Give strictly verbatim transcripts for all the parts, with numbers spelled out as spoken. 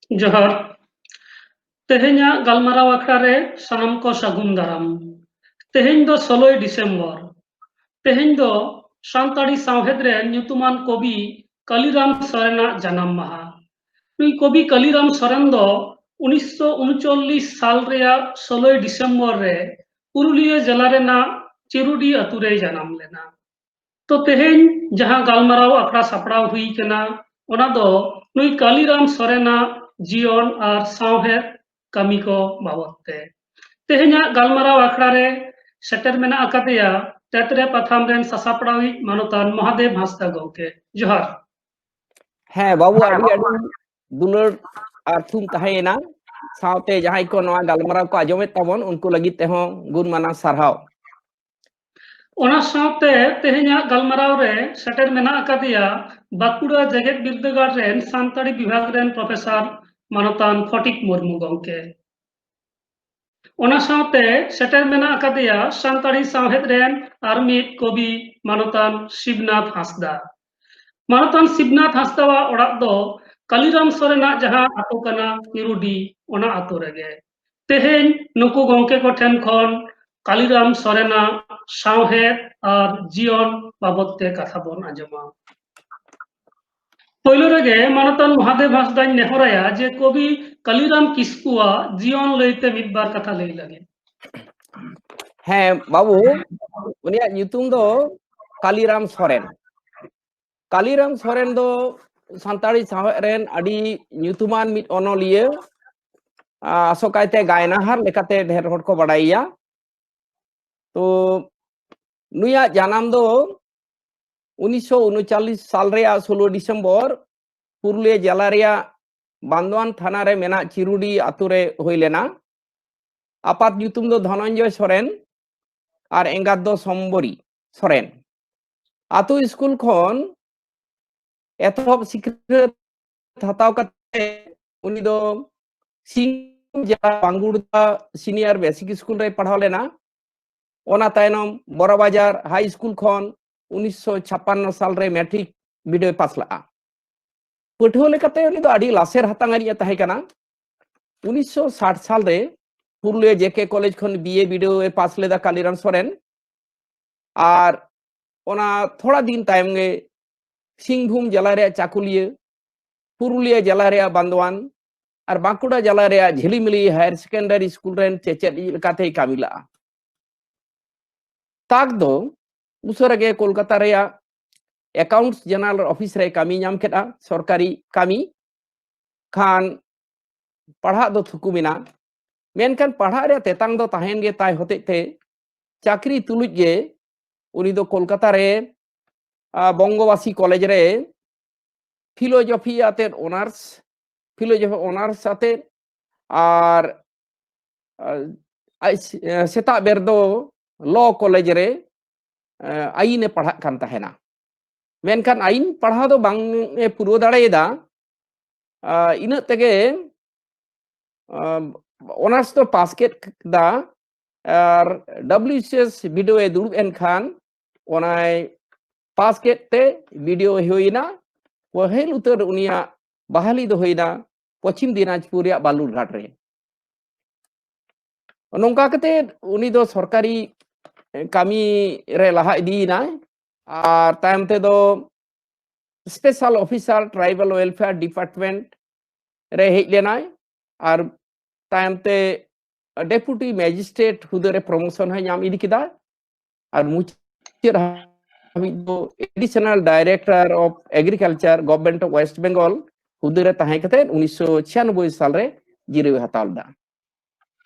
ᱡᱚᱦᱟᱨ᱾ ᱛᱮᱦᱮᱧᱟᱜ ᱜᱟᱞᱢᱟᱨᱟᱣ ᱟᱠᱷᱲᱟ ᱨᱮ ᱥᱟᱱᱟᱢ ᱠᱚ ᱥᱟᱹᱜᱩᱱ ᱫᱟᱨᱟᱢ᱾ ᱛᱮᱦᱮᱧ ᱫᱚ ᱥᱳᱞᱳᱭ ᱰᱤᱥᱮᱢᱵᱚᱨ᱾ ᱛᱮᱦᱮᱧ ᱫᱚ ᱥᱟᱱᱛᱟᱲᱤ ᱥᱟᱶᱦᱮᱫ ᱨᱮᱱ ᱧᱩᱛᱩᱢᱟᱱ ᱠᱚᱵᱤ ᱠᱟᱞᱤᱨᱟᱢ ᱥᱚᱨᱮᱱᱟᱜ ᱡᱟᱱᱟᱢ ᱢᱟᱦᱟ᱾ ᱱᱩᱭ ᱠᱚᱵᱤ ᱠᱟᱞᱤᱨᱟᱢ ᱥᱚᱨᱮᱱ ᱫᱚ ᱩᱱᱤᱥᱥᱚ ᱩᱱᱩᱪᱚᱞᱞᱤᱥ ᱥᱟᱞ ᱨᱮᱭᱟᱜ ᱥᱳᱞᱳᱭ ᱰᱤᱥᱮᱢᱵᱚᱨ ᱨᱮ ᱯᱩᱨᱩᱞᱤᱭᱟᱹ ᱡᱮᱞᱟ ᱨᱮᱱᱟᱜ ᱪᱤᱨᱩᱰᱤ ᱟᱛᱩ ᱨᱮᱭ ᱡᱟᱱᱟᱢ ᱞᱮᱱᱟ᱾ ᱛᱚ ᱛᱮᱦᱮᱧ ᱡᱟᱦᱟᱸ ᱜᱟᱞᱢᱟᱨᱟᱣ ᱟᱠᱷᱲᱟ ᱥᱟᱯᱲᱟᱣ ᱦᱩᱭ ᱠᱟᱱᱟ, ᱚᱱᱟ ᱫᱚ ᱱᱩᱭ ᱠᱟᱞᱤᱨᱟᱢ ᱥᱚᱨᱮᱱᱟᱜ ᱡᱤᱭᱚᱱ ᱟᱨ ᱥᱟᱶᱦᱮᱫ ᱠᱟᱹᱢᱤ ᱠᱚ ᱵᱟᱵᱚᱛ ᱛᱮ᱾ ᱛᱮᱦᱮᱧᱟᱜ ᱜᱟᱞᱢᱟᱨᱟᱣ ᱟᱠᱷᱲᱟ ᱨᱮ ᱥᱮᱴᱮᱨ ᱢᱮᱱᱟᱜ ᱟᱠᱟᱫᱮᱭᱟ ᱛᱮᱛᱨᱮ ᱯᱟᱛᱷᱟᱢ ᱨᱮᱱ ᱥᱟᱥᱟᱯᱲᱟᱣᱤᱡ ᱢᱟᱱᱚᱛᱟᱱ ᱢᱚᱦᱟᱫᱮᱵ ᱦᱟᱸᱥᱫᱟ ᱜᱚᱢᱠᱮ᱾ ᱡᱚᱦᱟᱨ᱾ ᱦᱮᱸ ᱵᱟᱹᱵᱩ, ᱟᱹᱰᱤ ᱟᱹᱰᱤ ᱫᱩᱞᱟᱹᱲ ᱟᱨ ᱛᱷᱩᱢ ᱛᱟᱦᱮᱸᱭᱮᱱᱟ᱾ ᱥᱟᱶᱛᱮ ᱡᱟᱦᱟᱸᱭ ᱠᱚ ᱱᱚᱣᱟ ᱜᱟᱞᱢᱟᱨᱟᱣ ᱠᱚ ᱟᱸᱡᱚᱢᱮᱫ ᱛᱟᱵᱚᱱ, ᱩᱱᱠᱩ ᱞᱟᱹᱜᱤᱫ ᱛᱮᱦᱚᱸ ᱜᱩᱱ ᱢᱟᱱᱟᱣ ᱥᱟᱨᱦᱟᱣ᱾ ᱚᱱᱟ ᱥᱟᱶᱛᱮ ᱛᱮᱦᱮᱧᱟᱜ ᱜᱟᱞᱢᱟᱨᱟᱣ ᱨᱮ ᱥᱮᱴᱮᱨ ᱢᱮᱱᱟᱜ ᱟᱠᱟᱫᱮᱭᱟ ᱵᱟᱸᱠᱩᱲᱟ ᱡᱮᱜᱮᱛ ᱵᱤᱨᱫᱟᱹᱜᱟᱲ ᱨᱮᱱ ᱥᱟᱱᱛᱟᱲᱤ ᱵᱤᱵᱷᱟᱜᱽ ᱨᱮᱱ ᱯᱨᱚᱯᱷᱮᱥᱚᱨ ᱢᱟᱱᱚᱛᱟᱱ ᱯᱷᱚᱴᱤᱠ ᱢᱩᱨᱢᱩ ᱜᱚᱢᱠᱮ᱾ ᱚᱱᱟ ᱥᱟᱶᱛᱮ ᱥᱮᱴᱮᱨ ᱢᱮᱱᱟᱜ ᱟᱠᱟᱫᱮᱭᱟ ᱥᱟᱱᱛᱟᱲᱤ ᱥᱟᱶᱦᱮᱫ ᱨᱮᱱ ᱟᱨ ᱢᱤᱫ ᱠᱚᱵᱤ ᱢᱟᱱᱚᱛᱟᱱ ᱥᱤᱵᱱᱟᱛᱷ ᱦᱟᱸᱥᱫᱟ᱾ ᱢᱟᱱᱚᱛᱟᱱ ᱥᱤᱵᱱᱟᱛᱷ ᱦᱟᱸᱥᱫᱟᱣᱟᱜ ᱚᱲᱟᱜ ᱫᱚ ᱠᱟᱞᱤᱨᱟᱢ ᱥᱚᱨᱮᱱᱟᱜ ᱡᱟᱦᱟᱸ ᱟᱛᱳ ᱠᱟᱱᱟ ᱧᱩᱨᱩᱰᱤ, ᱚᱱᱟ ᱟᱛᱳ ᱨᱮᱜᱮ᱾ ᱛᱮᱦᱮᱧ ᱱᱩᱠᱩ ᱜᱚᱢᱠᱮ ᱠᱚ ᱴᱷᱮᱱ ᱠᱷᱚᱱ ᱠᱟᱞᱤᱨᱟᱢ ᱥᱚᱨᱮᱱᱟᱜ ᱥᱟᱶᱦᱮᱫ ᱟᱨ ᱡᱤᱭᱚᱱ ᱵᱟᱵᱚᱛ ᱛᱮ ᱠᱟᱛᱷᱟ ᱵᱚᱱ ᱟᱸᱡᱚᱢᱟ᱾ ᱯᱳᱭᱞᱳ ᱨᱮᱜᱮ ᱢᱟᱱᱚᱛᱟᱱ ᱢᱚᱦᱟᱫᱮᱵ ᱦᱟᱸᱥᱫᱟᱧ ᱱᱮᱦᱚᱨᱟᱭᱟ ᱡᱮ ᱠᱚᱵᱤ ᱠᱟᱞᱤᱨᱟᱢ ᱠᱤᱥᱠᱩᱣᱟᱜ ᱡᱤᱭᱚᱱ ᱞᱟᱹᱭᱛᱮ ᱢᱤᱫ ᱵᱟᱨ ᱠᱟᱛᱷᱟ ᱞᱟᱹᱭ ᱞᱟᱹᱜᱤᱫ᱾ ᱦᱮᱸ ᱵᱟᱹᱵᱩ, ᱩᱱᱤᱭᱟᱜ ᱧᱩᱛᱩᱢ ᱫᱚ ᱠᱟᱞᱤᱨᱟᱢ ᱥᱚᱨᱮᱱ᱾ ᱠᱟᱞᱤᱨᱟᱢ ᱥᱚᱨᱮᱱ ᱫᱚ ᱥᱟᱱᱛᱟᱲᱤ ᱥᱟᱶᱦᱮᱫ ᱨᱮᱱ ᱟᱹᱰᱤ ᱧᱩᱛᱩᱢᱟᱱ ᱢᱤᱫ ᱚᱱᱚᱞᱤᱭᱟᱹ, ᱟᱥᱚᱠᱟᱭᱛᱮ ᱜᱟᱭᱱᱟᱦᱟᱨ ᱞᱮᱠᱟᱛᱮ ᱰᱷᱮᱨ ᱦᱚᱲ ᱠᱚ ᱵᱟᱰᱟᱭᱮᱭᱟ᱾ ᱛᱚ ᱱᱩᱭᱟᱜ ᱡᱟᱱᱟᱢ ᱫᱚ ᱩᱱᱤᱥᱥᱚ ᱩᱱᱩᱪᱚᱞᱞᱤᱥ ᱥᱟᱞ ᱨᱮᱭᱟᱜ ᱥᱳᱞᱳ ᱰᱤᱥᱮᱢᱵᱚᱨ ᱯᱩᱨᱩᱞᱤᱭᱟᱹ ᱡᱮᱞᱟ ᱨᱮᱭᱟᱜ ᱵᱟᱱᱫᱳᱣᱟᱱ ᱛᱷᱟᱱᱟ ᱨᱮ ᱢᱮᱱᱟᱜ ᱪᱤᱨᱩᱰᱤ ᱟᱛᱳ ᱨᱮ ᱦᱩᱭ ᱞᱮᱱᱟ᱾ ᱟᱯᱟᱛ ᱧᱩᱛᱩᱢ ᱫᱚ ᱫᱷᱚᱱᱚᱱᱡᱚᱭ ᱥᱚᱨᱮᱱ ᱟᱨ ᱮᱸᱜᱟᱛ ᱫᱚ ᱥᱚᱢᱵᱚᱨᱤ ᱥᱚᱨᱮᱱ᱾ ᱟᱛᱳ ᱥᱠᱩᱞ ᱠᱷᱚᱱ ᱮᱛᱚᱦᱚᱵ ᱥᱤᱠᱷᱱᱟᱹᱛ ᱦᱟᱛᱟᱣ ᱠᱟᱛᱮ ᱩᱱᱤ ᱫᱚ ᱥᱤᱝᱵᱷᱩᱢ ᱡᱮᱞᱟ ᱵᱟᱝᱜᱩᱲᱫᱟ ᱥᱤᱱᱤᱭᱟᱨ ᱵᱮᱥᱤᱠ ᱥᱠᱩᱞ ᱨᱮᱭ ᱯᱟᱲᱦᱟᱣ ᱞᱮᱱᱟ᱾ ᱚᱱᱟ ᱛᱟᱭᱱᱚᱢ ᱵᱚᱲᱚᱵᱟᱡᱟᱨ ᱦᱟᱭ ᱥᱠᱩᱞ ᱠᱷᱚᱱ ᱩᱱᱤᱥᱥᱚ ᱪᱷᱟᱯᱟᱱᱱᱚ ᱥᱟᱞ ᱨᱮ ᱢᱮᱴᱨᱤᱠ ᱵᱤᱰᱟᱹᱣ ᱯᱟᱥ ᱞᱟᱜᱼᱟ᱾ ᱯᱟᱹᱴᱷᱩᱣᱟᱹ ᱞᱮᱠᱟᱛᱮ ᱩᱱᱤ ᱫᱚ ᱟᱹᱰᱤ ᱞᱟᱥᱮᱨ ᱦᱟᱛᱟᱝ ᱟᱹᱨᱤᱡ ᱮ ᱛᱟᱦᱮᱸ ᱠᱟᱱᱟ᱾ ᱩᱱᱤᱥᱥᱚ ᱥᱟᱴ ᱥᱟᱞ ᱨᱮ ᱯᱩᱨᱩᱞᱤᱭᱟᱹ ᱡᱮ ᱠᱮ ᱠᱚᱞᱮᱡᱽ ᱠᱷᱚᱱ ᱵᱤ ᱮ ᱵᱤ ᱰᱤ ᱮ ᱯᱟᱥ ᱞᱮᱫᱟ ᱠᱟᱞᱤᱨᱟᱢ ᱥᱚᱨᱮᱱ᱾ ᱟᱨ ᱚᱱᱟ ᱛᱷᱚᱲᱟ ᱫᱤᱱ ᱛᱟᱭᱚᱢ ᱜᱮ ᱥᱤᱝᱵᱷᱩᱢ ᱡᱮᱞᱟ ᱨᱮᱭᱟᱜ ᱪᱟᱠᱩᱞᱤᱭᱟᱹ, ᱯᱩᱨᱩᱞᱤᱭᱟᱹ ᱡᱮᱞᱟ ᱨᱮᱭᱟᱜ ᱵᱟᱱᱫᱳᱣᱟᱱ ᱟᱨ ᱵᱟᱸᱠᱩᱲᱟ ᱡᱮᱞᱟ ᱨᱮᱭᱟᱜ ᱡᱷᱤᱞᱤᱢᱤᱞᱤ ᱦᱟᱭᱟᱨ ᱥᱮᱠᱮᱱᱰᱟᱨᱤ ᱥᱠᱩᱞ ᱨᱮᱱ ᱪᱮᱪᱮᱫ ᱞᱮᱠᱟᱛᱮᱭ ᱠᱟᱹᱢᱤ ᱞᱟᱜᱼᱟ᱾ ᱛᱟᱠ ᱫᱚ ᱩᱥᱟᱹᱨᱟ ᱜᱮ ᱠᱳᱞᱠᱟᱛᱟ ᱨᱮᱭᱟᱜ ᱮᱠᱟᱣᱩᱱᱴᱥ ᱡᱮᱱᱟᱨᱟᱞ ᱚᱯᱷᱤᱥ ᱨᱮ ᱠᱟᱹᱢᱤ ᱧᱟᱢ ᱠᱮᱫᱼᱟ, ᱥᱚᱨᱠᱟᱨᱤ ᱠᱟᱹᱢᱤ᱾ ᱠᱷᱟᱱ ᱯᱟᱲᱦᱟᱜ ᱫᱚ ᱛᱷᱩᱠᱩᱢ ᱮᱱᱟ, ᱢᱮᱱᱠᱷᱟᱱ ᱯᱟᱲᱦᱟᱜ ᱨᱮᱭᱟᱜ ᱛᱮᱛᱟᱝ ᱫᱚ ᱛᱟᱦᱮᱸᱭᱮᱱ ᱜᱮ ᱛᱟᱭ ᱦᱚᱛᱮᱡ ᱛᱮ᱾ ᱪᱟᱹᱠᱨᱤ ᱛᱩᱞᱩᱡ ᱜᱮ ᱩᱱᱤ ᱫᱚ ᱠᱳᱞᱠᱟᱛᱟ ᱨᱮ, ᱟ, ᱵᱚᱝᱜᱚᱵᱟᱥᱤ ᱠᱚᱞᱮᱡᱽ ᱨᱮ ᱯᱷᱤᱞᱳᱡᱚᱯᱷᱤ ᱟᱛᱮᱫ ᱚᱱᱟᱨᱥ, ᱯᱷᱤᱞᱳᱡᱚᱯᱷᱤ ᱚᱱᱟᱨᱥ ᱟᱛᱮᱫ ᱟᱨ, ᱟ, ᱟᱡ ᱥᱮ-, ᱥᱮᱛᱟᱜ ᱵᱮᱨ ᱫᱚ ᱞᱚ ᱠᱚᱞᱮᱡᱽ ᱨᱮ, ᱟ, ᱟᱭᱤᱱ ᱮ ᱯᱟᱲᱦᱟᱜ ᱠᱟᱱ ᱛᱟᱦᱮᱱᱟ᱾ ᱢᱮᱱᱠᱷᱟᱱ ᱟᱭᱤᱱ ᱯᱟᱲᱦᱟᱣ ᱫᱚ ᱵᱟᱝ ᱮ ᱯᱩᱨᱟᱹᱣ ᱫᱟᱲᱮᱭᱟᱫᱟ᱾ ᱟ, ᱤᱱᱟᱹᱜ ᱛᱮᱜᱮ, ᱟ, ᱚᱱᱟᱨᱥ ᱫᱚ ᱯᱟᱥ ᱠᱮᱫ ᱫᱟ᱾ ᱟᱨ W C S B D O ᱮ ᱫᱩᱲᱩᱵ ᱮᱱ ᱠᱷᱟᱱ ᱚᱱᱟᱭ ᱯᱟᱥ ᱠᱮᱫ ᱛᱮ ᱵᱤ ᱰᱤ ᱳ ᱦᱩᱭᱮᱱᱟ᱾ ᱯᱟᱹᱦᱤᱞ ᱩᱛᱟᱹᱨ ᱩᱱᱤᱭᱟᱜ ᱵᱟᱦᱟᱞᱤ ᱫᱚ ᱦᱩᱭᱱᱟ ᱯᱚᱪᱷᱤᱢ ᱫᱤᱱᱟᱡᱽᱯᱩᱨ ᱨᱮᱭᱟᱜ ᱵᱟᱞᱩᱨᱜᱷᱟᱴ ᱨᱮ᱾ ᱱᱚᱝᱠᱟ ᱠᱟᱛᱮ ᱩᱱᱤ ᱫᱚ ᱥᱚᱨᱠᱟᱨᱤ ᱠᱟᱹᱢᱤ ᱨᱮ ᱞᱟᱦᱟ ᱤᱫᱤᱭᱮᱱᱟᱭ᱾ ᱟᱨ ᱛᱟᱭᱚᱢ ᱛᱮᱫᱚ special officer tribal welfare department ᱨᱮ ᱦᱮᱡ ᱞᱮᱱᱟᱭ᱾ ᱟᱨ ᱛᱟᱭᱚᱢ ᱛᱮ ᱰᱮᱯᱩᱴᱤ ᱢᱮᱡᱤᱥᱴᱨᱮᱴ ᱦᱩᱫᱟᱹ ᱨᱮ ᱯᱨᱚᱢᱳᱥᱚᱱ ᱦᱚᱸᱭ ᱧᱟᱢ ᱤᱫᱤ ᱠᱮᱫᱟ᱾ ᱟᱨ ᱢᱩᱪᱟᱹᱫ ᱦᱟᱹᱵᱤᱡ ᱫᱚ additional director of agriculture, government of west Bengal ᱦᱩᱫᱟᱹ ᱨᱮ ᱛᱟᱦᱮᱸ ᱠᱟᱛᱮ ᱩᱱᱤᱥᱥᱚ ᱪᱷᱤᱭᱟᱱᱚᱵᱵᱳᱭ ᱥᱟᱞ ᱨᱮ ᱡᱤᱨᱟᱹᱣ ᱮ ᱦᱟᱛᱟᱣ ᱞᱮᱫᱟ᱾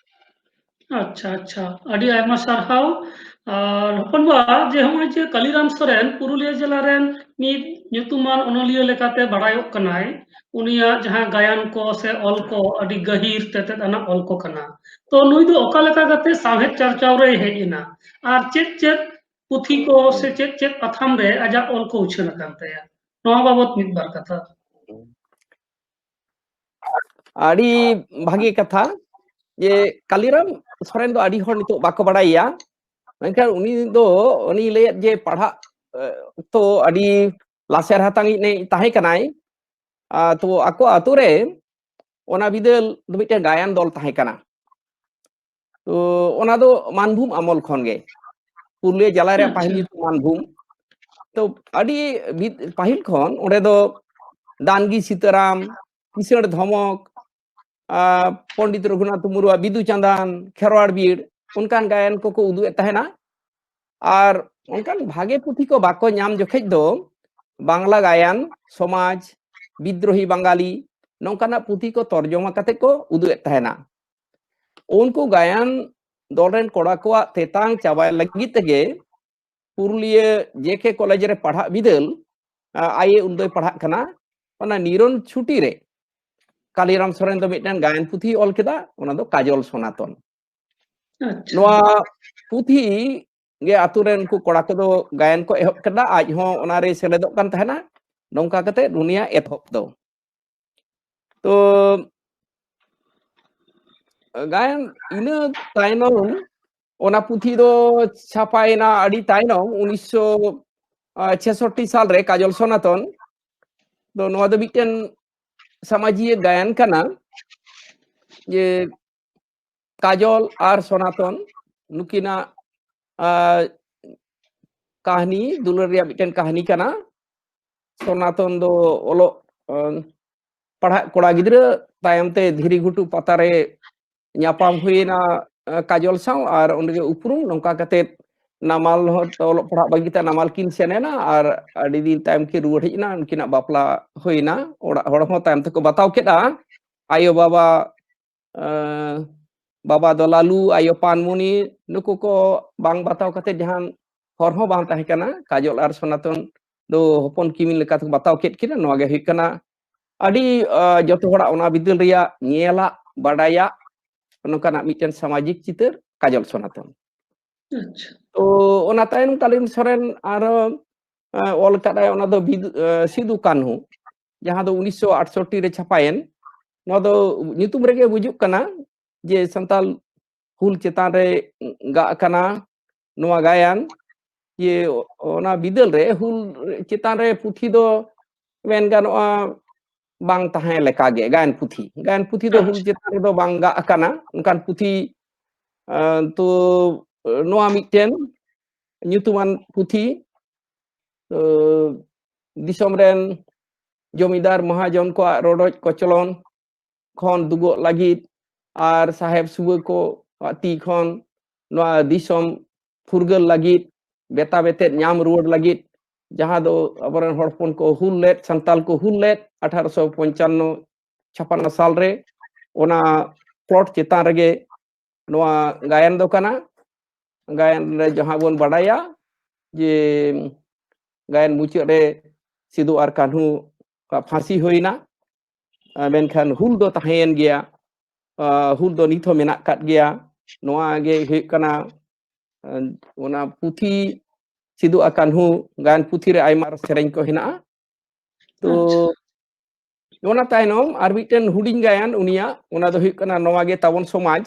ᱟᱪᱪᱷᱟ, ᱟᱪᱪᱷᱟ, ᱟᱹᱰᱤ ᱟᱭᱢᱟ ᱥᱟᱨᱦᱟᱣ᱾ ᱟᱨ ᱦᱚᱯᱚᱱ ᱵᱟ, ᱡᱮ ᱱᱚᱜᱼᱚᱭ ᱡᱮ ᱠᱟᱞᱤᱨᱟᱢ ᱥᱚᱨᱮᱱ ᱯᱩᱨᱩᱞᱤᱭᱟᱹ ᱡᱮᱞᱟ ᱨᱮᱱ ᱢᱤᱫ ᱧᱩᱛᱩᱢᱟᱱ ᱚᱱᱚᱞᱤᱭᱟᱹ ᱞᱮᱠᱟᱛᱮ ᱵᱟᱲᱟᱭᱚᱜ ᱠᱟᱱᱟᱭ, ᱩᱱᱤᱭᱟᱜ ᱡᱟᱦᱟᱸ ᱜᱟᱭᱟᱱ ᱠᱚ ᱥᱮ ᱚᱞ ᱠᱚ ᱟᱹᱰᱤ ᱜᱟᱹᱦᱤᱨ ᱛᱮᱛᱮᱫ ᱟᱱᱟᱜ ᱚᱞ ᱠᱚ ᱠᱟᱱᱟ᱾ ᱛᱚ ᱱᱩᱭ ᱫᱚ ᱚᱠᱟ ᱞᱮᱠᱟ ᱠᱟᱛᱮ ᱥᱟᱶᱦᱮᱫ ᱪᱟᱨᱪᱟᱣ ᱨᱮᱭ ᱦᱮᱡ ᱮᱱᱟ ᱟᱨ ᱪᱮᱫ ᱪᱮᱫ ᱯᱩᱛᱷᱤ ᱠᱚ ᱥᱮ ᱪᱮᱫ ᱪᱮᱫ ᱯᱟᱛᱷᱟᱢ ᱨᱮ ᱟᱡᱟᱜ ᱚᱞ ᱠᱚ ᱩᱪᱷᱟᱹᱱ ᱟᱠᱟᱱ ᱛᱟᱭᱟ? ᱱᱚᱣᱟ ᱵᱟᱵᱚᱛ ᱢᱤᱫ ᱵᱟᱨ ᱠᱟᱛᱷᱟ᱾ ᱟᱹᱰᱤ ᱵᱷᱟᱹᱜᱤ ᱠᱟᱛᱷᱟ᱾ ᱡᱮ ᱠᱟᱞᱤᱨᱟᱢ ᱥᱚᱨᱮᱱ ᱫᱚ ᱟᱹᱰᱤ ᱦᱚᱲ ᱱᱤᱛᱚᱜ ᱵᱟᱠᱚ ᱵᱟᱲᱟᱭᱟ, ᱢᱮᱱᱠᱷᱟᱱ ᱩᱱᱤ ᱫᱚ, ᱩᱱᱤ ᱞᱟᱹᱭᱮᱫ ᱡᱮ ᱯᱟᱲᱦᱟᱜ, ᱮ, ᱚᱠᱛᱚ ᱟᱹᱰᱤ ᱞᱟᱥᱮᱨ ᱦᱟᱛᱟᱝ ᱤᱡ ᱛᱟᱦᱮᱸ ᱠᱟᱱᱟᱭ᱾ ᱟᱨ ᱛᱚ ᱟᱠᱚ ᱟᱛᱳ ᱨᱮ ᱚᱱᱟ ᱵᱤᱫᱟᱹᱞ ᱫᱚ ᱢᱤᱫᱴᱮᱱ ᱜᱟᱭᱟᱱ ᱫᱚᱞ ᱛᱟᱦᱮᱸ ᱠᱟᱱᱟ᱾ ᱛᱚ ᱚᱱᱟ ᱫᱚ ᱢᱟᱱᱵᱷᱩᱢ ᱟᱢᱚᱞ ᱠᱷᱚᱱ ᱜᱮ, ᱯᱩᱨᱩᱞᱤᱭᱟᱹ ᱡᱮᱞᱟ ᱨᱮᱭᱟᱜ ᱯᱟᱹᱦᱤᱞ ᱧᱩᱛᱩᱢ ᱢᱟᱱᱵᱷᱩᱢ᱾ ᱛᱚ ᱟᱹᱰᱤ ᱵᱷᱤᱛ-, ᱯᱟᱹᱦᱤᱞ ᱠᱷᱚᱱ ᱚᱸᱰᱮ ᱫᱚ ᱰᱟᱱᱜᱤ ᱥᱤᱛᱟᱹᱨᱟᱢ, ᱠᱤᱥᱟᱹᱬ ᱫᱷᱚᱢᱚᱠ, ᱟᱨ ᱯᱚᱱᱰᱤᱛ ᱨᱚᱜᱷᱩᱱᱟᱛᱷ ᱢᱩᱨᱢᱩᱣᱟᱜ ᱵᱤᱫᱩ ᱪᱟᱸᱫᱟᱱ, ᱠᱷᱮᱨᱣᱟᱲ ᱵᱤᱨ, ᱚᱱᱠᱟᱱ ᱜᱟᱭᱟᱱ ᱠᱚᱠᱚ ᱩᱫᱩᱜ ᱮᱫ ᱛᱟᱦᱮᱱᱟ᱾ ᱟᱨ ᱚᱱᱠᱟᱱ ᱵᱷᱟᱜᱮ ᱯᱩᱛᱷᱤ ᱠᱚ ᱵᱟᱠᱚ ᱧᱟᱢ ᱡᱚᱠᱷᱮᱡ ᱫᱚ ᱵᱟᱝᱞᱟ ᱜᱟᱭᱟᱱ, ᱥᱚᱢᱟᱡᱽ, ᱵᱤᱫᱽᱨᱳᱦᱤ ᱵᱟᱝᱜᱟᱞᱤ, ᱱᱚᱝᱠᱟᱱᱟᱜ ᱯᱩᱛᱷᱤ ᱠᱚ ᱛᱚᱨᱡᱚᱢᱟ ᱠᱟᱛᱮ ᱠᱚ ᱩᱫᱩᱜ ᱮᱫ ᱛᱟᱦᱮᱱᱟ᱾ ᱩᱱᱠᱩ ᱜᱟᱭᱟᱱ ᱫᱚᱞ ᱨᱮᱱ ᱠᱚᱲᱟ ᱠᱚᱣᱟᱜ ᱛᱮᱛᱟᱝ ᱪᱟᱵᱟᱭ ᱞᱟᱹᱜᱤᱫ ᱛᱮᱜᱮ ᱯᱩᱨᱩᱞᱤᱭᱟᱹ ᱡᱮ ᱠᱮ ᱠᱚᱞᱮᱡᱽ ᱨᱮ ᱯᱟᱲᱦᱟᱜ ᱵᱤᱫᱟᱹᱞ, ᱟ, ᱟᱭᱮ ᱩᱱ ᱫᱚᱭ ᱯᱟᱲᱦᱟᱜ ᱠᱟᱱᱟ, ᱚᱱᱟ ᱱᱤᱨᱚᱱ ᱪᱷᱩᱴᱤ ᱨᱮ ᱠᱟᱞᱤᱨᱟᱢ ᱥᱚᱨᱮᱱ ᱫᱚ ᱢᱤᱫᱴᱟᱝ ᱜᱟᱭᱟᱱ ᱯᱩᱛᱷᱤᱭ ᱚᱞ ᱠᱮᱫᱟ, ᱚᱱᱟ ᱫᱚ ᱠᱟᱡᱚᱞ ᱥᱚᱱᱟᱛᱚᱱ᱾ ᱟᱪᱪᱷᱟ᱾ ᱱᱚᱣᱟ ᱯᱩᱛᱷᱤ ᱜᱮ ᱟᱛᱳ ᱨᱮᱱ ᱩᱱᱠᱩ ᱠᱚᱲᱟ ᱠᱚᱫᱚ ᱜᱟᱭᱟᱱ ᱠᱚ ᱮᱦᱚᱵ ᱠᱮᱫᱟ, ᱟᱡ ᱦᱚᱸ ᱚᱱᱟᱨᱮᱭ ᱥᱮᱞᱮᱫᱚᱜ ᱠᱟᱱ ᱛᱟᱦᱮᱱᱟ᱾ ᱱᱚᱝᱠᱟ ᱠᱟᱛᱮ ᱩᱱᱤᱭᱟᱜ ᱮᱛᱚᱦᱚᱵ ᱫᱚ᱾ ᱛᱚ ᱜᱟᱭᱟᱱ ᱤᱱᱟᱹ ᱛᱟᱭᱱᱚᱢ ᱚᱱᱟ ᱯᱩᱛᱷᱤ ᱫᱚ ᱪᱷᱟᱯᱟᱭᱮᱱᱟ ᱟᱹᱰᱤ ᱛᱟᱭᱱᱚᱢ, ᱩᱱᱤᱥᱥᱚ ᱪᱷᱮᱥᱚᱴᱴᱤ ᱥᱟᱞᱨᱮ, ᱠᱟᱡᱚᱞ ᱥᱚᱱᱟᱛᱚᱱ᱾ ᱛᱚ ᱱᱚᱣᱟ ᱫᱚ ᱢᱤᱫᱴᱮᱱ ᱥᱟᱢᱟᱡᱤᱭᱟᱹ ᱜᱟᱭᱟᱱ ᱠᱟᱱᱟ, ᱡᱮ ᱠᱟᱡᱚᱞ ᱟᱨ ᱥᱚᱱᱟᱛᱚᱱ ᱱᱩᱠᱤᱱᱟᱜ, ᱟᱨ, ᱠᱟᱹᱦᱱᱤ, ᱫᱩᱞᱟᱹᱲ ᱨᱮᱭᱟᱜ ᱢᱤᱫᱴᱮᱱ ᱠᱟᱹᱦᱱᱤ ᱠᱟᱱᱟ᱾ ᱥᱚᱱᱟᱛᱚᱱ ᱫᱚ ᱚᱞᱚᱜ, ᱟᱸ, ᱯᱟᱲᱦᱟᱜ ᱠᱚᱲᱟ ᱜᱤᱫᱽᱨᱟᱹ, ᱛᱟᱭᱚᱢ ᱛᱮ ᱫᱷᱤᱨᱤ ᱜᱷᱩᱴᱩ ᱯᱟᱛᱟ ᱨᱮ ᱧᱟᱯᱟᱢ ᱦᱩᱭᱮᱱᱟ, ᱟᱸ, ᱠᱟᱡᱚᱞ ᱥᱟᱶ, ᱟᱨ ᱚᱸᱰᱮ ᱜᱮ ᱩᱯᱨᱩᱢ᱾ ᱱᱚᱝᱠᱟ ᱠᱟᱛᱮ ᱱᱟᱢᱟᱞ ᱦᱚᱸ ᱚᱞᱚᱜ ᱯᱟᱲᱦᱟᱜ ᱵᱟᱹᱜᱤ ᱛᱮ ᱱᱟᱢᱟᱞ ᱠᱤᱱ ᱥᱮᱱ ᱮᱱᱟ, ᱟᱨ ᱟᱹᱰᱤ ᱫᱤᱱ ᱛᱟᱭᱚᱢ ᱠᱤᱱ ᱨᱩᱣᱟᱹᱲ ᱦᱮᱡ ᱮᱱᱟ᱾ ᱩᱱᱠᱤᱱᱟᱜ ᱵᱟᱯᱞᱟ ᱦᱩᱭᱮᱱᱟ, ᱚᱲᱟᱜ ᱦᱚᱲ ᱦᱚᱸ ᱛᱟᱭᱚᱢ ᱛᱮᱠᱚ ᱵᱟᱛᱟᱣ ᱠᱮᱫᱼᱟ᱾ ᱟᱭᱳ ᱵᱟᱵᱟ, ᱟᱸ, ᱵᱟᱵᱟ ᱫᱚ ᱞᱟᱞᱩ, ᱟᱭᱳ ᱯᱟᱱᱢᱩᱱᱤ, ᱱᱩᱠᱩ ᱠᱚ ᱵᱟᱝ ᱵᱟᱛᱟᱣ ᱠᱟᱛᱮ ᱡᱟᱦᱟᱱ ᱦᱚᱨ ᱦᱚᱸ ᱵᱟᱝ ᱛᱟᱦᱮᱸ ᱠᱟᱱᱟ᱾ ᱠᱟᱡᱚᱞ ᱟᱨ ᱥᱚᱱᱟᱛᱚᱱ ᱫᱚ ᱦᱚᱯᱚᱱ ᱠᱤᱢᱤᱱ ᱞᱮᱠᱟ ᱛᱮᱠᱚ ᱵᱟᱛᱟᱣ ᱠᱮᱫ ᱠᱤᱱᱟ᱾ ᱱᱚᱣᱟ ᱜᱮ ᱦᱩᱭᱩᱜ ᱠᱟᱱᱟ ᱟᱹᱰᱤ, ᱟᱸ, ᱡᱚᱛᱚ ᱦᱚᱲᱟᱜ ᱚᱱᱟ ᱵᱤᱫᱟᱹᱞ ᱨᱮᱭᱟᱜ ᱧᱮᱞᱟᱜ, ᱵᱟᱰᱟᱭᱟᱜ, ᱱᱚᱝᱠᱟᱱᱟᱜ ᱢᱤᱫᱴᱮᱱ ᱥᱟᱢᱟᱡᱤᱠ ᱪᱤᱛᱟᱹᱨ ᱠᱟᱡᱚᱞ ᱥᱚᱱᱟᱛᱚᱱ᱾ ᱟᱪᱪᱷᱟ᱾ ᱛᱚ ᱚᱱᱟ ᱛᱟᱭᱱᱚᱢ ᱠᱟᱞᱤᱱ ᱥᱚᱨᱮᱱ ᱟᱨᱚ, ᱟᱸ, ᱚᱞ ᱠᱟᱫᱟᱭ, ᱚᱱᱟ ᱫᱚ ᱵᱤᱫᱩ-, ᱟᱸ, ᱥᱤᱫᱩ ᱠᱟᱹᱱᱦᱩ, ᱡᱟᱦᱟᱸ ᱫᱚ ᱩᱱᱤᱥᱥᱚ ᱟᱴᱥᱚᱴᱴᱤ ᱨᱮ ᱪᱷᱟᱯᱟᱭᱮᱱ᱾ ᱱᱚᱣᱟ ᱫᱚ ᱧᱩᱛᱩᱢ ᱨᱮᱜᱮ ᱵᱩᱡᱩᱜ ᱠᱟᱱᱟ ᱡᱮ ᱥᱟᱱᱛᱟᱞ ᱦᱩᱞ ᱪᱮᱛᱟᱱ ᱨᱮ ᱜᱟᱜ ᱠᱟᱱᱟ ᱱᱚᱣᱟ ᱜᱟᱭᱟᱱ᱾ ᱡᱮ ᱚᱱᱟ ᱵᱤᱫᱟᱹᱞ ᱨᱮ ᱦᱩᱞ ᱪᱮᱛᱟᱱ ᱨᱮ ᱯᱩᱛᱷᱤ ᱫᱚ ᱢᱮᱱ ᱜᱟᱱᱚᱜᱼᱟ, ᱵᱟᱝ ᱛᱟᱦᱮᱸ ᱞᱮᱠᱟᱜᱮ ᱜᱟᱭᱟᱱ ᱯᱩᱛᱷᱤ᱾ ᱜᱟᱭᱟᱱ ᱯᱩᱛᱷᱤ ᱫᱚ ᱦᱩᱞ ᱟᱪᱪᱷᱟ᱾ ᱪᱮᱛᱟᱱ ᱨᱮᱫᱚ ᱵᱟᱝ ᱜᱟᱜ ᱟᱠᱟᱱᱟ᱾ ᱚᱱᱠᱟᱱ ᱯᱩᱛᱷᱤ, ᱟᱸ, ᱛᱚ, ᱱᱚᱣᱟ ᱢᱤᱫᱴᱮᱱ ᱧᱩᱛᱩᱢᱟᱱ ᱯᱩᱛᱷᱤ, ᱛᱚ, ᱫᱤᱥᱚᱢ ᱨᱮᱱ ᱡᱚᱢᱤᱫᱟᱨ ᱢᱚᱦᱟᱡᱚᱱ ᱠᱚᱣᱟᱜ ᱨᱚᱰᱚᱡ ᱠᱚᱪᱞᱚᱱ ᱠᱷᱚᱱ ᱫᱩᱜᱚᱜ ᱞᱟᱹᱜᱤᱫ ᱟᱨ ᱥᱟᱦᱮᱵ ᱥᱩᱵᱟᱹ ᱠᱚᱣᱟᱜ ᱛᱤ ᱠᱷᱚᱱ ᱱᱚᱣᱟ ᱫᱤᱥᱚᱢ ᱯᱷᱩᱨᱜᱟᱹᱞ ᱞᱟᱹᱜᱤᱫ, ᱵᱮᱛᱟ ᱵᱮᱛᱮᱫ ᱧᱟᱢ ᱨᱩᱣᱟᱹᱲ ᱞᱟᱹᱜᱤᱫ, ᱡᱟᱦᱟᱸ ᱫᱚ ᱟᱵᱚᱨᱮᱱ ᱦᱚᱲ ᱦᱚᱯᱚᱱ ᱠᱚ ᱦᱩᱞ ᱞᱮᱫ, ᱥᱟᱱᱛᱟᱞ ᱠᱚ ᱦᱩᱞ ᱞᱮᱫ ᱟᱴᱷᱟᱨᱚᱥᱚ ᱯᱚᱧᱪᱟᱱᱱᱚ ᱪᱷᱟᱯᱟᱱᱱᱚ ᱥᱟᱞ ᱨᱮ, ᱚᱱᱟ ᱯᱞᱚᱴ ᱪᱮᱛᱟᱱ ᱨᱮᱜᱮ ᱱᱚᱣᱟ ᱜᱟᱭᱟᱱ ᱫᱚ ᱠᱟᱱᱟ᱾ ᱜᱟᱭᱟᱱ ᱨᱮ ᱡᱟᱦᱟᱸ ᱵᱚᱱ ᱵᱟᱰᱟᱭᱟ ᱡᱮ ᱜᱟᱭᱟᱱ ᱢᱩᱪᱟᱹᱫ ᱨᱮ ᱥᱤᱫᱩ ᱟᱨ ᱠᱟᱹᱱᱦᱩ ᱯᱷᱟᱸᱥᱤ ᱦᱩᱭᱱᱟ, ᱟᱨ ᱢᱮᱱᱠᱷᱟᱱ ᱦᱩᱞ ᱫᱚ ᱛᱟᱦᱮᱸᱭᱮᱱ ᱜᱮᱭᱟ᱾ ᱟᱨ ᱦᱩᱞ ᱫᱚ ᱱᱤᱛ ᱦᱚᱸ ᱢᱮᱱᱟᱜ ᱟᱠᱟᱫ ᱜᱮᱭᱟ᱾ ᱱᱚᱣᱟ ᱜᱮ ᱦᱩᱭᱩᱜ ᱠᱟᱱᱟ, ᱟᱨ ᱚᱱᱟ ᱯᱩᱛᱷᱤ, ᱥᱤᱫᱩ ᱟᱨ ᱠᱟᱹᱱᱦᱩ ᱜᱟᱭᱟᱱ ᱯᱩᱛᱷᱤ ᱨᱮ ᱟᱭᱢᱟ ᱥᱮᱨᱮᱧ ᱠᱚ ᱦᱮᱱᱟᱜᱼᱟ᱾ ᱛᱚ, ᱟᱪᱪᱷᱟ᱾ ᱚᱱᱟ ᱛᱟᱭᱱᱚᱢ ᱟᱨ ᱢᱤᱫᱴᱮᱱ ᱦᱩᱰᱤᱧ ᱜᱟᱭᱟᱱ ᱩᱱᱤᱭᱟᱜ, ᱚᱱᱟ ᱫᱚ ᱦᱩᱭᱩᱜ ᱠᱟᱱᱟ ᱱᱚᱣᱟ ᱜᱮ ᱛᱟᱵᱚᱱ ᱥᱚᱢᱟᱡᱽ,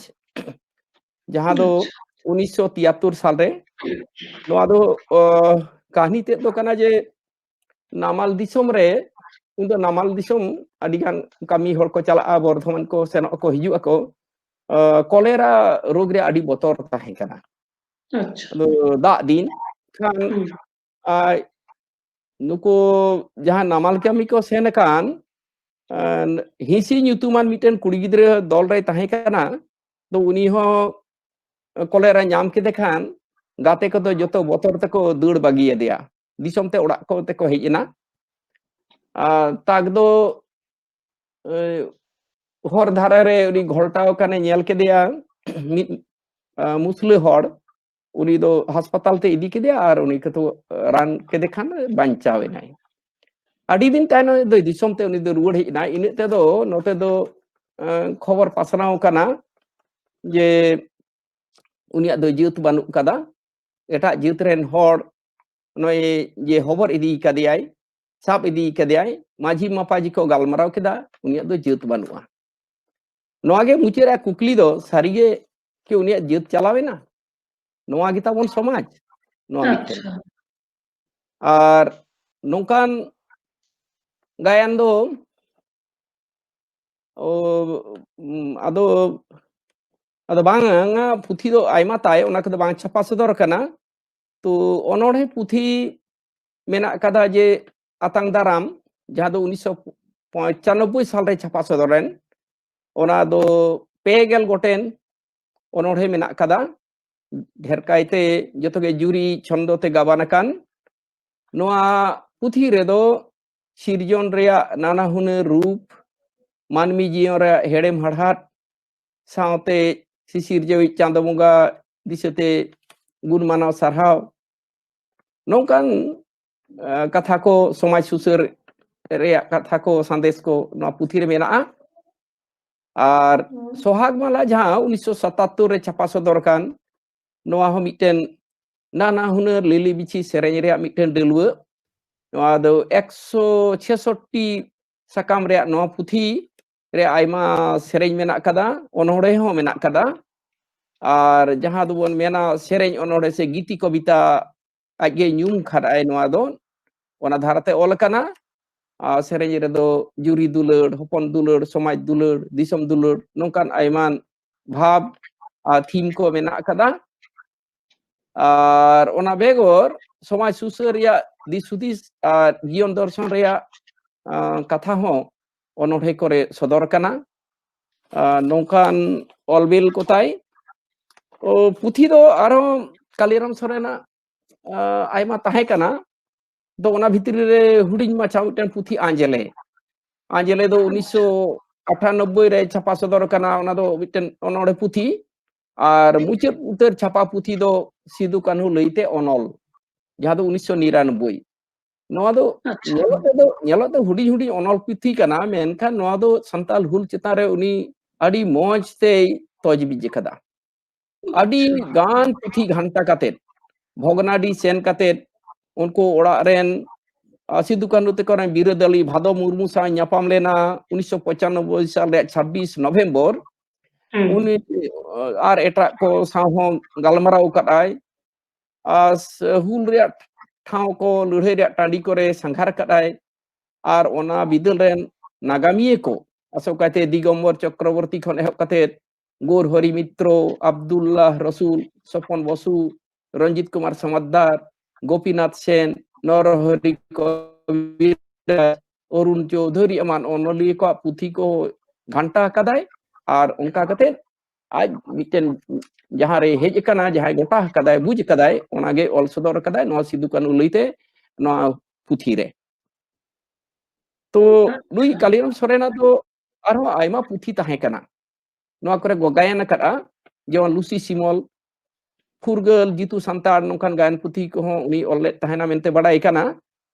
ᱡᱟᱦᱟᱸ ᱫᱚ ᱟᱪᱪᱷᱟ᱾ ᱩᱱᱤᱥᱥᱚ ᱛᱤᱭᱟᱛᱛᱳᱨ ᱥᱟᱞᱨᱮ᱾ ᱱᱚᱣᱟ ᱫᱚ, ᱚ, ᱠᱟᱹᱦᱱᱤ ᱛᱮᱫ ᱫᱚ ᱠᱟᱱᱟ ᱡᱮ ᱱᱟᱢᱟᱞ ᱫᱤᱥᱚᱢ ᱨᱮ, ᱩᱱᱫᱚ ᱱᱟᱢᱟᱞ ᱫᱤᱥᱚᱢ ᱟᱹᱰᱤᱜᱟᱱ ᱠᱟᱹᱢᱤ ᱦᱚᱲ ᱠᱚ ᱪᱟᱞᱟᱜᱼᱟ, ᱵᱚᱨᱫᱷᱚᱢᱟᱱ ᱠᱚ ᱥᱮᱱᱚᱜ ᱟᱠᱚ, ᱦᱤᱡᱩᱜ ᱟᱠᱚ᱾ ᱚ, ᱠᱚᱞᱮᱨᱟ ᱨᱳᱜᱽ ᱨᱮ ᱟᱹᱰᱤ ᱵᱚᱛᱚᱨ ᱛᱟᱦᱮᱸ ᱠᱟᱱᱟ᱾ ᱟᱪᱪᱷᱟ᱾ ᱟᱫᱚ ᱫᱟᱜ ᱫᱤᱱ ᱠᱷᱟᱱ, ᱦᱩᱸ᱾ ᱟᱨ ᱱᱩᱠᱩ ᱡᱟᱦᱟᱸ ᱱᱟᱢᱟᱞ ᱠᱟᱹᱢᱤ ᱠᱚ ᱥᱮᱱ ᱟᱠᱟᱱ, ᱟᱨ ᱦᱤᱸᱥᱤ ᱧᱩᱛᱩᱢᱟᱱ ᱢᱤᱫᱴᱮᱱ ᱠᱩᱲᱤ ᱜᱤᱫᱽᱨᱟᱹ ᱫᱚᱞ ᱨᱮᱭ ᱛᱟᱦᱮᱸ ᱠᱟᱱᱟ᱾ ᱛᱚ ᱩᱱᱤ ᱦᱚᱸ ᱠᱚᱞᱮᱨᱟ ᱧᱟᱢ ᱠᱮᱫᱮ ᱠᱷᱟᱱ ᱜᱟᱛᱮ ᱠᱚᱫᱚ ᱡᱚᱛᱚ ᱵᱚᱛᱚᱨ ᱛᱮᱠᱚ ᱫᱟᱹᱲ ᱵᱟᱹᱜᱤᱭᱟᱫᱮᱭᱟ, ᱫᱤᱥᱚᱢ ᱛᱮ ᱚᱲᱟᱜ ᱠᱚ ᱛᱮᱠᱚ ᱦᱮᱡ ᱮᱱᱟ᱾ ᱟᱨ ᱛᱟᱠ ᱫᱚ, ᱮ, ᱦᱚᱨ ᱫᱷᱟᱨᱮ ᱨᱮ ᱩᱱᱤ ᱜᱷᱚᱞᱴᱟᱣ ᱟᱠᱟᱱᱮ ᱧᱮᱞ ᱠᱮᱫᱮᱭᱟ᱾ ᱢᱤᱫ, ᱟ, ᱢᱩᱥᱞᱟᱹ ᱦᱚᱲ, ᱩᱱᱤ ᱫᱚ ᱦᱟᱥᱯᱟᱛᱟᱞ ᱛᱮ ᱤᱫᱤ ᱠᱮᱫᱮᱭᱟ ᱟᱨ ᱩᱱᱤ ᱠᱚᱫᱚ ᱨᱟᱱ ᱠᱮᱫᱮ ᱠᱷᱟᱱ ᱵᱟᱧᱪᱟᱣ ᱮᱱᱟᱭ᱾ ᱟᱹᱰᱤ ᱫᱤᱱ ᱛᱟᱭᱱᱚᱢ ᱫᱚ ᱫᱤᱥᱚᱢ ᱛᱮ ᱩᱱᱤ ᱫᱚ ᱨᱩᱣᱟᱹᱲ ᱦᱮᱡ ᱮᱱᱟᱭ᱾ ᱤᱱᱟᱹᱜ ᱛᱮᱫᱚ ᱱᱚᱛᱮ ᱫᱚ, ᱮ, ᱠᱷᱚᱵᱚᱨ ᱯᱟᱥᱱᱟᱣ ᱠᱟᱱᱟ ᱡᱮ ᱩᱱᱤᱭᱟᱜ ᱫᱚ ᱡᱟᱹᱛ ᱵᱟᱹᱱᱩᱜ ᱠᱟᱫᱟ, ᱮᱴᱟᱜ ᱡᱟᱹᱛ ᱨᱮᱱ ᱦᱚᱲ ᱱᱚᱜᱼᱚᱭ ᱡᱮ ᱦᱚᱵᱚᱨ ᱤᱫᱤ ᱠᱟᱫᱮᱭᱟᱭ, ᱥᱟᱵ ᱤᱫᱤ ᱠᱟᱫᱮᱭᱟᱭ, ᱢᱟᱹᱡᱷᱤ ᱢᱟᱯᱟᱡᱷᱤ ᱠᱚ ᱜᱟᱞᱢᱟᱨᱟᱣ ᱠᱮᱫᱟ, ᱩᱱᱤᱭᱟᱜ ᱫᱚ ᱡᱟᱹᱛ ᱵᱟᱹᱱᱩᱜᱼᱟ᱾ ᱱᱚᱣᱟ ᱜᱮ ᱢᱩᱪᱟᱹᱫ ᱨᱮᱭᱟᱜ ᱠᱩᱠᱞᱤ ᱫᱚ, ᱥᱟᱹᱨᱤᱜᱮ ᱠᱤ ᱩᱱᱤᱭᱟᱜ ᱡᱟᱹᱛ ᱪᱟᱞᱟᱣ ᱮᱱᱟ? ᱱᱚᱣᱟ ᱜᱮ ᱛᱟᱵᱚᱱ ᱥᱚᱢᱟᱡᱽ, ᱱᱚᱣᱟ ᱢᱤᱫᱴᱮᱱ᱾ ᱟᱪᱪᱷᱟ᱾ ᱟᱨ ᱱᱚᱝᱠᱟᱱ ᱜᱟᱭᱟᱱ ᱫᱚ ᱚ, ᱩᱢ, ᱟᱫᱚ ᱟᱫᱚ ᱵᱟᱝᱟ, ᱯᱩᱛᱷᱤ ᱫᱚ ᱟᱭᱢᱟ ᱛᱟᱭ, ᱚᱱᱟ ᱠᱚᱫᱚ ᱵᱟᱝ ᱪᱷᱟᱯᱟ ᱥᱚᱫᱚᱨ ᱟᱠᱟᱱᱟ᱾ ᱛᱚ ᱚᱱᱚᱬᱦᱮ ᱯᱩᱛᱷᱤ ᱢᱮᱱᱟᱜ ᱠᱟᱫᱟ ᱡᱮ ᱟᱛᱟᱝ ᱫᱟᱨᱟᱢ, ᱡᱟᱦᱟᱸ ᱫᱚ ᱩᱱᱤᱥᱥᱚ ᱯᱚᱸᱪᱟᱱᱚᱵᱵᱳᱭ ᱥᱟᱞᱨᱮ ᱪᱷᱟᱯᱟ ᱥᱚᱫᱚᱨ ᱞᱮᱱ, ᱚᱱᱟ ᱫᱚ ᱯᱮ ᱜᱮᱞ ᱜᱚᱴᱮᱱ ᱚᱱᱚᱬᱦᱮ ᱢᱮᱱᱟᱜ ᱠᱟᱫᱟ᱾ ᱰᱷᱮᱨ ᱠᱟᱭᱛᱮ ᱡᱚᱛᱚ ᱜᱮ ᱡᱩᱨᱤ ᱪᱷᱚᱱᱫᱚ ᱛᱮ ᱜᱟᱵᱟᱱ ᱟᱠᱟᱱ᱾ ᱱᱚᱣᱟ ᱯᱩᱛᱷᱤ ᱨᱮᱫᱚ ᱥᱤᱨᱡᱚᱱ ᱨᱮᱭᱟᱜ ᱱᱟᱱᱟ ᱦᱩᱱᱟᱹᱨ ᱨᱩᱯ, ᱢᱟᱹᱱᱢᱤ ᱡᱤᱭᱚᱱ ᱨᱮᱭᱟᱜ ᱦᱮᱲᱮᱢ ᱦᱟᱲᱦᱟᱫ, ᱥᱟᱶᱛᱮ ᱥᱤᱥᱤᱨᱡᱟᱹᱣᱤᱡ ᱪᱟᱸᱫᱚ ᱵᱚᱸᱜᱟ ᱫᱤᱥᱟᱹᱛᱮ ᱜᱩᱱ ᱢᱟᱱᱟᱣ ᱥᱟᱨᱦᱟᱣ, ᱱᱚᱝᱠᱟᱱ, ᱟᱸ, ᱠᱟᱛᱷᱟ ᱠᱚ, ᱥᱚᱢᱟᱡᱽ ᱥᱩᱥᱟᱹᱨ ᱨᱮᱭᱟᱜ ᱠᱟᱛᱷᱟ ᱠᱚ, ᱥᱟᱸᱫᱮᱥ ᱠᱚ ᱱᱚᱣᱟ ᱯᱩᱛᱷᱤ ᱨᱮ ᱢᱮᱱᱟᱜᱼᱟ᱾ ᱟᱨ ᱦᱩᱸ᱾ ᱥᱚᱦᱟᱜᱽ ᱢᱟᱞᱟ, ᱡᱟᱦᱟᱸ ᱩᱱᱤᱥᱥᱚ ᱥᱟᱛᱟᱛᱛᱳᱨ ᱨᱮ ᱪᱷᱟᱯᱟ ᱥᱚᱫᱚᱨ ᱟᱠᱟᱱ, ᱱᱚᱣᱟ ᱦᱚᱸ ᱢᱤᱫᱴᱮᱱ ᱱᱟᱱᱟ ᱦᱩᱱᱟᱹᱨ ᱞᱤᱞᱤ ᱵᱤᱪᱷᱤ ᱥᱮᱨᱮᱧ ᱨᱮᱭᱟᱜ ᱢᱤᱫᱴᱮᱱ ᱰᱟᱹᱞᱣᱟᱹ᱾ ᱱᱚᱣᱟ ᱫᱚ ᱮᱠᱥᱚ ᱪᱷᱮᱥᱚᱴᱴᱤ ᱥᱟᱠᱟᱢ ᱨᱮᱭᱟᱜ ᱱᱚᱣᱟ ᱯᱩᱛᱷᱤ ᱨᱮ ᱟᱭᱢᱟ ᱥᱮᱨᱮᱧ ᱢᱮᱱᱟᱜ ᱠᱟᱫᱟ, ᱚᱱᱚᱬᱦᱮ ᱦᱚᱸ ᱢᱮᱱᱟᱜ ᱠᱟᱫᱟ᱾ ᱟᱨ ᱡᱟᱦᱟᱸ ᱫᱚᱵᱚᱱ ᱢᱮᱱᱟ ᱥᱮᱨᱮᱧ ᱚᱱᱚᱬᱦᱮ ᱥᱮ ᱜᱤᱛᱤ ᱠᱚᱵᱤᱛᱟ, ᱟᱡᱜᱮ ᱧᱩᱢ ᱠᱷᱟᱰᱟᱜ ᱟᱭ ᱱᱚᱣᱟ ᱫᱚ᱾ ᱚᱱᱟ ᱫᱷᱟᱨᱟᱛᱮ ᱚᱞ ᱟᱠᱟᱱᱟ᱾ ᱟᱨ ᱥᱮᱨᱮᱧ ᱨᱮᱫᱚ ᱡᱩᱨᱤ ᱫᱩᱞᱟᱹᱲ, ᱦᱚᱯᱚᱱ ᱫᱩᱞᱟᱹᱲ, ᱥᱚᱢᱟᱡᱽ ᱫᱩᱞᱟᱹᱲ, ᱫᱤᱥᱚᱢ ᱫᱩᱞᱟᱹᱲ, ᱱᱚᱝᱠᱟᱱ ᱟᱭᱢᱟ ᱵᱷᱟᱵᱽ ᱟᱨ ᱛᱷᱤᱢ ᱠᱚ ᱢᱮᱱᱟᱜ ᱟᱠᱟᱫᱟ᱾ ᱟᱨ ᱚᱱᱟ ᱵᱮᱜᱚᱨ ᱥᱚᱢᱟᱡᱽ ᱥᱩᱥᱟᱹᱨ ᱨᱮᱭᱟᱜ ᱫᱤᱥ ᱦᱩᱫᱤᱥ ᱟᱨ ᱡᱤᱭᱚᱱ ᱫᱚᱨᱥᱚᱱ ᱨᱮᱭᱟᱜ, ᱟᱸ, ᱠᱟᱛᱷᱟ ᱦᱚᱸ ᱚᱱᱚᱬᱦᱮ ᱠᱚᱨᱮ ᱥᱚᱫᱚᱨ ᱟᱠᱟᱱᱟ᱾ ᱟᱸ, ᱱᱚᱝᱠᱟᱱ ᱚᱞ ᱵᱤᱞ ᱠᱚ ᱛᱟᱭ᱾ ᱚ, ᱯᱩᱛᱷᱤ ᱫᱚ ᱟᱨᱦᱚᱸ ᱠᱟᱞᱤᱨᱟᱢ ᱥᱚᱨᱮᱱᱟᱜ, ᱟᱸ, ᱟᱭᱢᱟ ᱛᱟᱦᱮᱸ ᱠᱟᱱᱟ᱾ ᱫᱚ ᱚᱱᱟ ᱵᱷᱤᱛᱨᱤ ᱨᱮ ᱦᱩᱰᱤᱧ ᱢᱟᱪᱷᱟ ᱢᱤᱫᱴᱮᱱ ᱯᱩᱛᱷᱤ ᱟᱸᱡᱽᱞᱮ, ᱟᱸᱡᱽᱞᱮ ᱫᱚ ᱩᱱᱤᱥᱥᱚ ᱟᱴᱷᱟᱱᱚᱵᱵᱳᱭ ᱨᱮ ᱪᱷᱟᱯᱟ ᱥᱚᱫᱚᱨ ᱟᱠᱟᱱᱟ᱾ ᱚᱱᱟ ᱫᱚ ᱢᱤᱫᱴᱮᱱ ᱚᱱᱚᱬᱦᱮ ᱯᱩᱛᱷᱤ᱾ ᱟᱨ ᱢᱩᱪᱟᱹᱫ ᱩᱛᱟᱹᱨ ᱪᱷᱟᱯᱟ ᱯᱩᱛᱷᱤ ᱫᱚ ᱥᱤᱫᱩ ᱠᱟᱹᱱᱦᱩ ᱞᱟᱹᱭᱛᱮ ᱚᱱᱚᱞ, ᱡᱟᱦᱟᱸ ᱫᱚ ᱩᱱᱤᱥᱥᱚ ᱱᱤᱨᱟᱱᱚᱵᱵᱳᱭ᱾ ᱱᱚᱣᱟ ᱫᱚ ᱟᱪᱪᱷᱟ᱾ ᱧᱮᱞᱚᱜ ᱛᱮᱫᱚ, ᱧᱮᱞᱚᱜ ᱛᱮ ᱦᱩᱰᱤᱧ ᱦᱩᱰᱤᱧ ᱚᱱᱚᱞ ᱯᱩᱛᱷᱤ ᱠᱟᱱᱟ, ᱢᱮᱱᱠᱷᱟᱱ ᱱᱚᱣᱟ ᱫᱚ ᱥᱟᱱᱛᱟᱞ ᱦᱩᱞ ᱪᱮᱛᱟᱱ ᱨᱮ ᱩᱱᱤ ᱟᱹᱰᱤ ᱢᱚᱸᱡᱽ ᱛᱮᱭ ᱛᱚᱡᱽᱵᱤᱡ ᱟᱠᱟᱫᱟ᱾ ᱟᱹᱰᱤ ᱜᱟᱱ ᱯᱩᱛᱷᱤ ᱜᱷᱟᱱᱴᱟ ᱠᱟᱛᱮᱫ, ᱵᱷᱚᱜᱽᱱᱟᱰᱤ ᱥᱮᱱ ᱠᱟᱛᱮᱫ, ᱩᱱᱠᱩ ᱚᱲᱟᱜ ᱨᱮᱱ, ᱟ, ᱥᱤᱫᱩ ᱠᱟᱹᱱᱦᱩ ᱛᱟᱠᱚ ᱨᱮᱱ ᱵᱤᱨᱟᱹᱫᱟᱹᱞᱤ ᱵᱷᱟᱫᱚ ᱢᱩᱨᱢᱩ ᱥᱟᱶ ᱧᱟᱯᱟᱢ ᱞᱮᱱᱟ ᱩᱱᱤᱥᱥᱚ ᱯᱚᱸᱪᱟᱱᱚᱵᱵᱳᱭ ᱥᱟᱞ ᱨᱮᱭᱟᱜ ᱪᱷᱟᱵᱵᱤᱥ ᱱᱚᱵᱷᱮᱢᱵᱚᱨ᱾ ᱦᱩᱸ᱾ ᱩᱱᱤ, ᱟ, ᱟᱨ ᱮᱴᱟᱜ ᱠᱚ ᱥᱟᱶ ᱦᱚᱸ ᱜᱟᱞᱢᱟᱨᱟᱣ ᱟᱠᱟᱫ ᱟᱭ᱾ ᱟᱨ ᱥ-, ᱦᱩᱞ ᱨᱮᱭᱟᱜ ᱴᱷᱟᱶ ᱠᱚ, ᱞᱟᱹᱲᱦᱟᱹᱭ ᱨᱮᱭᱟᱜ ᱴᱟᱺᱰᱤ ᱠᱚᱨᱮ ᱥᱟᱸᱜᱷᱟᱨ ᱟᱠᱟᱫ ᱟᱭ᱾ ᱟᱨ ᱚᱱᱟ ᱵᱤᱫᱟᱹᱞ ᱨᱮᱱ ᱱᱟᱜᱟᱢᱤᱭᱟᱹ ᱠᱚ, ᱟᱥᱚᱠ ᱠᱟᱭᱛᱮ ᱫᱤᱜᱚᱢᱵᱚᱨ ᱪᱚᱠᱨᱚᱵᱚᱨᱛᱤ ᱠᱷᱚᱱ ᱮᱦᱚᱵ ᱠᱟᱛᱮ ᱜᱳᱨ ᱦᱚᱨᱤ ᱢᱤᱛᱨᱚ, ᱟᱵᱫᱩᱞᱞᱟᱦ ᱨᱚᱥᱩᱞ, ᱥᱚᱯᱚᱱ ᱵᱚᱥᱩ, ᱨᱚᱧᱡᱤᱛ ᱠᱩᱢᱟᱨ ᱥᱟᱢᱟᱫᱫᱟᱨ, ᱜᱳᱯᱤᱱᱟᱛᱷ ᱥᱮᱱ, ᱱᱚᱨᱦᱚᱨᱤ ᱠᱚᱵᱤᱨᱟᱡᱽ, ᱚᱨᱩᱱ ᱪᱳᱣᱫᱷᱩᱨᱤ ᱮᱢᱟᱱ ᱚᱱᱚᱞᱤᱭᱟᱹ ᱠᱚᱣᱟᱜ ᱯᱩᱛᱷᱤ ᱠᱚ ᱜᱷᱟᱱᱴᱟ ᱟᱠᱟᱫᱟᱭ᱾ ᱟᱨ ᱚᱱᱠᱟ ᱠᱟᱛᱮ ᱟᱡ ᱢᱤᱫᱴᱮᱱ ᱡᱟᱦᱟᱸ ᱨᱮ ᱦᱮᱡ ᱟᱠᱟᱱᱟ, ᱡᱟᱦᱟᱸᱭ ᱜᱚᱴᱟ ᱟᱠᱟᱫᱟᱭ, ᱵᱩᱡᱽ ᱟᱠᱟᱫᱟᱭ, ᱚᱱᱟᱜᱮ ᱚᱞ ᱥᱚᱫᱚᱨ ᱟᱠᱟᱫᱟᱭ ᱱᱚᱣᱟ ᱥᱤᱫᱩ ᱠᱟᱹᱱᱦᱩ ᱞᱟᱹᱭᱛᱮ ᱱᱚᱣᱟ ᱯᱩᱛᱷᱤ ᱨᱮ᱾ ᱛᱚ ᱱᱩᱭ ᱠᱟᱞᱤᱨᱟᱢ ᱥᱚᱨᱮᱱᱟᱜ ᱫᱚ ᱟᱨᱦᱚᱸ ᱟᱭᱢᱟ ᱯᱩᱛᱷᱤ ᱛᱟᱦᱮᱸ ᱠᱟᱱᱟ, ᱱᱚᱣᱟ ᱠᱚᱨᱮ ᱠᱚ ᱜᱟᱭᱟᱱ ᱟᱠᱟᱫᱼᱟ, ᱡᱮᱢᱚᱱ ᱞᱩᱥᱤ ᱥᱤᱢᱚᱞ, ᱯᱷᱩᱨᱜᱟᱹᱞ, ᱡᱤᱛᱩ ᱥᱟᱱᱛᱟᱲ, ᱱᱚᱝᱠᱟᱱ ᱜᱟᱭᱟᱱ ᱯᱩᱛᱷᱤ ᱠᱚᱦᱚᱸ ᱩᱱᱤ ᱚᱞ ᱞᱮᱫ ᱛᱟᱦᱮᱱᱟ ᱢᱮᱱᱛᱮ ᱵᱟᱰᱟᱭ ᱠᱟᱱᱟ᱾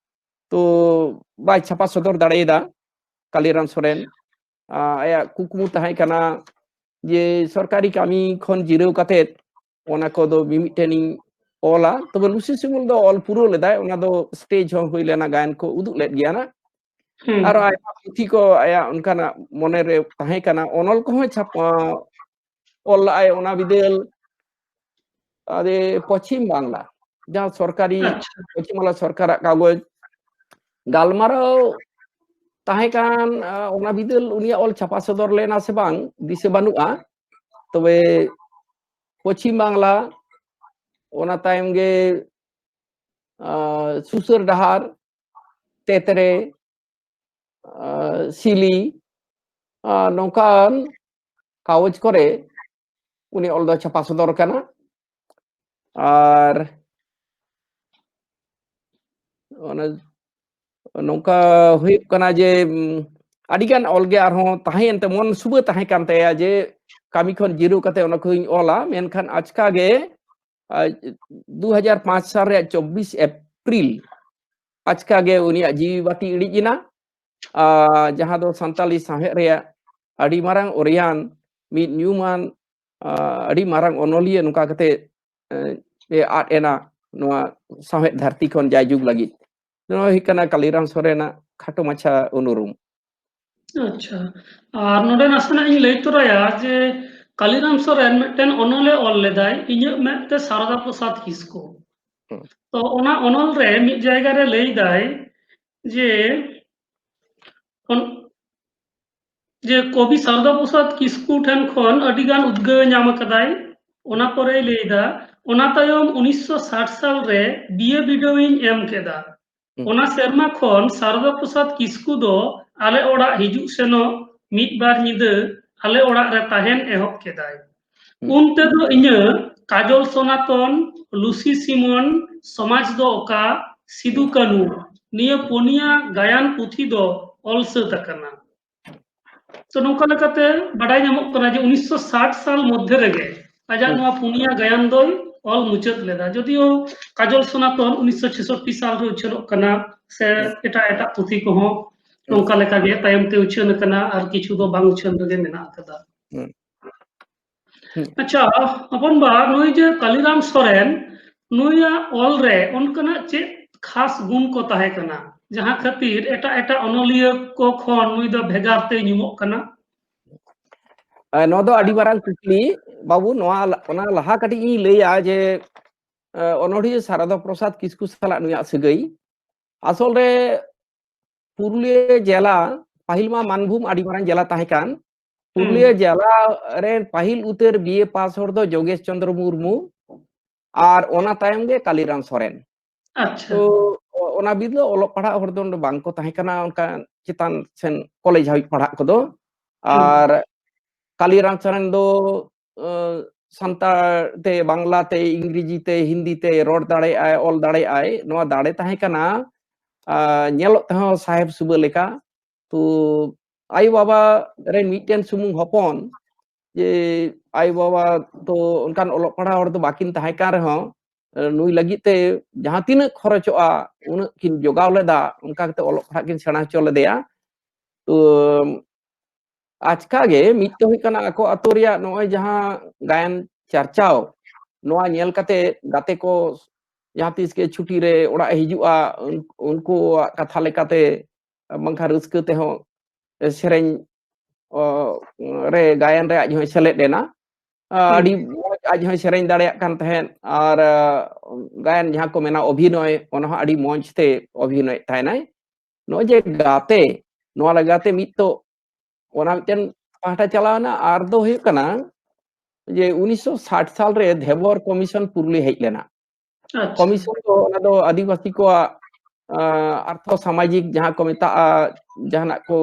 ᱛᱚ ᱵᱟᱭ ᱪᱷᱟᱯᱟ ᱥᱚᱫᱚᱨ ᱫᱟᱲᱮᱭᱟᱫᱟ ᱠᱟᱞᱤᱨᱟᱢ ᱥᱚᱨᱮᱱ᱾ ᱟᱭᱟᱜ ᱠᱩᱠᱢᱩ ᱛᱟᱦᱮᱸ ᱠᱟᱱᱟ ᱡᱮ ᱥᱚᱨᱠᱟᱨᱤ ᱠᱟᱹᱢᱤ ᱠᱷᱚᱱ ᱡᱤᱨᱟᱹᱣ ᱠᱟᱛᱮ ᱚᱱᱟ ᱠᱚᱫᱚ ᱢᱤᱢᱤᱫᱴᱮᱱᱤᱧ ᱚᱞᱟ᱾ ᱛᱚᱵᱮ ᱞᱩᱥᱤ ᱥᱤᱢᱚᱞ ᱫᱚ ᱚᱞ ᱯᱩᱨᱟᱹᱣ ᱞᱮᱫᱟᱭ, ᱚᱱᱟ ᱫᱚ ᱥᱴᱮᱡᱽ ᱦᱚᱸ ᱦᱩᱭ ᱞᱮᱱᱟ, ᱜᱟᱭᱟᱱ ᱠᱚ ᱩᱫᱩᱜ ᱞᱮᱫ ᱜᱮᱭᱟ ᱱᱟ᱾ ᱟᱨᱚ ᱟᱭᱢᱟ ᱯᱩᱛᱷᱤ ᱠᱚ ᱟᱭᱟᱜ ᱚᱱᱠᱟᱱᱟᱜ ᱢᱚᱱᱮᱨᱮ ᱛᱟᱦᱮᱸ ᱠᱟᱱᱟ, ᱚᱱᱚᱞ ᱠᱚᱦᱚᱸ ᱪᱷᱟᱯᱟ ᱚᱞ ᱞᱟᱜᱼᱟᱭ᱾ ᱚᱱᱟ ᱵᱤᱫᱟᱹᱞ ᱟᱫᱮ ᱯᱚᱪᱷᱤᱢ ᱵᱟᱝᱞᱟ, ᱡᱟᱦᱟᱸ ᱥᱚᱨᱠᱟᱨᱤ, ᱟᱪᱪᱷᱟ᱾ ᱯᱚᱪᱷᱤᱢ ᱵᱟᱝᱞᱟ ᱥᱚᱨᱠᱟᱨᱟᱜ ᱠᱟᱜᱚᱡᱽ ᱜᱟᱞᱢᱟᱨᱟᱣ ᱛᱟᱦᱮᱸ ᱠᱟᱱ, ᱚᱱᱟ ᱵᱤᱫᱟᱹᱞ ᱩᱱᱤᱭᱟᱜ ᱚᱞ ᱪᱷᱟᱯᱟ ᱥᱚᱫᱚᱨ ᱞᱮᱱᱟ ᱥᱮ ᱵᱟᱝ ᱫᱤᱥᱟᱹ ᱵᱟᱹᱱᱩᱜᱼᱟ᱾ ᱛᱚᱵᱮ ᱯᱚᱪᱷᱤᱢ ᱵᱟᱝᱞᱟ, ᱚᱱᱟ ᱛᱟᱭᱚᱢ ᱜᱮ ᱥᱩᱥᱟᱹᱨ ᱰᱟᱦᱟᱨ, ᱛᱮᱛᱨᱮ, ᱥᱤᱞᱤ, ᱱᱚᱝᱠᱟᱱ ᱠᱟᱜᱚᱡᱽ ᱠᱚᱨᱮ ᱩᱱᱤ ᱚᱞ ᱫᱚ ᱪᱷᱟᱯᱟ ᱥᱚᱫᱚᱨ ᱠᱟᱱᱟ᱾ ᱟᱨ ᱚᱱᱟ ᱱᱚᱝᱠᱟ ᱦᱩᱭᱩᱜ ᱠᱟᱱᱟ ᱡᱮ ᱟᱹᱰᱤᱜᱟᱱ ᱚᱞ ᱜᱮ ᱟᱨᱦᱚᱸ ᱛᱟᱦᱮᱸᱭᱮᱱ ᱛᱮ ᱢᱚᱱ ᱥᱩᱵᱟᱹ ᱛᱟᱦᱮᱸ ᱠᱟᱱ ᱛᱟᱭᱟ ᱡᱮ ᱠᱟᱹᱢᱤ ᱠᱷᱚᱱ ᱡᱤᱨᱟᱹᱣ ᱠᱟᱛᱮ ᱚᱱᱟ ᱠᱚᱧ ᱚᱞᱟ᱾ ᱢᱮᱱᱠᱷᱟᱱ ᱟᱪᱠᱟ ᱜᱮ ᱫᱩ ᱦᱟᱡᱟᱨ ᱯᱟᱸᱪ ᱥᱟᱞ ᱨᱮᱭᱟᱜ ᱪᱚᱵᱵᱤᱥ ᱮᱯᱨᱤᱞ ᱟᱪᱠᱟ ᱜᱮ ᱩᱱᱤᱭᱟᱜ ᱡᱤᱣᱤ ᱵᱟᱹᱛᱤ ᱤᱲᱤᱡ ᱮᱱᱟ᱾ ᱡᱟᱦᱟᱸ ᱫᱚ ᱥᱟᱱᱛᱟᱞᱤ ᱥᱟᱶᱦᱮᱫ ᱨᱮᱭᱟᱜ ᱟᱹᱰᱤ ᱢᱟᱨᱟᱝ ᱚᱨᱤᱭᱟᱱ, ᱢᱤᱫ ᱧᱩᱢᱟᱱ ᱟᱹᱰᱤ ᱢᱟᱨᱟᱝ ᱚᱱᱚᱞᱤᱭᱟᱹ ᱱᱚᱝᱠᱟ ᱠᱟᱛᱮ ᱮ ᱟᱫ ᱮᱱᱟ ᱱᱚᱣᱟ ᱥᱟᱶᱦᱮᱫ ᱫᱷᱟᱹᱨᱛᱤ ᱠᱷᱚᱱ ᱡᱟᱭᱡᱩᱜᱽ ᱞᱟᱹᱜᱤᱫ᱾ ᱱᱚᱣᱟ ᱦᱩᱭᱩᱜ ᱠᱟᱱᱟ ᱠᱟᱞᱤᱨᱟᱢ ᱥᱚᱨᱮᱱᱟᱜ ᱠᱷᱟᱴᱚ ᱢᱟᱪᱷᱟ ᱩᱱᱩᱨᱩᱢ᱾ ᱟᱪᱪᱷᱟ, ᱟᱨ ᱱᱚᱰᱮ ᱱᱟᱥᱮᱱᱟᱜ ᱤᱧ ᱞᱟᱹᱭ ᱛᱚᱨᱟᱭᱟ ᱡᱮ ᱠᱟᱞᱤᱨᱟᱢ ᱥᱚᱨᱮᱱ ᱢᱤᱫᱴᱮᱱ ᱚᱱᱚᱞᱮ ᱚᱞ ᱞᱮᱫᱟᱭ, ᱤᱧᱟᱹᱜ ᱢᱮᱫ ᱛᱮ ᱥᱟᱨᱚᱫᱟ ᱯᱨᱚᱥᱟᱫᱽ ᱠᱤᱥᱠᱩ᱾ ᱦᱩᱸ᱾ ᱛᱚ ᱚᱱᱟ ᱚᱱᱚᱞ ᱨᱮ ᱢᱤᱫ ᱡᱟᱭᱜᱟ ᱨᱮ ᱞᱟᱹᱭ ᱫᱟᱭ ᱡᱮ ᱚᱱ-, ᱡᱮ ᱠᱚᱵᱤ ᱥᱟᱨᱚᱫᱟ ᱯᱨᱚᱥᱟᱫᱽ ᱠᱤᱥᱠᱩ ᱴᱷᱮᱱ ᱠᱷᱚᱱ ᱟᱹᱰᱤ ᱜᱟᱱ ᱩᱫᱽᱜᱟᱹᱣ ᱮ ᱧᱟᱢ ᱟᱠᱟᱫᱟᱭ᱾ ᱚᱱᱟ ᱯᱚᱨᱮᱭ ᱞᱟᱹᱭ ᱮᱫᱟ, ᱚᱱᱟ ᱛᱟᱭᱚᱢ ᱩᱱᱤᱥᱥᱚ ᱥᱟᱴ ᱥᱟᱞ ᱨᱮ ᱵᱤᱭᱮ ᱵᱤᱰᱟᱹᱣ ᱤᱧ ᱮᱢ ᱠᱮᱫᱟ᱾ ᱦᱩᱸ᱾ ᱚᱱᱟ ᱥᱮᱨᱢᱟ ᱠᱷᱚᱱ ᱥᱟᱨᱚᱫᱟ ᱯᱨᱚᱥᱟᱫᱽ ᱠᱤᱥᱠᱩ ᱫᱚ ᱟᱞᱮ ᱚᱲᱟᱜ ᱦᱤᱡᱩᱜ ᱥᱮᱱᱚᱜ ᱢᱤᱫ ᱵᱟᱨ ᱧᱤᱫᱟᱹ ᱟᱞᱮ ᱚᱲᱟᱜ ᱨᱮ ᱛᱟᱦᱮᱱ ᱮᱦᱚᱵ ᱠᱮᱫᱟᱭ᱾ ᱦᱩᱸ᱾ ᱩᱱ ᱛᱮᱫᱚ ᱤᱧᱟᱹᱜ ᱠᱟᱡᱚᱞ ᱥᱚᱱᱟᱛᱚᱱ, ᱞᱩᱥᱤ ᱥᱤᱢᱚᱱ, ᱥᱚᱢᱟᱡᱽ ᱫᱚ ᱚᱠᱟ, ᱥᱤᱫᱩ ᱠᱟᱹᱱᱦᱩ, ᱱᱤᱭᱟᱹ ᱯᱩᱱᱭᱟ ᱜᱟᱭᱟᱱ ᱯᱩᱛᱷᱤ ᱫᱚ ᱚᱞ ᱥᱟᱹᱛ ᱟᱠᱟᱱᱟ᱾ ᱛᱚ, ᱱᱚᱝᱠᱟ ᱞᱮᱠᱟᱛᱮ ᱵᱟᱰᱟᱭ ᱧᱟᱢᱚᱜ ᱠᱟᱱᱟ ᱡᱮ ᱩᱱᱤᱥᱥᱚ ᱥᱟᱴ ᱥᱟᱞ ᱢᱚᱫᱽᱫᱷᱮ ᱨᱮᱜᱮ ᱟᱡᱟᱜ ᱦᱩᱸ᱾ ᱱᱚᱣᱟ ᱯᱩᱱᱭᱟ ᱜᱟᱭᱟᱱ ᱫᱚᱭ ᱚᱞ ᱢᱩᱪᱟᱹᱫ ᱞᱮᱫᱟ᱾ ᱡᱚᱫᱤᱭᱳ ᱠᱟᱡᱚᱞ ᱥᱚᱱᱟᱛᱚᱱ ᱩᱱᱤᱥᱥᱚ ᱪᱷᱮᱥᱚᱴᱴᱤ ᱥᱟᱞ ᱨᱮ ᱩᱪᱷᱟᱹᱱᱚᱜ ᱠᱟᱱᱟ, ᱥᱮ ᱦᱩᱸ᱾ ᱮᱴᱟᱜ ᱮᱴᱟᱜ ᱯᱩᱛᱷᱤ ᱠᱚᱦᱚᱸ ᱦᱩᱸ᱾ ᱱᱚᱝᱠᱟ ᱞᱮᱠᱟᱜᱮ ᱛᱟᱭᱚᱢ ᱛᱮ ᱩᱪᱷᱟᱹᱱ ᱟᱠᱟᱱᱟ, ᱟᱨ ᱠᱤᱪᱷᱩ ᱫᱚ ᱵᱟᱝ ᱩᱪᱷᱟᱹᱱ ᱨᱮᱜᱮ ᱢᱮᱱᱟᱜ ᱟᱠᱟᱫᱟ᱾ ᱦᱩᱸ᱾ ᱦᱩᱸ᱾ ᱟᱪᱪᱷᱟ, ᱦᱚᱯᱚᱱ ᱵᱟ, ᱱᱩᱭ ᱡᱮ ᱠᱟᱞᱤᱨᱟᱢ ᱥᱚᱨᱮᱱ, ᱱᱩᱭᱟᱜ ᱚᱞ ᱨᱮ ᱚᱱᱠᱟᱱᱟᱜ ᱪᱮᱫ ᱠᱷᱟᱥ ᱜᱩᱱ ᱠᱚ ᱛᱟᱦᱮᱸ ᱠᱟᱱᱟ, ᱡᱟᱦᱟᱸ ᱠᱷᱟᱹᱛᱤᱨ ᱮᱴᱟᱜ ᱮᱴᱟᱜ ᱚᱱᱚᱞᱤᱭᱟᱹ ᱠᱚ ᱠᱷᱚᱱ ᱱᱩᱭ ᱫᱚ ᱵᱷᱮᱜᱟᱨ ᱛᱮ ᱧᱩᱢᱚᱜ ᱠᱟᱱᱟ? ᱮ, ᱱᱚᱣᱟ ᱫᱚ ᱟᱹᱰᱤ ᱢᱟᱨᱟᱝ ᱠᱩᱠᱞᱤ, ᱵᱟᱹᱵᱩ᱾ ᱱᱚᱣᱟ ᱞᱟ-, ᱚᱱᱟ ᱞᱟᱦᱟ ᱠᱟᱹᱴᱤᱡ ᱤᱧ ᱞᱟᱹᱭᱟ ᱡᱮ, ᱮ, ᱚᱱᱚᱬᱦᱤᱭᱟᱹ ᱥᱟᱨᱚᱫᱟ ᱯᱨᱚᱥᱟᱫᱽ ᱠᱤᱥᱠᱩ ᱥᱟᱞᱟᱜ ᱱᱩᱭᱟᱜ ᱥᱟᱹᱜᱟᱹᱭ᱾ ᱟᱥᱚᱞ ᱨᱮ ᱯᱩᱨᱩᱞᱤᱭᱟᱹ ᱡᱮᱞᱟ, ᱯᱟᱹᱦᱤᱞ ᱢᱟ ᱢᱟᱱᱵᱷᱩᱢ ᱟᱹᱰᱤ ᱢᱟᱨᱟᱝ ᱡᱮᱞᱟ ᱛᱟᱦᱮᱸ ᱠᱟᱱ, ᱯᱩᱨᱩᱞᱤᱭᱟᱹ ᱦᱩᱸ᱾ ᱡᱮᱞᱟ ᱨᱮᱱ ᱯᱟᱹᱦᱤᱞ ᱩᱛᱟᱹᱨ ᱵᱤᱭᱮ ᱯᱟᱥ ᱦᱚᱲ ᱫᱚ ᱡᱳᱜᱮᱥ ᱪᱚᱸᱫᱽᱨᱚ ᱢᱩᱨᱢᱩ, ᱟᱨ ᱚᱱᱟ ᱛᱟᱭᱚᱢ ᱜᱮ ᱠᱟᱞᱤᱨᱟᱢ ᱥᱚᱨᱮᱱ᱾ ᱟᱪᱪᱷᱟ᱾ ᱛᱚ, ᱚ-, ᱚᱱᱟ ᱵᱤᱨ ᱫᱚ ᱚᱞᱚᱜ ᱯᱟᱲᱦᱟᱜ ᱦᱚᱲ ᱫᱚ ᱱᱚᱰᱮ ᱵᱟᱝ ᱠᱚ ᱛᱟᱦᱮᱸ ᱠᱟᱱᱟ, ᱚᱱᱠᱟ ᱪᱮᱛᱟᱱ ᱥᱮᱱ ᱠᱚᱞᱮᱡᱽ ᱦᱟᱹᱵᱤᱡ ᱯᱟᱲᱦᱟᱜ ᱠᱚᱫᱚ᱾ ᱦᱩᱸ᱾ ᱟᱨ ᱠᱟᱞᱤᱨᱟᱢ ᱥᱚᱨᱮᱱ ᱫᱚ, ᱚ, ᱥᱟᱱᱛᱟᱲ ᱛᱮ, ᱵᱟᱝᱞᱟ ᱛᱮ, ᱤᱝᱨᱮᱡᱤ ᱛᱮ, ᱦᱤᱱᱫᱤ ᱛᱮ ᱨᱚᱲ ᱫᱟᱲᱮᱭᱟᱜᱼᱟᱭ, ᱚᱞ ᱫᱟᱲᱮᱭᱟᱜᱼᱟᱭ᱾ ᱱᱚᱣᱟ ᱫᱟᱲᱮ ᱛᱟᱦᱮᱸ ᱠᱟᱱᱟ, ᱟ, ᱧᱮᱞᱚᱜ ᱛᱮᱦᱚᱸ ᱥᱟᱦᱮᱵ ᱥᱩᱵᱟᱹ ᱞᱮᱠᱟ᱾ ᱛᱚ, ᱟᱭᱳ ᱵᱟᱵᱟ ᱨᱮᱱ ᱢᱤᱫᱴᱮᱱ ᱥᱩᱢᱩᱝ ᱦᱚᱯᱚᱱ, ᱡᱮ ᱟᱭᱳ ᱵᱟᱵᱟ ᱛᱚ ᱚᱱᱠᱟᱱ ᱚᱞᱚᱜ ᱯᱟᱲᱦᱟᱣ ᱦᱚᱲ ᱫᱚ ᱵᱟᱹᱠᱤᱱ ᱛᱟᱦᱮᱸ ᱠᱟᱱ ᱨᱮᱦᱚᱸ, ᱱᱩᱭ ᱞᱟᱹᱜᱤᱫ ᱛᱮ ᱡᱟᱦᱟᱸ ᱛᱤᱱᱟᱹᱜ ᱠᱷᱚᱨᱚᱪᱚᱜᱼᱟ, ᱩᱱᱟᱹᱜ ᱠᱤᱱ ᱡᱚᱜᱟᱣ ᱞᱮᱫᱟ, ᱚᱱᱠᱟ ᱠᱟᱛᱮ ᱚᱞᱚᱜ ᱯᱟᱲᱦᱟᱜ ᱠᱤᱱ ᱥᱮᱬᱟ ᱦᱚᱪᱚ ᱞᱮᱫᱮᱭᱟ᱾ ᱛᱚ, ᱟᱪᱠᱟ ᱜᱮ ᱢᱤᱫ ᱫᱚ ᱦᱩᱭᱩᱜ ᱠᱟᱱᱟ, ᱟᱠᱚ ᱟᱛᱳ ᱨᱮᱭᱟᱜ ᱱᱚᱜᱼᱚᱭ ᱡᱟᱦᱟᱸ ᱜᱟᱭᱟᱱ ᱪᱟᱨᱪᱟᱣ, ᱱᱚᱣᱟ ᱧᱮᱞ ᱠᱟᱛᱮ ᱜᱟᱛᱮ ᱠᱚ ᱡᱟᱦᱟᱸ ᱛᱤᱥ ᱜᱮ ᱪᱷᱩᱴᱤ ᱨᱮ ᱚᱲᱟᱜ ᱮ ᱦᱤᱡᱩᱜᱼᱟ, ᱩᱱ-, ᱩᱱᱠᱩᱣᱟᱜ ᱠᱟᱛᱷᱟ ᱞᱮᱠᱟᱛᱮ, ᱵᱟᱝᱠᱷᱟᱱ ᱨᱟᱹᱥᱠᱟᱹ ᱛᱮᱦᱚᱸ ᱥᱮᱨᱮᱧ, ᱚ, ᱨᱮ, ᱜᱟᱭᱟᱱ ᱨᱮ ᱟᱡ ᱦᱚᱸᱭ ᱥᱮᱞᱮᱫ ᱮᱱᱟ᱾ ᱟ, ᱦᱩᱸ᱾ ᱟᱹᱰᱤ ᱢᱚᱡᱽ ᱟᱡ ᱦᱚᱸᱭ ᱥᱮᱨᱮᱧ ᱫᱟᱲᱮᱭᱟᱜ ᱠᱟᱱ ᱛᱟᱦᱮᱸᱫ, ᱟᱨ, ᱟ, ᱜᱟᱭᱟᱱ ᱡᱟᱦᱟᱸ ᱠᱚ ᱢᱮᱱᱟ ᱚᱵᱷᱤᱱᱚᱭ, ᱚᱱᱟ ᱦᱚᱸ ᱟᱹᱰᱤ ᱢᱚᱡᱽ ᱛᱮ ᱚᱵᱷᱤᱱᱚᱭᱮᱫ ᱛᱟᱦᱮᱱᱟᱭ᱾ ᱱᱚᱜᱼᱚᱭ ᱡᱮ ᱜᱟᱛᱮ, ᱱᱚᱣᱟ ᱞᱟᱜᱟᱛᱮ ᱢᱤᱫ ᱛᱚ ᱚᱱᱟ ᱢᱤᱫᱴᱮᱱ ᱯᱟᱦᱴᱟ ᱪᱟᱞᱟᱣ ᱮᱱᱟ᱾ ᱟᱨ ᱫᱚ ᱦᱩᱭᱩᱜ ᱠᱟᱱᱟ ᱡᱮ ᱩᱱᱤᱥᱥᱚ ᱥᱟᱴ ᱥᱟᱞ ᱨᱮ ᱫᱷᱮᱵᱚᱨ ᱠᱚᱢᱤᱥᱚᱱ ᱯᱩᱨᱩᱞᱤᱭᱟᱹ ᱦᱮᱡ ᱞᱮᱱᱟ᱾ ᱠᱚᱢᱤᱥᱚᱱ ᱫᱚ ᱚᱱᱟ ᱫᱚ ᱟᱹᱫᱤᱵᱟᱹᱥᱤ ᱠᱚᱣᱟᱜ ᱟᱨᱛᱷᱚ ᱥᱟᱢᱟᱡᱤᱠ ᱡᱟᱦᱟᱸ ᱠᱚ ᱢᱮᱛᱟᱜᱼᱟ, ᱡᱟᱦᱟᱱᱟᱜ ᱠᱚ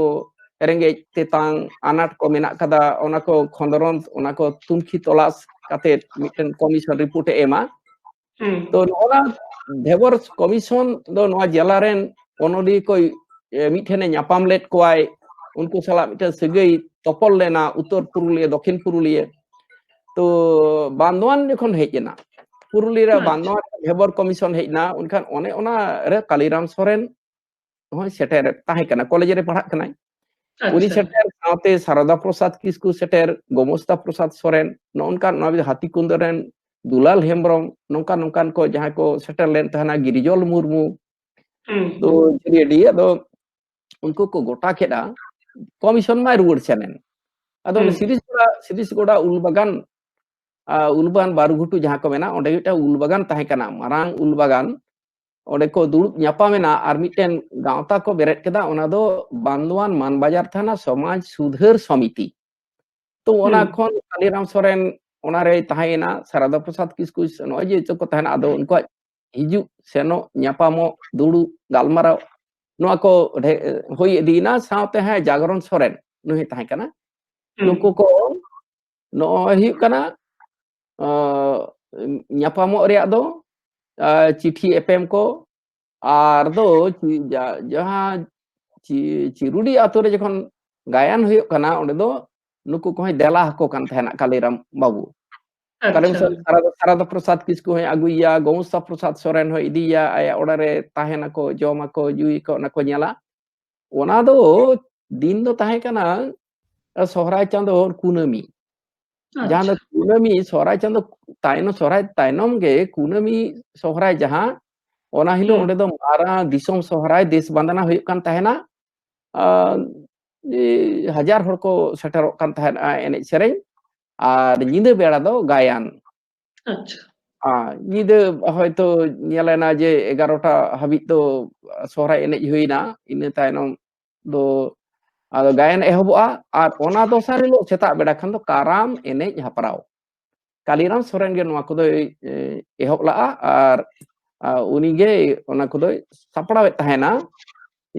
ᱨᱮᱸᱜᱮᱡ ᱛᱮᱛᱟᱝ ᱟᱱᱟᱴ ᱠᱚ ᱢᱮᱱᱟᱜ ᱠᱟᱫᱟ, ᱚᱱᱟ ᱠᱚ ᱠᱷᱚᱸᱫᱽᱨᱚᱸᱫᱽ, ᱚᱱᱟ ᱠᱚ ᱛᱩᱱᱠᱷᱤ ᱛᱚᱞᱟᱥ ᱠᱟᱛᱮ ᱢᱤᱫᱴᱮᱱ ᱠᱚᱢᱤᱥᱚᱱ ᱨᱤᱯᱳᱨᱴ ᱮ ᱮᱢᱟ᱾ ᱛᱚ ᱱᱚᱜᱼᱚᱱᱟ ᱫᱷᱮᱵᱚᱨ ᱠᱚᱢᱤᱥᱚᱱ ᱫᱚ ᱱᱚᱣᱟ ᱡᱮᱞᱟ ᱨᱮᱱ ᱚᱱᱚᱞᱤᱭᱟᱹ ᱠᱚ ᱢᱤᱫ ᱴᱷᱮᱱᱮ ᱧᱟᱯᱟᱢ ᱞᱮᱫ ᱠᱚᱣᱟᱭ, ᱩᱱᱠᱩ ᱥᱟᱞᱟᱜ ᱢᱤᱫᱴᱮᱱ ᱥᱟᱹᱜᱟᱹᱭ ᱛᱚᱯᱚᱞ ᱞᱮᱱᱟ, ᱩᱛᱛᱚᱨ ᱯᱩᱨᱩᱞᱤᱭᱟᱹ, ᱫᱚᱠᱷᱤᱱ ᱯᱩᱨᱩᱞᱤᱭᱟᱹ᱾ ᱛᱚ ᱵᱟᱱᱫᱳᱣᱟᱱ ᱡᱚᱠᱷᱚᱱ ᱦᱮᱡ ᱮᱱᱟ, ᱯᱩᱨᱩᱞᱤᱭᱟᱹ ᱨᱮ ᱵᱟᱱᱫᱳᱣᱟᱱ ᱨᱮ ᱫᱷᱮᱵᱚᱨ ᱠᱚᱢᱤᱥᱚᱱ ᱦᱮᱡ ᱮᱱᱟ, ᱩᱱᱠᱷᱟᱱ ᱚᱱᱮ ᱚᱱᱟ ᱨᱮ ᱠᱟᱞᱤᱨᱟᱢ ᱥᱚᱨᱮᱱ ᱦᱚᱸᱭ ᱥᱮᱴᱮᱨ ᱛᱟᱦᱮᱸ ᱠᱟᱱᱟ, ᱠᱚᱞᱮᱡᱽ ᱨᱮ ᱯᱟᱲᱦᱟᱜ ᱠᱟᱱᱟᱭ᱾ ᱩᱱᱤ ᱥᱮᱴᱮᱨ ᱥᱟᱶᱛᱮ ᱥᱟᱨᱚᱫᱟ ᱯᱨᱚᱥᱟᱫᱽ ᱠᱤᱥᱠᱩ ᱥᱮᱴᱮᱨ, ᱜᱳᱢᱚᱥᱛᱟ ᱯᱨᱚᱥᱟᱫᱽ ᱥᱚᱨᱮᱱ, ᱱᱚᱜᱼᱚ ᱱᱚᱝᱠᱟ ᱱᱚᱣᱟ ᱦᱟᱹᱛᱤᱠᱩᱱᱫᱚ ᱨᱮᱱ ᱫᱩᱞᱟᱞ ᱦᱮᱢᱵᱨᱚᱢ, ᱱᱚᱝᱠᱟ ᱱᱚᱝᱠᱟᱱ ᱠᱚ ᱡᱟᱦᱟᱸᱭ ᱠᱚ ᱥᱮᱴᱮᱨ ᱞᱮᱱ ᱛᱟᱦᱮᱱᱟ, ᱜᱤᱨᱤᱡᱚᱞ ᱢᱩᱨᱢᱩ᱾ ᱛᱚ ᱡᱷᱟᱹᱨᱤᱭᱟᱹᱰᱤ ᱟᱫᱚ ᱩᱱᱠᱩ ᱠᱚ ᱜᱚᱴᱟ ᱠᱮᱫᱟ, ᱠᱚᱢᱤᱥᱚᱱ ᱢᱟᱭ ᱨᱩᱣᱟᱹᱲ ᱥᱮᱱᱮᱱ᱾ ᱟᱫᱚ ᱚᱱᱟ ᱥᱤᱨᱤᱥᱜᱚᱲᱟ, ᱥᱤᱨᱤᱥᱜᱚᱲᱟ ᱩᱞ ᱵᱟᱜᱟᱱ, ᱟᱨ ᱩᱞ ᱵᱟᱜᱟᱱ ᱵᱟᱨᱩᱜᱷᱩᱴᱩ ᱡᱟᱦᱟᱸ ᱠᱚ ᱢᱮᱱᱟ, ᱚᱸᱰᱮ ᱢᱤᱫᱴᱟᱝ ᱩᱞ ᱵᱟᱜᱟᱱ ᱛᱟᱦᱮᱸ ᱠᱟᱱᱟ, ᱢᱟᱨᱟᱝ ᱩᱞ ᱵᱟᱜᱟᱱ᱾ ᱚᱸᱰᱮ ᱠᱚ ᱫᱩᱲᱩᱵ ᱧᱟᱯᱟᱢ ᱮᱱᱟ ᱟᱨ ᱢᱤᱫᱴᱮᱱ ᱜᱟᱶᱛᱟ ᱠᱚ ᱵᱮᱨᱮᱫ ᱠᱮᱫᱟ, ᱚᱱᱟ ᱫᱚ ᱵᱟᱱᱫᱳᱣᱟᱱ ᱢᱟᱱᱵᱟᱡᱟᱨ ᱛᱷᱟᱱᱟ ᱥᱚᱢᱟᱡᱽ ᱥᱩᱫᱷᱟᱹᱨ ᱥᱚᱢᱤᱛᱤ᱾ ᱛᱚ ᱚᱱᱟ ᱠᱷᱚᱱ ᱠᱟᱞᱤᱨᱟᱢ ᱥᱚᱨᱮᱱ ᱚᱱᱟᱨᱮᱭ ᱛᱟᱦᱮᱸᱭᱮᱱᱟ, ᱥᱟᱨᱚᱫᱟ ᱯᱨᱚᱥᱟᱫᱽ ᱠᱤᱥᱠᱩ, ᱱᱚᱜᱼᱚᱭ ᱡᱮ ᱡᱚᱛᱚ ᱠᱚ ᱛᱟᱦᱮᱱᱟ, ᱟᱫᱚ ᱩᱱᱠᱩᱣᱟᱜ ᱦᱤᱡᱩᱜ ᱥᱮᱱᱚᱜ, ᱧᱟᱯᱟᱢᱚᱜ, ᱫᱩᱲᱩᱵ, ᱜᱟᱞᱢᱟᱨᱟᱣ, ᱱᱚᱣᱟ ᱠᱚ ᱰᱷᱮ-, ᱦᱩᱭ ᱤᱫᱤᱭᱮᱱᱟ᱾ ᱥᱟᱶᱛᱮ ᱦᱮᱸ, ᱡᱟᱜᱽᱨᱚᱱ ᱥᱚᱨᱮᱱ ᱱᱩᱭ ᱦᱚᱸᱭ ᱛᱟᱦᱮᱸ ᱠᱟᱱᱟ᱾ ᱱᱩᱠᱩ ᱠᱚ ᱱᱚᱜᱼᱚᱭ ᱦᱩᱭᱩᱜ ᱠᱟᱱᱟ, ᱟᱸ, ᱧᱟᱯᱟᱢᱚᱜ ᱨᱮᱭᱟᱜ ᱫᱚ, ᱟᱸ, ᱪᱤᱴᱷᱤ ᱮᱯᱮᱢ ᱠᱚ, ᱟᱨ ᱫᱚ ᱪᱤ-, ᱡᱟ-, ᱡᱟᱦᱟᱸ ᱪᱤ-, ᱪᱤᱨᱩᱰᱤ ᱟᱛᱳ ᱨᱮ ᱡᱚᱠᱷᱚᱱ ᱜᱟᱭᱟᱱ ᱦᱩᱭᱩᱜ ᱠᱟᱱᱟ, ᱚᱸᱰᱮ ᱫᱚ ᱱᱩᱠᱩ ᱠᱚᱦᱚᱸᱭ ᱫᱮᱞᱟ ᱟᱠᱚ ᱠᱟᱱ ᱛᱟᱦᱮᱱᱟ ᱠᱟᱞᱤᱨᱟᱢ ᱵᱟᱹᱵᱩ᱾ ᱠᱟᱞᱤᱨᱟᱢ ᱥᱚᱨᱮᱱ ᱥᱟᱨᱟᱫᱟ, ᱥᱟᱨᱟᱫᱟ ᱯᱨᱚᱥᱟᱫᱽ ᱠᱤᱥᱠᱩ ᱦᱚᱸᱭ ᱟᱹᱜᱩᱭᱮᱭᱟ, ᱜᱳᱢᱚᱥᱛᱟ ᱯᱨᱚᱥᱟᱫᱽ ᱥᱚᱨᱮᱱ ᱦᱚᱸᱭ ᱤᱫᱤᱭᱮᱭᱟ, ᱟᱭᱟᱜ ᱚᱲᱟᱜ ᱨᱮ ᱛᱟᱦᱮᱱᱟᱠᱚ, ᱡᱚᱢᱟᱠᱚ, ᱧᱩᱭᱟᱠᱚ, ᱚᱱᱟ ᱠᱚ ᱧᱮᱞᱟ᱾ ᱚᱱᱟ ᱫᱚ ᱫᱤᱱ ᱫᱚ ᱛᱟᱦᱮᱸ ᱠᱟᱱᱟ ᱥᱚᱦᱨᱟᱭ ᱪᱟᱸᱫᱳ ᱠᱩᱱᱟᱹᱢᱤ᱾ ᱡᱟᱦᱟᱸ ᱫᱚ ᱠᱩᱱᱟᱹᱢᱤ, ᱥᱚᱦᱨᱟᱭ ᱪᱟᱸᱫᱳ ᱛᱟᱭᱱᱚᱢ, ᱥᱚᱦᱨᱟᱭ ᱛᱟᱭᱱᱚᱢ ᱜᱮ ᱠᱩᱱᱟᱹᱢᱤ ᱥᱚᱦᱨᱟᱭ ᱡᱟᱦᱟᱸ, ᱚᱱᱟ ᱦᱤᱞᱳᱜ ᱚᱸᱰᱮ ᱫᱚ ᱢᱟᱨᱟᱝ ᱫᱤᱥᱚᱢ ᱥᱚᱦᱨᱟᱭ ᱫᱮᱥ ᱵᱟᱸᱫᱱᱟ ᱦᱩᱭᱩᱜ ᱠᱟᱱ ᱛᱟᱦᱮᱱᱟ᱾ ᱟᱨ ᱦᱟᱡᱟᱨ ᱦᱚᱲ ᱠᱚ ᱥᱮᱴᱮᱨᱚᱜ ᱠᱟᱱ ᱛᱟᱦᱮᱱᱟ ᱮᱱᱮᱡ ᱥᱮᱨᱮᱧ, ᱟᱨ ᱧᱤᱫᱟᱹ ᱵᱮᱲᱟ ᱫᱚ ᱜᱟᱭᱟᱱ᱾ ᱟᱪᱪᱷᱟ᱾ ᱟᱨ ᱧᱤᱫᱟᱹ ᱦᱚᱭᱛᱳ ᱧᱮᱞᱮᱱᱟ ᱡᱮ ᱮᱜᱟᱨᱚᱴᱟ ᱦᱟᱹᱵᱤᱡ ᱫᱚ ᱥᱚᱦᱨᱟᱭ ᱮᱱᱮᱡ ᱦᱩᱭᱱᱟ, ᱤᱱᱟᱹ ᱛᱟᱭᱱᱚᱢ ᱫᱚ ᱟᱫᱚ ᱜᱟᱭᱟᱱ ᱮᱦᱚᱵᱚᱜᱼᱟ, ᱟᱨ ᱚᱱᱟ ᱫᱚᱥᱟᱨ ᱦᱤᱞᱳᱜ ᱥᱮᱛᱟᱜ ᱵᱮᱲᱟ ᱠᱷᱟᱱ ᱫᱚ ᱠᱟᱨᱟᱢ ᱮᱱᱮᱡ ᱦᱮᱯᱨᱟᱣ᱾ ᱠᱟᱞᱤᱨᱟᱢ ᱥᱚᱨᱮᱱ ᱜᱮ ᱱᱚᱣᱟ ᱠᱚᱫᱚᱭ, ᱮ, ᱮᱦᱚᱵ ᱞᱟᱜᱼᱟ, ᱟᱨ, ᱟ, ᱩᱱᱤᱜᱮ ᱚᱱᱟ ᱠᱚᱫᱚᱭ ᱥᱟᱯᱲᱟᱣᱮᱫ ᱛᱟᱦᱮᱱᱟ᱾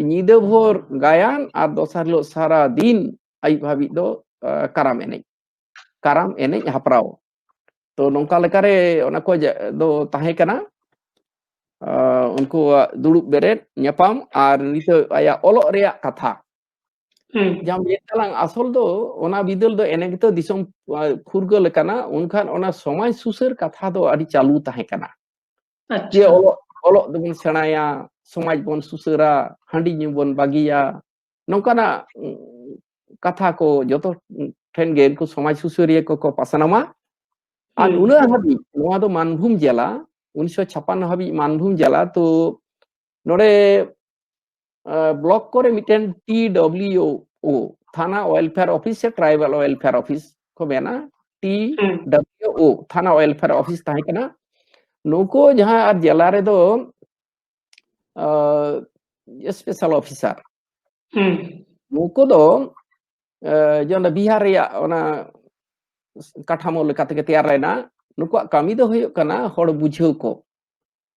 ᱧᱤᱫᱟᱹ ᱵᱷᱳᱨ ᱜᱟᱭᱟᱱ ᱟᱨ ᱫᱚᱥᱟᱨ ᱦᱤᱞᱳᱜ ᱥᱟᱨᱟ ᱫᱤᱱ ᱟᱹᱭᱩᱵ ᱦᱟᱹᱵᱤᱡ ᱫᱚ, ᱟ, ᱠᱟᱨᱟᱢ ᱮᱱᱮᱡ, ᱠᱟᱨᱟᱢ ᱮᱱᱮᱡ ᱦᱮᱯᱨᱟᱣ᱾ ᱛᱚ, ᱱᱚᱝᱠᱟ ᱞᱮᱠᱟᱨᱮ ᱚᱱᱟ ᱠᱚ ᱡᱟ-, ᱫᱚ ᱛᱟᱦᱮᱸ ᱠᱟᱱᱟ, ᱟ, ᱩᱱᱠᱩᱣᱟᱜ ᱫᱩᱲᱩᱵ ᱵᱮᱨᱮᱫ, ᱧᱟᱯᱟᱢ, ᱟᱨ ᱱᱤᱛᱚᱜ ᱟᱭᱟᱜ ᱚᱞᱚᱜ ᱨᱮᱭᱟᱜ ᱠᱟᱛᱷᱟ᱾ ᱦᱩᱸ᱾ ᱡᱟᱦᱟᱸ ᱢᱮᱱ ᱛᱟᱞᱟᱝ, ᱟᱥᱚᱞ ᱫᱚ ᱚᱱᱟ ᱵᱤᱫᱟᱹᱞ ᱫᱚ ᱮᱱᱮ ᱜᱮᱛᱚ ᱫᱤᱥᱚᱢ, ᱟ, ᱯᱷᱩᱨᱜᱟᱹᱞ ᱟᱠᱟᱱᱟ, ᱩᱱᱠᱷᱟᱱ ᱚᱱᱟ ᱥᱚᱢᱟᱡᱽ ᱥᱩᱥᱟᱹᱨ ᱠᱟᱛᱷᱟ ᱫᱚ ᱟᱹᱰᱤ ᱪᱟᱹᱞᱩ ᱛᱟᱦᱮᱸ ᱠᱟᱱᱟ᱾ ᱡᱮ ᱟᱪᱪᱷᱟ᱾ ᱚᱞᱚᱜ, ᱚᱞᱚᱜ ᱫᱚᱵᱚᱱ ᱥᱮᱬᱟᱭᱟ, ᱥᱚᱢᱟᱡᱽ ᱵᱚᱱ ᱥᱩᱥᱟᱹᱨᱟ, ᱦᱟᱺᱰᱤ ᱧᱩ ᱵᱚᱱ ᱵᱟᱹᱜᱤᱭᱟ, ᱱᱚᱝᱠᱟᱱᱟᱜ, ᱩᱸ, ᱠᱟᱛᱷᱟ ᱠᱚ ᱡᱚᱛᱚ ᱴᱷᱮᱱ ᱜᱮ ᱩᱱᱠᱩ ᱥᱚᱢᱟᱡᱽ ᱥᱩᱥᱟᱹᱨᱤᱭᱟᱹ ᱠᱚᱠᱚ ᱯᱟᱥᱱᱟᱣᱟ᱾ ᱟᱨ ᱦᱩᱸ᱾ ᱩᱱᱟᱹᱜ ᱦᱟᱹᱵᱤᱡ ᱱᱚᱣᱟ ᱫᱚ ᱢᱟᱱᱵᱷᱩᱢ ᱡᱮᱞᱟ, ᱩᱱᱤᱥᱥᱚ ᱪᱷᱟᱯᱟᱱᱱᱚ ᱦᱟᱹᱵᱤᱡ ᱢᱟᱱᱵᱷᱩᱢ ᱡᱮᱞᱟ, ᱛᱚ ᱱᱚᱰᱮ, ᱟ, ᱵᱞᱚᱠ ᱠᱚᱨᱮ ᱢᱤᱫᱴᱮᱱ ᱴᱤ ᱰᱟᱵᱞᱤᱭᱩ ᱳ, ᱛᱷᱟᱱᱟ ᱣᱮᱞᱯᱷᱮᱭᱟᱨ ᱚᱯᱷᱤᱥ ᱥᱮ ᱴᱨᱟᱭᱵᱟᱞ ᱣᱮᱞᱯᱷᱮᱭᱟᱨ ᱚᱯᱷᱤᱥ ᱠᱚ ᱢᱮᱱᱟ, ᱴᱤ ᱰᱟᱵᱞᱤᱭᱩ ᱳ, ᱛᱷᱟᱱᱟ ᱣᱮᱞᱯᱷᱮᱭᱟᱨ ᱚᱯᱷᱤᱥ ᱛᱟᱦᱮᱸ ᱠᱟᱱᱟ᱾ ᱱᱩᱠᱩ ᱡᱟᱦᱟᱸ ᱟᱨ ᱡᱮᱞᱟ ᱨᱮᱫᱚ, ᱟ, ᱥᱯᱮᱥᱟᱞ ᱚᱯᱷᱤᱥᱟᱨ, ᱦᱩᱸ᱾ ᱱᱩᱠᱩ ᱫᱚ, ᱟ, ᱡᱮ ᱚᱱᱟ ᱵᱤᱦᱟᱨ ᱨᱮᱭᱟᱜ ᱚᱱᱟ ᱠᱟᱴᱷᱟᱢᱳ ᱞᱮᱠᱟ ᱛᱮᱜᱮ ᱛᱮᱭᱟᱨ ᱞᱮᱱᱟ᱾ ᱱᱩᱠᱩᱣᱟᱜ ᱠᱟᱹᱢᱤ ᱫᱚ ᱦᱩᱭᱩᱜ ᱠᱟᱱᱟ ᱦᱚᱲ ᱵᱩᱡᱷᱟᱹᱣ ᱠᱚ,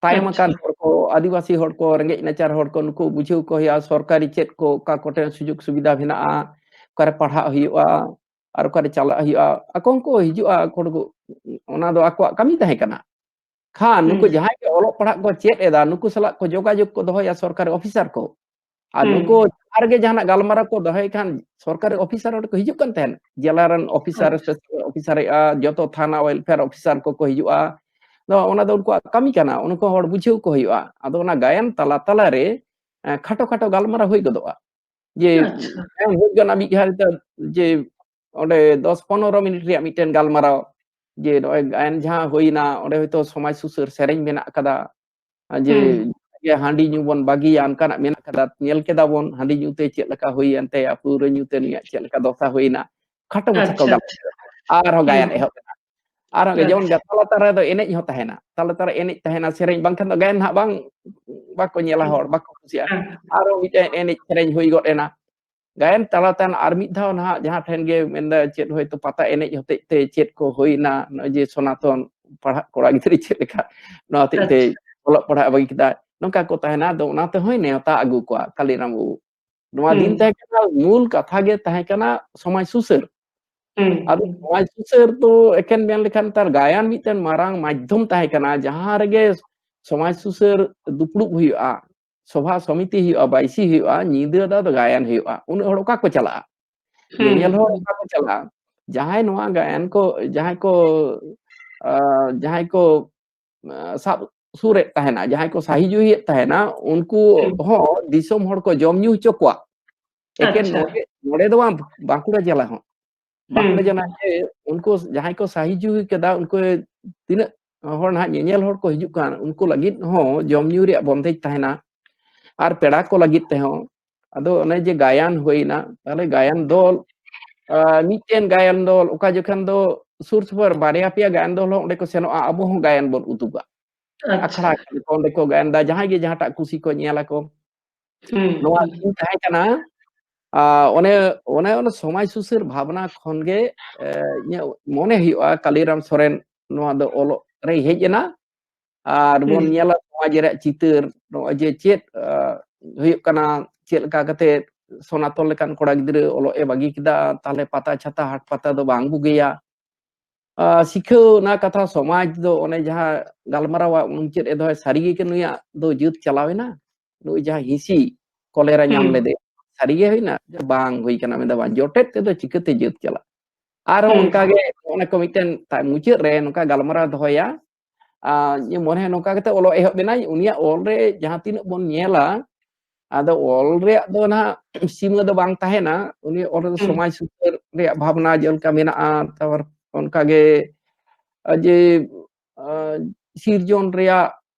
ᱛᱟᱭᱚᱢ ᱟᱠᱟᱱ ᱟᱪᱪᱷᱟ᱾ ᱦᱚᱲ ᱠᱚ, ᱟᱹᱫᱤᱵᱟᱹᱥᱤ ᱦᱚᱲ ᱠᱚ, ᱨᱮᱸᱜᱮᱡ ᱱᱟᱪᱟᱨ ᱦᱚᱲ ᱠᱚ, ᱱᱩᱠᱩ ᱵᱩᱡᱷᱟᱹᱣ ᱠᱚ ᱦᱩᱭᱩᱜᱼᱟ, ᱥᱚᱨᱠᱟᱨᱤ ᱪᱮᱫ ᱠᱚ, ᱚᱠᱟ ᱠᱚᱴᱷᱮᱱ ᱥᱩᱡᱳᱜᱽ ᱥᱩᱵᱤᱫᱷᱟ ᱢᱮᱱᱟᱜᱼᱟ, ᱚᱠᱟᱨᱮ ᱯᱟᱲᱦᱟᱜ ᱦᱩᱭᱩᱜᱼᱟ, ᱟᱨ ᱚᱠᱟᱨᱮ ᱪᱟᱞᱟᱜ ᱦᱩᱭᱩᱜᱼᱟ, ᱟᱠᱚ ᱦᱚᱸᱠᱚ ᱦᱤᱡᱩᱜᱼᱟ, ᱦᱚᱲ ᱠᱚ, ᱚᱱᱟ ᱫᱚ ᱟᱠᱚᱣᱟᱜ ᱠᱟᱹᱢᱤ ᱛᱟᱦᱮᱸ ᱠᱟᱱᱟ᱾ ᱠᱷᱟᱱ ᱱᱩᱠᱩ ᱦᱩᱸ᱾ ᱡᱟᱦᱟᱸᱭ ᱜᱮ ᱚᱞᱚᱜ ᱯᱟᱲᱦᱟᱜ ᱠᱚ ᱪᱮᱫ ᱮᱫᱟ, ᱱᱩᱠᱩ ᱥᱟᱞᱟᱜ ᱠᱚ ᱡᱳᱜᱟᱡᱳᱜᱽ ᱠᱚ ᱫᱚᱦᱚᱭᱟ ᱥᱚᱨᱠᱟᱨᱤ ᱚᱯᱷᱤᱥᱟᱨ ᱠᱚ᱾ ᱟᱨ ᱦᱩᱸ᱾ ᱱᱩᱠᱩ ᱡᱟᱦᱟᱸ ᱨᱮᱜᱮ ᱡᱟᱦᱟᱱᱟᱜ ᱜᱟᱞᱢᱟᱨᱟᱣ ᱠᱚ ᱫᱚᱦᱚᱭ ᱠᱷᱟᱱ ᱥᱚᱨᱠᱟᱨᱤ ᱚᱯᱷᱤᱥᱟᱨ ᱚᱸᱰᱮ ᱠᱚ ᱦᱤᱡᱩᱜ ᱠᱟᱱ ᱛᱟᱦᱮᱸᱱ, ᱡᱮᱞᱟ ᱨᱮᱱ ᱚᱯᱷᱤᱥᱟᱨ, ᱟᱪᱪᱷᱟ᱾ ᱥᱯᱮᱥᱟᱞ ᱚᱯᱷᱤᱥᱟᱨ ᱮᱫᱼᱟ, ᱡᱚᱛᱚ ᱛᱷᱟᱱᱟ ᱣᱮᱞᱯᱷᱮᱭᱟᱨ ᱚᱯᱷᱤᱥᱟᱨ ᱠᱚᱠᱚ ᱦᱤᱡᱩᱜᱼᱟ᱾ ᱱᱚᱣᱟ, ᱚᱱᱟ ᱫᱚ ᱩᱱᱠᱩᱣᱟᱜ ᱠᱟᱹᱢᱤ ᱠᱟᱱᱟ, ᱩᱱᱠᱩ ᱦᱚᱲ ᱵᱩᱡᱷᱟᱹᱣ ᱠᱚ ᱦᱩᱭᱩᱜᱼᱟ᱾ ᱟᱫᱚ ᱚᱱᱟ ᱜᱟᱭᱟᱱ ᱛᱟᱞᱟ ᱛᱟᱞᱟ ᱨᱮ, ᱮᱸ, ᱠᱷᱟᱴᱚ ᱠᱷᱟᱴᱚ ᱜᱟᱞᱢᱟᱨᱟᱣ ᱦᱩᱭ ᱜᱚᱫᱚᱜᱼᱟ᱾ ᱡᱮ ᱟᱪᱪᱷᱟ᱾ ᱮᱢ ᱦᱩᱭ ᱠᱟᱱᱟ ᱢᱤᱫ ᱜᱷᱟᱹᱲᱤ ᱛᱮ, ᱡᱮ ᱚᱸᱰᱮ ᱫᱚᱥ ᱯᱚᱱᱨᱚ ᱢᱤᱱᱤᱴ ᱨᱮᱭᱟᱜ ᱢᱤᱫᱴᱮᱱ ᱜᱟᱞᱢᱟᱨᱟᱣ, ᱡᱮ ᱱᱚᱜᱼᱚᱭ ᱜᱟᱭᱟᱱ ᱡᱟᱦᱟᱸ ᱦᱩᱭᱱᱟ, ᱚᱸᱰᱮ ᱦᱚᱭᱛᱳ ᱥᱚᱢᱟᱡᱽ ᱥᱩᱥᱟᱹᱨ ᱥᱮᱨᱮᱧ ᱢᱮᱱᱟᱜ ᱟᱠᱟᱫᱟ, ᱟᱨ ᱡᱮ ᱦᱩᱸ᱾ ᱡᱮ ᱦᱟᱺᱰᱤ ᱧᱩ ᱵᱚᱱ ᱵᱟᱹᱜᱤᱭᱟ, ᱚᱱᱠᱟᱱᱟᱜ ᱢᱮᱱᱟᱜ ᱟᱠᱟᱫᱟ, ᱧᱮᱞ ᱠᱮᱫᱟ ᱵᱚᱱ ᱦᱟᱺᱰᱤ ᱧᱩ ᱛᱮ ᱪᱮᱫ ᱞᱮᱠᱟ ᱦᱩᱭᱮᱱ ᱛᱟᱭᱟ, ᱯᱟᱹᱣᱨᱟᱹ ᱧᱩ ᱛᱮ ᱱᱩᱭᱟᱜ ᱪᱮᱫ ᱞᱮᱠᱟ ᱫᱚᱥᱟ ᱦᱩᱭᱱᱟ, ᱠᱷᱟᱴᱚ ᱢᱟᱪᱷᱟ ᱠᱚ ᱟᱪᱪᱷᱟ, ᱜᱟᱞᱢᱟᱨᱟᱣ᱾ ᱟᱪᱪᱷᱟ᱾ ᱟᱨᱦᱚᱸ ᱜᱟᱭᱟᱱ ᱦᱩᱸ᱾ ᱮᱦᱚᱵ ᱮᱱᱟ᱾ ᱟᱨᱦᱚᱸ ᱜᱮ ᱡᱮᱢᱚᱱ ᱟᱪᱪᱷᱟ᱾ ᱜᱟᱛᱷᱟ ᱞᱟᱛᱟᱨ ᱨᱮᱫᱚ ᱮᱱᱮᱡ ᱦᱚᱸ ᱛᱟᱦᱮᱱᱟ, ᱛᱟᱞᱟ ᱛᱟᱞᱟ ᱮᱱᱮᱡ ᱛᱟᱦᱮᱱᱟ, ᱥᱮᱨᱮᱧ ᱵᱟᱝᱠᱷᱟᱱ ᱫᱚ ᱜᱟᱭᱟᱱ ᱦᱟᱸᱜ ᱵᱟᱝ, ᱵᱟᱠᱚ ᱧᱮᱞᱟ ᱦᱩᱸ᱾ ᱦᱚᱲ, ᱵᱟᱠᱚ ᱠᱩᱥᱤᱭᱟᱜᱼᱟ᱾ ᱦᱮᱸ᱾ ᱟᱨᱦᱚᱸ ᱢᱤᱫᱴᱮᱱ ᱮᱱᱮᱡ ᱥᱮᱨᱮᱧ ᱦᱩᱭ ᱜᱚᱫ ᱮᱱᱟ᱾ ᱜᱟᱭᱟᱱ ᱛᱟᱞᱟᱛᱮ ᱟᱨ ᱢᱤᱫ ᱫᱷᱟᱣ ᱱᱟᱦᱟᱜ ᱡᱟᱦᱟᱸ ᱴᱷᱮᱱ ᱜᱮ ᱢᱮᱱᱫᱟ ᱪᱮᱫ ᱦᱚᱭᱛᱳ ᱯᱟᱛᱟ ᱮᱱᱮᱡ ᱦᱚᱛᱮᱡ ᱛᱮ ᱪᱮᱫ ᱠᱚ ᱦᱩᱭᱱᱟ, ᱱᱚᱜᱼᱚᱭ ᱡᱮ ᱥᱚᱱᱟᱛᱚᱱ ᱯᱟᱲᱦᱟᱜ ᱠᱚᱲᱟ ᱜᱤᱫᱽᱨᱟᱹ ᱪᱮᱫ ᱞᱮᱠᱟ ᱱᱚᱣᱟ ᱦᱚᱛᱮᱡ ᱛᱮ ᱟᱪᱪᱷᱟ᱾ ᱚᱞᱚᱜ ᱯᱟᱲᱦᱟᱜ ᱵᱟᱹᱜᱤ ᱠᱮᱫᱟ, ᱱᱚᱝᱠᱟ ᱠᱚ ᱛᱟᱦᱮᱱᱟ᱾ ᱟᱫᱚ ᱚᱱᱟ ᱛᱮᱦᱚᱸᱭ ᱱᱮᱣᱛᱟ ᱟᱹᱜᱩ ᱠᱚᱣᱟ ᱠᱟᱞᱤᱨᱟᱢ ᱵᱟᱹᱵᱩ᱾ ᱱᱚᱣᱟ ᱫᱤᱱ ᱦᱩᱸ᱾ ᱛᱟᱦᱮᱸ ᱠᱟᱱᱟ, ᱢᱩᱞ ᱠᱟᱛᱷᱟ ᱜᱮ ᱛᱟᱦᱮᱸ ᱠᱟᱱᱟ ᱥᱚᱢᱟᱡᱽ ᱥᱩᱥᱟᱹᱨ᱾ ᱦᱩᱸ, ᱟᱫᱚ ᱦᱩᱸ᱾ ᱥᱚᱢᱟᱡᱽ ᱥᱩᱥᱟᱹᱨ ᱫᱚ ᱮᱠᱮᱱ ᱢᱮᱱ ᱞᱮᱠᱷᱟᱱ ᱛᱟᱨ ᱜᱟᱭᱟᱱ ᱢᱤᱫᱴᱮᱱ ᱢᱟᱨᱟᱝ ᱢᱟᱫᱽᱫᱷᱚᱢ ᱛᱟᱦᱮᱸ ᱠᱟᱱᱟ, ᱡᱟᱦᱟᱸ ᱨᱮᱜᱮ ᱥᱚᱢᱟᱡᱽ ᱥᱩᱥᱟᱹᱨ ᱫᱩᱯᱲᱩᱵ ᱦᱩᱭᱩᱜᱼᱟ, ᱥᱚᱵᱷᱟ ᱥᱚᱢᱤᱛᱤ ᱦᱩᱭᱩᱜᱼᱟ, ᱵᱟᱭᱥᱤ ᱦᱩᱭᱩᱜᱼᱟ, ᱧᱤᱫᱟᱹ ᱫᱚ ᱟᱫᱚ ᱜᱟᱭᱟᱱ ᱦᱩᱭᱩᱜᱼᱟ᱾ ᱩᱱᱟᱹᱜ ᱦᱚᱲ ᱚᱠᱟ ᱠᱚ ᱪᱟᱞᱟᱜᱼᱟ? ᱦᱩᱸ, ᱧᱮᱧᱮᱞ ᱦᱚᱲ ᱦᱩᱸ᱾ ᱚᱠᱟ ᱠᱚ ᱪᱟᱞᱟᱜᱼᱟ? ᱡᱟᱦᱟᱸᱭ ᱱᱚᱣᱟ ᱜᱟᱭᱟᱱ ᱠᱚ, ᱡᱟᱦᱟᱸᱭ ᱠᱚ, ᱟ, ᱡᱟᱦᱟᱸᱭ ᱠᱚ, ᱟ, ᱥᱟᱵ ᱥᱩᱨᱮᱫ ᱛᱟᱦᱮᱱᱟ, ᱡᱟᱦᱟᱸᱭ ᱠᱚ ᱥᱟᱹᱦᱤ ᱡᱩᱦᱤᱭᱮᱫ ᱛᱟᱦᱮᱱᱟ, ᱩᱱᱠᱩ ᱦᱩᱸ᱾ ᱦᱚᱸ ᱫᱤᱥᱚᱢ ᱦᱚᱲ ᱠᱚ ᱡᱚᱢ ᱧᱩ ᱦᱚᱪᱚ ᱠᱚᱣᱟ᱾ ᱮᱠᱮᱱ ᱟᱪᱪᱷᱟ᱾ ᱱᱚᱰᱮ, ᱱᱚᱰᱮ ᱫᱚ ᱵᱟᱝ, ᱵᱟᱸᱠᱩᱲᱟ ᱡᱮᱞᱟ ᱦᱚᱸ᱾ ᱵᱟᱸᱠᱩᱲᱟ ᱦᱩᱸ᱾ ᱡᱮᱞᱟ ᱨᱮ ᱩᱱᱠᱩ ᱡᱟᱦᱟᱸᱭ ᱠᱚ ᱥᱟᱹᱦᱤ ᱡᱩᱦᱤ ᱠᱮᱫᱟ, ᱩᱱᱠᱩ ᱛᱤᱱᱟᱹᱜ ᱦᱚᱲ ᱱᱟᱦᱟᱜ ᱧᱮᱧᱮᱞ ᱦᱚᱲ ᱠᱚ ᱦᱤᱡᱩᱜ ᱠᱟᱱ, ᱩᱱᱠᱩ ᱞᱟᱹᱜᱤᱫ ᱦᱚᱸ ᱡᱚᱢ ᱧᱩ ᱨᱮᱭᱟᱜ ᱵᱚᱱᱫᱮᱡ ᱛᱟᱦᱮᱱᱟ᱾ ᱟᱨ ᱯᱮᱲᱟ ᱠᱚ ᱞᱟᱹᱜᱤᱫ ᱛᱮᱦᱚᱸ᱾ ᱟᱫᱚ ᱚᱱᱮ ᱡᱮ ᱜᱟᱭᱟᱱ ᱦᱩᱭᱱᱟ, ᱛᱟᱦᱞᱮ ᱜᱟᱭᱟᱱ ᱫᱚᱞ, ᱟ, ᱢᱤᱫᱴᱮᱱ ᱜᱟᱭᱟᱱ ᱫᱚᱞ, ᱚᱠᱟ ᱡᱚᱠᱷᱚᱱ ᱫᱚ ᱥᱩᱨ ᱥᱩᱯᱩᱨ ᱵᱟᱨᱭᱟ ᱯᱮᱭᱟ ᱜᱟᱭᱟᱱ ᱫᱚᱞ ᱦᱚᱸ ᱚᱸᱰᱮ ᱠᱚ ᱥᱮᱱᱚᱜᱼᱟ, ᱟᱵᱚ ᱦᱚᱸ ᱜᱟᱭᱟᱱ ᱵᱚᱱ ᱩᱫᱩᱜᱟ᱾ ᱟᱪᱪᱷᱟ᱾ ᱟᱠᱷᱲᱟ ᱠᱚ, ᱚᱸᱰᱮ ᱠᱚ ᱜᱟᱭᱟᱱ ᱫᱟ, ᱡᱟᱦᱟᱸᱭ ᱜᱮ ᱡᱟᱦᱟᱸᱴᱟᱜ ᱠᱩᱥᱤ ᱠᱚ ᱧᱮᱞ ᱟᱠᱚ᱾ ᱦᱩᱸ, ᱱᱚᱣᱟ ᱦᱩᱸ᱾ ᱫᱤᱱ ᱛᱟᱦᱮᱸ ᱠᱟᱱᱟ, ᱟ, ᱚᱱᱮ, ᱚᱱᱮ ᱚᱱᱟ ᱥᱚᱢᱟᱡᱽ ᱥᱩᱥᱟᱹᱨ ᱵᱷᱟᱵᱽᱱᱟ ᱠᱷᱚᱱ ᱜᱮ, ᱮ, ᱤᱧᱟᱹᱜ ᱢᱚᱱᱮ ᱦᱩᱭᱩᱜᱼᱟ, ᱠᱟᱞᱤᱨᱟᱢ ᱥᱚᱨᱮᱱ ᱱᱚᱣᱟ ᱫᱚ ᱚᱞᱚᱜ ᱨᱮᱭ ᱦᱮᱡ ᱮᱱᱟ᱾ ᱟᱨ ᱵᱚᱱ ᱦᱩᱸ᱾ ᱧᱮᱞᱟ ᱥᱚᱢᱟᱡᱽ ᱨᱮᱭᱟᱜ ᱪᱤᱛᱟᱹᱨ, ᱱᱚᱜᱼᱚᱭ ᱡᱮ ᱪᱮᱫ, ᱟ, ᱦᱩᱭᱩᱜ ᱠᱟᱱᱟ, ᱪᱮᱫ ᱞᱮᱠᱟ ᱠᱟᱛᱮ ᱥᱚᱱᱟᱛᱚᱱ ᱞᱮᱠᱟᱱ ᱠᱚᱲᱟ ᱜᱤᱫᱽᱨᱟᱹ ᱚᱞᱚᱜ ᱮ ᱵᱟᱹᱜᱤ ᱠᱮᱫᱟ, ᱛᱟᱦᱞᱮ ᱯᱟᱛᱟ ᱪᱷᱟᱛᱟ, ᱦᱟᱴ ᱯᱟᱛᱟ ᱫᱚ ᱵᱟᱝ ᱵᱩᱜᱤᱭᱟ᱾ ᱟ, ᱥᱤᱠᱷᱟᱹᱣ ᱚᱱᱟ ᱠᱟᱛᱷᱟ ᱥᱚᱢᱟᱡᱽ ᱫᱚ ᱚᱱᱮ ᱡᱟᱦᱟᱸ ᱜᱟᱞᱢᱟᱨᱟᱣᱟᱜ ᱢᱩᱪᱟᱹᱫ ᱮ ᱫᱚᱦᱚᱭ, ᱥᱟᱹᱨᱤ ᱜᱮ ᱱᱩᱭᱟᱜ ᱫᱚ ᱡᱟᱹᱛ ᱪᱟᱞᱟᱣ ᱮᱱᱟ? ᱱᱩᱭ ᱡᱟᱦᱟᱸ ᱦᱤᱸᱥᱤ ᱠᱚᱞᱮᱨᱟ ᱧᱟᱢ ᱦᱩᱸ᱾ ᱞᱮᱫᱮ, ᱥᱟᱹᱨᱤ ᱜᱮ ᱦᱩᱭᱱᱟ? ᱵᱟᱝ ᱦᱩᱭ ᱠᱟᱱᱟ, ᱢᱮᱱᱫᱟ, "ᱵᱟᱝ, ᱡᱚᱴᱮᱫ ᱛᱮᱫᱚ ᱪᱤᱠᱟᱹᱛᱮ ᱡᱟᱹᱛ ᱪᱟᱞᱟᱜ?" ᱟᱨᱦᱚᱸ ᱦᱩᱸ᱾ ᱚᱱᱠᱟ ᱜᱮ ᱚᱱᱮ ᱠᱚ ᱢᱤᱫᱴᱮᱱ ᱛᱟ-, ᱢᱩᱪᱟᱹᱫ ᱨᱮ ᱱᱚᱝᱠᱟ ᱜᱟᱞᱢᱟᱨᱟᱣ ᱫᱚᱦᱚᱭᱟ, ᱟᱨ ᱢᱚᱱᱮ ᱦᱚᱭ ᱱᱚᱝᱠᱟ ᱠᱟᱛᱮ ᱚᱞᱚᱜ ᱮᱦᱚᱵ ᱮᱱᱟᱭ, ᱩᱱᱤᱭᱟᱜ ᱚᱞ ᱨᱮ ᱡᱟᱦᱟᱸ ᱛᱤᱱᱟᱹᱜ ᱵᱚᱱ ᱧᱮᱞᱟ, ᱟᱫᱚ ᱚᱞ ᱨᱮᱭᱟᱜ ᱫᱚ ᱱᱟᱦᱟᱜ ᱥᱤᱢᱟᱹ ᱫᱚ ᱵᱟᱝ ᱛᱟᱦᱮᱱᱟ, ᱩᱱᱤ ᱚᱞ ᱨᱮᱫᱚ ᱦᱩᱸ᱾ ᱥᱚᱢᱟᱡᱽ ᱥᱩᱥᱟᱹᱨ ᱨᱮᱭᱟᱜ ᱵᱷᱟᱵᱽᱱᱟ ᱡᱮᱞᱮᱠᱟ ᱢᱮᱱᱟᱜᱼᱟ, ᱛᱟᱨᱯᱚᱨ ᱚᱱᱠᱟ ᱜᱮ, ᱟ, ᱡᱮ, ᱟ, ᱥᱤᱨᱡᱚᱱ ᱨᱮᱭᱟᱜ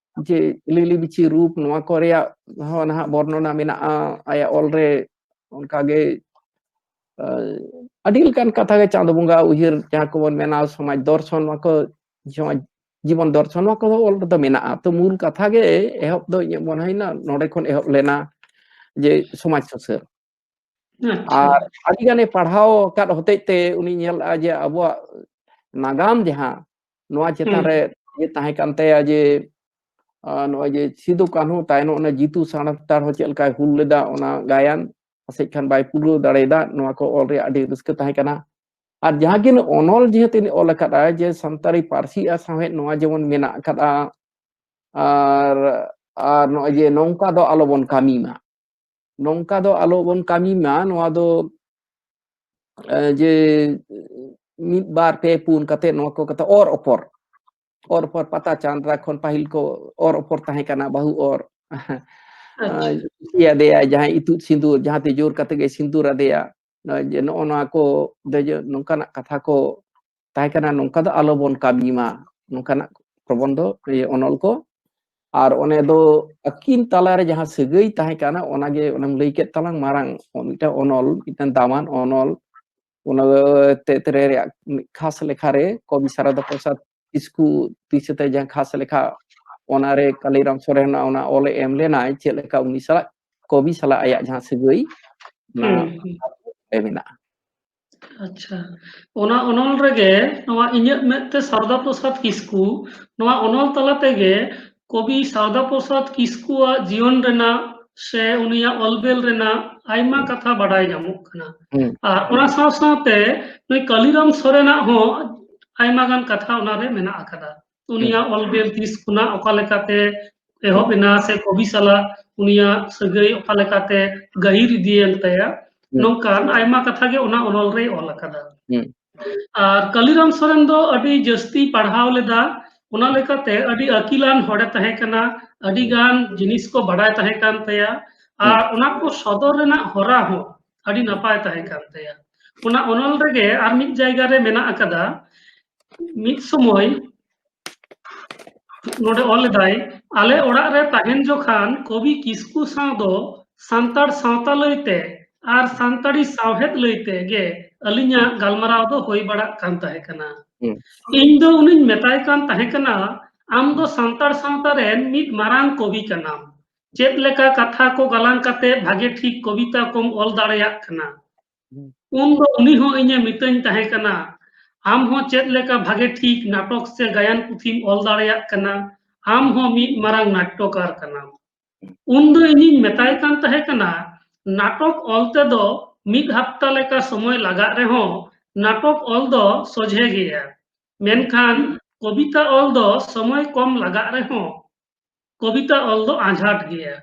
ᱡᱮ ᱞᱤᱞᱤ ᱵᱤᱪᱷᱤ ᱨᱩᱯ, ᱱᱚᱣᱟ ᱠᱚ ᱨᱮᱭᱟᱜ ᱦᱚᱸ ᱱᱟᱦᱟᱜ ᱵᱚᱨᱱᱚᱱᱟ ᱢᱮᱱᱟᱜᱼᱟ ᱟᱭᱟᱜ ᱚᱞ ᱨᱮ᱾ ᱚᱱᱠᱟ ᱜᱮ, ᱟ, ᱟᱹᱰᱤ ᱞᱮᱠᱟᱱ ᱠᱟᱛᱷᱟ ᱜᱮ ᱪᱟᱸᱫᱚ ᱵᱚᱸᱜᱟ ᱩᱭᱦᱟᱹᱨ, ᱡᱟᱦᱟᱸ ᱠᱚᱵᱚᱱ ᱢᱮᱱᱟ ᱥᱚᱢᱟᱡᱽ ᱫᱚᱨᱥᱚᱱ, ᱱᱚᱣᱟ ᱠᱚ ᱥᱚᱢᱟᱡᱽ ᱡᱤᱵᱚᱱ ᱫᱚᱨᱥᱚᱱ, ᱱᱚᱣᱟ ᱠᱚᱫᱚ ᱚᱞ ᱨᱮᱫᱚ ᱢᱮᱱᱟᱜᱼᱟ᱾ ᱛᱚ ᱢᱩᱞ ᱠᱟᱛᱷᱟ ᱜᱮ ᱮᱦᱚᱵ ᱫᱚ ᱤᱧᱟᱹᱜ ᱢᱚᱱᱮ ᱦᱩᱭᱱᱟ ᱱᱚᱰᱮ ᱠᱷᱚᱱ ᱮᱦᱚᱵ ᱞᱮᱱᱟ, ᱡᱮ ᱥᱚᱢᱟᱡᱽ ᱥᱩᱥᱟᱹᱨ᱾ ᱟᱪᱪᱷᱟ᱾ ᱟᱨ ᱟᱹᱰᱤ ᱜᱟᱱᱮ ᱯᱟᱲᱦᱟᱣ ᱟᱠᱟᱫ ᱦᱚᱛᱮᱡ ᱛᱮ ᱩᱱᱤ ᱧᱮᱞ ᱞᱮᱫᱼᱟ ᱡᱮ ᱟᱵᱚᱣᱟᱜ ᱱᱟᱜᱟᱢ ᱡᱟᱦᱟᱸ, ᱱᱚᱣᱟ ᱪᱮᱛᱟᱱ ᱦᱩᱸ᱾ ᱨᱮ ᱤᱭᱟᱹ ᱛᱟᱦᱮᱸ ᱠᱟᱱ ᱛᱟᱭᱟ ᱡᱮ, ᱟᱨ ᱱᱚᱜᱼᱚᱭ ᱡᱮ ᱥᱤᱫᱩ ᱠᱟᱹᱱᱦᱩ ᱛᱟᱭᱱᱚᱢ ᱚᱱᱟ ᱡᱤᱛᱩ ᱥᱟᱱᱛᱟᱲ ᱦᱚᱸ ᱪᱮᱫ ᱞᱮᱠᱟᱭ ᱦᱩᱞ ᱞᱮᱫᱟ, ᱚᱱᱟ ᱜᱟᱭᱟᱱ ᱯᱟᱥᱮᱡ ᱠᱷᱟᱱ ᱵᱟᱭ ᱯᱩᱨᱟᱹᱣ ᱫᱟᱲᱮᱭᱟᱫᱟ, ᱱᱚᱣᱟ ᱠᱚ ᱚᱞ ᱨᱮᱭᱟᱜ ᱟᱹᱰᱤ ᱨᱟᱹᱥᱠᱟᱹ ᱛᱟᱦᱮᱸ ᱠᱟᱱᱟ᱾ ᱟᱨ ᱡᱟᱦᱟᱸ ᱜᱮ ᱚᱱᱚᱞ ᱡᱮᱦᱮᱛᱩ ᱚᱞ ᱟᱠᱟᱫᱼᱟ ᱡᱮ ᱥᱟᱱᱛᱟᱲᱤ ᱯᱟᱹᱨᱥᱤ ᱟᱨ ᱥᱟᱶᱦᱮᱫ ᱱᱚᱣᱟ ᱡᱮᱢᱚᱱ ᱢᱮᱱᱟᱜ ᱟᱠᱟᱫᱼᱟ, ᱟᱨ, ᱟᱨ ᱱᱚᱜᱼᱚᱭ ᱡᱮ ᱱᱚᱝᱠᱟ ᱫᱚ ᱟᱞᱚᱵᱚᱱ ᱠᱟᱹᱢᱤ ᱢᱟ, ᱱᱚᱝᱠᱟ ᱫᱚ ᱟᱞᱚᱵᱚᱱ ᱠᱟᱹᱢᱤ ᱢᱟ, ᱱᱚᱣᱟ ᱫᱚ, ᱮ, ᱡᱮ ᱢᱤᱫ, ᱵᱟᱨ, ᱯᱮ, ᱯᱩᱱ ᱠᱟᱛᱮ ᱱᱚᱣᱟ ᱠᱚ ᱠᱟᱛᱷᱟ ᱚᱨ ᱚᱯᱚᱨ, ᱚᱨ ᱚᱯᱚᱨ ᱯᱟᱛᱟ ᱪᱟᱸᱫᱽᱨᱟ ᱠᱷᱚᱱ ᱯᱟᱹᱦᱤᱞ ᱠᱚ ᱚᱨ ᱚᱯᱚᱨ ᱛᱟᱦᱮᱸ ᱠᱟᱱᱟ, ᱵᱟᱹᱦᱩ ᱚᱨ᱾ ᱟᱪᱪᱷᱟ᱾ ᱤᱭᱟᱹ ᱟᱫᱮᱭᱟ, ᱡᱟᱦᱟᱸᱭ ᱤᱛᱩᱫ ᱥᱤᱸᱫᱩᱨ, ᱡᱟᱦᱟᱸ ᱛᱮ ᱡᱳᱨ ᱠᱟᱛᱮ ᱜᱮ ᱥᱤᱸᱫᱩᱨ ᱟᱫᱮᱭᱟ᱾ ᱱᱚᱜᱼᱚᱭ ᱡᱮ ᱱᱚᱜᱼᱚ ᱱᱚᱣᱟ ᱠᱚ ᱫᱮᱡᱚ-, ᱱᱚᱝᱠᱟᱱᱟᱜ ᱠᱟᱛᱷᱟ ᱠᱚ ᱛᱟᱦᱮᱸ ᱠᱟᱱᱟ, ᱱᱚᱝᱠᱟ ᱫᱚ ᱟᱞᱚᱵᱚᱱ ᱠᱟᱹᱢᱤ ᱢᱟ, ᱱᱚᱝᱠᱟᱱᱟᱜ ᱯᱨᱚᱵᱚᱱᱫᱷᱚ, ᱤᱭᱟᱹ, ᱚᱱᱚᱞ ᱠᱚ᱾ ᱟᱨ ᱚᱱᱮ ᱫᱚ ᱟᱹᱠᱤᱱ ᱛᱟᱞᱟᱨᱮ ᱡᱟᱦᱟᱸ ᱥᱟᱹᱜᱟᱹᱭ ᱛᱟᱦᱮᱸ ᱠᱟᱱᱟ, ᱚᱱᱟᱜᱮ ᱚᱱᱮᱢ ᱞᱟᱹᱭ ᱠᱮᱫ ᱛᱟᱞᱟᱝ ᱢᱟᱨᱟᱝ, ᱢᱤᱫᱴᱟᱝ ᱚᱱᱚᱞ, ᱢᱤᱫᱴᱟᱝ ᱫᱟᱢᱟᱱ ᱚᱱᱚᱞ, ᱚᱱᱟ ᱛᱮᱛᱨᱮ ᱨᱮᱭᱟᱜ ᱢᱤᱫ ᱠᱷᱟᱥ ᱞᱮᱠᱷᱟ ᱨᱮ ᱠᱚᱵᱤ ᱥᱟᱨᱚᱫᱟ ᱯᱨᱚᱥᱟᱫᱽ ᱠᱤᱥᱠᱩ ᱛᱤᱥᱟᱹᱛᱮ ᱡᱟᱦᱟᱸ ᱠᱷᱟᱥ ᱞᱮᱠᱷᱟ, ᱚᱱᱟᱨᱮ ᱠᱟᱞᱤᱨᱟᱢ ᱥᱚᱨᱮᱱ ᱚᱱᱟ ᱚᱞᱮ ᱮᱢ ᱞᱮᱱᱟᱭ, ᱪᱮᱫ ᱞᱮᱠᱟ ᱩᱱᱤ ᱥᱟᱞᱟᱜ, ᱠᱚᱵᱤ ᱥᱟᱞᱟᱜ ᱟᱭᱟᱜ ᱡᱟᱦᱟᱸ ᱥᱟᱹᱜᱟᱹᱭ, ᱚᱱᱟ ᱦᱩᱸ, ᱦᱩᱸ᱾ ᱨᱮ ᱢᱮᱱᱟᱜᱼᱟ᱾ ᱟᱪᱪᱷᱟ, ᱚᱱᱟ ᱚᱱᱚᱞ ᱨᱮᱜᱮ ᱱᱚᱣᱟ ᱤᱧᱟᱹᱜ ᱢᱮᱫ ᱛᱮ ᱥᱟᱨᱚᱫᱟ ᱯᱨᱚᱥᱟᱫᱽ ᱠᱤᱥᱠᱩ, ᱱᱚᱣᱟ ᱚᱱᱚᱞ ᱛᱟᱞᱟ ᱛᱮᱜᱮ ᱠᱚᱵᱤ ᱥᱟᱨᱚᱫᱟ ᱯᱨᱚᱥᱟᱫᱽ ᱠᱤᱥᱠᱩᱣᱟᱜ ᱡᱤᱭᱚᱱ ᱨᱮᱱᱟᱜ ᱥᱮ ᱩᱱᱤᱭᱟᱜ ᱚᱞ ᱵᱮᱞ ᱨᱮᱱᱟᱜ ᱟᱭᱢᱟ ᱦᱩᱸ᱾ ᱠᱟᱛᱷᱟ ᱵᱟᱰᱟᱭ ᱧᱟᱢᱚᱜ ᱠᱟᱱᱟ᱾ ᱦᱩᱸ᱾ ᱟᱨ ᱚᱱᱟ ᱥᱟᱶ ᱥᱟᱶᱛᱮ ᱱᱩᱭ ᱠᱟᱞᱤᱨᱟᱢ ᱥᱚᱨᱮᱱᱟᱜ ᱦᱚᱸ ᱟᱭᱢᱟ ᱜᱟᱱ ᱠᱟᱛᱷᱟ ᱚᱱᱟᱨᱮ ᱢᱮᱱᱟᱜ ᱟᱠᱟᱫᱟ᱾ ᱩᱱᱤᱭᱟᱜ ᱦᱩᱸ᱾ ᱚᱞ ᱵᱮᱞ ᱛᱤᱥ ᱠᱷᱚᱱᱟᱜ ᱚᱠᱟ ᱞᱮᱠᱟᱛᱮ ᱮᱦᱚᱵ ᱦᱩᱸ᱾ ᱮᱱᱟ ᱥᱮ ᱠᱚᱵᱤ ᱥᱟᱞᱟᱜ ᱩᱱᱤᱭᱟᱜ ᱥᱟᱹᱜᱟᱹᱭ ᱚᱠᱟ ᱞᱮᱠᱟᱛᱮ ᱜᱟᱹᱦᱤᱨ ᱤᱫᱤᱭᱮᱱ ᱛᱟᱭᱟ, ᱦᱩᱸ᱾ ᱱᱚᱝᱠᱟᱱ ᱟᱭᱢᱟ ᱠᱟᱛᱷᱟ ᱜᱮ ᱚᱱᱟ ᱚᱱᱚᱞ ᱨᱮᱭ ᱚᱞ ᱟᱠᱟᱫᱟ᱾ ᱦᱩᱸ᱾ ᱟᱨ ᱠᱟᱞᱤᱨᱟᱢ ᱥᱚᱨᱮᱱ ᱫᱚ ᱟᱹᱰᱤ ᱡᱟᱹᱥᱛᱤ ᱯᱟᱲᱦᱟᱣ ᱞᱮᱫᱟ, ᱚᱱᱟ ᱞᱮᱠᱟᱛᱮ ᱟᱹᱰᱤ ᱟᱹᱠᱤᱞᱟᱱ ᱦᱚᱲᱮ ᱛᱟᱦᱮᱸ ᱠᱟᱱᱟ, ᱟᱹᱰᱤ ᱦᱩᱸ᱾ ᱜᱟᱱ ᱡᱤᱱᱤᱥ ᱠᱚ ᱵᱟᱰᱟᱭ ᱛᱟᱦᱮᱸ ᱠᱟᱱ ᱛᱟᱭᱟ, ᱦᱩᱸ᱾ ᱟᱨ ᱚᱱᱟ ᱠᱚ ᱥᱚᱫᱚᱨ ᱨᱮᱱᱟᱜ ᱦᱚᱨᱟ ᱦᱚᱸ ᱟᱹᱰᱤ ᱱᱟᱯᱟᱭ ᱛᱟᱦᱮᱸ ᱠᱟᱱ ᱛᱟᱭᱟ᱾ ᱚᱱᱟ ᱚᱱᱚᱞ ᱨᱮᱜᱮ ᱟᱨ ᱢᱤᱫ ᱡᱟᱭᱜᱟ ᱨᱮ ᱢᱮᱱᱟᱜ ᱟᱠᱟᱫᱟ, ᱢᱤᱫ ᱥᱚᱢᱚᱭ ᱱᱚᱰᱮ ᱚᱞ ᱞᱮᱫᱟᱭ, "ᱟᱞᱮ ᱚᱲᱟᱜ ᱨᱮ ᱛᱟᱦᱮᱱ ᱡᱚᱠᱷᱟᱱ ᱠᱚᱵᱤ ᱠᱤᱥᱠᱩ ᱥᱟᱶ ᱫᱚ ᱥᱟᱱᱛᱟᱲ ᱥᱟᱶᱛᱟ ᱞᱟᱹᱭᱛᱮ ᱟᱨ ᱥᱟᱱᱛᱟᱲᱤ ᱥᱟᱶᱦᱮᱫ ᱞᱟᱹᱭᱛᱮ ᱜᱮ ᱟᱹᱞᱤᱧᱟᱜ ᱜᱟᱞᱢᱟᱨᱟᱣ ᱫᱚ ᱦᱩᱭ ᱵᱟᱲᱟᱜ ᱠᱟᱱ ᱛᱟᱦᱮᱸ ᱠᱟᱱᱟ᱾ ᱦᱩᱸ᱾ ᱤᱧ ᱫᱚ ᱩᱱᱤᱧ ᱢᱮᱛᱟᱭ ᱠᱟᱱ ᱛᱟᱦᱮᱸ ᱠᱟᱱᱟ, 'ᱟᱢ ᱫᱚ ᱥᱟᱱᱛᱟᱲ ᱥᱟᱶᱛᱟ ᱨᱮᱱ ᱢᱤᱫ ᱢᱟᱨᱟᱝ ᱠᱚᱵᱤ ᱠᱟᱱᱟᱢ᱾ ᱪᱮᱫ ᱞᱮᱠᱟ ᱠᱟᱛᱷᱟ ᱠᱚ ᱜᱟᱞᱟᱝ ᱠᱟᱛᱮ ᱵᱷᱟᱜᱮ ᱴᱷᱤᱠ ᱠᱚᱵᱤᱛᱟ ᱠᱚᱢ ᱚᱞ ᱫᱟᱲᱮᱭᱟᱜ ᱠᱟᱱᱟ? ᱦᱩᱸ᱾ ᱩᱱ ᱫᱚ ᱩᱱᱤ ᱦᱚᱸ ᱤᱧᱮ ᱢᱤᱛᱟᱹᱧ ᱛᱟᱦᱮᱸ ᱠᱟᱱᱟ, "ᱟᱢ ᱦᱚᱸ ᱪᱮᱫ ᱞᱮᱠᱟ ᱵᱷᱟᱜᱮ ᱴᱷᱤᱠ ᱱᱟᱴᱚᱠ ᱥᱮ ᱜᱟᱭᱟᱱ ᱯᱩᱛᱷᱤᱢ ᱚᱞ ᱫᱟᱲᱮᱭᱟᱜ ᱠᱟᱱᱟ, ᱟᱢ ᱦᱚᱸ ᱢᱤᱫ ᱢᱟᱨᱟᱝ ᱱᱟᱴᱴᱚᱠᱟᱨ ᱠᱟᱱᱟᱢ᱾" ᱩᱱ ᱫᱚ ᱤᱧᱤᱧ ᱢᱮᱛᱟᱭ ᱠᱟᱱ ᱛᱟᱦᱮᱸ ᱠᱟᱱᱟ, "ᱱᱟᱴᱚᱠ ᱚᱞ ᱛᱮᱫᱚ ᱢᱤᱫ ᱦᱟᱯᱛᱟ ᱞᱮᱠᱟ ᱥᱚᱢᱚᱭ ᱞᱟᱜᱟᱜ ᱨᱮᱦᱚᱸ ᱱᱟᱴᱚᱠ ᱚᱞ ᱫᱚ ᱥᱚᱡᱷᱮ ᱜᱮᱭᱟ, ᱢᱮᱱᱠᱷᱟᱱ ᱠᱚᱵᱤᱛᱟ ᱚᱞ ᱫᱚ ᱥᱚᱢᱚᱭ ᱠᱚᱢ ᱞᱟᱜᱟᱜ ᱨᱮᱦᱚᱸ ᱠᱚᱵᱤᱛᱟ ᱚᱞ ᱫᱚ ᱟᱸᱡᱷᱟᱴ ᱜᱮᱭᱟ᱾"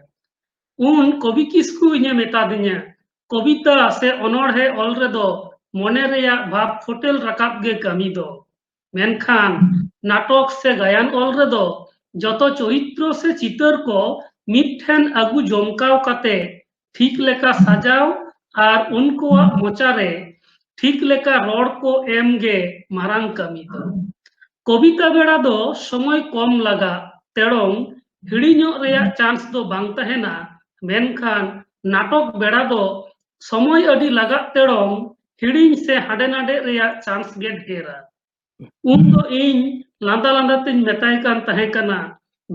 ᱩᱱ ᱠᱚᱵᱤ ᱠᱤᱥᱠᱩ ᱤᱧᱮ ᱢᱮᱛᱟ ᱫᱤᱧᱟ, "ᱠᱚᱵᱤᱛᱟ ᱥᱮ ᱚᱱᱚᱬᱦᱮ ᱚᱞ ᱨᱮᱫᱚ ᱢᱚᱱᱮ ᱨᱮᱭᱟᱜ ᱵᱷᱟᱵᱽ ᱯᱷᱚᱴᱮᱞ ᱨᱟᱠᱟᱵ ᱜᱮ ᱠᱟᱹᱢᱤ ᱫᱚ, ᱢᱮᱱᱠᱷᱟᱱ ᱱᱟᱴᱚᱠ ᱥᱮ ᱜᱟᱭᱟᱱ ᱚᱞ ᱨᱮᱫᱚ ᱡᱚᱛᱚ ᱪᱚᱨᱤᱛᱨᱚ ᱥᱮ ᱪᱤᱛᱟᱹᱨ ᱠᱚ ᱢᱤᱫ ᱴᱷᱮᱱ ᱟᱹᱜᱩ ᱡᱚᱢᱠᱟᱣ ᱠᱟᱛᱮ ᱴᱷᱤᱠ ᱞᱮᱠᱟ ᱥᱟᱡᱟᱣ ᱟᱨ ᱩᱱᱠᱩᱣᱟᱜ ᱢᱚᱪᱟᱨᱮ ᱴᱷᱤᱠ ᱞᱮᱠᱟ ᱨᱚᱲ ᱠᱚ ᱮᱢ ᱜᱮ ᱢᱟᱨᱟᱝ ᱠᱟᱹᱢᱤ ᱫᱚ᱾ ᱠᱚᱵᱤᱛᱟ ᱵᱮᱲᱟ ᱫᱚ ᱥᱚᱢᱚᱭ ᱠᱚᱢ ᱞᱟᱜᱟᱜ ᱛᱮᱲᱚᱝ ᱦᱤᱲᱤᱧᱚᱜ ᱨᱮᱭᱟᱜ ᱪᱟᱱᱥ ᱫᱚ ᱵᱟᱝ ᱛᱟᱦᱮᱱᱟ, ᱢᱮᱱᱠᱷᱟᱱ ᱱᱟᱴᱚᱠ ᱵᱮᱲᱟ ᱫᱚ ᱥᱚᱢᱚᱭ ᱟᱹᱰᱤ ᱞᱟᱜᱟᱜ ᱛᱮᱲᱚᱝ ᱦᱤᱲᱤᱧ ᱥᱮ ᱦᱟᱸᱰᱮ ᱱᱟᱰᱮ ᱨᱮᱭᱟᱜ ᱪᱟᱱᱥ ᱜᱮ ᱰᱷᱮᱨᱟ᱾" ᱩᱱ ᱫᱚ ᱤᱧ ᱞᱟᱸᱫᱟ ᱞᱟᱸᱫᱟ ᱛᱤᱧ ᱢᱮᱛᱟᱭ ᱠᱟᱱ ᱛᱟᱦᱮᱸ ᱠᱟᱱᱟ,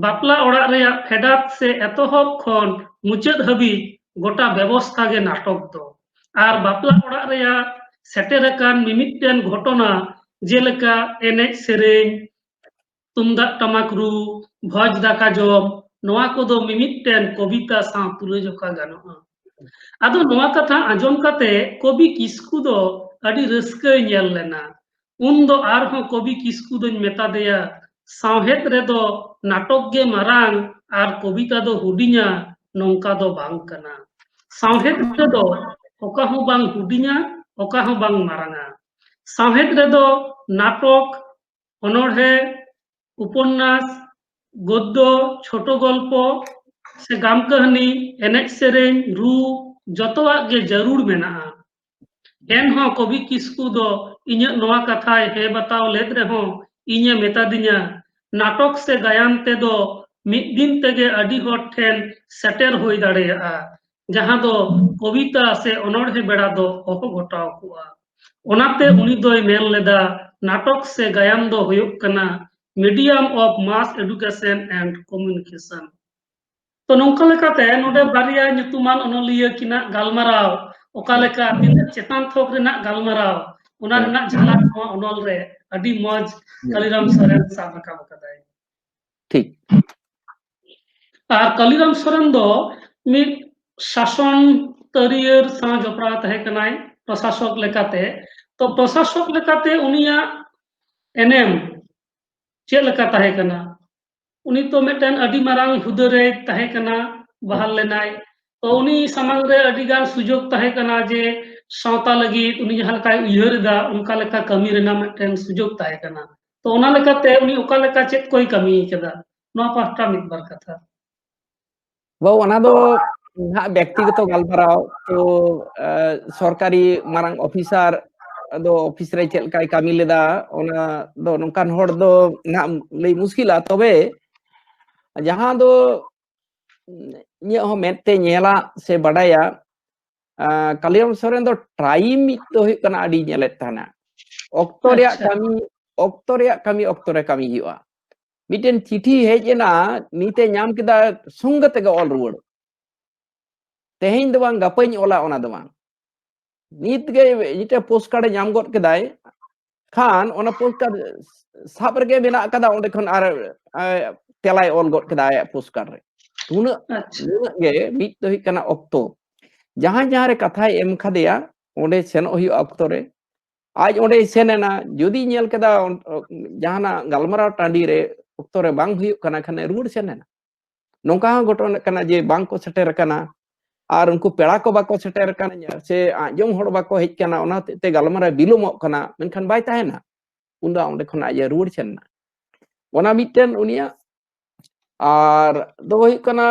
"ᱵᱟᱯᱞᱟ ᱚᱲᱟᱜ ᱨᱮᱭᱟᱜ ᱯᱷᱮᱰᱟᱛ ᱥᱮ ᱮᱛᱚᱦᱚᱵ ᱠᱷᱚᱱ ᱢᱩᱪᱟᱹᱫ ᱦᱟᱹᱵᱤᱡ ᱜᱚᱴᱟ ᱵᱮᱵᱚᱥᱛᱷᱟ ᱜᱮ ᱱᱟᱴᱚᱠ ᱫᱚ᱾ ᱟᱨ ᱵᱟᱯᱞᱟ ᱚᱲᱟᱜ ᱨᱮᱭᱟᱜ ᱥᱮᱴᱮᱨ ᱟᱠᱟᱱ ᱢᱤᱢᱤᱫᱴᱮᱱ ᱜᱷᱚᱴᱚᱱᱟ, ᱡᱮᱞᱮᱠᱟ ᱮᱱᱮᱡ ᱥᱮᱨᱮᱧ, ᱛᱩᱢᱫᱟᱜ ᱴᱟᱢᱟᱠ ᱨᱩ, ᱵᱷᱚᱡᱽ ᱫᱟᱠᱟ ᱡᱚᱢ, ᱱᱚᱣᱟ ᱠᱚᱫᱚ ᱢᱤᱢᱤᱫᱴᱮᱱ ᱠᱚᱵᱤᱛᱟ ᱥᱟᱶ ᱛᱩᱞᱟᱹᱡᱚᱠᱷᱟ ᱜᱟᱱᱚᱜᱼᱟ᱾" ᱟᱫᱚ ᱱᱚᱣᱟ ᱠᱟᱛᱷᱟ ᱟᱸᱡᱚᱢ ᱠᱟᱛᱮ ᱠᱚᱵᱤ ᱠᱤᱥᱠᱩ ᱫᱚ ᱟᱹᱰᱤ ᱨᱟᱹᱥᱠᱟᱹᱭ ᱧᱮᱞ ᱞᱮᱱᱟ᱾ ᱩᱱ ᱫᱚ ᱟᱨᱦᱚᱸ ᱠᱚᱵᱤ ᱠᱤᱥᱠᱩ ᱫᱚᱧ ᱢᱮᱛᱟ ᱫᱮᱭᱟ, "ᱥᱟᱶᱦᱮᱫ ᱨᱮᱫᱚ ᱱᱟᱴᱚᱠ ᱜᱮ ᱢᱟᱨᱟᱝ ᱟᱨ ᱠᱚᱵᱤᱛᱟ ᱫᱚ ᱦᱩᱰᱤᱧᱟ, ᱱᱚᱝᱠᱟ ᱫᱚ ᱵᱟᱝ ᱠᱟᱱᱟ᱾ ᱥᱟᱶᱦᱮᱫ ᱨᱮᱫᱚ ᱚᱠᱟ ᱦᱚᱸ ᱵᱟᱝ ᱦᱩᱰᱤᱧᱟ, ᱚᱠᱟ ᱦᱚᱸ ᱵᱟᱝ ᱢᱟᱨᱟᱝᱟ᱾ ᱥᱟᱶᱦᱮᱫ ᱨᱮᱫᱚ ᱱᱟᱴᱚᱠ, ᱚᱱᱚᱬᱦᱮ, ᱩᱯᱚᱱᱱᱟᱥ, ᱜᱚᱫᱽᱫᱚ, ᱪᱷᱳᱴᱳ ᱜᱚᱞᱯᱚ ᱥᱮ ᱜᱟᱢ ᱠᱟᱹᱦᱱᱤ, ᱮᱱᱮᱡ ᱥᱮᱨᱮᱧ, ᱨᱩ, ᱡᱚᱛᱚᱣᱟᱜ ᱜᱮ ᱡᱟᱹᱨᱩᱲ ᱢᱮᱱᱟᱜᱼᱟ᱾" ᱮᱱᱦᱚᱸ ᱠᱚᱵᱤ ᱠᱤᱥᱠᱩ ᱫᱚ ᱤᱧᱟᱹᱜ ᱱᱚᱣᱟ ᱠᱟᱛᱷᱟᱭ ᱦᱮᱸ ᱵᱟᱛᱟᱣ ᱞᱮᱫ ᱨᱮᱦᱚᱸ ᱤᱧᱮ ᱢᱮᱛᱟ ᱫᱤᱧᱟ, "ᱱᱟᱴᱚᱠ ᱥᱮ ᱜᱟᱭᱟᱱ ᱛᱮᱫᱚ ᱢᱤᱫ ᱫᱤᱱ ᱛᱮᱜᱮ ᱟᱹᱰᱤ ᱦᱚᱲ ᱴᱷᱮᱱ ᱥᱮᱴᱮᱨ ᱦᱩᱭ ᱫᱟᱲᱮᱭᱟᱜᱼᱟ, ᱡᱟᱦᱟᱸ ᱫᱚ ᱠᱚᱵᱤᱛᱟ ᱥᱮ ᱚᱱᱚᱬᱦᱮ ᱵᱮᱲᱟ ᱫᱚ ᱚᱦᱚ ᱜᱷᱚᱴᱟᱣ ᱠᱚᱜᱼᱟ᱾" ᱚᱱᱟᱛᱮ ᱩᱱᱤ ᱫᱚᱭ ᱢᱮᱱ ᱞᱮᱫᱟ, ᱱᱟᱴᱚᱠ ᱥᱮ ᱜᱟᱭᱟᱱ ᱫᱚ ᱦᱩᱭᱩᱜ ᱠᱟᱱᱟ medium of mass education and communication᱾ ᱛᱚ ᱱᱚᱝᱠᱟ ᱞᱮᱠᱟᱛᱮ ᱱᱚᱰᱮ ᱵᱟᱨᱭᱟ ᱧᱩᱛᱩᱢᱟᱱ ᱚᱱᱚᱞᱤᱭᱟᱹ ᱠᱤᱱᱟᱜ ᱜᱟᱞᱢᱟᱨᱟᱣ, ᱚᱠᱟ ᱞᱮᱠᱟ ᱛᱤᱱᱟᱹᱜ ᱪᱮᱛᱟᱱ ᱛᱷᱚᱠ ᱨᱮᱱᱟᱜ ᱜᱟᱞᱢᱟᱨᱟᱣ, ᱚᱱᱟ ᱨᱮᱱᱟᱜ ᱡᱷᱟᱞᱟᱠ ᱱᱚᱣᱟ ᱚᱱᱚᱞ ᱨᱮ ᱟᱹᱰᱤ ᱢᱚᱡᱽ ᱠᱟᱞᱤᱨᱟᱢ ᱥᱚᱨᱮᱱ ᱥᱟᱵ ᱨᱟᱠᱟᱵ ᱟᱠᱟᱫᱟᱭ᱾ ᱴᱷᱤᱠ᱾ ᱟᱨ ᱠᱟᱞᱤᱨᱟᱢ ᱥᱚᱨᱮᱱ ᱫᱚ ᱢᱤᱫ ᱥᱟᱥᱚᱱ ᱛᱟᱹᱨᱤᱭᱟᱹᱨ ᱥᱟᱶ ᱡᱚᱯᱲᱟᱣ ᱛᱟᱦᱮᱸ ᱠᱟᱱᱟᱭ ᱯᱨᱚᱥᱟᱥᱚᱠ ᱞᱮᱠᱟᱛᱮ᱾ ᱛᱚ ᱯᱨᱚᱥᱟᱥᱚᱠ ᱞᱮᱠᱟᱛᱮ ᱩᱱᱤᱭᱟᱜ ᱮᱱᱮᱢ ᱪᱮᱫ ᱞᱮᱠᱟ ᱛᱟᱦᱮᱸ ᱠᱟᱱᱟ? ᱩᱱᱤ ᱛᱚ ᱢᱤᱫᱴᱮᱱ ᱟᱹᱰᱤ ᱢᱟᱨᱟᱝ ᱦᱩᱫᱟᱹ ᱨᱮᱭ ᱛᱟᱦᱮᱸ ᱠᱟᱱᱟ, ᱵᱟᱦᱟᱞ ᱞᱮᱱᱟᱭ᱾ ᱛᱚ ᱩᱱᱤ ᱥᱟᱢᱟᱝ ᱨᱮ ᱟᱹᱰᱤ ᱜᱟᱱ ᱥᱩᱡᱳᱜᱽ ᱛᱟᱦᱮᱸ ᱠᱟᱱᱟ ᱡᱮ ᱥᱟᱶᱛᱟ ᱞᱟᱹᱜᱤᱫ ᱩᱱᱤ ᱡᱟᱦᱟᱸ ᱞᱮᱠᱟᱭ ᱩᱭᱦᱟᱹᱨ ᱮᱫᱟ, ᱚᱱᱠᱟ ᱞᱮᱠᱟ ᱠᱟᱹᱢᱤ ᱨᱮᱱᱟᱜ ᱢᱤᱫᱴᱮᱱ ᱥᱩᱡᱳᱜᱽ ᱛᱟᱦᱮᱸ ᱠᱟᱱᱟ᱾ ᱛᱚ ᱚᱱᱟ ᱞᱮᱠᱟᱛᱮ ᱩᱱᱤ ᱚᱠᱟ ᱞᱮᱠᱟ ᱪᱮᱫ ᱠᱚᱭ ᱠᱟᱹᱢᱤ ᱠᱟᱫᱟ, ᱱᱚᱣᱟ ᱯᱟᱦᱴᱟ ᱢᱤᱫ ᱵᱟᱨ ᱠᱟᱛᱷᱟ᱾ ᱵᱟᱹᱵᱩ, ᱚᱱᱟ ᱫᱚ ᱱᱟᱦᱟᱜ ᱵᱮᱠᱛᱤᱜᱚᱛᱚ ᱜᱟᱞᱢᱟᱨᱟᱣ᱾ ᱛᱚ, ᱮ, ᱥᱚᱨᱠᱟᱨᱤ ᱢᱟᱨᱟᱝ ᱚᱯᱷᱤᱥᱟᱨ ᱫᱚ ᱚᱯᱷᱤᱥ ᱨᱮ ᱪᱮᱫ ᱞᱮᱠᱟᱭ ᱠᱟᱹᱢᱤ ᱞᱮᱫᱟ, ᱚᱱᱟ ᱫᱚ ᱱᱚᱝᱠᱟᱱ ᱦᱚᱲ ᱫᱚ ᱱᱟᱦᱟᱜ ᱞᱟᱹᱭ ᱢᱩᱥᱠᱤᱞᱟ᱾ ᱛᱚᱵᱮ ᱡᱟᱦᱟᱸ ᱫᱚ ᱤᱧᱟᱹᱜ ᱦᱚᱸ ᱢᱮᱫ ᱛᱮ ᱧᱮᱞᱟ ᱥᱮ ᱵᱟᱰᱟᱭᱟ, ᱟ, ᱠᱟᱞᱤᱨᱟᱢ ᱥᱚᱨᱮᱱ ᱫᱚ ᱴᱟᱭᱤᱢ ᱢᱤᱫ ᱫᱚ ᱦᱩᱭᱩᱜ ᱠᱟᱱᱟ ᱟᱹᱰᱤ ᱧᱮᱞᱮᱫ ᱛᱟᱦᱮᱱᱟ᱾ ᱚᱠᱛᱚ ᱨᱮᱭᱟᱜ ᱟᱪᱪᱷᱟ᱾ ᱠᱟᱹᱢᱤ, ᱚᱠᱛᱚ ᱨᱮᱭᱟᱜ ᱠᱟᱹᱢᱤ ᱚᱠᱛᱚ ᱨᱮ ᱠᱟᱹᱢᱤ ᱦᱩᱭᱩᱜᱼᱟ᱾ ᱢᱤᱫᱴᱮᱱ ᱪᱤᱴᱷᱤ ᱦᱮᱡ ᱮᱱᱟ, ᱱᱤᱛᱮ ᱧᱟᱢ ᱠᱮᱫᱟ, ᱥᱚᱸᱜᱮ ᱛᱮᱜᱮ ᱚᱞ ᱨᱩᱣᱟᱹᱲ᱾ ᱛᱮᱦᱮᱧ ᱫᱚ ᱵᱟᱝ, ᱜᱟᱯᱟᱧ ᱚᱞᱟ, ᱚᱱᱟ ᱫᱚ ᱵᱟᱝ᱾ ᱱᱤᱛ ᱜᱮ ᱢᱤᱫᱴᱮᱱ ᱯᱳᱥᱴ ᱠᱟᱨᱰ ᱮ ᱧᱟᱢ ᱜᱚᱫ ᱠᱮᱫᱟᱭ, ᱠᱷᱟᱱ ᱚᱱᱟ ᱯᱳᱥᱴ ᱠᱟᱨᱰ ᱥᱟᱵ ᱨᱮᱜᱮ ᱢᱮᱱᱟᱜ ᱟᱠᱟᱫᱟ, ᱚᱸᱰᱮ ᱠᱷᱚᱱ ᱟᱨ, ᱮ, ᱛᱮᱞᱟᱭ ᱚᱞ ᱜᱚᱫ ᱠᱮᱫᱟ ᱟᱭᱟᱜ ᱯᱳᱥᱴ ᱠᱟᱨᱰ ᱨᱮ᱾ ᱩᱱᱟᱹᱜ, ᱟᱪᱪᱷᱟ᱾ ᱩᱱᱟᱹᱜ ᱜᱮ ᱢᱤᱫ ᱫᱚ ᱦᱩᱭᱩᱜ ᱠᱟᱱᱟ ᱚᱠᱛᱚ᱾ ᱡᱟᱦᱟᱸᱭ ᱡᱟᱦᱟᱸ ᱨᱮ ᱠᱟᱛᱷᱟᱭ ᱮᱢ ᱠᱟᱫᱮᱭᱟ, ᱚᱸᱰᱮ ᱥᱮᱱᱚᱜ ᱦᱩᱭᱩᱜᱼᱟ ᱚᱠᱛᱚ ᱨᱮ᱾ ᱟᱡ ᱚᱸᱰᱮᱭ ᱥᱮᱱ ᱮᱱᱟ, ᱡᱩᱫᱤ ᱧᱮᱞ ᱠᱮᱫᱟ ᱚᱱ-, ᱡᱟᱦᱟᱱᱟᱜ ᱜᱟᱞᱢᱟᱨᱟᱣ ᱴᱟᱺᱰᱤ ᱨᱮ ᱚᱠᱛᱚ ᱨᱮ ᱵᱟᱝ ᱦᱩᱭᱩᱜ ᱠᱟᱱᱟ, ᱠᱷᱟᱱ ᱨᱩᱣᱟᱹᱲ ᱥᱮᱱ ᱮᱱᱟ᱾ ᱱᱚᱝᱠᱟ ᱦᱚᱸ ᱜᱷᱚᱴᱚᱱᱟ ᱠᱟᱱᱟ ᱡᱮ ᱵᱟᱝ ᱠᱚ ᱥᱮᱴᱮᱨ ᱟᱠᱟᱱᱟ, ᱟᱨ ᱩᱱᱠᱩ ᱯᱮᱲᱟ ᱠᱚ ᱵᱟᱠᱚ ᱥᱮᱴᱮᱨ ᱟᱠᱟᱱᱟ, ᱥᱮ ᱟᱸᱡᱚᱢ ᱦᱚᱲ ᱵᱟᱠᱚ ᱦᱮᱡ ᱟᱠᱟᱱᱟ, ᱚᱱᱟ ᱦᱚᱛᱮᱡ ᱛᱮ ᱜᱟᱞᱢᱟᱨᱟᱣ ᱵᱤᱞᱚᱢᱚᱜ ᱠᱟᱱᱟ, ᱢᱮᱱᱠᱷᱟᱱ ᱵᱟᱭ ᱛᱟᱦᱮᱱᱟ᱾ ᱩᱱᱫᱚ ᱚᱸᱰᱮ ᱠᱷᱚᱱᱟᱜ ᱟᱡ ᱮ ᱨᱩᱣᱟᱹᱲ ᱥᱮᱱ ᱮᱱᱟ᱾ ᱚᱱᱟ ᱢᱤᱫᱴᱮᱱ ᱩᱱᱤᱭᱟᱜ᱾ ᱟᱨ ᱫᱚ ᱦᱩᱭᱩᱜ ᱠᱟᱱᱟ,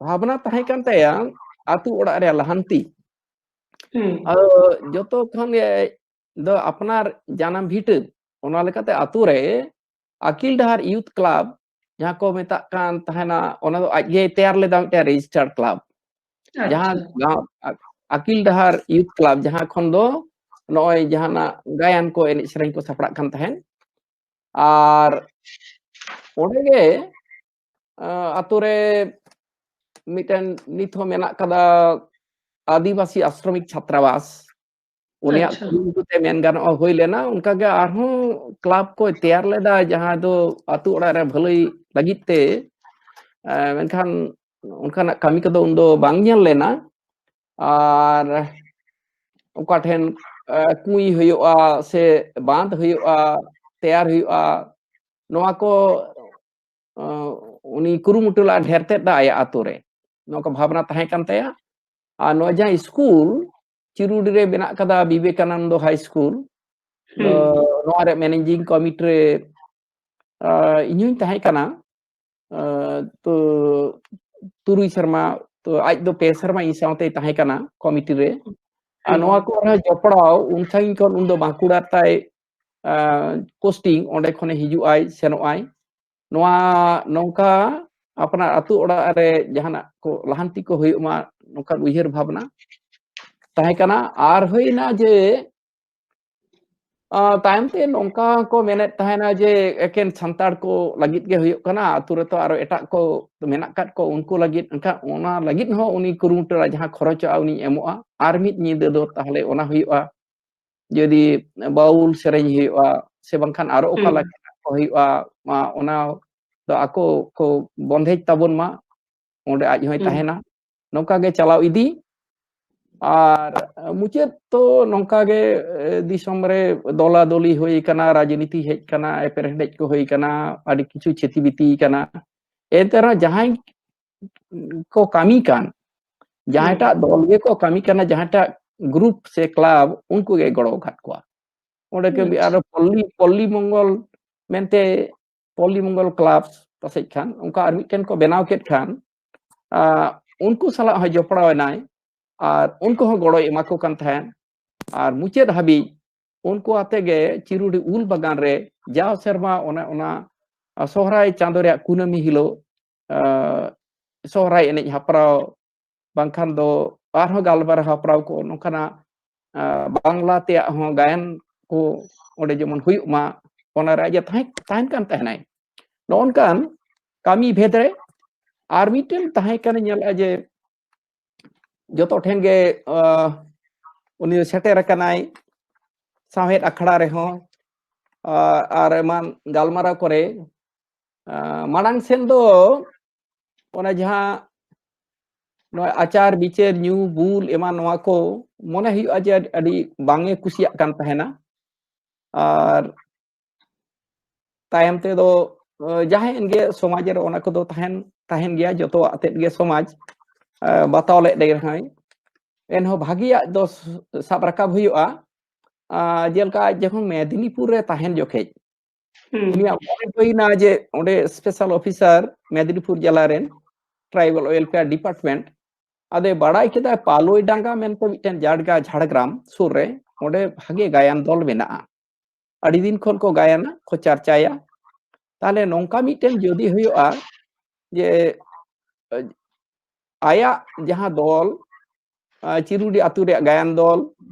ᱵᱷᱟᱵᱽᱱᱟ ᱛᱟᱦᱮᱸ ᱠᱟᱱ ᱛᱟᱭᱟ ᱟᱹᱛᱩ ᱚᱲᱟᱜ ᱨᱮᱭᱟᱜ ᱞᱟᱦᱟᱱᱛᱤ᱾ ᱦᱩᱸ᱾ ᱟᱫᱚ ᱡᱚᱛᱚ ᱠᱷᱚᱱ ᱜᱮ ᱫᱚ ᱟᱯᱱᱟᱨ ᱡᱟᱱᱟᱢ ᱵᱷᱤᱴᱟᱹ, ᱚᱱᱟ ᱞᱮᱠᱟᱛᱮ ᱟᱹᱛᱩ ᱨᱮ ᱟᱹᱠᱤᱞ ᱰᱟᱦᱟᱨ ᱭᱩᱛᱷ ᱠᱞᱟᱵᱽ, ᱡᱟᱦᱟᱸ ᱠᱚ ᱢᱮᱛᱟᱜ ᱠᱟᱱ ᱛᱟᱦᱮᱱᱟ, ᱚᱱᱟ ᱫᱚ ᱟᱡ ᱜᱮᱭ ᱛᱮᱭᱟᱨ ᱞᱮᱫᱟ, ᱢᱤᱫᱴᱮᱱ ᱨᱮᱡᱤᱥᱴᱟᱨᱰ ᱠᱞᱟᱵᱽ᱾ ᱡᱟᱦᱟᱸ ᱟᱪᱪᱷᱟ᱾ ᱜᱟᱶ-, ᱟ-, ᱟᱹᱠᱤᱞ ᱰᱟᱦᱟᱨ ᱭᱩᱛᱷ ᱠᱞᱟᱵᱽ, ᱡᱟᱦᱟᱸ ᱠᱷᱚᱱ ᱫᱚ ᱱᱚᱜᱼᱚᱭ ᱡᱟᱦᱟᱱᱟᱜ ᱜᱟᱭᱟᱱ ᱠᱚ, ᱮᱱᱮᱡ ᱥᱮᱨᱮᱧ ᱠᱚ ᱥᱟᱯᱲᱟᱜ ᱠᱟᱱ ᱛᱟᱦᱮᱸᱱ᱾ ᱟᱨ ᱚᱸᱰᱮ ᱜᱮ, ᱟ, ᱟᱛᱳ ᱨᱮ ᱢᱤᱫᱴᱮᱱ ᱱᱤᱛ ᱦᱚᱸ ᱢᱮᱱᱟᱜ ᱠᱟᱫᱟ ᱟᱹᱫᱤᱵᱟᱹᱥᱤ ᱟᱥᱨᱚᱢᱤᱠ ᱪᱷᱟᱛᱨᱟᱵᱟᱥ, ᱩᱱᱤᱭᱟᱜ ᱟᱪᱪᱷᱟ᱾ ᱠᱩᱨᱩᱢᱩᱴᱩ ᱛᱮ ᱢᱮᱱ ᱜᱟᱱᱚᱜᱼᱟ ᱦᱩᱭ ᱞᱮᱱᱟ᱾ ᱚᱱᱠᱟᱜᱮ ᱟᱨᱦᱚᱸ ᱠᱞᱟᱵᱽ ᱠᱚᱭ ᱛᱮᱭᱟᱨ ᱞᱮᱫᱟ, ᱡᱟᱦᱟᱸ ᱫᱚ ᱟᱹᱛᱩ ᱚᱲᱟᱜ ᱨᱮ ᱵᱷᱟᱹᱞᱟᱹᱭ ᱞᱟᱹᱜᱤᱫ ᱛᱮ, ᱮ, ᱢᱮᱱᱠᱷᱟᱱ ᱚᱱᱠᱟᱱᱟᱜ ᱠᱟᱹᱢᱤ ᱠᱚᱫᱚ ᱩᱱᱫᱚ ᱵᱟᱝ ᱧᱮᱞ ᱞᱮᱱᱟ᱾ ᱟᱨ ᱚᱠᱟ ᱴᱷᱮᱱ, ᱮ, ᱠᱩᱸᱭ ᱦᱩᱭᱩᱜᱼᱟ ᱥᱮ ᱵᱟᱸᱫᱷ ᱦᱩᱭᱩᱜᱼᱟ, ᱛᱮᱭᱟᱨ ᱦᱩᱭᱩᱜᱼᱟ, ᱱᱚᱣᱟ ᱠᱚ, ᱮ, ᱩᱱᱤ ᱠᱩᱨᱩᱢᱩᱴᱩ ᱞᱮᱫᱼᱟ ᱰᱷᱮᱨ ᱛᱮᱫ ᱫᱚ ᱟᱭᱟᱜ ᱟᱹᱛᱩ ᱨᱮ᱾ ᱱᱚᱣᱟ ᱠᱚ ᱵᱷᱟᱵᱽᱱᱟ ᱛᱟᱦᱮᱸ ᱠᱟᱱ ᱛᱟᱭᱟ᱾ ᱟᱨ ᱱᱚᱣᱟ ᱡᱟᱦᱟᱸ ᱥᱠᱩᱞ ᱪᱤᱨᱩᱰᱤ ᱨᱮ ᱢᱮᱱᱟᱜ ᱠᱟᱫᱟ, ᱵᱤᱵᱮᱠᱟᱱᱚᱱᱫᱚ ᱦᱟᱭ ᱥᱠᱩᱞ, ᱦᱩᱸ᱾ ᱱᱚᱣᱟ ᱨᱮ ᱢᱮᱱᱮᱡᱤᱝ ᱠᱚᱢᱤᱴᱤ ᱨᱮ, ᱟ, ᱤᱧ ᱦᱚᱧ ᱛᱟᱦᱮᱸ ᱠᱟᱱᱟ᱾ ᱟ, ᱛᱚ ᱛᱩᱨᱩᱭ ᱥᱮᱨᱢᱟ, ᱛᱚ ᱟᱡ ᱫᱚ ᱯᱮ ᱥᱮᱨᱢᱟ ᱤᱧ ᱥᱟᱶᱛᱮᱭ ᱛᱟᱦᱮᱸ ᱠᱟᱱᱟ ᱠᱚᱢᱤᱴᱤ ᱨᱮ᱾ ᱟᱨ ᱦᱩᱸ᱾ ᱱᱚᱣᱟ ᱠᱚ ᱨᱮᱦᱚᱸ ᱡᱚᱯᱲᱟᱣ ᱩᱱ ᱥᱟᱺᱜᱤᱧ ᱠᱷᱚᱱ, ᱩᱱ ᱫᱚ ᱵᱟᱸᱠᱩᱲᱟ ᱛᱟᱭ, ᱟ, ᱯᱳᱥᱴᱤᱝ, ᱚᱸᱰᱮ ᱠᱷᱚᱱᱮ ᱦᱤᱡᱩᱜ ᱟᱭ ᱥᱮᱱᱚᱜ ᱟᱭ᱾ ᱱᱚᱣᱟ ᱱᱚᱝᱠᱟ ᱟᱯᱱᱟᱨ ᱟᱹᱛᱩ ᱚᱲᱟᱜ ᱨᱮ ᱡᱟᱦᱟᱱᱟᱜ ᱠᱚ ᱞᱟᱦᱟᱱᱛᱤ ᱠᱚ ᱦᱩᱭᱩᱜ ᱢᱟ, ᱱᱚᱝᱠᱟᱱ ᱩᱭᱦᱟᱹᱨ ᱵᱷᱟᱵᱽᱱᱟ ᱛᱟᱦᱮᱸ ᱠᱟᱱᱟ᱾ ᱟᱨ ᱦᱩᱭᱱᱟ ᱡᱮ, ᱟ, ᱛᱟᱭᱚᱢ ᱛᱮ ᱱᱚᱝᱠᱟ ᱠᱚ ᱢᱮᱱᱮᱫ ᱛᱟᱦᱮᱱᱟ ᱡᱮ ᱮᱠᱮᱱ ᱥᱟᱱᱛᱟᱲ ᱠᱚ ᱞᱟᱹᱜᱤᱫ ᱜᱮ ᱦᱩᱭᱩᱜ ᱠᱟᱱᱟ, ᱟᱹᱛᱩ ᱨᱮᱛᱚ ᱟᱨᱚ ᱮᱴᱟᱜ ᱠᱚ ᱢᱮᱱᱟᱜ ᱟᱠᱟᱫ ᱠᱚ, ᱩᱱᱠᱩ ᱞᱟᱹᱜᱤᱫ᱾ ᱮᱱᱠᱷᱟᱱ ᱚᱱᱟ ᱞᱟᱹᱜᱤᱫ ᱦᱚᱸ ᱩᱱᱤ ᱠᱩᱨᱩᱢᱩᱴᱩ ᱨᱮ ᱡᱟᱦᱟᱸ ᱠᱷᱚᱨᱚᱪᱚᱜᱼᱟ ᱩᱱᱤᱧ ᱮᱢᱚᱜᱼᱟ, ᱟᱨ ᱢᱤᱫ ᱧᱤᱫᱟᱹ ᱫᱚ ᱛᱟᱦᱚᱞᱮ ᱚᱱᱟ ᱦᱩᱭᱩᱜᱼᱟ᱾ ᱡᱩᱫᱤ ᱵᱟᱣᱩᱞ ᱥᱮᱨᱮᱧ ᱦᱩᱭᱩᱜᱼᱟ ᱥᱮ ᱵᱟᱝᱠᱷᱟᱱ ᱟᱨᱚ ᱚᱠᱟ ᱦᱩᱸ᱾ ᱞᱮᱠᱟᱱᱟᱜ ᱠᱚ ᱦᱩᱭᱩᱜᱼᱟ, ᱢᱟ ᱚᱱᱟ ᱫᱚ ᱟᱠᱚ ᱠᱚ ᱵᱚᱱᱫᱷᱮᱡᱽ ᱛᱟᱵᱚᱱ ᱢᱟ, ᱚᱸᱰᱮ ᱟᱡ ᱦᱚᱸᱭ ᱦᱩᱸ᱾ ᱛᱟᱦᱮᱱᱟ᱾ ᱱᱚᱝᱠᱟ ᱜᱮ ᱪᱟᱞᱟᱣ ᱤᱫᱤ᱾ ᱟᱨ ᱢᱩᱪᱟᱹᱫ ᱛᱚ ᱱᱚᱝᱠᱟ ᱜᱮ, ᱮ, ᱫᱤᱥᱚᱢ ᱨᱮ ᱫᱚᱞᱟ ᱫᱚᱞᱤ ᱦᱩᱭ ᱠᱟᱱᱟ, ᱨᱟᱡᱽᱱᱤᱛᱤ ᱦᱮᱡ ᱠᱟᱱᱟ, ᱮᱯᱮᱨᱦᱮᱸᱰᱮᱡ ᱠᱚ ᱦᱩᱭ ᱠᱟᱱᱟ, ᱟᱹᱰᱤ ᱠᱤᱪᱷᱩ ᱪᱷᱮᱛᱤ ᱵᱤᱛᱤ ᱠᱟᱱᱟ᱾ ᱮᱱᱛᱮ ᱨᱮᱦᱚᱸ ᱡᱟᱦᱟᱸᱭ ᱠᱚ ᱠᱟᱹᱢᱤ ᱠᱟᱱ, ᱡᱟᱦᱟᱸᱭᱴᱟᱜ ᱦᱩᱸ᱾ ᱫᱚᱞ ᱜᱮᱠᱚ ᱠᱟᱹᱢᱤ ᱠᱟᱱᱟ, ᱡᱟᱦᱟᱸᱴᱟᱜ ᱜᱨᱩᱯ ᱥᱮ ᱠᱞᱟᱵᱽ, ᱩᱱᱠᱩ ᱜᱮ ᱜᱚᱲᱚ ᱟᱠᱟᱫ ᱠᱚᱣᱟ᱾ ᱚᱸᱰᱮ ᱠᱟᱹᱢᱤ, ᱟᱪᱪᱷᱟ᱾ ᱟᱨ ᱯᱚᱞᱞᱤ, ᱯᱚᱞᱞᱤ ᱢᱚᱝᱜᱚᱞ ᱢᱮᱱᱛᱮ, ᱯᱚᱞᱞᱤ ᱢᱚᱝᱜᱚᱞ ᱠᱞᱟᱵᱽ ᱯᱟᱥᱮᱡ ᱠᱷᱟᱱ, ᱚᱱᱠᱟ ᱟᱨ ᱢᱤᱫᱴᱮᱱ ᱠᱚ ᱵᱮᱱᱟᱣ ᱠᱮᱫ ᱠᱷᱟᱱ, ᱟ, ᱩᱱᱠᱩ ᱥᱟᱞᱟᱜ ᱦᱚᱸ ᱡᱚᱯᱲᱟᱣ ᱮᱱᱟᱭ ᱟᱨ ᱩᱱᱠᱩ ᱦᱚᱸ ᱜᱚᱲᱚᱭ ᱮᱢᱟ ᱠᱚ ᱠᱟᱱ ᱛᱟᱦᱮᱸᱫ᱾ ᱟᱨ ᱢᱩᱪᱟᱹᱫ ᱦᱟᱹᱵᱤᱡ ᱩᱱᱠᱩ ᱟᱛᱮ ᱜᱮ ᱪᱤᱨᱩᱰᱤ ᱩᱞ ᱵᱟᱜᱟᱱ ᱨᱮ ᱡᱟᱣ ᱥᱮᱨᱢᱟ ᱚᱱᱮ ᱚᱱᱟ, ᱟ, ᱥᱚᱦᱨᱟᱭ ᱪᱟᱸᱫᱳ ᱨᱮᱭᱟᱜ ᱠᱩᱱᱟᱹᱢᱤ ᱦᱤᱞᱳᱜ, ᱟ, ᱥᱚᱦᱨᱟᱭ ᱮᱱᱮᱡ ᱦᱮᱯᱨᱟᱣ, ᱵᱟᱝᱠᱷᱟᱱ ᱫᱚ ᱟᱨᱦᱚᱸ ᱜᱟᱞᱢᱟᱨᱟᱣ ᱦᱮᱯᱨᱟᱣ ᱠᱚ, ᱱᱚᱝᱠᱟᱱᱟᱜ, ᱟ, ᱵᱟᱝᱞᱟ ᱛᱮᱭᱟᱜ ᱦᱚᱸ ᱜᱟᱭᱟᱱ ᱠᱚ ᱚᱸᱰᱮ ᱡᱮᱢᱚᱱ ᱦᱩᱭᱩᱜ ᱢᱟ, ᱚᱱᱟ ᱨᱮ ᱟᱡ ᱮ ᱛᱟᱦᱮᱸ, ᱛᱟᱦᱮᱱ ᱠᱟᱱ ᱛᱟᱦᱮᱱᱟᱭ᱾ ᱱᱚᱜᱼᱚ ᱱᱚᱝᱠᱟᱱ ᱠᱟᱹᱢᱤ ᱵᱷᱮᱫ ᱨᱮ ᱟᱨ ᱢᱤᱫᱴᱮᱱ ᱛᱟᱦᱮᱸ ᱠᱟᱱᱟ, ᱧᱮᱞᱚᱜᱼᱟ ᱡᱮ ᱡᱚᱛᱚ ᱴᱷᱮᱱ ᱜᱮ ᱩᱱᱤ ᱥᱮᱴᱮᱨ ᱟᱠᱟᱱᱟᱭ ᱥᱟᱶᱦᱮᱫ ᱟᱠᱷᱲᱟ ᱨᱮᱦᱚᱸ᱾ ᱟᱨ ᱮᱢᱟᱱ ᱜᱟᱞᱢᱟᱨᱟᱣ ᱠᱚᱨᱮ ᱢᱟᱲᱟᱝ ᱥᱮᱱ ᱫᱚ ᱚᱱᱟ ᱡᱟᱦᱟᱸ ᱱᱚᱣᱟ ᱟᱪᱟᱨ ᱵᱤᱪᱟᱹᱨ, ᱧᱩ ᱵᱩᱞ ᱮᱢᱟᱱ ᱱᱚᱣᱟ ᱠᱚ ᱢᱚᱱᱮ ᱦᱩᱭᱩᱜᱼᱟ ᱡᱮ ᱟᱹᱰᱤ ᱵᱟᱝ ᱮ ᱠᱩᱥᱤᱭᱟᱜ ᱠᱟᱱ ᱛᱟᱦᱮᱱᱟ᱾ ᱟᱨ ᱛᱟᱭᱚᱢ ᱛᱮᱫᱚ ᱡᱟᱦᱟᱸᱭ ᱮᱱᱜᱮ ᱥᱚᱢᱟᱡᱽ ᱨᱮ ᱚᱱᱟ ᱠᱚᱫᱚ ᱛᱟᱦᱮᱱ ᱛᱟᱦᱮᱱ ᱜᱮᱭᱟ, ᱡᱚᱛᱚᱣᱟᱜ ᱟᱛᱮᱫ ᱜᱮ ᱥᱚᱢᱟᱡᱽ ᱵᱟᱛᱟᱣ ᱞᱮᱫ ᱨᱮᱦᱚᱸᱭ, ᱮᱱᱦᱚᱸ ᱵᱷᱟᱹᱜᱤᱭᱟᱜ ᱫᱚ ᱥᱟᱵ ᱨᱟᱠᱟᱵ ᱦᱩᱭᱩᱜᱼᱟ᱾ ᱡᱮᱞᱮᱠᱟ ᱟᱡ ᱡᱚᱠᱷᱚᱱ ᱢᱮᱫᱤᱱᱤᱯᱩᱨ ᱨᱮ ᱛᱟᱦᱮᱱ ᱡᱚᱠᱷᱮᱡ ᱩᱱᱤᱭᱟᱜ ᱢᱚᱱᱮ ᱦᱩᱭᱱᱟ ᱡᱮ ᱚᱸᱰᱮ ᱥᱯᱮᱥᱟᱞ ᱚᱯᱷᱤᱥᱟᱨ ᱢᱮᱫᱤᱱᱤᱯᱩᱨ ᱡᱮᱞᱟ ᱨᱮᱱ ᱴᱨᱟᱭᱵᱟᱞ ᱣᱮᱞᱯᱷᱮᱭᱟᱨ ᱰᱤᱯᱟᱨᱴᱢᱮᱱᱴ ᱟᱫᱚᱭ ᱵᱟᱲᱟᱭ ᱠᱮᱫᱟ ᱯᱟᱞᱳᱭ ᱰᱟᱸᱜᱟ ᱢᱮᱱᱛᱮ ᱢᱤᱫᱴᱮᱱ ᱡᱟᱰᱜᱟ ᱡᱷᱟᱲᱜᱨᱟᱢ ᱥᱩᱨ ᱨᱮ ᱚᱸᱰᱮ ᱵᱷᱟᱜᱮ ᱜᱟᱭᱟᱱ ᱫᱚᱞ ᱢᱮᱱᱟᱜᱼᱟ᱾ ᱟᱹᱰᱤ ᱫᱤᱱ ᱠᱷᱚᱱ ᱠᱚ ᱜᱟᱭᱟᱱᱟ, ᱠᱚ ᱪᱟᱨᱪᱟᱭᱟ᱾ ᱛᱟᱦᱞᱮ ᱱᱚᱝᱠᱟ ᱢᱤᱫᱴᱮᱱ ᱡᱩᱫᱤ ᱦᱩᱭᱩᱜᱼᱟ ᱡᱮ ᱟᱭᱟᱜ ᱡᱟᱦᱟᱸ ᱫᱚᱞ ᱪᱤᱨᱩᱰᱤ ᱟᱹᱛᱩ ᱨᱮᱭᱟᱜ ᱜᱟᱭᱟᱱ ᱫᱚᱞ,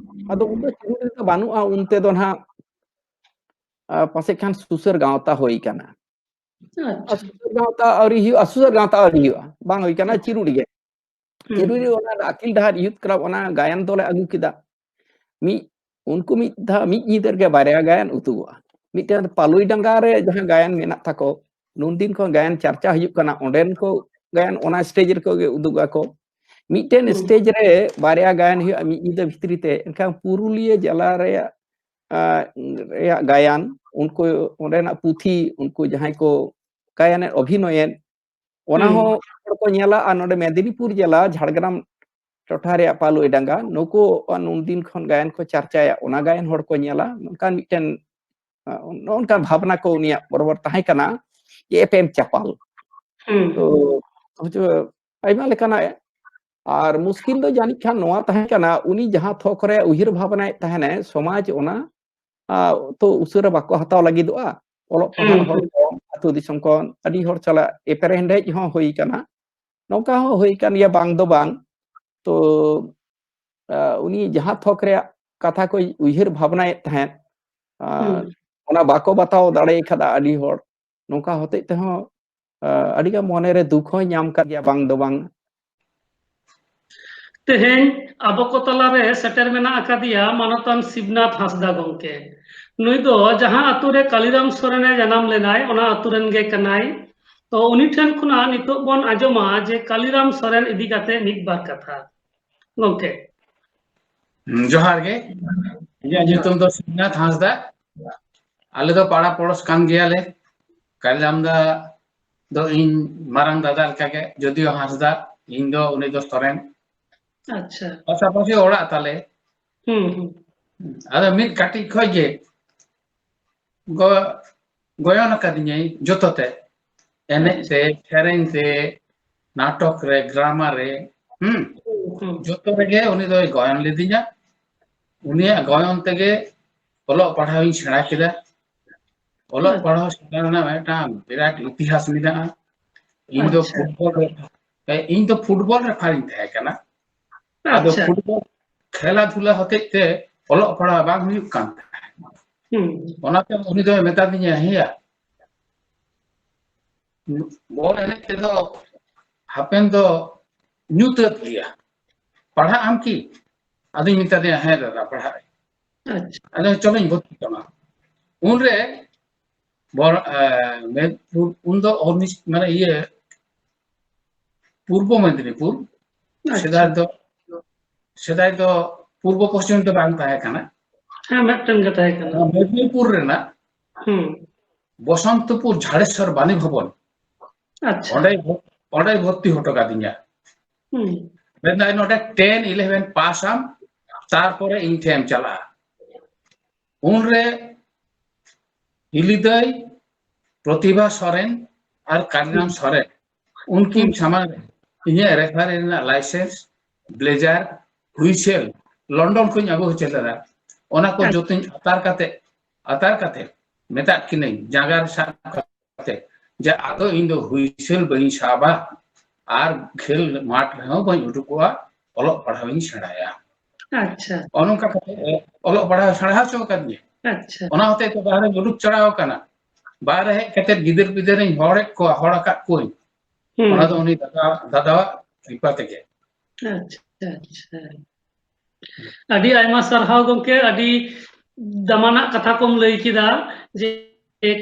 ᱟᱫᱚ ᱩᱱᱫᱚ ᱪᱤᱨᱩᱰᱤ ᱫᱚ ᱵᱟᱹᱱᱩᱜᱼᱟ, ᱩᱱᱛᱮ ᱫᱚ ᱱᱟᱦᱟᱜ ᱯᱟᱥᱮᱡ ᱠᱷᱟᱱ ᱥᱩᱥᱟᱹᱨ ᱜᱟᱶᱛᱟ ᱦᱩᱭ ᱠᱟᱱᱟ᱾ ᱟᱨ ᱥᱩᱥᱟᱹᱨ ᱜᱟᱶᱛᱟ ᱟᱹᱣᱨᱤ ᱦᱩᱭᱩᱜᱼᱟ, ᱥᱩᱥᱟᱹᱨ ᱜᱟᱶᱛᱟ ᱟᱹᱣᱨᱤ ᱦᱩᱭᱩᱜᱼᱟ, ᱵᱟᱝ ᱦᱩᱭ ᱠᱟᱱᱟ᱾ ᱪᱤᱨᱩᱰᱤ ᱜᱮ, ᱪᱤᱨᱩᱰᱤ ᱚᱱᱟ ᱟᱹᱠᱤᱞ ᱰᱟᱦᱟᱨ ᱭᱩᱛᱷ ᱠᱞᱟᱵᱽ ᱚᱱᱟ ᱜᱟᱭᱟᱱ ᱫᱚᱞᱮ ᱟᱹᱜᱩ ᱠᱮᱫᱟ᱾ ᱢᱤᱫ ᱩᱱᱠᱩ ᱢᱤᱫ ᱫᱷᱟᱣ ᱢᱤᱫ ᱧᱤᱫᱟᱹ ᱨᱮᱜᱮ ᱵᱟᱨᱭᱟ ᱜᱟᱭᱟᱱ ᱩᱛᱩᱜᱚᱜᱼᱟ᱾ ᱢᱤᱫᱴᱮᱱ ᱯᱟᱞᱩᱭ ᱰᱟᱸᱜᱟ ᱨᱮ ᱡᱟᱦᱟᱸ ᱜᱟᱭᱟᱱ ᱢᱮᱱᱟᱜ ᱛᱟᱠᱚ, ᱱᱩᱱᱫᱤᱱ ᱠᱷᱚᱱ ᱜᱟᱭᱟᱱ ᱪᱟᱨᱪᱟ ᱦᱩᱭᱩᱜ ᱠᱟᱱᱟ, ᱚᱸᱰᱮᱱ ᱠᱚ ᱜᱟᱭᱟᱱ ᱚᱱᱟ ᱥᱴᱮᱡ ᱨᱮᱠᱚ ᱜᱮ ᱩᱫᱩᱜ ᱟᱠᱚ᱾ ᱢᱤᱫᱴᱮᱱ ᱥᱴᱮᱡ ᱨᱮ ᱵᱟᱨᱭᱟ ᱜᱟᱭᱟᱱ ᱦᱩᱭᱩᱜᱼᱟ ᱢᱤᱫ ᱧᱤᱫᱟᱹ ᱵᱷᱤᱛᱨᱤ ᱛᱮ, ᱮᱱᱠᱷᱟᱱ ᱯᱩᱨᱩᱞᱤᱭᱟᱹ ᱡᱮᱞᱟ ᱨᱮᱭᱟᱜ ᱨᱮᱭᱟᱜ ᱜᱟᱭᱟᱱ ᱩᱱᱠᱩ ᱚᱸᱰᱮᱱᱟᱜ ᱯᱩᱛᱷᱤ, ᱩᱱᱠᱩ ᱡᱟᱦᱟᱸᱭ ᱠᱚ ᱜᱟᱭᱟᱱᱮᱫ ᱚᱵᱷᱤᱱᱚᱭᱮᱫ, ᱚᱱᱟ ᱦᱚᱸ ᱦᱚᱲ ᱠᱚ ᱧᱮᱞᱟ᱾ ᱟᱨ ᱱᱚᱰᱮ ᱢᱮᱫᱤᱱᱤᱯᱩᱨ ᱡᱮᱞᱟ ᱡᱷᱟᱲᱜᱨᱟᱢ ᱴᱚᱴᱷᱟ ᱨᱮᱭᱟᱜ ᱯᱟᱞᱩᱭ ᱰᱟᱸᱜᱟ ᱱᱩᱠᱩ ᱱᱩᱱᱫᱤᱱ ᱠᱷᱚᱱ ᱜᱟᱭᱟᱱ ᱠᱚ ᱪᱟᱨᱪᱟᱭᱟ, ᱚᱱᱟ ᱜᱟᱭᱟᱱ ᱦᱚᱲ ᱠᱚ ᱧᱮᱞᱟ᱾ ᱱᱚᱝᱠᱟᱱ ᱢᱤᱫᱴᱮᱱ ᱱᱚᱜᱼᱚ ᱱᱚᱝᱠᱟᱱ ᱵᱷᱟᱵᱽᱱᱟ ᱠᱚ ᱩᱱᱤᱭᱟᱜ ᱵᱚᱨᱚᱵᱚᱨ ᱛᱟᱦᱮᱸ ᱠᱟᱱᱟ ᱡᱮ ᱮᱯᱮᱢ ᱪᱟᱯᱟᱞ᱾ ᱛᱚ ᱦᱚᱪᱚ ᱟᱭᱢᱟ ᱞᱮᱠᱟᱱᱟᱜ᱾ ᱟᱨ ᱢᱩᱥᱠᱤᱞ ᱫᱚ ᱡᱟᱹᱱᱤᱡ ᱠᱷᱟᱱ ᱱᱚᱣᱟ ᱛᱟᱦᱮᱸ ᱠᱟᱱᱟ, ᱩᱱᱤ ᱡᱟᱦᱟᱸ ᱛᱷᱚᱠ ᱨᱮ ᱩᱭᱦᱟᱹᱨ ᱵᱷᱟᱵᱽᱱᱟᱭᱮᱫ ᱛᱟᱦᱮᱱᱟᱭ, ᱥᱚᱢᱟᱡᱽ ᱚᱱᱟ ᱛᱚ ᱩᱥᱟᱹᱨᱟ ᱵᱟᱠᱚ ᱦᱟᱛᱟᱣ ᱞᱟᱹᱜᱤᱫᱚᱜᱼᱟ᱾ ᱚᱞᱚᱜ ᱯᱟᱲᱦᱟᱜ ᱦᱚᱲ ᱠᱚ ᱟᱹᱛᱩ ᱫᱤᱥᱚᱢ ᱠᱷᱚᱱ ᱟᱹᱰᱤ ᱦᱚᱲ ᱥᱟᱞᱟᱜ ᱮᱯᱮᱨᱦᱮᱸᱰᱮᱡ ᱦᱚᱸ ᱦᱩᱭ ᱠᱟᱱᱟ᱾ ᱱᱚᱝᱠᱟ ᱦᱚᱸ ᱦᱩᱭ ᱠᱟᱱ ᱜᱮᱭᱟ, ᱵᱟᱝ ᱫᱚ ᱵᱟᱝ᱾ ᱛᱚ ᱩᱱᱤ ᱡᱟᱦᱟᱸ ᱛᱷᱚᱠ ᱨᱮᱭᱟᱜ ᱠᱟᱛᱷᱟ ᱠᱚᱭ ᱩᱭᱦᱟᱹᱨ ᱵᱷᱟᱵᱽᱱᱟᱭᱮᱫ ᱛᱟᱦᱮᱸᱫ, ᱚᱱᱟ ᱵᱟᱠᱚ ᱵᱟᱛᱟᱣ ᱫᱟᱲᱮ ᱠᱟᱫᱟ ᱟᱹᱰᱤ ᱦᱚᱲ᱾ ᱱᱚᱝᱠᱟ ᱦᱚᱛᱮᱡ ᱛᱮᱦᱚᱸ ᱟᱹᱰᱤᱜᱟᱱ ᱢᱚᱱᱮᱨᱮ ᱫᱩᱠ ᱦᱚᱸᱭ ᱧᱟᱢ ᱠᱟᱫ ᱜᱮᱭᱟ, ᱵᱟᱝ ᱫᱚ ᱵᱟᱝ᱾ ᱛᱮᱦᱮᱧ ᱟᱵᱚ ᱠᱚ ᱛᱟᱞᱟᱨᱮ ᱥᱮᱴᱮᱨ ᱢᱮᱱᱟᱜ ᱟᱠᱟᱫᱮᱭᱟ ᱢᱟᱱᱚᱛᱟᱱ ᱥᱤᱵᱱᱟᱛᱷ ᱦᱟᱸᱥᱫᱟ ᱜᱚᱢᱠᱮ᱾ ᱱᱩᱭ ᱫᱚ ᱡᱟᱦᱟᱸ ᱟᱛᱳ ᱨᱮ ᱠᱟᱞᱤᱨᱟᱢ ᱥᱚᱨᱮᱱᱮ ᱡᱟᱱᱟᱢ ᱞᱮᱱᱟᱭ, ᱚᱱᱟ ᱟᱛᱳ ᱨᱮᱱ ᱜᱮ ᱠᱟᱱᱟᱭ᱾ ᱛᱚ, ᱩᱱᱤ ᱴᱷᱮᱱ ᱠᱷᱚᱱᱟᱜ ᱱᱤᱛᱚᱜ ᱵᱚᱱ ᱟᱸᱡᱚᱢᱟ ᱡᱮ ᱠᱟᱞᱤᱨᱟᱢ ᱥᱚᱨᱮᱱ ᱤᱫᱤ ᱠᱟᱛᱮ ᱢᱤᱫ ᱵᱟᱨ ᱠᱟᱛᱷᱟ᱾ ᱜᱚᱢᱠᱮ᱾ ᱦᱩᱸ, ᱡᱚᱦᱟᱨ ᱜᱮ᱾ ᱤᱧᱟᱹᱜ ᱧᱩᱛᱩᱢ ᱫᱚ ᱥᱤᱵᱱᱟᱛᱷ ᱦᱟᱸᱥᱫᱟ᱾ ᱟᱞᱮ ᱫᱚ ᱯᱟᱲᱟ ᱯᱚᱲᱚᱥ ᱠᱟᱱ ᱜᱮᱭᱟᱞᱮ᱾ ᱠᱟᱞᱤᱨᱟᱢ ᱫᱟ ᱫᱚ ᱤᱧ ᱢᱟᱨᱟᱝ ᱫᱟᱫᱟ ᱞᱮᱠᱟᱜᱮ, ᱡᱚᱫᱤᱭᱳ ᱦᱟᱸᱥᱫᱟ, ᱤᱧ ᱫᱚ, ᱩᱱᱤ ᱫᱚ ᱥᱚᱨᱮᱱ᱾ ᱟᱪᱪᱷᱟ᱾ ᱯᱟᱥᱟᱯᱟᱥᱤ ᱚᱲᱟᱜ ᱛᱟᱞᱮ᱾ ᱦᱩᱸ ᱦᱩᱸ᱾ ᱟᱫᱚ ᱢᱤᱫ ᱠᱟᱹᱴᱤᱡ ᱠᱷᱚᱡ ᱜᱮ ᱜᱚ-, ᱜᱚᱭᱚᱱ ᱟᱠᱟᱫᱤᱧᱟᱭ ᱡᱚᱛᱚ ᱛᱮ, ᱮᱱᱮᱡ ᱛᱮ, ᱥᱮᱨᱮᱧ ᱛᱮ, ᱱᱟᱴᱚᱠ ᱨᱮ, ᱰᱨᱟᱢᱟ ᱨᱮ, ᱦᱩᱸ, ᱦᱩᱸ᱾ ᱡᱚᱛᱚ ᱨᱮᱜᱮ ᱩᱱᱤ ᱫᱚᱭ ᱜᱚᱭᱚᱱ ᱞᱤᱫᱤᱧᱟ᱾ ᱩᱱᱤᱭᱟᱜ ᱜᱚᱭᱚᱱ ᱛᱮᱜᱮ ᱚᱞᱚᱜ ᱯᱟᱲᱦᱟᱣ ᱤᱧ ᱥᱮᱬᱟ ᱠᱮᱫᱟ᱾ ᱚᱞᱚᱜ ᱟᱪᱪᱷᱟ᱾ ᱯᱟᱲᱦᱟᱣ ᱥᱮᱬᱟ ᱨᱮᱱᱟᱜ ᱢᱤᱫᱴᱟᱝ ᱵᱤᱨᱟᱴ ᱤᱛᱤᱦᱟᱥ ᱢᱮᱱᱟᱜᱼᱟ᱾ ᱤᱧ ᱫᱚ ᱟᱪᱪᱷᱟ᱾ ᱯᱷᱩᱴᱵᱚᱞ ᱨᱮ, ᱤᱧ ᱫᱚ ᱯᱷᱩᱴᱵᱚᱞ ᱨᱮᱯᱷᱟᱨᱤᱧ ᱛᱟᱦᱮᱸ ᱠᱟᱱᱟ᱾ ᱟᱫᱚ ᱟᱪᱪᱷᱟ᱾ ᱯᱷᱩᱴᱵᱚᱞ ᱠᱷᱮᱞᱟ ᱫᱷᱩᱞᱟ ᱦᱚᱛᱮᱡ ᱛᱮ ᱚᱞᱚᱜ ᱯᱟᱲᱦᱟᱣ ᱵᱟᱝ ᱦᱩᱭᱩᱜ ᱠᱟᱱ ᱛᱟᱦᱮᱸᱫ᱾ ᱦᱩᱸ᱾ ᱚᱱᱟᱛᱮ ᱩᱱᱤ ᱫᱚᱭ ᱢᱮᱛᱟ ᱫᱤᱧᱟ, "ᱦᱮᱸᱭᱟ, ᱵᱚᱞ ᱮᱱᱮᱡ ᱛᱮᱫᱚ ᱦᱟᱯᱮᱱ ᱫᱚ ᱧᱩᱛᱟᱹᱛ ᱜᱮᱭᱟ, ᱯᱟᱲᱦᱟᱜ ᱟᱢ ᱠᱤ?" ᱟᱫᱚᱧ ᱢᱮᱛᱟ ᱫᱮᱭᱟ, "ᱦᱮᱸ ᱫᱟᱫᱟ, ᱯᱟᱲᱦᱟᱜ ᱟᱹᱧ᱾" ᱟᱪᱪᱷᱟ᱾ ᱟᱫᱚ ᱪᱚᱞᱚᱧ ᱵᱷᱚᱨᱛᱤ ᱠᱟᱢᱟ᱾ ᱩᱱᱨᱮ ᱵᱚᱨ-, ᱮ, ᱢᱮᱫ-, ᱩᱱ ᱫᱚ ᱚᱨᱱᱤᱥ-, ᱢᱟᱱᱮ ᱤᱭᱟᱹ, ᱯᱩᱨᱵᱚ ᱢᱮᱫᱤᱱᱤᱯᱩᱨ, ᱟᱪᱪᱷᱟ᱾ ᱥᱮᱫᱟᱭ ᱫᱚ, ᱥᱮᱫᱟᱭ ᱫᱚ ᱯᱩᱨᱵᱚ ᱯᱚᱥᱪᱤᱢ ᱫᱚ ᱵᱟᱝ ᱛᱟᱦᱮᱸ ᱠᱟᱱᱟ᱾ ᱦᱮᱸ, ᱢᱤᱫᱴᱮᱱ ᱜᱮ ᱛᱟᱦᱮᱸ ᱠᱟᱱᱟ᱾ ᱢᱮᱫᱤᱱᱤᱯᱩᱨ ᱨᱮᱱᱟᱜ ᱦᱩᱸ᱾ ᱵᱚᱥᱚᱱᱛᱚᱯᱩᱨ ᱡᱷᱟᱲᱮᱥᱥᱚᱨ ᱵᱟᱱᱤ ᱵᱷᱚᱵᱚᱱ, ᱟᱪᱪᱷᱟ᱾ ᱚᱸᱰᱮ, ᱚᱸᱰᱮ ᱵᱷᱚᱨᱛᱤ ᱦᱚᱴᱚ ᱠᱟᱫᱤᱧᱟ᱾ ᱦᱩᱸ᱾ ᱢᱮᱱᱫᱟᱭ, "ᱱᱚᱰᱮ ten eleven ᱯᱟᱥ ᱟᱢ, ᱛᱟᱨᱯᱚᱨᱮ ᱤᱧ ᱴᱷᱮᱱ ᱮᱢ ᱪᱟᱞᱟᱜᱼᱟ᱾" ᱩᱱᱨᱮ ᱦᱤᱞᱤ ᱫᱟᱹᱭ, ᱯᱨᱚᱛᱤᱵᱷᱟ ᱥᱚᱨᱮᱱ ᱟᱨ ᱠᱟᱞᱤᱨᱟᱢ ᱥᱚᱨᱮᱱ, ᱩᱱᱠᱤᱱ ᱦᱩᱸ᱾ ᱥᱟᱢᱟᱝ ᱨᱮ ᱤᱧᱟᱹᱜ ᱨᱮᱯᱷᱟᱨᱤ ᱨᱮᱱᱟᱜ ᱞᱟᱭᱥᱮᱱᱥ, ᱵᱞᱮᱡᱟᱨ, ᱦᱩᱭᱥᱮᱞ ᱞᱚᱱᱰᱚᱱ ᱠᱷᱚᱱ ᱟᱹᱜᱩ ᱦᱚᱪᱚ ᱞᱮᱫᱟ᱾ ᱚᱱᱟ ᱠᱚ ᱟᱪᱪᱷᱟ᱾ ᱡᱚᱛᱚᱧ ᱟᱛᱟᱨ ᱠᱟᱛᱮ, ᱟᱛᱟᱨ ᱠᱟᱛᱮ ᱢᱮᱛᱟᱫ ᱠᱤᱱᱟᱹᱧ ᱡᱟᱸᱜᱟ ᱨᱮ ᱥᱟᱵ ᱠᱟᱛᱮ ᱡᱮ, "ᱟᱫᱚ ᱤᱧ ᱫᱚ ᱦᱩᱭᱥᱮᱞ ᱵᱟᱹᱧ ᱥᱟᱵᱟ ᱟᱨ ᱠᱷᱮᱞ ᱢᱟᱴᱷ ᱨᱮᱦᱚᱸ ᱵᱟᱹᱧ ᱩᱰᱩᱠᱚᱜᱼᱟ, ᱚᱞᱚᱜ ᱯᱟᱲᱦᱟᱣ ᱤᱧ ᱥᱮᱬᱟᱭᱟ᱾" ᱟᱪᱪᱷᱟ᱾ ᱚᱱᱮ ᱚᱱᱠᱟ ᱠᱟᱛᱮ ᱚᱞᱚᱜ ᱯᱟᱲᱦᱟᱣ ᱥᱮᱬᱟ ᱦᱚᱪᱚ ᱟᱠᱟᱫᱤᱧᱟ᱾ ᱟᱪᱪᱷᱟ᱾ ᱚᱱᱟ ᱦᱚᱛᱮᱡ ᱛᱮ ᱵᱟᱦᱨᱮᱧ ᱩᱰᱩᱠ ᱪᱟᱞᱟᱣ ᱟᱠᱟᱱᱟ᱾ ᱵᱟᱦᱨᱮ ᱦᱮᱡ ᱠᱟᱛᱮ ᱜᱤᱫᱟᱹᱨ ᱯᱤᱫᱟᱹᱨᱤᱧ ᱦᱚᱲᱮᱫ ᱠᱚᱣᱟ, ᱦᱚᱲ ᱟᱠᱟᱫ ᱠᱚᱣᱟᱹᱧ, ᱦᱩᱸ᱾ ᱚᱱᱟ ᱫᱚ ᱩᱱᱤ ᱫᱟᱫᱟ, ᱫᱟᱫᱟᱣᱟᱜ ᱠᱨᱤᱯᱟ ᱛᱮᱜᱮ᱾ ᱟᱪᱪᱷᱟ, ᱟᱪᱪᱷᱟ᱾ ᱟᱹᱰᱤ ᱟᱭᱢᱟ ᱥᱟᱨᱦᱟᱣ ᱜᱚᱢᱠᱮ, ᱟᱹᱰᱤ ᱫᱟᱢᱟᱱᱟᱜ ᱠᱟᱛᱷᱟ ᱠᱚᱢ ᱞᱟᱹᱭ ᱠᱮᱫᱟ ᱡᱮ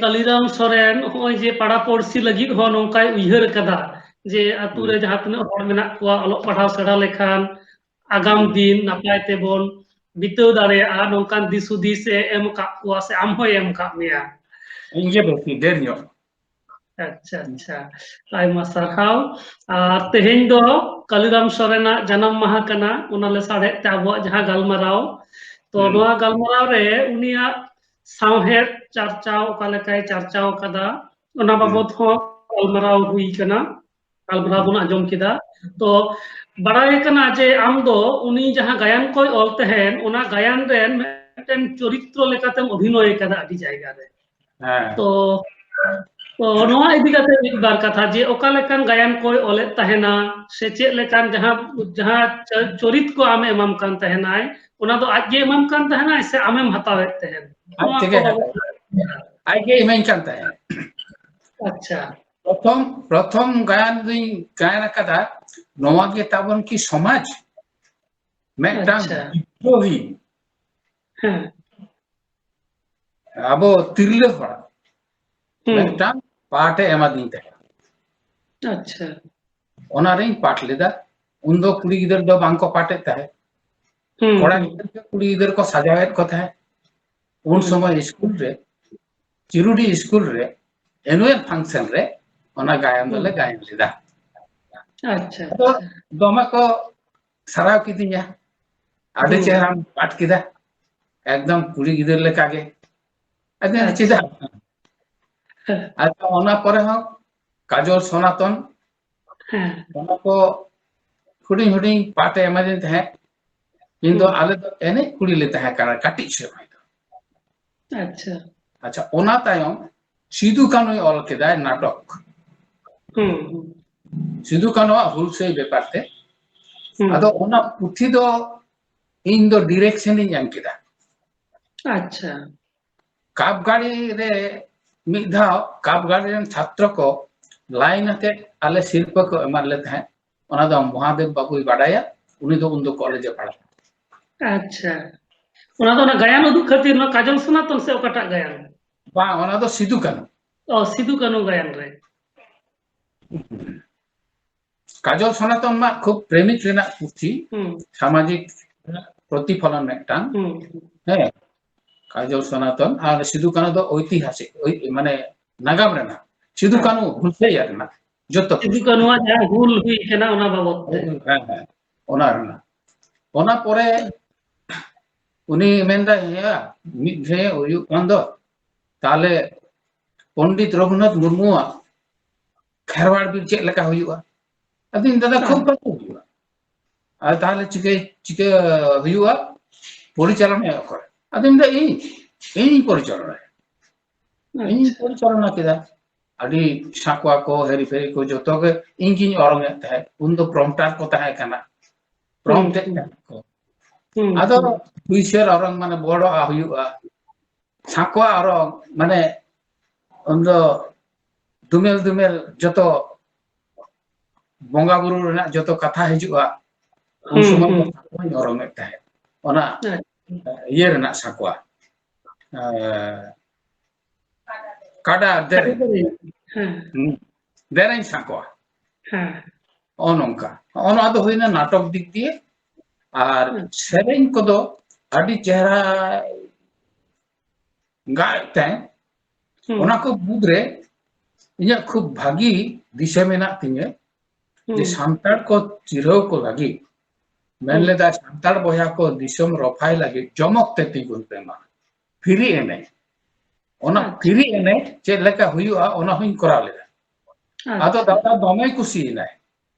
ᱠᱟᱞᱤᱨᱟᱢ ᱥᱚᱨᱮᱱ ᱱᱚᱜᱼᱚᱭ ᱡᱮ ᱯᱟᱲᱟ ᱯᱩᱲᱥᱤ ᱞᱟᱹᱜᱤᱫ ᱦᱚᱸ ᱱᱚᱝᱠᱟᱭ ᱩᱭᱦᱟᱹᱨ ᱠᱟᱫᱟ ᱡᱮ ᱟᱛᱳ ᱨᱮ ᱦᱩᱸ᱾ ᱡᱟᱦᱟᱸ ᱛᱤᱱᱟᱹᱜ ᱦᱚᱲ ᱢᱮᱱᱟᱜ ᱠᱚᱣᱟ, ᱚᱞᱚᱜ ᱯᱟᱲᱦᱟᱣ ᱥᱮᱬᱟ ᱞᱮᱠᱷᱟᱱ ᱟᱜᱟᱢ ᱦᱩᱸ᱾ ᱫᱤᱱ ᱱᱟᱯᱟᱭ ᱛᱮᱵᱚᱱ ᱵᱤᱛᱟᱹᱣ ᱫᱟᱲᱮᱭᱟᱜᱼᱟ, ᱱᱚᱝᱠᱟᱱ ᱫᱤᱥ ᱦᱩᱫᱤᱥ ᱮ ᱮᱢ ᱟᱠᱟᱫ ᱠᱚᱣᱟ ᱥᱮ ᱟᱢ ᱦᱚᱸᱭ ᱮᱢ ᱟᱠᱟᱫ ᱢᱮᱭᱟ᱾ ᱤᱧ ᱜᱮ ᱵᱮᱥᱤ ᱰᱷᱮᱨ ᱧᱚᱜ᱾ ᱟᱪᱪᱷᱟ, ᱟᱪᱪᱷᱟ, ᱟᱭᱢᱟ ᱥᱟᱨᱦᱟᱣ᱾ ᱟᱨ ᱛᱮᱦᱮᱧ ᱫᱚ ᱠᱟᱞᱤᱨᱟᱢ ᱥᱚᱨᱮᱱᱟᱜ ᱡᱟᱱᱟᱢ ᱢᱟᱦᱟ ᱠᱟᱱᱟ, ᱚᱱᱟ ᱞᱮᱥᱟᱲᱦᱮᱫ ᱛᱮ ᱟᱵᱚᱣᱟᱜ ᱡᱟᱦᱟᱸ ᱜᱟᱞᱢᱟᱨᱟᱣ, ᱛᱚ ᱦᱩᱸ᱾ ᱱᱚᱣᱟ ᱜᱟᱞᱢᱟᱨᱟᱣ ᱨᱮ ᱩᱱᱤᱭᱟᱜ ᱥᱟᱶᱦᱮᱫ ᱪᱟᱨᱪᱟᱣ ᱚᱠᱟ ᱞᱮᱠᱟᱭ ᱪᱟᱨᱪᱟᱣ ᱠᱟᱫᱟ, ᱚᱱᱟ ᱦᱩᱸ᱾ ᱵᱟᱵᱚᱛ ᱦᱚᱸ ᱜᱟᱞᱢᱟᱨᱟᱣ ᱦᱩᱭ ᱠᱟᱱᱟ, ᱜᱟᱞᱢᱟᱨᱟᱣ ᱦᱩᱸ᱾ ᱵᱚᱱ ᱟᱸᱡᱚᱢ ᱠᱮᱫᱟ᱾ ᱛᱚ ᱵᱟᱲᱟᱭ ᱠᱟᱱᱟ ᱡᱮ ᱟᱢ ᱫᱚ ᱩᱱᱤ ᱡᱟᱦᱟᱸ ᱜᱟᱭᱟᱱ ᱠᱚᱭ ᱚᱞ ᱛᱟᱦᱮᱸᱱ, ᱚᱱᱟ ᱜᱟᱭᱟᱱ ᱨᱮᱱ ᱢᱤᱫᱴᱮᱱ ᱪᱚᱨᱤᱛᱨᱚ ᱞᱮᱠᱟᱛᱮᱢ ᱚᱵᱷᱤᱱᱚᱭ ᱠᱟᱫᱟ ᱟᱹᱰᱤ ᱡᱟᱭᱜᱟ ᱨᱮ᱾ ᱦᱮᱸ᱾ ᱛᱚ, ᱛᱚ ᱱᱚᱣᱟ ᱤᱫᱤ ᱠᱟᱛᱮ ᱢᱤᱫ ᱵᱟᱨ ᱠᱟᱛᱷᱟ ᱡᱮ ᱚᱠᱟ ᱞᱮᱠᱟᱱ ᱜᱟᱭᱟᱱ ᱠᱚᱭ ᱚᱞᱮᱫ ᱛᱟᱦᱮᱱᱟ ᱥᱮ ᱪᱮᱫ ᱞᱮᱠᱟᱱ ᱡᱟᱦᱟᱸ, ᱡᱟᱦᱟᱸ ᱪᱚ-, ᱪᱚᱨᱤᱛ ᱠᱚ ᱟᱢᱮ ᱮᱢᱟᱢ ᱠᱟᱱ ᱛᱟᱦᱮᱱᱟᱭ, ᱚᱱᱟ ᱫᱚ ᱟᱡ ᱜᱮ ᱮᱢᱟᱢ ᱠᱟᱱ ᱛᱟᱦᱮᱱᱟᱭ ᱥᱮ ᱟᱢᱮᱢ ᱦᱟᱛᱟᱣᱮᱫ ᱛᱟᱦᱮᱱ? ᱟᱡ ᱱᱚᱣᱟ ᱛᱮᱜᱮ ᱠᱚ ᱦᱟᱛᱟᱣ᱾ ᱵᱟᱵᱚᱛ᱾ ᱟᱡ ᱜᱮ ᱤᱢᱟᱹᱧ ᱠᱟᱱ ᱛᱟᱦᱮᱸᱫ᱾ ᱟᱪᱪᱷᱟ᱾ ᱯᱨᱚᱛᱷᱚᱢ, ᱯᱨᱚᱛᱷᱚᱢ ᱜᱟᱭᱟᱱ ᱫᱩᱧ ᱜᱟᱭᱟᱱ ᱟᱠᱟᱫᱟ, ᱱᱚᱣᱟ ᱜᱮ ᱛᱟᱵᱚᱱ ᱠᱤ ᱥᱚᱢᱟᱡᱽ? ᱢᱤᱫᱴᱟᱝ ᱟᱪᱪᱷᱟ᱾ ᱵᱤᱫᱽᱨᱳᱦᱤ᱾ ᱦᱮᱸ᱾ ᱟᱵᱚ ᱛᱤᱨᱞᱟᱹ ᱦᱚᱲ ᱦᱩᱸ᱾ ᱢᱤᱫᱴᱟᱝ ᱯᱟᱴ ᱮ ᱮᱢᱟᱫᱤᱧ ᱛᱟᱦᱮᱸᱫ᱾ ᱟᱪᱪᱷᱟ᱾ ᱚᱱᱟ ᱨᱤᱧ ᱯᱟᱴ ᱞᱮᱫᱟ᱾ ᱩᱱᱫᱚ ᱠᱩᱲᱤ ᱜᱤᱫᱟᱹᱨ ᱫᱚ ᱵᱟᱝ ᱠᱚ ᱯᱟᱴᱮᱫ ᱛᱟᱦᱮᱸᱫ᱾ ᱦᱩᱸ, ᱠᱚᱲᱟ ᱦᱩᱸ᱾ ᱜᱤᱫᱟᱹᱨ ᱜᱮ ᱠᱩᱲᱤ ᱜᱤᱫᱟᱹᱨ ᱠᱚ ᱥᱟᱡᱟᱣᱮᱫ ᱠᱚ ᱛᱟᱦᱮᱸᱫ᱾ ᱩᱱ ᱦᱩᱸ᱾ ᱥᱚᱢᱚᱭ ᱥᱠᱩᱞ ᱨᱮ, ᱪᱤᱨᱩᱰᱤ ᱥᱠᱩᱞ ᱨᱮ annual function ᱨᱮ ᱚᱱᱟ ᱜᱟᱭᱟᱱ ᱦᱩᱸ᱾ ᱫᱚᱞᱮ ᱜᱟᱭᱟᱱ ᱞᱮᱫᱟ᱾ ᱟᱪᱪᱷᱟ, ᱟᱫᱚ ᱟᱪᱪᱷᱟ᱾ ᱫᱚᱢᱮ ᱠᱚ ᱥᱟᱨᱦᱟᱣ ᱠᱤᱫᱤᱧᱟ, "ᱟᱹᱰᱤ ᱦᱩᱸ᱾ ᱪᱮᱦᱨᱟᱢ ᱯᱟᱴ ᱠᱮᱫᱟ, ᱮᱠᱫᱚᱢ ᱠᱩᱲᱤ ᱜᱤᱫᱟᱹᱨ ᱞᱮᱠᱟ ᱜᱮ᱾" ᱟᱫᱚᱧ ᱢᱮᱱᱫᱟ, ᱟᱪᱪᱷᱟ᱾ "ᱪᱮᱫᱟᱜ?" ᱦᱮᱸ᱾ ᱟᱫᱚ ᱚᱱᱟ ᱯᱚᱨᱮ ᱦᱚᱸ ᱠᱟᱡᱚᱞ ᱥᱚᱱᱟᱛᱚᱱ, ᱦᱮᱸ᱾ ᱚᱱᱟ ᱠᱚ ᱦᱩᱰᱤᱧ ᱦᱩᱰᱤᱧ ᱯᱟᱴ ᱮ ᱮᱢᱟᱫᱤᱧ ᱛᱟᱦᱮᱸᱫ, ᱠᱤᱱᱛᱩ ᱦᱩᱸ᱾ ᱟᱞᱮ ᱫᱚ ᱮᱱᱮᱡ ᱠᱩᱲᱤ ᱞᱮ ᱛᱟᱦᱮᱸ ᱠᱟᱱᱟ ᱠᱟᱹᱴᱤᱡ ᱥᱚᱢᱚᱭ ᱫᱚ᱾ ᱟᱪᱪᱷᱟ᱾ ᱟᱪᱪᱷᱟ, ᱚᱱᱟ ᱛᱟᱭᱚᱢ ᱥᱤᱫᱩ ᱠᱟᱹᱱᱩᱭ ᱚᱞ ᱠᱮᱫᱟᱭ ᱱᱟᱴᱚᱠ᱾ ᱦᱩᱸ, ᱦᱩᱸ᱾ ᱥᱤᱫᱩ ᱠᱟᱹᱱᱩᱣᱟᱜ ᱦᱩᱞᱥᱟᱹᱭ ᱵᱮᱯᱟᱨ ᱛᱮ᱾ ᱦᱩᱸ᱾ ᱟᱫᱚ ᱚᱱᱟ ᱯᱩᱛᱷᱤ ᱫᱚ ᱤᱧ ᱫᱚ direction ᱤᱧ ᱮᱢ ᱠᱮᱫᱟ᱾ ᱟᱪᱪᱷᱟ᱾ ᱠᱟᱯ ᱜᱟᱲᱤ ᱨᱮ ᱢᱤᱫ ᱫᱷᱟᱣ ᱠᱟᱯ ᱜᱟᱲᱤ ᱨᱮᱱ ᱪᱷᱟᱛᱨᱚ ᱠᱚ ᱞᱟᱭᱤᱱ ᱟᱛᱮ ᱟᱞᱮ ᱥᱤᱨᱯᱟᱹ ᱠᱚ ᱮᱢᱟᱫ ᱞᱮ ᱛᱟᱦᱮᱸᱫ᱾ ᱚᱱᱟ ᱫᱚ ᱢᱚᱦᱟᱫᱮᱵ ᱵᱟᱵᱩᱭ ᱵᱟᱰᱟᱭᱟ, ᱩᱱᱤ ᱫᱚ ᱩᱱᱫᱚ ᱠᱚᱞᱮᱡᱽ ᱮ ᱯᱟᱲᱦᱟᱜ᱾ ᱟᱪᱪᱷᱟ, ᱚᱱᱟ ᱫᱚ ᱚᱱᱟ ᱜᱟᱭᱟᱱ ᱩᱫᱩᱜ ᱠᱷᱟᱹᱛᱤᱨ, ᱱᱚᱣᱟ ᱠᱟᱡᱚᱞ ᱥᱚᱱᱟᱛᱚᱱ ᱥᱮ ᱚᱠᱟᱴᱟᱜ ᱜᱟᱭᱟᱱ? ᱵᱟᱝ, ᱚᱱᱟ ᱫᱚ ᱥᱤᱫᱩ ᱠᱟᱹᱱᱦᱩ᱾ ᱚ, ᱥᱤᱫᱩ ᱠᱟᱹᱱᱦᱩ ᱜᱟᱭᱟᱱ ᱨᱮ᱾ ᱠᱟᱡᱚᱞ ᱥᱚᱱᱟᱛᱚᱱ ᱢᱟ ᱠᱷᱩᱵ ᱯᱨᱮᱢᱤᱠ ᱨᱮᱱᱟᱜ ᱯᱩᱛᱷᱤ, ᱦᱩᱸ, ᱥᱟᱢᱟᱡᱤᱠ ᱯᱨᱚᱛᱤᱯᱷᱚᱞᱚᱱ ᱢᱤᱫᱴᱟᱝ᱾ ᱦᱩᱸ, ᱦᱮᱸ, ᱠᱟᱡᱚᱞ ᱥᱚᱱᱟᱛᱚᱱ ᱟᱨ ᱥᱤᱫᱩ ᱠᱟᱹᱱᱦᱩ ᱫᱚ ᱳᱭᱛᱤᱦᱟᱥᱤᱠ, ᱳᱭ-, ᱢᱟᱱᱮ ᱱᱟᱜᱟᱢ ᱨᱮᱱᱟᱜ, ᱥᱤᱫᱩ ᱦᱮᱸ᱾ ᱠᱟᱹᱱᱦᱩ ᱦᱩᱞᱥᱟᱹᱭ ᱨᱮᱱᱟᱜ ᱡᱚᱛᱚ ᱥᱤᱫᱩ ᱠᱟᱹᱱᱦᱩᱣᱟᱜ ᱡᱟᱦᱟᱸ ᱦᱩᱞ ᱦᱩᱭ ᱠᱟᱱᱟ ᱚᱱᱟ ᱵᱟᱵᱚᱛ ᱛᱮ᱾ ᱦᱮᱸ, ᱦᱮᱸ, ᱚᱱᱟ ᱨᱮᱱᱟᱜ᱾ ᱚᱱᱟ ᱯᱚᱨᱮ ᱩᱱᱤ ᱢᱮᱱᱫᱟᱭ, "ᱦᱮᱸᱭᱟ, ᱢᱤᱫ ᱜᱷᱟᱹᱲᱤᱡ ᱦᱩᱭᱩᱜ ᱠᱟᱱ ᱫᱚ, ᱛᱟᱦᱞᱮ ᱯᱚᱱᱰᱤᱛ ᱨᱚᱜᱷᱩᱱᱟᱛᱷ ᱢᱩᱨᱢᱩᱣᱟᱜ ᱠᱷᱮᱨᱣᱟᱲ ᱵᱤᱨ ᱪᱮᱫ ᱞᱮᱠᱟ ᱦᱩᱭᱩᱜᱼᱟ?" ᱟᱫᱚᱧ, "ᱫᱟᱫᱟ, ᱠᱷᱩᱵ ᱵᱷᱟᱜᱮ ᱦᱩᱭᱩᱜᱼᱟ᱾ ᱟᱨ ᱛᱟᱦᱞᱮ ᱪᱤᱠᱟᱹ, ᱪᱤᱠᱟᱹ ᱦᱩᱭᱩᱜᱼᱟ? ᱯᱚᱨᱤᱪᱟᱞᱚᱱᱟᱭᱟ ᱚᱠᱚᱭ?" ᱟᱫᱚᱧ ᱢᱮᱱᱫᱟ, "ᱤᱧ, ᱤᱧ ᱯᱚᱨᱤᱪᱟᱞᱚᱱᱟᱭᱟ, ᱤᱧ ᱟᱪᱪᱷᱟ᱾ ᱯᱚᱨᱤᱪᱟᱞᱚᱱᱟ ᱠᱮᱫᱟ᱾ ᱟᱹᱰᱤ ᱥᱟᱠᱣᱟ ᱠᱚ, ᱦᱮᱨᱤᱯᱷᱮᱨᱤ ᱠᱚ ᱡᱚᱛᱚ ᱜᱮ ᱤᱧ ᱜᱤᱧ ᱚᱨᱚᱝ ᱮᱫ ᱛᱟᱦᱮᱸᱫ᱾ ᱩᱱᱫᱚ ᱯᱨᱚᱢᱯᱴᱟᱨ ᱠᱚ ᱛᱟᱦᱮᱸ ᱠᱟᱱᱟ, ᱯᱨᱚᱢᱯᱴ ᱮᱫ ᱦᱩᱸ, ᱛᱟᱦᱮᱸᱫ ᱠᱚ᱾ ᱦᱩᱸ, ᱟᱫᱚ ᱦᱩᱸ, ᱯᱩᱭᱥᱟᱹ ᱚᱨᱚᱝ ᱢᱟᱱᱮ ᱵᱚᱲᱚᱜᱼᱟ ᱦᱩᱭᱩᱜᱼᱟ, ᱥᱟᱠᱣᱟ ᱚᱨᱚᱝ ᱢᱟᱱᱮ ᱩᱱᱫᱚ ᱫᱩᱢᱮᱞ ᱫᱩᱢᱮᱞ ᱡᱚᱛᱚ ᱵᱚᱸᱜᱟ ᱵᱩᱨᱩ ᱨᱮᱱᱟᱜ ᱡᱚᱛᱚ ᱠᱟᱛᱷᱟ ᱦᱤᱡᱩᱜᱼᱟ, ᱩᱱ ᱦᱩᱸ, ᱥᱚᱢᱚᱭ ᱫᱚ ᱦᱩᱸ᱾ ᱥᱟᱠᱣᱟᱧ ᱚᱨᱚᱝ ᱮᱫ ᱛᱟᱦᱮᱸᱫ᱾ ᱚᱱᱟ ᱟᱪᱪᱷᱟ᱾ ᱤᱭᱟᱹ ᱨᱮᱱᱟᱜ ᱥᱟᱠᱣᱟ, ᱮᱸ, ᱠᱟᱰᱟ ᱫᱮᱨᱮᱧ, ᱦᱮᱸ, ᱦᱩᱸ, ᱫᱮᱨᱮᱧ ᱥᱟᱠᱣᱟ᱾ ᱦᱮᱸ᱾ ᱱᱚᱜᱼᱚ ᱱᱚᱝᱠᱟ᱾ ᱱᱚᱜᱼᱚ ᱱᱚᱣᱟ ᱫᱚ ᱦᱩᱭᱱᱟ ᱱᱟᱴᱚᱠ ᱫᱤᱠ ᱫᱤᱭᱮ᱾ ᱟᱨ ᱦᱩᱸ᱾ ᱥᱮᱨᱮᱧ ᱠᱚᱫᱚ ᱟᱹᱰᱤ ᱪᱮᱦᱨᱟ ᱜᱟᱜ ᱮᱫ ᱛᱟᱦᱮᱸᱫ᱾ ᱦᱩᱸ᱾ ᱚᱱᱟ ᱠᱚ ᱢᱩᱫᱽᱨᱮ ᱤᱧᱟᱹᱜ ᱠᱷᱩᱵ ᱵᱷᱟᱹᱜᱤ ᱫᱤᱥᱟᱹ ᱢᱮᱱᱟᱜ ᱛᱤᱧᱟᱹ ᱡᱮ ᱦᱩᱸ᱾ ᱥᱟᱱᱛᱟᱲ ᱠᱚ ᱪᱤᱨᱦᱟᱹᱣ ᱠᱚ ᱞᱟᱹᱜᱤᱫ ᱢᱮᱱ ᱦᱩᱸ᱾ ᱞᱮᱫᱟᱭ, "ᱥᱟᱱᱛᱟᱲ ᱵᱚᱭᱦᱟ ᱠᱚ, ᱫᱤᱥᱚᱢ ᱨᱚᱯᱷᱟᱭ ᱞᱟᱹᱜᱤᱫ ᱡᱚᱢᱚᱠ ᱛᱮ ᱛᱤᱸᱜᱩᱱ ᱯᱮ ᱢᱟ, ᱯᱷᱤᱨᱤ ᱮᱱᱮᱡ᱾" ᱚᱱᱟ ᱟᱪᱪᱷᱟ᱾ ᱯᱷᱤᱨᱤ ᱮᱱᱮᱡ ᱪᱮᱫ ᱞᱮᱠᱟ ᱦᱩᱭᱩᱜᱼᱟ, ᱚᱱᱟ ᱦᱚᱸᱧ ᱠᱚᱨᱟᱣ ᱞᱮᱫᱟ᱾ ᱟᱫᱚ ᱟᱪᱪᱷᱟ᱾ ᱫᱟᱫᱟ ᱫᱚᱢᱮᱭ ᱠᱩᱥᱤᱭᱮᱱᱟᱭ,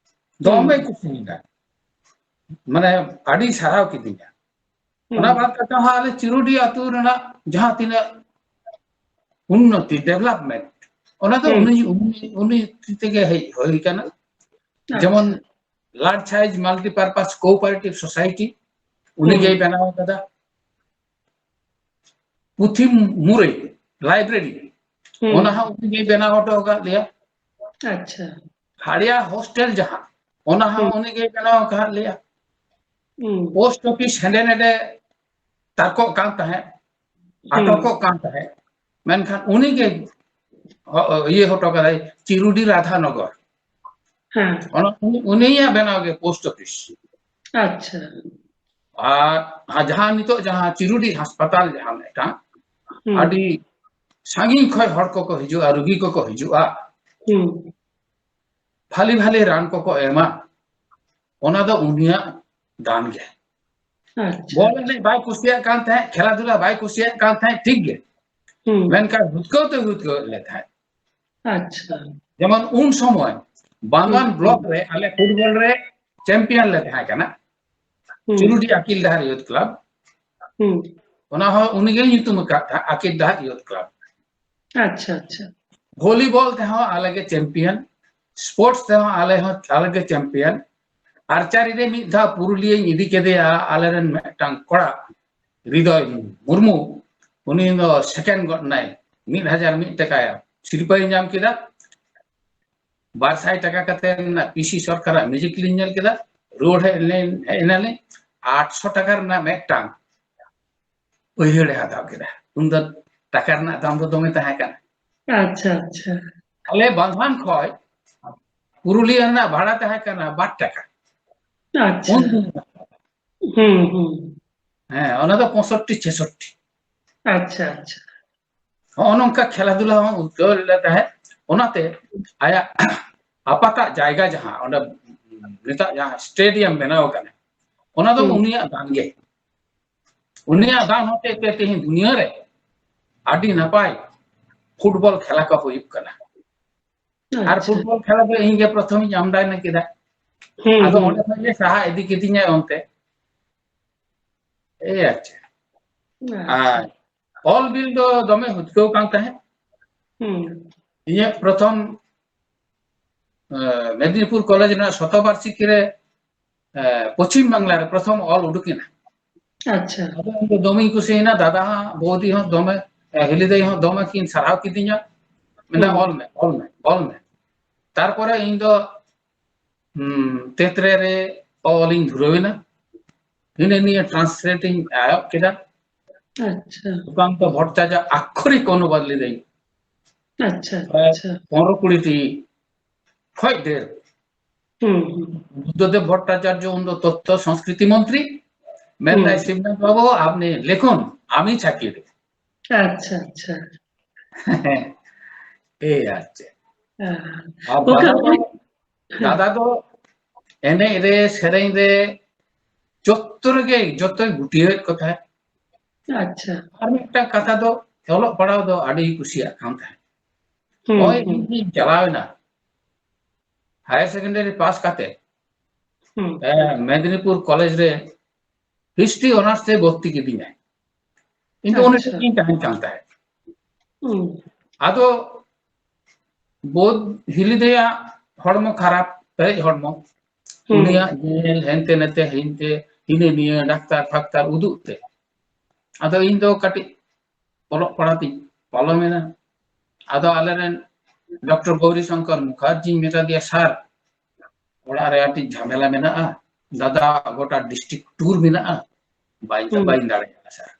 ᱦᱩᱸ᱾ ᱫᱚᱢᱮᱭ ᱠᱩᱥᱤᱭᱮᱱᱟᱭ, ᱢᱟᱱᱮ ᱟᱹᱰᱤ ᱥᱟᱨᱦᱟᱣ ᱠᱤᱫᱤᱧᱟ᱾ ᱦᱩᱸ᱾ ᱚᱱᱟ ᱵᱟᱫ ᱠᱟᱛᱮ ᱦᱚᱸ ᱟᱞᱮ ᱪᱤᱨᱩᱰᱤ ᱟᱹᱛᱩ ᱨᱮᱱᱟᱜ ᱡᱟᱦᱟᱸ ᱛᱤᱱᱟᱹᱜ ᱩᱱᱱᱚᱛᱤ, ᱰᱮᱵᱷᱞᱚᱯᱢᱮᱱᱴ, ᱚᱱᱟ ᱫᱚ ᱦᱩᱸ᱾ ᱩᱱᱤ, ᱩᱱᱤ, ᱩᱱᱤ ᱛᱤ ᱛᱮᱜᱮ ᱦᱮᱡ ᱦᱩᱭ ᱠᱟᱱᱟ᱾ ᱟᱪᱪᱷᱟ᱾ ᱡᱮᱢᱚᱱ ᱞᱟᱨᱡᱽ ᱥᱟᱭᱤᱡᱽ ᱢᱟᱞᱴᱤᱯᱟᱨᱯᱟᱥ ᱠᱳᱚᱯᱟᱨᱮᱴᱤᱵᱷ ᱥᱳᱥᱟᱭᱴᱤ, ᱩᱱᱤ ᱦᱩᱸ᱾ ᱜᱮᱭ ᱵᱮᱱᱟᱣ ᱟᱠᱟᱫᱟ᱾ ᱯᱩᱛᱷᱤ ᱢᱩᱨᱟᱹᱭ, ᱞᱟᱭᱵᱨᱮᱨᱤ, ᱦᱩᱸ᱾ ᱚᱱᱟ ᱦᱚᱸ ᱩᱱᱤ ᱜᱮᱭ ᱵᱮᱱᱟᱣ ᱦᱚᱴᱚ ᱟᱠᱟᱫ ᱞᱮᱭᱟ᱾ ᱟᱪᱪᱷᱟ᱾ ᱦᱟᱲᱤᱭᱟ ᱦᱳᱥᱴᱮᱞ ᱡᱟᱦᱟᱸ, ᱚᱱᱟ ᱦᱚᱸ ᱦᱩᱸ᱾ ᱩᱱᱤ ᱜᱮᱭ ᱵᱮᱱᱟᱣ ᱟᱠᱟᱫ ᱞᱮᱭᱟ᱾ ᱦᱩᱸ᱾ ᱯᱳᱥᱴ ᱚᱯᱷᱤᱥ ᱦᱮᱸᱰᱮ ᱱᱮᱰᱮ ᱛᱟᱨᱠᱚᱜ ᱠᱟᱱ ᱛᱟᱦᱮᱸᱫ, ᱦᱩᱸ᱾ ᱟᱴᱚᱠᱚᱜ ᱠᱟᱱ ᱛᱟᱦᱮᱸᱫ, ᱢᱮᱱᱠᱷᱟᱱ ᱩᱱᱤ ᱜᱮ ᱦᱚ-, ᱤᱭᱟᱹ ᱦᱚᱴᱚ ᱠᱟᱫᱟᱭ ᱪᱤᱨᱩᱰᱤ ᱨᱟᱫᱷᱟᱱᱚᱜᱚᱨ᱾ ᱦᱮᱸ᱾ ᱚᱱᱟ ᱩᱱᱤ-, ᱩᱱᱤᱭᱟᱜ ᱵᱮᱱᱟᱣ ᱜᱮ ᱯᱳᱥᱴ ᱚᱯᱷᱤᱥ᱾ ᱟᱪᱪᱷᱟ᱾ ᱟᱨ ᱡᱟᱦᱟᱸ ᱱᱤᱛᱚᱜ ᱡᱟᱦᱟᱸ ᱪᱤᱨᱩᱰᱤ ᱦᱟᱥᱯᱟᱛᱟᱞ ᱡᱟᱦᱟᱸ ᱢᱤᱫᱴᱟᱝ, ᱦᱩᱸ᱾ ᱟᱹᱰᱤ ᱥᱟᱺᱜᱤᱧ ᱠᱷᱚᱱ ᱦᱚᱲ ᱠᱚᱠᱚ ᱦᱤᱡᱩᱜᱼᱟ, ᱨᱩᱜᱤ ᱠᱚᱠᱚ ᱦᱤᱡᱩᱜᱼᱟ, ᱦᱩᱸ᱾ ᱵᱷᱟᱞᱤ ᱵᱷᱟᱞᱤ ᱨᱟᱱ ᱠᱚᱠᱚ ᱮᱢᱟ, ᱚᱱᱟ ᱫᱚ ᱩᱱᱤᱭᱟᱜ ᱫᱟᱱ ᱜᱮ᱾ ᱟᱪᱪᱷᱟ, ᱵᱚᱞ ᱟᱪᱪᱷᱟ᱾ ᱮᱱᱮᱡ ᱵᱟᱭ ᱠᱩᱥᱤᱭᱟᱜ ᱠᱟᱱ ᱛᱟᱦᱮᱸᱫ, ᱠᱷᱮᱞᱟ ᱫᱷᱩᱞᱟ ᱵᱟᱭ ᱠᱩᱥᱤᱭᱟᱜ ᱠᱟᱱ ᱛᱟᱦᱮᱸᱫ, ᱴᱷᱤᱠ ᱜᱮ᱾ ᱦᱩᱸ᱾ ᱢᱮᱱᱠᱷᱟᱱ ᱦᱩᱫᱠᱟᱹᱣ ᱛᱮ ᱦᱩᱫᱠᱟᱹᱣ ᱮᱫ ᱞᱮ ᱛᱟᱦᱮᱸᱫ᱾ ᱟᱪᱪᱷᱟ᱾ ᱡᱮᱢᱚᱱ ᱩᱱ ᱥᱚᱢᱚᱭ ᱵᱟᱝᱜᱟᱱ ᱦᱩᱸ, ᱵᱞᱚᱠ ᱦᱩᱸ᱾ ᱨᱮ ᱟᱞᱮ ᱯᱷᱩᱴᱵᱚᱞ ᱨᱮ ᱪᱟᱢᱯᱤᱭᱟᱱ ᱞᱮ ᱛᱟᱦᱮᱸ ᱠᱟᱱᱟ᱾ ᱦᱩᱸ᱾ ᱪᱩᱨᱩᱰᱤ ᱟᱹᱠᱤᱞ ᱰᱟᱦᱟᱨ ᱭᱩᱛᱷ ᱠᱞᱟᱵᱽ᱾ ᱦᱩᱸ᱾ ᱚᱱᱟ ᱦᱚᱸ ᱩᱱᱤᱜᱮ ᱧᱩᱛᱩᱢ ᱟᱠᱟᱫ ᱛᱟᱦᱮᱸᱫ, ᱟᱹᱠᱤᱞ ᱰᱟᱦᱟᱨ ᱭᱩᱛᱷ ᱠᱞᱟᱵᱽ᱾ ᱟᱪᱪᱷᱟ, ᱟᱪᱪᱷᱟ᱾ ᱵᱷᱚᱞᱤᱵᱚᱞ ᱛᱮᱦᱚᱸ ᱟᱞᱮ ᱜᱮ ᱪᱟᱢᱯᱤᱭᱟᱱ, ᱥᱯᱳᱨᱴᱥ ᱛᱮᱦᱚᱸ ᱟᱞᱮ ᱦᱚᱸ, ᱟᱞᱮ ᱜᱮ ᱪᱟᱢᱯᱤᱭᱟᱱ᱾ ᱟᱨᱪᱟᱨᱤ ᱨᱮ ᱢᱤᱫ ᱫᱷᱟᱣ ᱯᱩᱨᱩᱞᱤᱭᱟᱹᱧ ᱤᱫᱤ ᱠᱮᱫᱮᱭᱟ, ᱟᱞᱮᱨᱮᱱ ᱢᱤᱫᱴᱟᱝ ᱠᱚᱲᱟ, ᱦᱨᱤᱫᱚᱭ ᱢᱩᱨᱢᱩ, ᱩᱱᱤ ᱫᱚ ᱥᱮᱠᱮᱱᱰ ᱜᱚᱫ ᱱᱟᱭ, ᱢᱤᱫ ᱦᱟᱡᱟᱨ ᱢᱤᱫ ᱴᱟᱠᱟᱭᱟ ᱥᱤᱨᱯᱟᱹᱭ ᱧᱟᱢ ᱠᱮᱫᱟ᱾ ᱵᱟᱨ ᱥᱟᱭ ᱴᱟᱠᱟ ᱠᱟᱛᱮ ᱨᱮᱱᱟᱜ ᱯᱤᱥᱤ ᱥᱚᱨᱠᱟᱨᱟᱜ ᱢᱮᱡᱤᱠ ᱞᱤᱧ ᱧᱮᱞ ᱠᱮᱫᱟ, ᱨᱩᱣᱟᱹᱲ ᱦᱮᱡ ᱮᱱᱟᱞᱤᱧ, ᱦᱮᱡ ᱮᱱᱟᱞᱤᱧ, ᱟᱴᱥᱚ ᱴᱟᱠᱟ ᱨᱮᱱᱟᱜ ᱢᱤᱫᱴᱟᱝ ᱯᱟᱹᱭᱦᱟᱹᱲᱮ ᱦᱟᱛᱟᱣ ᱠᱮᱫᱟ᱾ ᱩᱱ ᱫᱚ ᱴᱟᱠᱟ ᱨᱮᱱᱟᱜ ᱫᱟᱢ ᱫᱚ ᱫᱚᱢᱮ ᱛᱟᱦᱮᱸ ᱠᱟᱱᱟ᱾ ᱟᱪᱪᱷᱟ, ᱟᱪᱪᱷᱟ᱾ ᱟᱞᱮ ᱵᱟᱸᱫᱷᱣᱟᱱ ᱠᱷᱚᱡ ᱯᱩᱨᱩᱞᱤᱭᱟᱹ ᱨᱮᱱᱟᱜ ᱵᱷᱟᱲᱟ ᱛᱟᱦᱮᱸ ᱠᱟᱱᱟ ᱵᱟᱨ ᱴᱟᱠᱟ᱾ ᱟᱪᱪᱷᱟ᱾ ᱩᱱ ᱫᱤᱱ᱾ ᱦᱩᱸ, ᱦᱩᱸ᱾ ᱦᱮᱸ, ᱚᱱᱟ ᱫᱚ ᱯᱚᱸᱭᱥᱚᱴᱴᱤ ᱪᱷᱮᱥᱚᱴᱴᱤ᱾ ᱟᱪᱪᱷᱟ, ᱟᱪᱪᱷᱟ᱾ ᱦᱚᱸᱜᱼᱚ ᱱᱚᱝᱠᱟ ᱠᱷᱮᱞᱟ ᱫᱷᱩᱞᱟ ᱦᱚᱸ ᱩᱫᱽᱜᱟᱹᱣ ᱞᱮᱫ ᱛᱟᱦᱮᱸᱫ᱾ ᱚᱱᱟᱛᱮ ᱟᱭᱟᱜ ᱟᱯᱟᱛᱟᱜ ᱡᱟᱭᱜᱟ ᱡᱟᱦᱟᱸ ᱚᱸᱰᱮ ᱱᱤᱛᱚᱜ ᱡᱟᱦᱟᱸ ᱥᱴᱮᱰᱤᱭᱟᱢ ᱵᱮᱱᱟᱣ ᱟᱠᱟᱱᱟ, ᱚᱱᱟ ᱫᱚ ᱦᱩᱸ᱾ ᱩᱱᱤᱭᱟᱜ ᱫᱟᱱ ᱜᱮ᱾ ᱩᱱᱤᱭᱟᱜ ᱫᱟᱱ ᱦᱚᱛᱮᱡ ᱛᱮ ᱛᱮᱦᱮᱧ ᱫᱩᱱᱤᱭᱟᱹ ᱨᱮ ᱟᱹᱰᱤ ᱱᱟᱯᱟᱭ ᱯᱷᱩᱴᱵᱚᱞ ᱠᱷᱮᱞᱟ ᱠᱚ ᱦᱩᱭᱩᱜ ᱠᱟᱱᱟ᱾ ᱟᱨ ᱟᱪᱪᱷᱟ᱾ ᱯᱷᱩᱴᱵᱚᱞ ᱠᱷᱮᱞᱟ ᱫᱚ ᱤᱧ ᱜᱮ ᱯᱨᱚᱛᱷᱚᱢᱤᱧ ᱟᱢᱫᱟᱭ ᱠᱮᱫᱟ᱾ ᱦᱩᱸ, ᱟᱫᱚ ᱦᱩᱸ᱾ ᱚᱸᱰᱮ ᱠᱷᱚᱱ ᱜᱮ ᱥᱟᱦᱟ ᱤᱫᱤ ᱠᱤᱫᱤᱧᱟᱭ ᱚᱱᱛᱮ᱾ ᱮᱭ ᱟᱪᱪᱷᱟ᱾ ᱟᱪᱪᱷᱟ᱾ ᱟᱨ ᱚᱞ ᱵᱤᱞ ᱫᱚ ᱫᱚᱢᱮ ᱦᱩᱫᱠᱟᱹᱣ ᱠᱟᱱ ᱛᱟᱦᱮᱸᱫ᱾ ᱦᱩᱸ᱾ ᱤᱧᱟᱹᱜ ᱯᱨᱚᱛᱷᱚᱢ, ᱮ, ᱢᱮᱫᱽᱱᱤᱯᱩᱨ ᱠᱚᱞᱮᱡᱽ ᱨᱮᱱᱟᱜ ᱥᱚᱛᱚᱵᱟᱨᱥᱤᱠᱤ ᱨᱮ, ᱮ, ᱯᱚᱪᱷᱤᱢ ᱵᱟᱝᱞᱟ ᱨᱮ ᱯᱨᱚᱛᱷᱚᱢ ᱚᱞ ᱩᱰᱩᱠ ᱮᱱᱟ᱾ ᱟᱪᱪᱷᱟ᱾ ᱟᱫᱚ ᱤᱧ ᱫᱚ ᱫᱚᱢᱮᱧ ᱠᱩᱥᱤᱭᱮᱱᱟ, ᱫᱟᱫᱟ ᱦᱚᱸ, ᱵᱳᱫᱤ ᱦᱚᱸ ᱫᱚᱢᱮ ᱦᱤᱞᱤ ᱫᱟᱹᱭ ᱦᱚᱸ ᱫᱚᱢᱮ ᱠᱤᱱ ᱥᱟᱨᱦᱟᱣ ᱠᱤᱫᱤᱧᱟ, ᱢᱮᱱᱫᱟ, ᱦᱩᱸ᱾ "ᱚᱞ ᱢᱮ, ᱚᱞ ᱢᱮ, ᱚᱞ ᱢᱮ᱾" ᱛᱟᱨᱯᱚᱨᱮ ᱤᱧ ᱫᱚ, ᱦᱩᱸ, ᱛᱮᱛᱨᱮ ᱨᱮ ᱚᱞ ᱤᱧ ᱫᱷᱩᱨᱟᱹᱣ ᱮᱱᱟ᱾ ᱦᱤᱱᱟᱹ ᱱᱤᱭᱟᱹ translate ᱤᱧ ᱮᱦᱚᱵ ᱠᱮᱫᱟ᱾ ᱟᱪᱪᱷᱟ᱾ ᱥᱩᱠᱟᱱᱛᱚ ᱵᱷᱚᱴᱴᱟᱪᱟᱨᱡᱚ ᱟᱠᱠᱷᱚᱨᱤᱠ ᱚᱱᱩᱵᱟᱫ ᱞᱤᱫᱟᱹᱧ᱾ ᱟᱪᱪᱷᱟ, ᱯᱨᱟᱭ ᱟᱪᱪᱷᱟ᱾ ᱯᱚᱱᱨᱚ ᱠᱩᱲᱤ ᱴᱤ ᱠᱷᱚᱡ ᱰᱷᱮᱨ᱾ ᱦᱩᱸ, ᱦᱩᱸ᱾ ᱵᱩᱫᱽᱫᱷᱚᱫᱮᱵ ᱵᱷᱚᱴᱴᱟᱪᱟᱨᱡᱚ ᱩᱱᱫᱚ ᱛᱚᱛᱛᱷᱚ ᱥᱚᱝᱥᱠᱨᱤᱛᱤ ᱢᱚᱱᱛᱨᱤ, ᱢᱮᱱᱫᱟᱭ, ᱦᱩᱸ᱾ "ᱥᱤᱵᱱᱟᱛᱷ ᱵᱟᱵᱩ, ᱟᱯᱱᱤ ᱞᱮᱠᱷᱩᱱ, ᱟᱢᱤ ᱪᱷᱟᱯᱤᱭᱮ ᱫᱮᱵᱩ᱾" ᱟᱪᱪᱷᱟ, ᱟᱪᱪᱷᱟ᱾ ᱮᱭ ᱟᱨ ᱪᱮᱫ᱾ ᱦᱮᱸ᱾ ᱟᱨ ᱜᱚᱝᱠᱮ, ᱫᱟᱫᱟ ᱫᱚ, ᱦᱚᱸᱜᱼᱚᱭ, ᱦᱮᱸ᱾ ᱫᱟᱫᱟ ᱫᱚ ᱮᱱᱮᱡ ᱨᱮ, ᱥᱮᱨᱮᱧ ᱨᱮ, ᱡᱚᱛᱚ ᱨᱮᱜᱮ, ᱡᱚᱛᱚᱭ ᱜᱩᱴᱭᱟᱹᱣᱮᱫ ᱠᱚ ᱛᱟᱦᱮᱸᱫ᱾ ᱟᱪᱪᱷᱟ᱾ ᱟᱨ ᱢᱤᱫᱴᱟᱝ ᱠᱟᱛᱷᱟ ᱫᱚ, ᱚᱞᱚᱜ ᱯᱟᱲᱦᱟᱣ ᱫᱚ ᱟᱹᱰᱤ ᱠᱩᱥᱤᱭᱟᱜ ᱠᱟᱱ ᱛᱟᱦᱮᱸᱫ᱾ ᱦᱩᱸ, ᱱᱚᱜᱼᱚᱭ ᱦᱩᱸ᱾ ᱤᱧ ᱜᱤᱧ ᱪᱟᱞᱟᱣ ᱮᱱᱟ higher secondary pass ᱠᱟᱛᱮ, ᱦᱩᱸ᱾ ᱮ, ᱢᱮᱫᱽᱱᱤᱯᱩᱨ ᱠᱚᱞᱮᱡᱽ ᱨᱮ history honours ᱛᱮ ᱵᱷᱚᱨᱛᱤ ᱠᱤᱫᱤᱧᱟᱭ᱾ ᱤᱧ ᱫᱚ ᱩᱱᱤ ᱟᱪᱪᱷᱟ᱾ ᱴᱷᱮᱱ ᱜᱤᱧ ᱛᱟᱦᱮᱱ ᱠᱟᱱ ᱛᱟᱦᱮᱸᱫ᱾ ᱦᱩᱸ᱾ ᱟᱫᱚ ᱵᱳᱫ ᱦᱤᱞᱤᱫᱟᱹᱭᱟᱜ ᱦᱚᱲᱢᱚ ᱠᱷᱟᱨᱟᱯ, ᱯᱮᱨᱮᱡ ᱦᱚᱲᱢᱚ᱾ ᱦᱩᱸ᱾ ᱩᱱᱤᱭᱟᱜ ᱧᱮᱞ ᱦᱮᱱᱛᱮ ᱱᱟᱛᱮ, ᱦᱤᱱᱛᱮ, ᱦᱤᱱᱟᱹ ᱱᱤᱭᱟᱹ, ᱰᱟᱠᱛᱟᱨ ᱯᱷᱟᱠᱛᱟᱨ ᱩᱫᱩᱜ ᱛᱮ᱾ ᱟᱫᱚ ᱤᱧ ᱫᱚ ᱠᱟᱹᱴᱤᱡ ᱚᱞᱚᱜ ᱯᱟᱲᱦᱟᱣ ᱛᱤᱧ ᱯᱟᱞᱚᱢ ᱮᱱᱟ᱾ ᱟᱫᱚ ᱟᱞᱮᱨᱮᱱ ᱰᱚᱠᱴᱚᱨ ᱜᱳᱣᱨᱤ ᱥᱚᱝᱠᱚᱨ ᱢᱩᱠᱷᱟᱨᱡᱤᱧ ᱢᱮᱛᱟ ᱫᱮᱭᱟ, "ᱥᱟᱨ, ᱚᱲᱟᱜ ᱨᱮ ᱟᱹᱰᱤ ᱡᱷᱟᱢᱮᱞᱟ ᱢᱮᱱᱟᱜᱼᱟ, ᱫᱟᱫᱟ ᱜᱚᱴᱟ district tour ᱢᱮᱱᱟᱜᱼᱟ, ᱵᱟᱹᱧ, ᱦᱩᱸ᱾ ᱵᱟᱹᱧ ᱫᱟᱲᱮᱭᱟᱜᱼᱟ ᱥᱟᱨ᱾"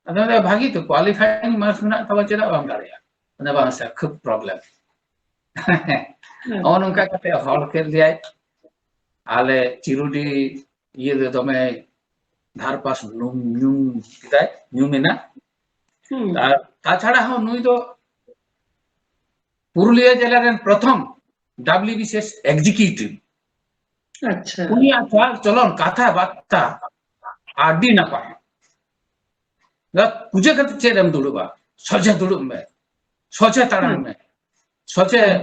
ᱟᱫᱚ ᱢᱮᱱᱫᱟ, "ᱵᱷᱟᱹᱜᱤ ᱛᱚ, qualifying marks ᱢᱮᱱᱟᱜ ᱛᱟᱢᱟ, ᱪᱮᱫᱟᱜ ᱵᱟᱢ ᱫᱟᱲᱮᱭᱟᱜᱼᱟ?" ᱢᱮᱱᱫᱟ, "ᱵᱟᱝ ᱥᱟᱨ, ᱠᱷᱩᱵ problem᱾" ᱦᱩᱸ᱾ ᱱᱚᱜᱼᱚ ᱱᱚᱝᱠᱟ ᱠᱟᱛᱮ ᱦᱚᱲ ᱠᱮᱫ ᱞᱮᱭᱟᱭ᱾ ᱟᱞᱮ ᱪᱤᱨᱩᱰᱤ ᱤᱭᱟᱹ ᱫᱚ ᱫᱚᱢᱮ ᱫᱷᱟᱨᱯᱟᱥ ᱧᱩᱢ, ᱧᱩᱢ ᱠᱮᱫᱟᱭ, ᱧᱩᱢ ᱮᱱᱟ᱾ ᱦᱩᱸ᱾ ᱛᱟ-, ᱛᱟᱪᱷᱟᱲᱟ ᱦᱚᱸ ᱱᱩᱭ ᱫᱚ ᱯᱩᱨᱩᱞᱤᱭᱟᱹ ᱡᱮᱞᱟ ᱨᱮᱱ ᱯᱨᱚᱛᱷᱚᱢ W B C S executive᱾ ᱟᱪᱪᱷᱟ᱾ ᱩᱱᱤᱭᱟᱜ ᱪᱟᱞ ᱪᱚᱞᱚᱱ, ᱠᱟᱛᱷᱟ ᱵᱟᱨᱛᱟ ᱟᱹᱰᱤ ᱱᱟᱯᱟᱭ᱾ ᱫᱟ, ᱯᱩᱡᱟᱹ ᱠᱟᱛᱮ ᱪᱮᱫ ᱮᱢ ᱫᱩᱲᱩᱵᱼᱟ? ᱥᱚᱡᱷᱮ ᱫᱩᱲᱩᱵ ᱢᱮ, ᱥᱚᱡᱷᱮ ᱛᱟᱲᱟᱢ ᱦᱩᱸ᱾ ᱢᱮ, ᱥᱚᱡᱷᱮ ᱦᱩᱸ᱾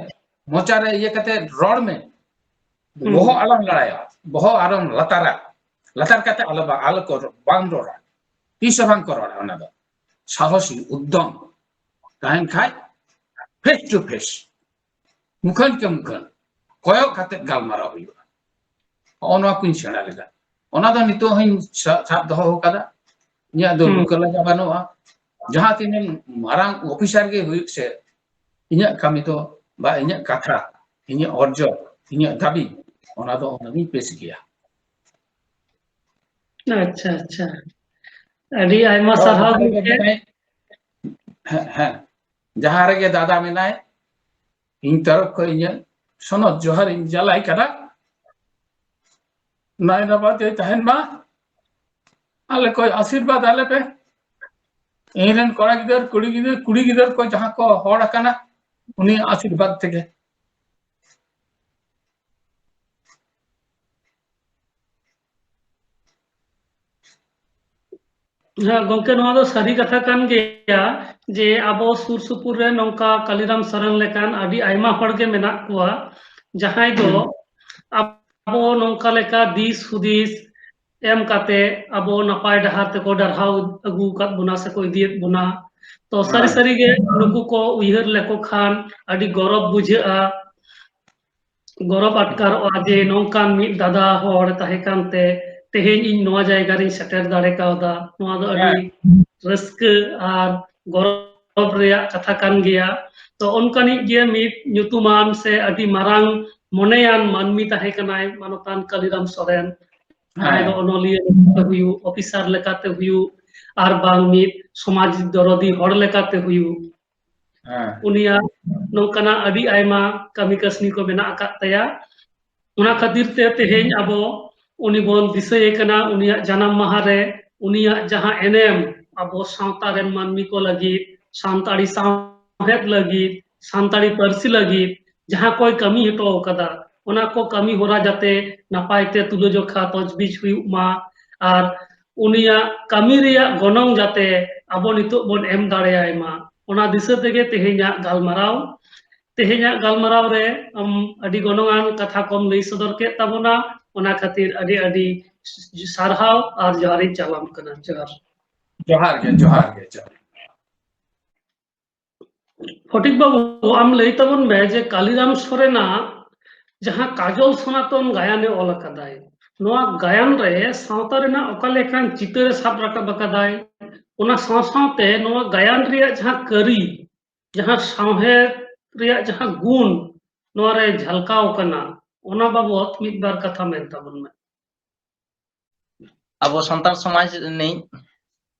ᱢᱚᱪᱟ ᱨᱮ ᱤᱭᱟᱹ ᱠᱟᱛᱮ ᱨᱚᱲ ᱢᱮ᱾ ᱦᱩᱸ᱾ ᱵᱚᱦᱚᱜ ᱟᱞᱚᱢ ᱞᱟᱲᱟᱭᱟ, ᱵᱚᱦᱚᱜ ᱟᱞᱚᱢ ᱞᱟᱛᱟᱨᱟ, ᱞᱟᱛᱟᱨ ᱠᱟᱛᱮ ᱟᱞᱚ ᱵᱟ-, ᱟᱞᱚ ᱠᱚ ᱨᱚ-, ᱵᱟᱝ ᱨᱚᱲᱟ, ᱛᱤᱥ ᱦᱚᱸ ᱵᱟᱝ ᱠᱚ ᱨᱚᱲᱟ᱾ ᱚᱱᱟ ᱫᱚ ᱥᱟᱦᱚᱥᱤ ᱩᱫᱽᱫᱚᱢ ᱛᱟᱦᱮᱱ ᱠᱷᱟᱡ face to face, ᱢᱩᱠᱷᱟᱹᱱ ᱠᱮ ᱢᱩᱠᱷᱟᱹᱱ ᱠᱚᱭᱚᱜ ᱠᱟᱛᱮ ᱜᱟᱞᱢᱟᱨᱟᱣ ᱦᱩᱭᱩᱜᱼᱟ᱾ ᱦᱚᱸᱜᱼᱚ ᱱᱚᱣᱟ ᱠᱚᱧ ᱥᱮᱬᱟ ᱞᱮᱫᱟ᱾ ᱚᱱᱟ ᱫᱚ ᱱᱤᱛᱚᱜ ᱦᱚᱸᱧ ᱥᱟ-, ᱥᱟᱵ ᱫᱚᱦᱚ ᱟᱠᱟᱫᱟ᱾ ᱤᱧᱟᱹᱜ ᱫᱚ ᱦᱩᱸ᱾ ᱞᱩᱠᱟᱹ ᱞᱟᱡᱟ ᱵᱟᱹᱱᱩᱜᱼᱟ᱾ ᱡᱟᱦᱟᱸ ᱛᱤᱱᱟᱹᱜ ᱢᱟᱨᱟᱝ ᱚᱯᱷᱤᱥᱟᱨ ᱜᱮ ᱦᱩᱭᱩᱜ ᱥᱮ, ᱤᱧᱟᱹᱜ ᱠᱟᱹᱢᱤ ᱫᱚ, ᱵᱟ ᱤᱧᱟᱹᱜ ᱠᱟᱛᱷᱟ, ᱤᱧᱟᱹᱜ ᱚᱨᱡᱚ, ᱤᱧᱟᱹᱜ ᱫᱟᱹᱵᱤ, ᱚᱱᱟ ᱫᱚ ᱚᱱᱟᱜᱤᱧ ᱯᱮᱥ ᱜᱮᱭᱟ᱾ ᱟᱪᱪᱷᱟ, ᱟᱪᱪᱷᱟ, ᱟᱹᱰᱤ ᱟᱭᱢᱟ ᱛᱚ, ᱥᱟᱨᱦᱟᱣ ᱡᱟᱦᱟᱸ ᱨᱮᱜᱮ ᱜᱚᱢᱠᱮ᱾ ᱢᱮᱱᱟᱭ, ᱦᱮᱸ, ᱦᱮᱸ, ᱡᱟᱦᱟᱸ ᱨᱮᱜᱮ ᱫᱟᱫᱟ ᱢᱮᱱᱟᱭ, ᱤᱧ ᱛᱚᱨᱚᱯ ᱠᱷᱚᱱ ᱤᱧᱟᱹᱜ ᱥᱚᱱᱚᱛ ᱡᱚᱦᱟᱨ ᱤᱧ ᱪᱟᱞᱟᱭ ᱠᱟᱱᱟ᱾ ᱱᱟᱭ ᱱᱟᱯᱟᱭ ᱛᱮ ᱛᱟᱦᱮᱱ ᱢᱟ, ᱟᱞᱮ ᱠᱚ ᱟᱥᱤᱨᱵᱟᱫᱽ ᱟᱞᱮ ᱯᱮ᱾ ᱤᱧ ᱨᱮᱱ ᱠᱚᱲᱟ ᱜᱤᱫᱟᱹᱨ, ᱠᱩᱲᱤ ᱜᱤᱫᱟᱹᱨ, ᱠᱩᱲᱤ ᱜᱤᱫᱟᱹᱨ ᱠᱚ ᱡᱟᱦᱟᱸ ᱠᱚ ᱦᱚᱲ ᱟᱠᱟᱱᱟ, ᱩᱱᱤᱭᱟᱜ ᱟᱥᱤᱨᱵᱟᱫᱽ ᱛᱮᱜᱮ᱾ ᱦᱮᱸ ᱜᱚᱢᱠᱮ, ᱱᱚᱣᱟ ᱫᱚ ᱥᱟᱹᱨᱤ ᱠᱟᱛᱷᱟ ᱠᱟᱱ ᱜᱮᱭᱟ ᱡᱮ ᱟᱵᱚ ᱥᱩᱨ ᱥᱩᱯᱩᱨ ᱨᱮ ᱱᱚᱝᱠᱟ ᱠᱟᱞᱤᱨᱟᱢ ᱥᱚᱨᱮᱱ ᱞᱮᱠᱟᱱ ᱟᱹᱰᱤ ᱟᱭᱢᱟ ᱦᱚᱲ ᱜᱮ ᱢᱮᱱᱟᱜ ᱠᱚᱣᱟ, ᱡᱟᱦᱟᱸᱭ ᱫᱚ ᱟᱵᱚ ᱱᱚᱝᱠᱟ ᱞᱮᱠᱟ ᱫᱤᱥ ᱦᱩᱫᱤᱥ ᱮᱢ ᱠᱟᱛᱮ ᱟᱵᱚ ᱱᱟᱯᱟᱭ ᱰᱟᱦᱟᱨ ᱛᱮᱠᱚ ᱰᱟᱨᱦᱟᱣ ᱟᱹᱜᱩ ᱟᱠᱟᱫ ᱵᱚᱱᱟ ᱥᱮᱠᱚ ᱤᱫᱤᱭᱮᱫ ᱵᱚᱱᱟ᱾ ᱛᱚ ᱥᱟᱹᱨᱤ ᱦᱮᱸ᱾ ᱥᱟᱹᱨᱤ ᱜᱮ ᱱᱩᱠᱩ ᱠᱚ ᱩᱭᱦᱟᱹᱨ ᱞᱮᱠᱚ ᱠᱷᱟᱱ ᱟᱹᱰᱤ ᱜᱚᱨᱚᱵᱽ ᱵᱩᱡᱷᱟᱹᱜᱼᱟ᱾ ᱜᱚᱨᱚᱵᱽ ᱟᱴᱠᱟᱨᱚᱜᱼᱟ ᱡᱮ ᱱᱚᱝᱠᱟᱱ ᱢᱤᱫ ᱫᱟᱫᱟ ᱦᱚᱲ ᱛᱟᱦᱮᱸ ᱠᱟᱱᱛᱮ ᱛᱮᱦᱮᱧ ᱤᱧ ᱱᱚᱣᱟ ᱡᱟᱭᱜᱟ ᱨᱤᱧ ᱥᱮᱴᱮᱨ ᱫᱟᱲᱮ ᱠᱟᱣᱫᱟ᱾ ᱱᱚᱣᱟ ᱫᱚ ᱟᱹᱰᱤ ᱨᱟᱹᱥᱠᱟᱹ ᱟᱨ ᱜᱚᱨᱚᱵᱽ ᱨᱮᱭᱟᱜ ᱠᱟᱛᱷᱟ ᱠᱟᱱ ᱜᱮᱭᱟ᱾ ᱛᱚ ᱚᱱᱠᱟᱱᱤᱡ ᱜᱮ ᱢᱤᱫ ᱧᱩᱛᱩᱢᱟᱱ ᱥᱮ ᱟᱹᱰᱤ ᱢᱟᱨᱟᱝ ᱢᱚᱱᱮᱭᱟᱱ ᱢᱟᱹᱱᱢᱤ ᱛᱟᱦᱮᱸ ᱠᱟᱱᱟᱭ ᱢᱟᱱᱚᱛᱟᱱ ᱠᱟᱞᱤᱨᱟᱢ ᱥᱚᱨᱮᱱ, ᱡᱟᱦᱟᱸᱭ ᱫᱚ ᱦᱮᱸ᱾ ᱚᱱᱚᱞᱤᱭᱟᱹ ᱞᱮᱠᱟᱛᱮ ᱦᱩᱭᱩᱜ, ᱚᱯᱷᱤᱥᱟᱨ ᱞᱮᱠᱟᱛᱮ ᱦᱩᱭᱩᱜ, ᱟᱨ ᱵᱟᱝ ᱢᱤᱫ ᱥᱚᱢᱟᱡᱽ ᱫᱚᱨᱚᱫᱤ ᱦᱚᱲ ᱞᱮᱠᱟᱛᱮ ᱦᱩᱭᱩᱜ᱾ ᱦᱮᱸ᱾ ᱩᱱᱤᱭᱟᱜ ᱱᱚᱝᱠᱟᱱᱟᱜ ᱟᱹᱰᱤ ᱟᱭᱢᱟ ᱠᱟᱹᱢᱤ ᱠᱟᱹᱥᱱᱤ ᱠᱚ ᱢᱮᱱᱟᱜ ᱟᱠᱟᱫ ᱛᱟᱭᱟ᱾ ᱚᱱᱟ ᱠᱷᱟᱹᱛᱤᱨ ᱛᱮ ᱛᱮᱦᱮᱧ ᱟᱵᱚ ᱩᱱᱤ ᱵᱚᱱ ᱫᱤᱥᱟᱹᱭᱮ ᱠᱟᱱᱟ, ᱩᱱᱤᱭᱟᱜ ᱡᱟᱱᱟᱢ ᱢᱟᱦᱟ ᱨᱮ ᱩᱱᱤᱭᱟᱜ ᱡᱟᱦᱟᱸ ᱮᱱᱮᱢ ᱟᱵᱚ ᱥᱟᱶᱛᱟ ᱨᱮᱱ ᱢᱟᱹᱱᱢᱤ ᱠᱚ ᱞᱟᱹᱜᱤᱫ, ᱥᱟᱱᱛᱟᱲᱤ ᱥᱟᱶᱦᱮᱫ ᱞᱟᱹᱜᱤᱫ, ᱥᱟᱱᱛᱟᱲᱤ ᱯᱟᱹᱨᱥᱤ ᱞᱟᱹᱜᱤᱫ ᱡᱟᱦᱟᱸ ᱠᱚᱭ ᱠᱟᱹᱢᱤ ᱦᱚᱴᱚ ᱟᱠᱟᱫᱟ, ᱚᱱᱟ ᱠᱚ ᱠᱟᱹᱢᱤ ᱦᱚᱨᱟ ᱡᱟᱛᱮ ᱱᱟᱯᱟᱭ ᱛᱮ ᱛᱩᱞᱟᱹᱡᱚᱠᱷᱟ ᱛᱚᱡᱽᱵᱤᱡᱽ ᱦᱩᱭᱩᱜ ᱢᱟ, ᱟᱨ ᱩᱱᱤᱭᱟᱜ ᱠᱟᱹᱢᱤ ᱨᱮᱭᱟᱜ ᱜᱚᱱᱚᱝ ᱡᱟᱛᱮ ᱟᱵᱚ ᱱᱤᱛᱚᱜ ᱵᱚᱱ ᱮᱢ ᱫᱟᱲᱮᱭᱟᱭ ᱢᱟ, ᱚᱱᱟ ᱫᱤᱥᱟᱹ ᱛᱮᱜᱮ ᱛᱮᱦᱮᱧᱟᱜ ᱜᱟᱞᱢᱟᱨᱟᱣ᱾ ᱛᱮᱦᱮᱧᱟᱜ ᱜᱟᱞᱢᱟᱨᱟᱣ ᱨᱮ ᱟᱢ ᱟᱹᱰᱤ ᱜᱚᱱᱚᱝᱟᱱ ᱠᱟᱛᱷᱟ ᱠᱚᱢ ᱞᱟᱹᱭ ᱥᱚᱫᱚᱨ ᱠᱮᱫ ᱛᱟᱵᱚᱱᱟ, ᱚᱱᱟ ᱠᱷᱟᱹᱛᱤᱨ ᱟᱹᱰᱤ ᱟᱹᱰᱤ ᱥᱟᱨᱦᱟᱣ ᱟᱨ ᱡᱚᱦᱟᱨ ᱤᱧ ᱪᱟᱞᱟᱢ ᱠᱟᱱᱟ᱾ ᱡᱚᱦᱟᱨ᱾ ᱡᱚᱦᱟᱨ ᱜᱮ, ᱡᱚᱦᱟᱨ ᱜᱮ, ᱡᱚᱦᱟᱨ᱾ ᱯᱷᱚᱴᱤᱠ ᱵᱟᱹᱵᱩ, ᱟᱢ ᱞᱟᱹᱭ ᱛᱟᱵᱚᱱ ᱢᱮ ᱡᱮ ᱠᱟᱞᱤᱨᱟᱢ ᱥᱚᱨᱮᱱᱟᱜ ᱡᱟᱦᱟᱸ ᱠᱟᱡᱚᱞ ᱥᱚᱱᱟᱛᱚᱱ ᱜᱟᱭᱟᱱᱮ ᱚᱞ ᱟᱠᱟᱫᱟᱭ, ᱱᱚᱣᱟ ᱜᱟᱭᱟᱱ ᱨᱮ ᱥᱟᱶᱛᱟ ᱨᱮᱱᱟᱜ ᱚᱠᱟ ᱞᱮᱠᱟᱱ ᱪᱤᱛᱟᱹᱨᱮ ᱥᱟᱵ ᱨᱟᱠᱟᱵ ᱟᱠᱟᱫᱟᱭ? ᱚᱱᱟ ᱥᱟᱶ ᱥᱟᱶᱛᱮ ᱱᱚᱣᱟ ᱜᱟᱭᱟᱱ ᱨᱮᱭᱟᱜ ᱡᱟᱦᱟᱸ ᱠᱟᱹᱨᱤ, ᱡᱟᱦᱟᱸ ᱥᱟᱶᱦᱮᱫ ᱨᱮᱭᱟᱜ ᱡᱟᱦᱟᱸ ᱜᱩᱱ ᱱᱚᱣᱟ ᱨᱮ ᱡᱷᱟᱞᱠᱟᱣ ᱠᱟᱱᱟ, ᱚᱱᱟ ᱵᱟᱵᱚᱛ ᱢᱤᱫ ᱵᱟᱨ ᱠᱟᱛᱷᱟ ᱢᱮᱱ ᱛᱟᱵᱚᱱ ᱢᱮ᱾ ᱟᱵᱚ ᱥᱟᱱᱛᱟᱲ ᱥᱚᱢᱟᱡᱽ ᱨᱤᱱᱤᱡ,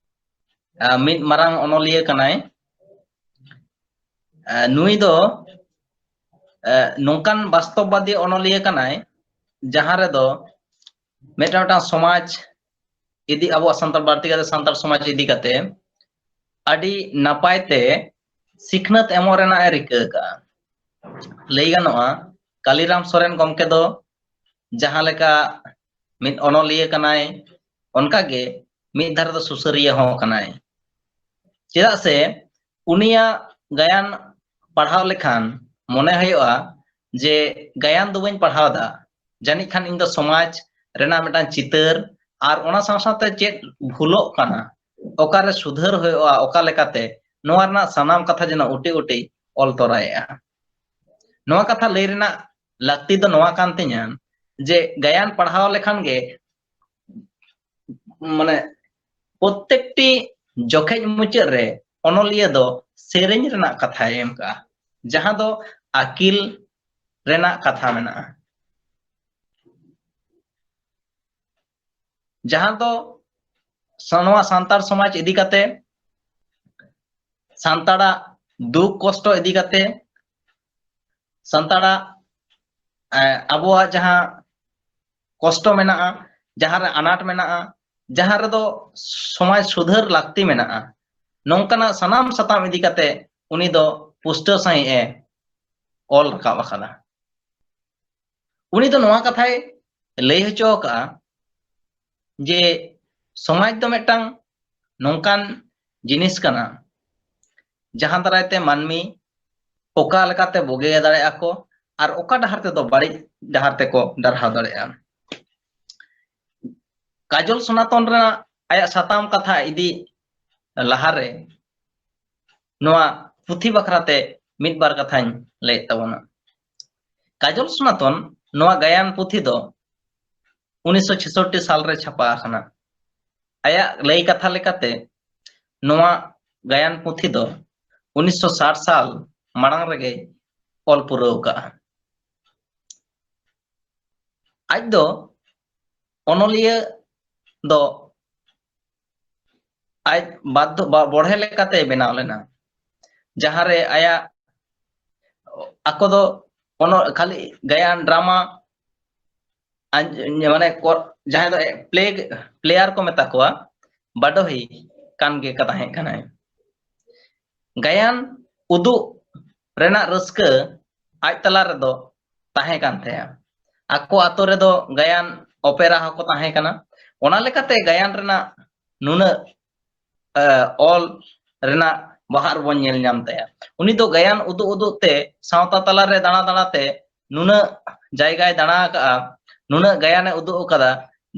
ᱟ, ᱢᱤᱫ ᱢᱟᱨᱟᱝ ᱚᱱᱚᱞᱤᱭᱟᱹ ᱠᱟᱱᱟᱭ᱾ ᱟ, ᱱᱩᱭ ᱫᱚ, ᱟ, ᱱᱚᱝᱠᱟᱱ ᱵᱟᱥᱛᱚᱵᱵᱟᱫᱤ ᱚᱱᱚᱞᱤᱭᱟᱹ ᱠᱟᱱᱟᱭ, ᱡᱟᱦᱟᱸ ᱨᱮᱫᱚ ᱢᱤᱫᱴᱟᱝ, ᱢᱤᱫᱴᱟᱝ ᱥᱚᱢᱟᱡᱽ ᱤᱫᱤ, ᱟᱵᱚᱣᱟᱜ ᱥᱟᱱᱛᱟᱲ, ᱵᱟᱹᱲᱛᱤ ᱠᱟᱛᱮ ᱥᱟᱱᱛᱟᱲ ᱥᱚᱢᱟᱡᱽ ᱤᱫᱤ ᱠᱟᱛᱮ ᱟᱹᱰᱤ ᱱᱟᱯᱟᱭ ᱛᱮ ᱥᱤᱠᱷᱱᱟᱹᱛ ᱮᱢᱚᱜ ᱨᱮᱱᱟᱜ ᱮ ᱨᱤᱠᱟᱹ ᱟᱠᱟᱫᱼᱟ᱾ ᱞᱟᱹᱭ ᱜᱟᱱᱚᱜᱼᱟ, ᱠᱟᱞᱤᱨᱟᱢ ᱥᱚᱨᱮᱱ ᱜᱚᱢᱠᱮ ᱫᱚ ᱡᱟᱦᱟᱸ ᱞᱮᱠᱟ ᱢᱤᱫ ᱚᱱᱚᱞᱤᱭᱟᱹ ᱠᱟᱱᱟᱭ, ᱚᱱᱠᱟᱜᱮ ᱢᱤᱫ ᱫᱷᱟᱨᱮ ᱫᱚ ᱥᱩᱥᱟᱹᱨᱤᱭᱟᱹ ᱦᱚᱸ ᱠᱟᱱᱟᱭ᱾ ᱪᱮᱫᱟᱜ ᱥᱮ ᱩᱱᱤᱭᱟᱜ ᱜᱟᱭᱟᱱ ᱯᱟᱲᱦᱟᱣ ᱞᱮᱠᱷᱟᱱ ᱢᱚᱱᱮ ᱦᱩᱭᱩᱜᱼᱟ ᱡᱮ ᱜᱟᱭᱟᱱ ᱫᱚ ᱵᱟᱹᱧ ᱯᱟᱲᱦᱟᱣ ᱮᱫᱟ, ᱡᱟᱹᱱᱤᱡ ᱠᱷᱟᱱ ᱤᱧ ᱫᱚ ᱥᱚᱢᱟᱡᱽ ᱨᱮᱱᱟᱜ ᱢᱤᱫᱴᱟᱝ ᱪᱤᱛᱟᱹᱨ ᱟᱨ ᱚᱱᱟ ᱥᱟᱶ ᱥᱟᱶᱛᱮ ᱪᱮᱫ ᱵᱷᱩᱞᱚᱜ ᱠᱟᱱᱟ, ᱚᱠᱟᱨᱮ ᱥᱩᱫᱷᱟᱹᱨ ᱦᱩᱭᱩᱜᱼᱟ, ᱚᱠᱟ ᱞᱮᱠᱟᱛᱮ, ᱱᱚᱣᱟ ᱨᱮᱱᱟᱜ ᱥᱟᱱᱟᱢ ᱠᱟᱛᱷᱟ ᱡᱮᱱᱚ ᱩᱴᱤ ᱩᱴᱤ ᱚᱞ ᱛᱚᱨᱟᱭᱮᱜᱼᱟ᱾ ᱱᱚᱣᱟ ᱠᱟᱛᱷᱟ ᱞᱟᱹᱭ ᱨᱮᱱᱟᱜ ᱞᱟᱹᱠᱛᱤ ᱫᱚ ᱱᱚᱣᱟ ᱠᱟᱱ ᱛᱤᱧᱟᱹ ᱡᱮ ᱜᱟᱭᱟᱱ ᱯᱟᱲᱦᱟᱣ ᱞᱮᱠᱷᱟᱱ ᱜᱮ, ᱢᱟᱱᱮ, ᱯᱨᱚᱛᱮᱠᱴᱤ ᱡᱚᱠᱷᱮᱡ ᱢᱩᱪᱟᱹᱫ ᱨᱮ ᱚᱱᱚᱞᱤᱭᱟᱹ ᱫᱚ ᱥᱮᱨᱮᱧ ᱨᱮᱱᱟᱜ ᱠᱟᱛᱷᱟᱭ ᱮᱢ ᱠᱟᱜᱼᱟ, ᱡᱟᱦᱟᱸ ᱫᱚ ᱟᱹᱠᱤᱞ ᱨᱮᱱᱟᱜ ᱠᱟᱛᱷᱟ ᱢᱮᱱᱟᱜᱼᱟ, ᱡᱟᱦᱟᱸ ᱫᱚ ᱥᱟ-, ᱱᱚᱣᱟ ᱥᱟᱱᱛᱟᱲ ᱥᱚᱢᱟᱡᱽ ᱤᱫᱤ ᱠᱟᱛᱮ, ᱥᱟᱱᱛᱟᱲᱟᱜ ᱫᱩᱠ ᱠᱚᱥᱴᱚ ᱤᱫᱤ ᱠᱟᱛᱮ, ᱥᱟᱱᱛᱟᱲᱟᱜ, ᱮ, ᱟᱵᱚᱣᱟᱜ ᱡᱟᱦᱟᱸ ᱠᱚᱥᱴᱚ ᱢᱮᱱᱟᱜᱼᱟ, ᱡᱟᱦᱟᱸ ᱨᱮ ᱟᱱᱟᱴ ᱢᱮᱱᱟᱜᱼᱟ, ᱡᱟᱦᱟᱸ ᱨᱮᱫᱚ ᱥᱚᱢᱟᱡᱽ ᱥᱩᱫᱷᱟᱹᱨ ᱞᱟᱹᱠᱛᱤ ᱢᱮᱱᱟᱜᱼᱟ, ᱱᱚᱝᱠᱟᱱᱟᱜ ᱥᱟᱱᱟᱢ ᱥᱟᱛᱟᱢ ᱤᱫᱤ ᱠᱟᱛᱮ ᱩᱱᱤ ᱫᱚ ᱯᱩᱥᱴᱟᱹᱣ ᱥᱟᱺᱦᱤᱡ ᱮ ᱚᱞ ᱨᱟᱠᱟᱵ ᱟᱠᱟᱫᱟ᱾ ᱩᱱᱤ ᱫᱚ ᱱᱚᱣᱟ ᱠᱟᱛᱷᱟᱭ ᱞᱟᱹᱭ ᱦᱚᱪᱚ ᱟᱠᱟᱫᱼᱟ ᱡᱮ ᱥᱚᱢᱟᱡᱽ ᱫᱚ ᱢᱤᱫᱴᱟᱝ ᱱᱚᱝᱠᱟᱱ ᱡᱤᱱᱤᱥ ᱠᱟᱱᱟ, ᱡᱟᱦᱟᱸ ᱫᱟᱨᱟᱭ ᱛᱮ ᱢᱟᱹᱱᱢᱤ ᱚᱠᱟ ᱞᱮᱠᱟᱛᱮ ᱵᱩᱜᱤ ᱫᱟᱲᱮᱭᱟᱜᱼᱟ ᱠᱚ ᱟᱨ ᱚᱠᱟ ᱰᱟᱦᱟᱨ ᱛᱮᱫᱚ ᱵᱟᱹᱲᱤᱡ ᱰᱟᱦᱟᱨ ᱛᱮᱠᱚ ᱰᱟᱨᱦᱟᱣ ᱫᱟᱲᱮᱭᱟᱜᱼᱟ᱾ ᱠᱟᱡᱚᱞ ᱥᱚᱱᱟᱛᱚᱱ ᱨᱮᱱᱟᱜ ᱟᱭᱟᱜ ᱥᱟᱛᱟᱢ ᱠᱟᱛᱷᱟ ᱤᱫᱤ ᱞᱟᱦᱟᱨᱮ ᱱᱚᱣᱟ ᱯᱩᱛᱷᱤ ᱵᱟᱠᱷᱨᱟᱛᱮ ᱢᱤᱫ ᱵᱟᱨ ᱠᱟᱛᱷᱟᱧ ᱞᱟᱹᱭᱮᱫ ᱛᱟᱵᱚᱱᱟ᱾ ᱠᱟᱡᱚᱞ ᱥᱚᱱᱟᱛᱚᱱ ᱱᱚᱣᱟ ᱜᱟᱭᱟᱱ ᱯᱩᱛᱷᱤ ᱫᱚ ᱩᱱᱤᱥᱥᱚ ᱪᱷᱮᱥᱚᱴᱴᱤ ᱥᱟᱞ ᱨᱮ ᱪᱷᱟᱯᱟ ᱟᱠᱟᱱᱟ᱾ ᱟᱭᱟᱜ ᱞᱟᱹᱭ ᱠᱟᱛᱷᱟ ᱞᱮᱠᱟᱛᱮ, ᱱᱚᱣᱟ ᱜᱟᱭᱟᱱ ᱯᱩᱛᱷᱤ ᱫᱚ ᱩᱱᱤᱥᱥᱚ ᱥᱟᱴ ᱥᱟᱞ ᱢᱟᱲᱟᱝ ᱨᱮᱜᱮ ᱚᱞ ᱯᱩᱨᱟᱹᱣ ᱠᱟᱜᱼᱟ᱾ ᱟᱡ ᱫᱚ ᱚᱱᱚᱞᱤᱭᱟᱹ ᱫᱚ ᱟᱡ ᱵᱟᱫᱽᱫᱷᱚ ᱵᱟ- ᱵᱚᱲᱦᱮ ᱞᱮᱠᱟᱛᱮ ᱵᱮᱱᱟᱣ ᱞᱮᱱᱟ, ᱡᱟᱦᱟᱸᱨᱮ ᱟᱭᱟᱜ ᱟᱠᱚ ᱫᱚ ᱚᱱᱚ ᱠᱷᱟᱹᱞᱤ ᱜᱟᱭᱟᱱ, ᱰᱨᱟᱢᱟ ᱟᱸᱡ- ᱢᱟᱱᱮ ᱠᱚ- ᱡᱟᱦᱟᱸᱭ ᱫᱚ ᱯᱞᱮ ᱯᱞᱮᱭᱟᱨ ᱠᱚ ᱢᱮᱛᱟ ᱠᱚᱣᱟ, ᱵᱟᱰᱚᱦᱤ ᱠᱟᱱ ᱜᱮ ᱠᱟ ᱛᱟᱦᱮᱸ ᱠᱟᱱᱟᱭ᱾ ᱜᱟᱭᱟᱱ ᱩᱫᱩᱜ ᱨᱮᱱᱟᱜ ᱨᱟᱹᱥᱠᱟᱹ ᱟᱡ ᱛᱟᱞᱟ ᱨᱮᱫᱚ ᱛᱟᱦᱮᱸ ᱠᱟᱱ ᱛᱟᱭᱟ᱾ ᱟᱠᱚ ᱟᱛᱳ ᱨᱮᱫᱚ ᱜᱟᱭᱟᱱ ᱚᱯᱮᱨᱟ ᱦᱚᱸᱠᱚ ᱛᱟᱦᱮᱸ ᱠᱟᱱᱟ᱾ ᱚᱱᱟ ᱞᱮᱠᱟᱛᱮ ᱜᱟᱭᱟᱱ ᱨᱮᱱᱟᱜ ᱱᱩᱱᱟᱹᱜ ᱚᱞ ᱨᱮᱱᱟᱜ ᱵᱟᱦᱟᱨ ᱵᱚᱱ ᱧᱮᱞ ᱧᱟᱢ ᱛᱟᱭᱟ᱾ ᱩᱱᱤ ᱫᱚ ᱜᱟᱭᱟᱱ ᱩᱫᱩᱜ ᱩᱫᱩᱜ ᱛᱮ ᱥᱟᱶᱛᱟ ᱛᱟᱞᱟᱨᱮ ᱫᱟᱬᱟ ᱫᱟᱬᱟ ᱛᱮ ᱱᱩᱱᱟᱹᱜ ᱡᱟᱭᱜᱟᱭ ᱫᱟᱬᱟ ᱟᱠᱟᱫᱼᱟ, ᱱᱩᱱᱟᱹᱜ ᱜᱟᱭᱟᱱᱮ ᱩᱫᱩᱜ ᱟᱠᱟᱫᱟ,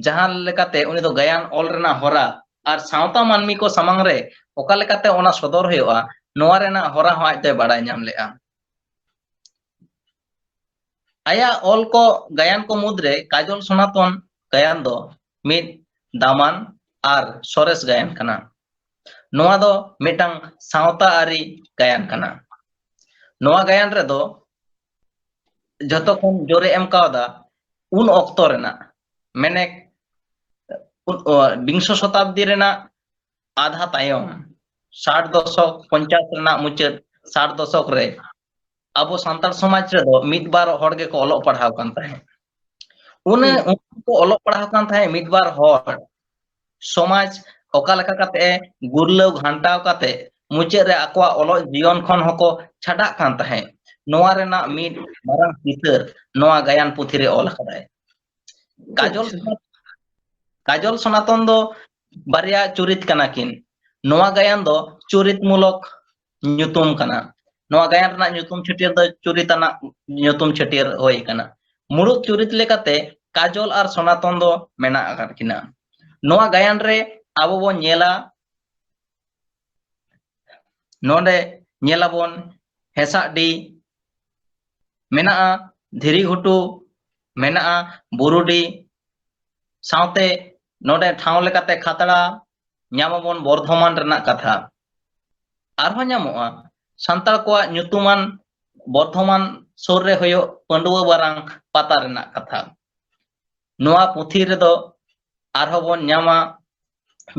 ᱡᱟᱦᱟᱸ ᱞᱮᱠᱟᱛᱮ ᱩᱱᱤ ᱫᱚ ᱜᱟᱭᱟᱱ ᱚᱞ ᱨᱮᱱᱟᱜ ᱦᱚᱨᱟ ᱟᱨ ᱥᱟᱶᱛᱟ ᱢᱟᱹᱱᱢᱤ ᱠᱚ ᱥᱟᱢᱟᱝ ᱨᱮ ᱚᱠᱟ ᱞᱮᱠᱟᱛᱮ ᱚᱱᱟ ᱥᱚᱫᱚᱨ ᱦᱩᱭᱩᱜᱼᱟ, ᱱᱚᱣᱟ ᱨᱮᱱᱟᱜ ᱦᱚᱨᱟ ᱦᱚᱸ ᱟᱡ ᱫᱚᱭ ᱵᱟᱲᱟᱭ ᱧᱟᱢ ᱞᱮᱫᱼᱟ᱾ ᱟᱭᱟᱜ ᱚᱞ ᱠᱚ ᱜᱟᱭᱟᱱ ᱠᱚ ᱢᱩᱫᱽᱨᱮ ᱠᱟᱡᱚᱞ ᱥᱚᱱᱟᱛᱚᱱ ᱜᱟᱭᱟᱱ ᱫᱚ ᱢᱤᱫ ᱫᱟᱢᱟᱱ ᱟᱨ ᱥᱚᱨᱮᱥ ᱜᱟᱭᱟᱱ ᱠᱟᱱᱟ᱾ ᱱᱚᱣᱟ ᱫᱚ ᱢᱤᱫᱴᱟᱝ ᱥᱟᱶᱛᱟ ᱟᱹᱨᱤ ᱜᱟᱭᱟᱱ ᱠᱟᱱᱟ᱾ ᱱᱚᱣᱟ ᱜᱟᱭᱟᱱ ᱨᱮᱫᱚ ᱡᱷᱚᱛᱚ ᱠᱷᱚᱱ ᱡᱳᱨᱮ ᱮᱢ ᱠᱟᱣᱫᱟ ᱩᱱ ᱚᱠᱛᱚ ᱨᱮᱱᱟᱜ, ᱢᱮᱱᱮ ᱩᱱ- ᱚ, ᱵᱤᱝᱥᱚ ᱥᱚᱛᱟᱵᱫᱤ ᱨᱮᱱᱟᱜ ᱟᱫᱷᱟ ᱛᱟᱭᱚᱢ, ᱥᱟᱴ ᱫᱚᱥᱚᱠ, ᱯᱚᱧᱪᱟᱥ ᱨᱮᱱᱟᱜ ᱢᱩᱪᱟᱹᱫ, ᱥᱟᱴ ᱫᱚᱥᱚᱠ ᱨᱮ ᱟᱵᱚ ᱥᱟᱱᱛᱟᱲ ᱥᱚᱢᱟᱡᱽ ᱨᱮᱫᱚ ᱢᱤᱫ ᱵᱟᱨ ᱦᱚᱲ ᱜᱮᱠᱚ ᱚᱞᱚᱜ ᱯᱟᱲᱦᱟᱣ ᱠᱟᱱ ᱛᱟᱦᱮᱸᱫ᱾ ᱩᱱᱟᱹᱜ ᱦᱩᱸ᱾ ᱩᱱᱠᱩ ᱠᱚ ᱚᱞᱚᱜ ᱯᱟᱲᱦᱟᱣ ᱠᱟᱱ ᱛᱟᱦᱮᱸᱫ ᱢᱤᱫ ᱵᱟᱨ ᱦᱚᱲ, ᱥᱚᱢᱟᱡᱽ ᱚᱠᱟ ᱞᱮᱠᱟ ᱠᱟᱛᱮ ᱜᱩᱨᱞᱟᱹᱣ ᱜᱷᱟᱱᱴᱟᱣ ᱠᱟᱛᱮ ᱢᱩᱪᱟᱹᱫ ᱨᱮ ᱟᱠᱚᱣᱟᱜ ᱚᱞᱚᱜ ᱡᱤᱭᱚᱱ ᱠᱷᱚᱱ ᱦᱚᱸᱠᱚ ᱪᱷᱟᱰᱟᱜ ᱠᱟᱱ ᱛᱟᱦᱮᱸᱫ, ᱱᱚᱣᱟ ᱨᱮᱱᱟᱜ ᱢᱤᱫ ᱢᱟᱨᱟᱝ ᱪᱤᱛᱟᱹᱨ ᱱᱚᱣᱟ ᱜᱟᱭᱟᱱ ᱯᱩᱛᱷᱤ ᱨᱮ ᱚᱞ ᱟᱠᱟᱫᱟᱭ᱾ ᱠᱟᱡᱚᱞ ᱟᱪᱪᱷᱟ᱾ ᱥᱚᱱᱟ- ᱠᱟᱡᱚᱞ ᱥᱚᱱᱟᱛᱚᱱ ᱫᱚ ᱵᱟᱨᱭᱟ ᱪᱩᱨᱤᱛ ᱠᱟᱱᱟ ᱠᱤᱱ᱾ ᱱᱚᱣᱟ ᱜᱟᱭᱟᱱ ᱫᱚ ᱪᱩᱨᱤᱛ ᱢᱩᱞᱚᱠ ᱧᱩᱛᱩᱢ ᱠᱟᱱᱟ᱾ ᱱᱚᱣᱟ ᱜᱟᱭᱟᱱ ᱨᱮᱱᱟᱜ ᱧᱩᱛᱩᱢ ᱪᱷᱟᱹᱴᱭᱟᱹᱨ ᱫᱚ ᱪᱩᱨᱤᱛ ᱟᱱᱟᱜ ᱧᱩᱛᱩᱢ ᱪᱷᱟᱹᱴᱭᱟᱹᱨ ᱦᱩᱭ ᱟᱠᱟᱱᱟ᱾ ᱢᱩᱲᱩᱫ ᱪᱩᱨᱤᱛ ᱞᱮᱠᱟᱛᱮ ᱠᱟᱡᱚᱞ ᱟᱨ ᱥᱚᱱᱟᱛᱚᱱ ᱫᱚ ᱢᱮᱱᱟᱜ ᱟᱠᱟᱫ ᱠᱤᱱᱟ᱾ ᱱᱚᱣᱟ ᱜᱟᱭᱟᱱ ᱨᱮ ᱟᱵᱚ ᱵᱚᱱ ᱧᱮᱞᱟ, ᱱᱚᱰᱮ ᱧᱮᱞᱟᱵᱚᱱ ᱦᱮᱸᱥᱟᱜᱰᱤ ᱢᱮᱱᱟᱜᱼᱟ, ᱫᱷᱤᱨᱤ ᱜᱷᱩᱴᱩ ᱢᱮᱱᱟᱜᱼᱟ, ᱵᱩᱨᱩᱰᱤ, ᱥᱟᱶᱛᱮ ᱱᱚᱰᱮ ᱴᱷᱟᱶ ᱞᱮᱠᱟᱛᱮ ᱠᱷᱟᱛᱲᱟ, ᱧᱟᱢᱟᱵᱚᱱ ᱵᱚᱨᱫᱷᱚᱢᱟᱱ ᱨᱮᱱᱟᱜ ᱠᱟᱛᱷᱟ᱾ ᱟᱨᱦᱚᱸ ᱧᱟᱢᱚᱜᱼᱟ ᱥᱟᱱᱛᱟᱲ ᱠᱚᱣᱟᱜ ᱧᱩᱛᱩᱢᱟᱱ ᱵᱚᱨᱫᱷᱚᱢᱟᱱ ᱥᱩᱨ ᱨᱮ ᱦᱩᱭᱩᱜ ᱯᱟᱹᱰᱩᱣᱟᱹ ᱵᱟᱨᱟᱝ ᱯᱟᱛᱟ ᱨᱮᱱᱟᱜ ᱠᱟᱛᱷᱟ᱾ ᱱᱚᱣᱟ ᱯᱩᱛᱷᱤ ᱨᱮᱫᱚ ᱟᱨᱦᱚᱸ ᱵᱚᱱ ᱧᱟᱢᱟ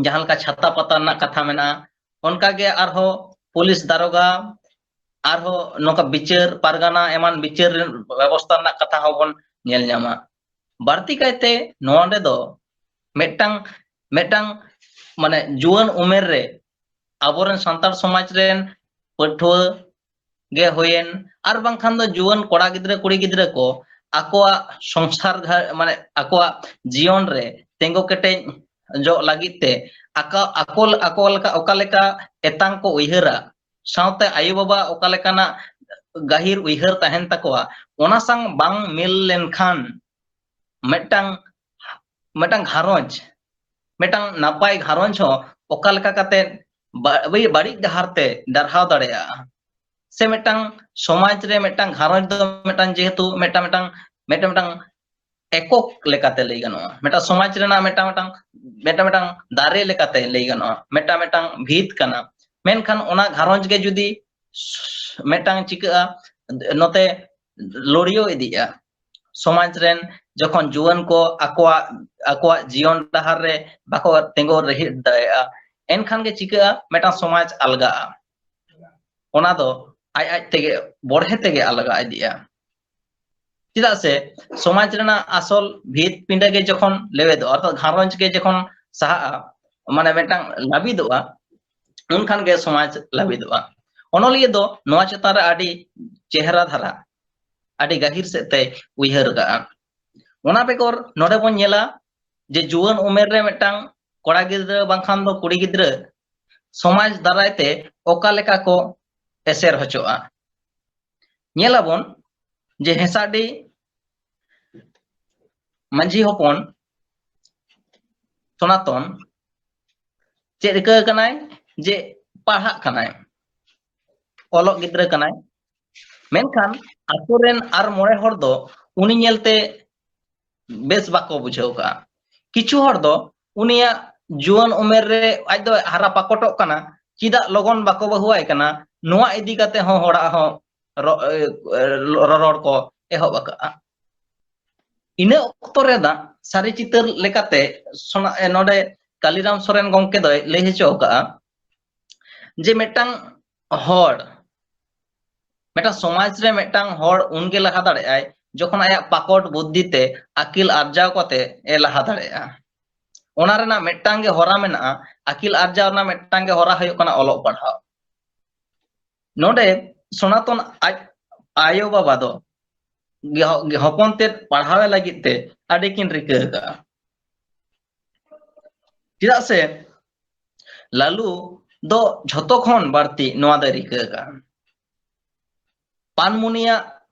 ᱡᱟᱦᱟᱸ ᱞᱮᱠᱟ ᱪᱷᱟᱛᱟ ᱯᱟᱛᱟ ᱨᱮᱱᱟᱜ ᱠᱟᱛᱷᱟ ᱢᱮᱱᱟᱜᱼᱟ, ᱚᱱᱠᱟᱜᱮ ᱟᱨᱦᱚᱸ ᱯᱩᱞᱤᱥ ᱫᱟᱨᱚᱜᱟ, ᱟᱨᱦᱚᱸ ᱱᱚᱝᱠᱟ ᱵᱤᱪᱟᱹᱨ ᱯᱟᱨᱜᱟᱱᱟ ᱮᱢᱟᱱ ᱵᱤᱪᱟᱹᱨ ᱵᱮᱵᱚᱥᱛᱷᱟ ᱨᱮᱱᱟᱜ ᱠᱟᱛᱷᱟ ᱦᱚᱸᱵᱚᱱ ᱧᱮᱞ ᱧᱟᱢᱟ᱾ ᱵᱟᱹᱲᱛᱤ ᱠᱟᱭᱛᱮ ᱱᱚᱰᱮ ᱫᱚ ᱢᱤᱫᱴᱟᱝ ᱢᱤᱫᱴᱟᱝ ᱢᱟᱱᱮ ᱡᱩᱣᱟᱹᱱ ᱩᱢᱮᱨ ᱨᱮ ᱟᱵᱚᱨᱮᱱ ᱥᱟᱱᱛᱟᱲ ᱥᱚᱢᱟᱡᱽ ᱨᱮᱱ ᱯᱟᱹᱴᱷᱩᱣᱟᱹ ᱜᱮ ᱦᱩᱭᱮᱱ, ᱟᱨ ᱵᱟᱝᱠᱷᱟᱱ ᱫᱚ ᱡᱩᱣᱟᱹᱱ ᱠᱚᱲᱟ ᱜᱤᱫᱽᱨᱟᱹ ᱠᱩᱲᱤ ᱜᱤᱫᱽᱨᱟᱹ ᱠᱚ ᱟᱠᱚᱣᱟᱜ ᱥᱚᱝᱥᱟᱨ ᱜᱷᱟ-, ᱢᱟᱱᱮ ᱟᱠᱚᱣᱟᱜ ᱡᱤᱭᱚᱱ ᱨᱮ ᱛᱤᱸᱜᱩ ᱠᱮᱴᱮᱡ ᱡᱚᱜ ᱞᱟᱹᱜᱤᱫ ᱛᱮ ᱟᱠᱟ-, ᱟᱠᱚ, ᱟᱠᱚ ᱞᱮᱠᱟ, ᱚᱠᱟ ᱞᱮᱠᱟ ᱮᱛᱟᱝ ᱠᱚ ᱩᱭᱦᱟᱹᱨᱟ, ᱥᱟᱶᱛᱮ ᱟᱭᱳᱼᱵᱟᱵᱟ ᱚᱠᱟ ᱞᱮᱠᱟᱱᱟᱜ ᱜᱟᱹᱦᱤᱨ ᱩᱭᱦᱟᱹᱨ ᱛᱟᱦᱮᱱ ᱛᱟᱠᱚᱣᱟ, ᱚᱱᱟ ᱥᱟᱶ ᱵᱟᱝ ᱢᱤᱞ ᱞᱮᱱᱠᱷᱟᱱ ᱢᱤᱫᱴᱟᱝ, ᱢᱤᱫᱴᱟᱝ ᱜᱷᱟᱨᱚᱸᱡᱽ, ᱢᱤᱫᱴᱟᱝ ᱱᱟᱯᱟᱭ ᱜᱷᱟᱨᱚᱸᱡᱽ ᱦᱚᱸ ᱚᱠᱟ ᱞᱮᱠᱟ ᱠᱟᱛᱮ ᱵᱟ-, ᱵᱟᱹᱲᱤᱡ ᱰᱟᱦᱟᱨ ᱛᱮ ᱰᱟᱨᱦᱟᱣ ᱫᱟᱲᱮᱭᱟᱜᱼᱟ᱾ ᱥᱮ ᱢᱤᱫᱴᱟᱝ ᱥᱚᱢᱟᱡᱽ ᱨᱮ ᱢᱤᱫᱴᱟᱝ ᱜᱷᱟᱨᱚᱸᱡᱽ ᱫᱚ ᱢᱤᱫᱴᱟᱝ ᱡᱮᱦᱮᱛᱩ ᱢᱤᱫᱴᱟᱝ, ᱢᱤᱫᱴᱟᱝ, ᱢᱤᱫᱴᱟᱝ, ᱢᱤᱫᱴᱟᱝ ᱮᱠᱚᱠ ᱞᱮᱠᱟᱛᱮ ᱞᱟᱹᱭ ᱜᱟᱱᱚᱜᱼᱟ, ᱢᱤᱫᱴᱟᱝ ᱥᱚᱢᱟᱡᱽ ᱨᱮᱱᱟᱜ ᱢᱤᱫᱴᱟᱝ, ᱢᱤᱫᱴᱟᱝ, ᱢᱤᱫᱴᱟᱝ, ᱢᱤᱫᱴᱟᱝ ᱫᱟᱨᱮ ᱞᱮᱠᱟᱛᱮ ᱞᱟᱹᱭ ᱜᱟᱱᱚᱜᱼᱟ, ᱢᱤᱫᱴᱟᱝ, ᱢᱤᱫᱴᱟᱝ ᱵᱷᱤᱛ ᱠᱟᱱᱟ᱾ ᱢᱮᱱᱠᱷᱟᱱ ᱚᱱᱟ ᱜᱷᱟᱨᱚᱸᱡᱽ ᱜᱮ ᱡᱩᱫᱤ ᱢᱤᱫᱴᱟᱝ ᱪᱤᱠᱟᱹᱜᱼᱟ, ᱱᱚᱛᱮ ᱞᱚᱲᱤᱭᱟᱹᱣ ᱤᱫᱤᱜᱼᱟ, ᱥᱚᱢᱟᱡᱽ ᱨᱮᱱ ᱡᱚᱠᱷᱚᱱ ᱡᱩᱣᱟᱹᱱ ᱠᱚ ᱟᱠᱚᱣᱟᱜ, ᱟᱠᱚᱣᱟᱜ ᱡᱤᱭᱚᱱ ᱰᱟᱦᱟᱨ ᱨᱮ ᱵᱟᱠᱚ ᱛᱤᱸᱜᱩ ᱨᱟᱹᱦᱤᱫ ᱫᱟᱲᱮᱭᱟᱜᱼᱟ, ᱮᱱᱠᱷᱟᱱ ᱜᱮ ᱪᱤᱠᱟᱹᱜᱼᱟ, ᱢᱤᱫᱴᱟᱝ ᱥᱚᱢᱟᱡᱽ ᱟᱞᱜᱟᱜᱼᱟ᱾ ᱚᱱᱟ ᱫᱚ ᱟᱡ ᱟᱡ ᱛᱮᱜᱮ ᱵᱚᱲᱦᱮ ᱛᱮᱜᱮ ᱟᱞᱜᱟ ᱤᱫᱤᱜᱼᱟ᱾ ᱪᱮᱫᱟᱜ ᱥᱮ ᱥᱚᱢᱟᱡᱽ ᱨᱮᱱᱟᱜ ᱟᱥᱚᱞ ᱵᱷᱤᱛ ᱯᱤᱸᱰᱟᱹ ᱜᱮ ᱡᱚᱠᱷᱚᱱ ᱞᱮᱣᱮᱫᱚᱜᱼᱟ, ᱚᱨᱛᱷᱟᱛ ᱜᱷᱟᱨᱚᱸᱡᱽ ᱜᱮ ᱡᱚᱠᱷᱚᱱ ᱥᱟᱦᱟᱜᱼᱟ, ᱢᱟᱱᱮ ᱢᱤᱫᱴᱟᱝ ᱞᱟᱹᱵᱤᱫᱚᱜᱼᱟ, ᱩᱱᱠᱷᱟᱱ ᱜᱮ ᱥᱚᱢᱟᱡᱽ ᱞᱟᱹᱵᱤᱫᱚᱜᱼᱟ᱾ ᱚᱱᱚᱞᱤᱭᱟᱹ ᱫᱚ ᱱᱚᱣᱟ ᱪᱮᱛᱟᱱ ᱨᱮ ᱟᱹᱰᱤ ᱪᱮᱦᱨᱟ ᱫᱷᱟᱨᱟ, ᱟᱹᱰᱤ ᱜᱟᱹᱦᱤᱨ ᱥᱮᱫ ᱛᱮᱭ ᱩᱭᱦᱟᱹᱨ ᱟᱠᱟᱫᱼᱟ᱾ ᱚᱱᱟ ᱵᱮᱜᱚᱨ ᱱᱚᱰᱮ ᱵᱚᱱ ᱧᱮᱞᱟ ᱡᱮ ᱡᱩᱣᱟᱹᱱ ᱩᱢᱮᱨ ᱨᱮ ᱢᱤᱫᱴᱟᱝ ᱠᱚᱲᱟ ᱜᱤᱫᱽᱨᱟᱹ ᱵᱟᱝᱠᱷᱟᱱ ᱫᱚ ᱠᱩᱲᱤ ᱜᱤᱫᱽᱨᱟᱹ ᱥᱚᱢᱟᱡᱽ ᱫᱟᱨᱟᱭ ᱛᱮ ᱚᱠᱟ ᱞᱮᱠᱟ ᱠᱚ ᱮᱥᱮᱨ ᱦᱚᱪᱚᱜᱼᱟ᱾ ᱧᱮᱞᱟᱵᱚᱱ ᱡᱮ ᱦᱮᱸᱥᱟᱰᱤ ᱢᱟᱹᱡᱷᱤ ᱦᱚᱯᱚᱱ ᱥᱚᱱᱟᱛᱚᱱ ᱪᱮᱫ ᱨᱤᱠᱟᱹ ᱠᱟᱱᱟᱭ? ᱡᱮ ᱯᱟᱲᱦᱟᱜ ᱠᱟᱱᱟᱭ, ᱚᱞᱚᱜ ᱜᱤᱫᱽᱨᱟᱹ ᱠᱟᱱᱟᱭ, ᱢᱮᱱᱠᱷᱟᱱ ᱟᱛᱳ ᱨᱮᱱ ᱟᱨ ᱢᱚᱬᱮ ᱦᱚᱲ ᱫᱚ ᱩᱱᱤ ᱧᱮᱞᱛᱮ ᱵᱮᱥ ᱵᱟᱠᱚ ᱵᱩᱡᱷᱟᱹᱣ ᱠᱟᱜᱼᱟ᱾ ᱠᱤᱪᱷᱩ ᱦᱚᱲ ᱫᱚ ᱩᱱᱤᱭᱟᱜ ᱡᱩᱣᱟᱹᱱ ᱩᱢᱮᱨ ᱨᱮ ᱟᱡ ᱫᱚ ᱦᱟᱨᱟ ᱯᱟᱠᱚᱴᱚᱜ ᱠᱟᱱᱟ, ᱪᱮᱫᱟᱜ ᱞᱚᱜᱚᱱ ᱵᱟᱠᱚ ᱵᱟᱹᱦᱩᱣᱟᱭ ᱠᱟᱱᱟ, ᱱᱚᱣᱟ ᱤᱫᱤ ᱠᱟᱛᱮ ᱦᱚᱸ ᱦᱚᱲᱟᱜ ᱦᱚᱸ ᱨᱚ-, ᱮ, ᱨᱚᱨᱚᱲ ᱠᱚ ᱮᱦᱚᱵ ᱟᱠᱟᱫᱼᱟ᱾ ᱤᱱᱟᱹ ᱚᱠᱛᱚ ᱨᱮᱱᱟᱜ ᱥᱟᱹᱨᱤ ᱪᱤᱛᱟᱹᱨ ᱞᱮᱠᱟᱛᱮ ᱥᱚᱱᱟ-, ᱮ, ᱱᱚᱰᱮ ᱠᱟᱞᱤᱨᱟᱢ ᱥᱚᱨᱮᱱ ᱜᱚᱢᱠᱮ ᱫᱚᱭ ᱞᱟᱹᱭ ᱦᱚᱪᱚ ᱟᱠᱟᱫᱼᱟ ᱡᱮ ᱢᱤᱫᱴᱟᱝ ᱦᱚᱲ, ᱢᱤᱫᱴᱟᱝ ᱥᱚᱢᱟᱡᱽ ᱨᱮ ᱢᱤᱫᱴᱟᱝ ᱦᱚᱲ ᱩᱱᱜᱮ ᱞᱟᱦᱟ ᱫᱟᱲᱮᱭᱟᱜᱼᱟᱭ ᱡᱚᱠᱷᱚᱱ ᱟᱭᱟᱜ ᱯᱟᱠᱚᱴ ᱵᱩᱫᱽᱫᱷᱤ ᱛᱮ ᱟᱹᱠᱤᱞ ᱟᱨᱡᱟᱣ ᱠᱟᱛᱮ ᱮ ᱞᱟᱦᱟ ᱫᱟᱲᱮᱭᱟᱜᱼᱟ᱾ ᱚᱱᱟ ᱨᱮᱱᱟᱜ ᱢᱤᱫᱴᱟᱝ ᱜᱮ ᱦᱚᱨᱟ ᱢᱮᱱᱟᱜᱼᱟ, ᱟᱹᱠᱤᱞ ᱟᱨᱡᱟᱣ ᱨᱮᱱᱟᱜ ᱢᱤᱫᱴᱟᱝ ᱜᱮ ᱦᱚᱨᱟ ᱦᱩᱭᱩᱜ ᱠᱟᱱᱟ ᱚᱞᱚᱜ ᱯᱟᱲᱦᱟᱣ᱾ ᱱᱚᱰᱮ ᱥᱚᱱᱟᱛᱚᱱ ᱟᱡ ᱟᱭᱳ ᱵᱟᱵᱟ ᱫᱚ ᱜᱮ-, ᱜᱮ-, ᱦᱚᱯᱚᱱ ᱛᱮᱫ ᱯᱟᱲᱦᱟᱣ ᱮ ᱞᱟᱹᱜᱤᱫ ᱛᱮ ᱟᱹᱰᱤ ᱠᱤᱱ ᱨᱤᱠᱟᱹ ᱟᱠᱟᱫᱼᱟ᱾ ᱪᱮᱫᱟᱜ ᱥᱮ ᱞᱟᱞᱩ ᱫᱚ ᱡᱷᱚᱛᱚ ᱠᱷᱚᱱ ᱵᱟᱹᱲᱛᱤ ᱱᱚᱣᱟ ᱫᱚᱭ ᱨᱤᱠᱟᱹ ᱟᱠᱟᱫᱼᱟ᱾ ᱯᱟᱱᱢᱩᱱᱤᱭᱟᱜ,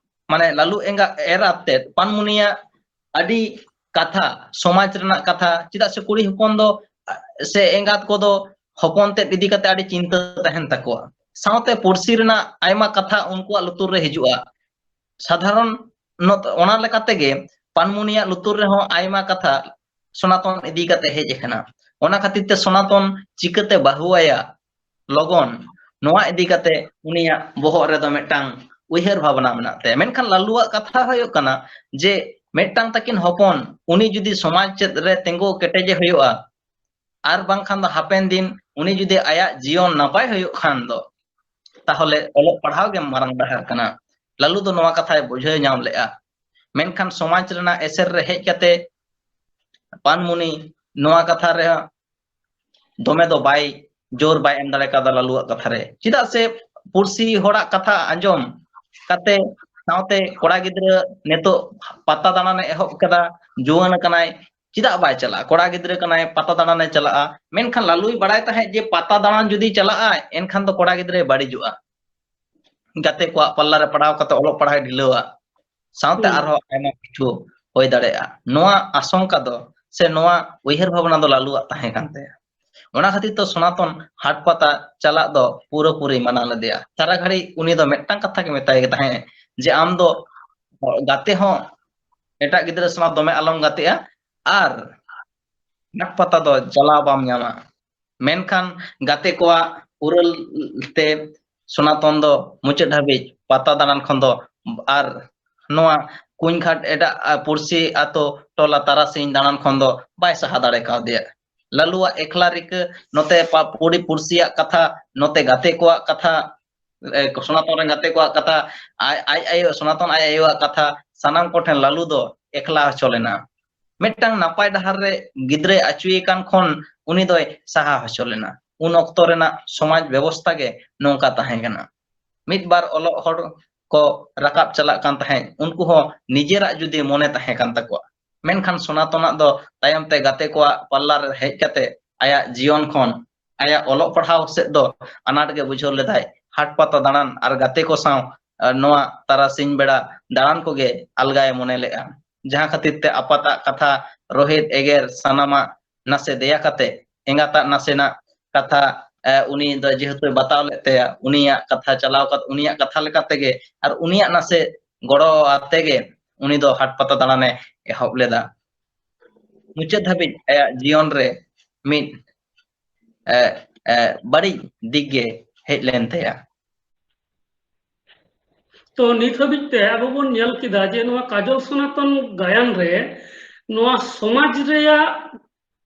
ᱢᱟᱱᱮ ᱞᱟᱞᱩ ᱮᱸᱜᱟ ᱮᱨᱟ ᱛᱮᱫ ᱯᱟᱱᱢᱩᱱᱤᱭᱟᱜ ᱟᱹᱰᱤ ᱠᱟᱛᱷᱟ, ᱥᱚᱢᱟᱡᱽ ᱨᱮᱱᱟᱜ ᱠᱟᱛᱷᱟ, ᱪᱮᱫᱟᱜ ᱥᱮ ᱠᱩᱲᱤ ᱦᱚᱯᱚᱱ ᱫᱚ ᱥᱮ ᱮᱸᱜᱟᱛ ᱠᱚᱫᱚ ᱦᱚᱯᱚᱱ ᱛᱮᱫ ᱤᱫᱤ ᱠᱟᱛᱮ ᱟᱹᱰᱤ ᱪᱤᱱᱛᱟᱹ ᱛᱟᱦᱮᱱ ᱛᱟᱠᱚᱣᱟ᱾ ᱥᱟᱶᱛᱮ ᱯᱩᱲᱥᱤ ᱨᱮᱱᱟᱜ ᱟᱭᱢᱟ ᱠᱟᱛᱷᱟ ᱩᱱᱠᱩᱣᱟᱜ ᱞᱩᱛᱩᱨ ᱨᱮ ᱦᱤᱡᱩᱜᱼᱟ᱾ ᱥᱟᱫᱷᱟᱨᱚᱱ ᱱᱚᱛ-, ᱚᱱᱟ ᱞᱮᱠᱟ ᱛᱮᱜᱮ ᱯᱟᱱᱢᱩᱱᱤᱭᱟᱜ ᱞᱩᱛᱩᱨ ᱨᱮᱦᱚᱸ ᱟᱭᱢᱟ ᱠᱟᱛᱷᱟ ᱥᱚᱱᱟᱛᱚᱱ ᱤᱫᱤ ᱠᱟᱛᱮ ᱦᱮᱡ ᱟᱠᱟᱱᱟ᱾ ᱚᱱᱟ ᱠᱷᱟᱹᱛᱤᱨ ᱛᱮ ᱥᱚᱱᱟᱛᱚᱱ ᱪᱤᱠᱟᱹᱛᱮ ᱵᱟᱹᱦᱩ ᱟᱭᱟ ᱞᱚᱜᱚᱱ, ᱱᱚᱣᱟ ᱤᱫᱤ ᱠᱟᱛᱮ ᱩᱱᱤᱭᱟᱜ ᱵᱚᱦᱚᱜ ᱨᱮᱫᱚ ᱢᱤᱫᱴᱟᱝ ᱩᱭᱦᱟᱹᱨ ᱵᱷᱟᱵᱽᱱᱟ ᱢᱮᱱᱟᱜ ᱛᱟᱭᱟ᱾ ᱢᱮᱱᱠᱷᱟᱱ ᱞᱟᱞᱩᱣᱟᱜ ᱠᱟᱛᱷᱟ ᱦᱩᱭᱩᱜ ᱠᱟᱱᱟ ᱡᱮ ᱢᱤᱫᱴᱟᱝ ᱛᱟᱹᱠᱤᱱ ᱦᱚᱯᱚᱱ, ᱩᱱᱤ ᱡᱩᱫᱤ ᱥᱚᱢᱟᱡᱽ ᱪᱮᱫ ᱨᱮ ᱛᱤᱸᱜᱩ ᱠᱮᱴᱮᱡᱮ ᱦᱩᱭᱩᱜᱼᱟ, ᱟᱨ ᱵᱟᱝᱠᱷᱟᱱ ᱫᱚ ᱦᱟᱯᱮᱱ ᱫᱤᱱ ᱩᱱᱤ ᱡᱩᱫᱤ ᱟᱭᱟᱜ ᱡᱤᱭᱚᱱ ᱱᱟᱯᱟᱭ ᱦᱩᱭᱩᱜ ᱠᱷᱟᱱ ᱫᱚ, ᱛᱟᱦᱚᱞᱮ ᱚᱞᱚᱜ ᱯᱟᱲᱦᱟᱣ ᱜᱮ ᱢᱟᱨᱟᱝ ᱰᱟᱦᱟᱨ ᱠᱟᱱᱟ᱾ ᱞᱟᱞᱩ ᱫᱚ ᱱᱚᱣᱟ ᱠᱟᱛᱷᱟᱭ ᱵᱩᱡᱷᱟᱹᱣ ᱧᱟᱢ ᱞᱮᱫᱼᱟ᱾ ᱢᱮᱱᱠᱷᱟᱱ ᱥᱚᱢᱟᱡᱽ ᱨᱮᱱᱟᱜ ᱮᱥᱮᱨ ᱨᱮ ᱦᱮᱡ ᱠᱟᱛᱮ ᱯᱟᱱᱢᱩᱱᱤ ᱱᱚᱣᱟ ᱠᱟᱛᱷᱟ ᱨᱮ ᱫᱚᱢᱮ ᱫᱚ ᱵᱟᱭ, ᱡᱳᱨ ᱵᱟᱭ ᱮᱢ ᱫᱟᱲᱮ ᱠᱟᱣᱫᱟ ᱞᱟᱞᱩᱣᱟᱜ ᱠᱟᱛᱷᱟ ᱨᱮ᱾ ᱪᱮᱫᱟᱜ ᱥᱮ ᱯᱩᱲᱥᱤ ᱦᱚᱲᱟᱜ ᱠᱟᱛᱷᱟ ᱟᱸᱡᱚᱢ ᱠᱟᱛᱮ, ᱥᱟᱶᱛᱮ ᱠᱚᱲᱟ ᱜᱤᱫᱽᱨᱟᱹ ᱱᱤᱛᱚᱜ ᱯᱟᱛᱟ ᱫᱟᱬᱟᱱᱮ ᱮᱦᱚᱵ ᱠᱟᱫᱟ, ᱡᱩᱣᱟᱹᱱ ᱟᱠᱟᱱᱟᱭ, ᱪᱮᱫᱟᱜ ᱵᱟᱭ ᱪᱟᱞᱟᱜᱼᱟ? ᱠᱚᱲᱟ ᱜᱤᱫᱽᱨᱟᱹ ᱠᱟᱱᱟᱭ, ᱯᱟᱛᱟ ᱫᱟᱬᱟᱱᱮ ᱪᱟᱞᱟᱜᱼᱟ᱾ ᱢᱮᱱᱠᱷᱟᱱ ᱞᱟᱞᱩᱭ ᱵᱟᱲᱟᱭ ᱛᱟᱦᱮᱸᱫ ᱡᱮ ᱯᱟᱛᱟ ᱫᱟᱬᱟᱱ ᱡᱩᱫᱤ ᱪᱟᱞᱟᱜᱼᱟᱭ, ᱮᱱᱠᱷᱟᱱ ᱫᱚ ᱠᱚᱲᱟ ᱜᱤᱫᱽᱨᱟᱹᱭ ᱵᱟᱹᱲᱤᱡᱚᱜᱼᱟ, ᱜᱟᱛᱮ ᱠᱚᱣᱟᱜ ᱯᱟᱞᱞᱟ ᱨᱮ ᱯᱟᱲᱟᱣ ᱠᱟᱛᱮ ᱚᱞᱚᱜ ᱯᱟᱲᱦᱟᱣ ᱰᱷᱤᱞᱟᱹᱣᱟ, ᱥᱟᱶᱛᱮ ᱦᱩᱸ᱾ ᱟᱨᱦᱚᱸ ᱟᱭᱢᱟ ᱠᱤᱪᱷᱩ ᱦᱩᱭ ᱫᱟᱲᱮᱭᱟᱜᱼᱟ᱾ ᱱᱚᱣᱟ ᱟᱥᱚᱝᱠᱟ ᱫᱚ ᱥᱮ ᱱᱚᱣᱟ ᱩᱭᱦᱟᱹᱨ ᱵᱷᱟᱵᱽᱱᱟ ᱫᱚ ᱞᱟᱞᱩᱣᱟᱜ ᱛᱟᱦᱮᱸ ᱠᱟᱱ ᱛᱟᱭᱟ᱾ ᱚᱱᱟ ᱠᱷᱟᱹᱛᱤᱨ ᱛᱮ ᱥᱚᱱᱟᱛᱚᱱ ᱦᱟᱴ ᱯᱟᱛᱟ ᱪᱟᱞᱟᱜ ᱫᱚ ᱯᱩᱨᱟᱹᱯᱩᱨᱤ ᱢᱟᱱᱟ ᱞᱮᱫᱮᱭᱟ᱾ ᱥᱟᱨᱟ ᱜᱷᱟᱹᱲᱤᱡ ᱩᱱᱤ ᱫᱚ ᱢᱤᱫᱴᱟᱝ ᱠᱟᱛᱷᱟ ᱜᱮ ᱢᱮᱛᱟᱭ ᱜᱮ ᱛᱟᱦᱮᱸᱫ ᱡᱮ, "ᱟᱢ ᱫᱚ ᱜᱟᱛᱮ ᱦᱚᱸ, ᱮᱴᱟᱜ ᱜᱤᱫᱽᱨᱟᱹ ᱥᱟᱞᱟᱜ ᱫᱚᱢᱮ ᱟᱞᱚᱢ ᱜᱟᱛᱮᱜᱼᱟ, ᱟᱨ ᱦᱟᱴ ᱯᱟᱛᱟ ᱫᱚ ᱪᱟᱞᱟᱣ ᱵᱟᱢ ᱧᱟᱢᱟ᱾ ᱢᱮᱱᱠᱷᱟᱱ ᱜᱟᱛᱮ ᱠᱚᱣᱟᱜ ᱩᱨᱟᱹᱞ ᱛᱮ ᱥᱚᱱᱟᱛᱚᱱ ᱫᱚ ᱢᱩᱪᱟᱹᱫ ᱦᱟᱹᱵᱤᱡ ᱯᱟᱛᱟ ᱫᱟᱬᱟᱱ ᱠᱷᱚᱱ ᱫᱚ ᱟᱨ ᱱᱚᱣᱟ ᱠᱩᱧ ᱜᱷᱟᱴ ᱮᱴᱟᱜ, ᱟ, ᱯᱩᱲᱥᱤ ᱟᱛᱳ ᱴᱚᱞᱟ ᱛᱟᱨᱟᱥᱤᱧ ᱫᱟᱬᱟᱱ ᱠᱷᱚᱱ ᱫᱚ ᱵᱟᱭ ᱥᱟᱦᱟ ᱫᱟᱲᱮ ᱠᱟᱣᱫᱮᱭᱟ᱾ ᱞᱟᱞᱩᱣᱟᱜ ᱮᱠᱞᱟ ᱨᱤᱠᱟᱹ, ᱱᱚᱛᱮ ᱯᱟ-, ᱯᱩᱲᱤ ᱯᱩᱲᱥᱤᱭᱟᱜ ᱠᱟᱛᱷᱟ, ᱱᱚᱛᱮ ᱜᱟᱛᱮ ᱠᱚᱣᱟᱜ ᱠᱟᱛᱷᱟ, ᱮ, ᱥᱚᱱᱟᱛᱚᱱ ᱨᱮᱱ ᱜᱟᱛᱮ ᱠᱚᱣᱟᱜ ᱠᱟᱛᱷᱟ, ᱟᱡ, ᱟᱡ ᱟᱭᱳ, ᱥᱚᱱᱟᱛᱚᱱ ᱟᱡ ᱟᱭᱳᱣᱟᱜ ᱠᱟᱛᱷᱟ, ᱥᱟᱱᱟᱢ ᱠᱚᱴᱷᱮᱱ ᱞᱟᱞᱩ ᱫᱚ ᱮᱠᱞᱟ ᱦᱚᱪᱚ ᱞᱮᱱᱟ᱾ ᱢᱤᱫᱴᱟᱝ ᱱᱟᱯᱟᱭ ᱰᱟᱦᱟᱨ ᱨᱮ ᱜᱤᱫᱽᱨᱟᱹᱭ ᱟᱹᱪᱩᱭᱮ ᱠᱟᱱ ᱠᱷᱚᱱ ᱩᱱᱤ ᱫᱚᱭ ᱥᱟᱦᱟ ᱦᱚᱪᱚ ᱞᱮᱱᱟ᱾ ᱩᱱ ᱚᱠᱛᱚ ᱨᱮᱱᱟᱜ ᱥᱚᱢᱟᱡᱽ ᱵᱮᱵᱚᱥᱛᱷᱟ ᱜᱮ ᱱᱚᱝᱠᱟ ᱛᱟᱦᱮᱸ ᱠᱟᱱᱟ᱾ ᱢᱤᱫ ᱵᱟᱨ ᱚᱞᱚᱜ ᱦᱚᱲ ᱠᱚ ᱨᱟᱠᱟᱵ ᱪᱟᱞᱟᱜ ᱠᱟᱱ ᱛᱟᱦᱮᱸᱫ, ᱩᱱᱠᱩ ᱦᱚᱸ ᱱᱤᱡᱮᱨᱟᱜ ᱡᱩᱫᱤ ᱢᱚᱱᱮ ᱛᱟᱦᱮᱸ ᱠᱟᱱ ᱛᱟᱠᱚᱣᱟ᱾ ᱢᱮᱱᱠᱷᱟᱱ ᱥᱚᱱᱟᱛᱚᱱᱟᱜ ᱫᱚ ᱛᱟᱭᱚᱢ ᱛᱮ ᱜᱟᱛᱮ ᱠᱚᱣᱟᱜ ᱯᱟᱞᱞᱟ ᱨᱮ ᱦᱮᱡ ᱠᱟᱛᱮ ᱟᱭᱟᱜ ᱡᱤᱭᱚᱱ ᱠᱷᱚᱱ ᱟᱭᱟᱜ ᱚᱞᱚᱜ ᱯᱟᱲᱦᱟᱣ ᱥᱮᱫ ᱫᱚ ᱟᱱᱟᱴ ᱜᱮ ᱵᱩᱡᱷᱟᱹᱣ ᱞᱮᱫᱟᱭ᱾ ᱦᱟᱴ ᱯᱟᱛᱟ ᱫᱟᱬᱟᱱ ᱟᱨ ᱜᱟᱛᱮ ᱠᱚ ᱥᱟᱶ, ᱟ, ᱱᱚᱣᱟ ᱛᱟᱨᱟᱥᱤᱧ ᱵᱮᱲᱟ ᱫᱟᱬᱟᱱ ᱠᱚᱜᱮ ᱟᱞᱜᱟᱭ ᱢᱚᱱᱮ ᱞᱮᱫᱼᱟ, ᱡᱟᱦᱟᱸ ᱠᱷᱟᱹᱛᱤᱨ ᱛᱮ ᱟᱯᱟᱛᱟᱜ ᱠᱟᱛᱷᱟ, ᱨᱳᱦᱮᱫ, ᱮᱜᱮᱨ, ᱥᱟᱱᱟᱢᱟᱜ ᱱᱟᱥᱮ ᱫᱮᱭᱟ ᱠᱟᱛᱮ, ᱮᱸᱜᱟᱛᱟᱜ ᱱᱟᱥᱮᱱᱟᱜ ᱠᱟᱛᱷᱟ, ᱮ, ᱩᱱᱤ ᱫᱚ ᱡᱮᱦᱮᱛᱩᱭ ᱵᱟᱛᱟᱣ ᱞᱮᱫ ᱛᱟᱭᱟ, ᱩᱱᱤᱭᱟᱜ ᱠᱟᱛᱷᱟ ᱪᱟᱞᱟᱣ ᱠᱟᱛᱮ, ᱩᱱᱤᱭᱟᱜ ᱠᱟᱛᱷᱟ ᱞᱮᱠᱟ ᱛᱮᱜᱮ ᱟᱨ ᱩᱱᱤᱭᱟᱜ ᱱᱟᱥᱮ ᱜᱚᱲᱚ ᱟᱛᱮ ᱜᱮ ᱩᱱᱤ ᱫᱚ ᱦᱟᱴ ᱯᱟᱛᱟ ᱫᱟᱬᱟᱱᱮ ᱮᱦᱚᱵ ᱞᱮᱫᱟ᱾ ᱢᱩᱪᱟᱹᱫ ᱫᱷᱟᱹᱵᱤᱡ ᱟᱭᱟᱜ ᱡᱤᱭᱚᱱ ᱨᱮ ᱢᱤᱫ, ᱮ, ᱮ, ᱵᱟᱹᱲᱤᱡ ᱫᱤᱠ ᱜᱮ ᱦᱮᱡ ᱞᱮᱱ ᱛᱟᱭᱟ᱾ ᱛᱚ ᱱᱤᱛ ᱦᱟᱹᱵᱤᱡ ᱛᱮ ᱟᱵᱚ ᱵᱚᱱ ᱧᱮᱞ ᱠᱮᱫᱟ ᱡᱮ ᱱᱚᱣᱟ ᱠᱟᱡᱚᱞ ᱥᱚᱱᱟᱛᱚᱱ ᱜᱟᱭᱟᱱ ᱨᱮ ᱱᱚᱣᱟ ᱥᱚᱢᱟᱡᱽ ᱨᱮᱭᱟᱜ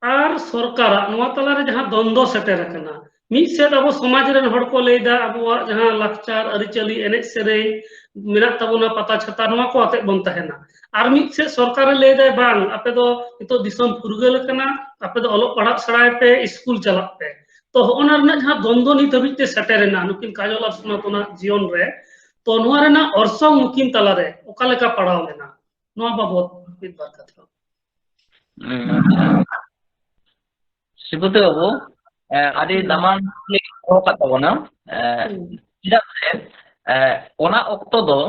ᱟᱨ ᱥᱚᱨᱠᱟᱨᱟᱜ ᱱᱚᱣᱟ ᱛᱟᱞᱟᱨᱮ ᱡᱟᱦᱟᱸ ᱫᱚᱱᱫᱚ ᱥᱮᱴᱮᱨ ᱟᱠᱟᱱᱟ, ᱢᱤᱫ ᱥᱮᱫ ᱟᱵᱚ ᱥᱚᱢᱟᱡᱽ ᱨᱮᱱ ᱦᱚᱲ ᱠᱚ ᱞᱟᱹᱭᱫᱟ ᱟᱵᱚᱣᱟᱜ ᱡᱟᱦᱟᱸ ᱞᱟᱠᱪᱟᱨ, ᱟᱹᱨᱤᱪᱟᱹᱞᱤ, ᱮᱱᱮᱡ ᱥᱮᱨᱮᱧ ᱢᱮᱱᱟᱜ ᱛᱟᱵᱚᱱᱟ, ᱯᱟᱛᱟ ᱪᱷᱟᱛᱟ, ᱱᱚᱣᱟ ᱠᱚ ᱟᱛᱮᱫ ᱵᱚᱱ ᱛᱟᱦᱮᱱᱟ᱾ ᱟᱨ ᱢᱤᱫ ᱥᱮᱫ ᱥᱚᱨᱠᱟᱨᱮ ᱞᱟᱹᱭᱫᱟᱭ ᱵᱟᱝ, ᱟᱯᱮ ᱫᱚ ᱱᱤᱛᱚᱜ ᱫᱤᱥᱚᱢ ᱯᱷᱩᱨᱜᱟᱹᱞ ᱟᱠᱟᱱᱟ, ᱟᱯᱮ ᱫᱚ ᱚᱞᱚᱜ ᱯᱟᱲᱦᱟᱜ ᱥᱮᱬᱟᱭ ᱯᱮ, ᱥᱠᱩᱞ ᱪᱟᱞᱟᱜ ᱯᱮ᱾ ᱛᱚ ᱦᱚᱜᱼᱚ ᱱᱟ ᱨᱮᱱᱟᱜ ᱡᱟᱦᱟᱸ ᱫᱚᱱᱫᱚ ᱱᱤᱛ ᱦᱟᱹᱵᱤᱡ ᱛᱮ ᱥᱮᱴᱮᱨ ᱮᱱᱟ ᱱᱩᱠᱤᱱ ᱠᱟᱡᱚᱞ ᱟᱨ ᱥᱚᱱᱟᱛᱚᱱᱟᱜ ᱡᱤᱭᱚᱱ ᱨᱮ, ᱛᱚ ᱱᱚᱣᱟ ᱨᱮᱱᱟᱜ ᱚᱨᱥᱚᱝ ᱱᱩᱠᱤᱱ ᱛᱟᱞᱟᱨᱮ ᱚᱠᱟ ᱞᱮᱠᱟ ᱯᱟᱲᱟᱣ ᱞᱮᱱᱟ, ᱱᱚᱣᱟ ᱵᱟᱵᱚᱛ ᱢᱤᱫ ᱵᱟᱨ ᱠᱟᱛᱷᱟ᱾ ᱦᱩᱸ, ᱟᱪᱪᱷᱟ᱾ ᱥᱤᱵᱩᱛᱮ ᱵᱟᱹᱵᱩ, ᱮ, ᱟᱹᱰᱤ ᱦᱩᱸ᱾ ᱫᱟᱢᱟᱱ ᱠᱩᱠᱞᱤ ᱫᱚᱦᱚ ᱠᱟᱜ ᱛᱟᱵᱚᱱᱟ᱾ ᱮ, ᱦᱩᱸ᱾ ᱪᱮᱫᱟᱜ ᱥᱮ, ᱮ, ᱚᱱᱟ ᱚᱠᱛᱚ ᱫᱚ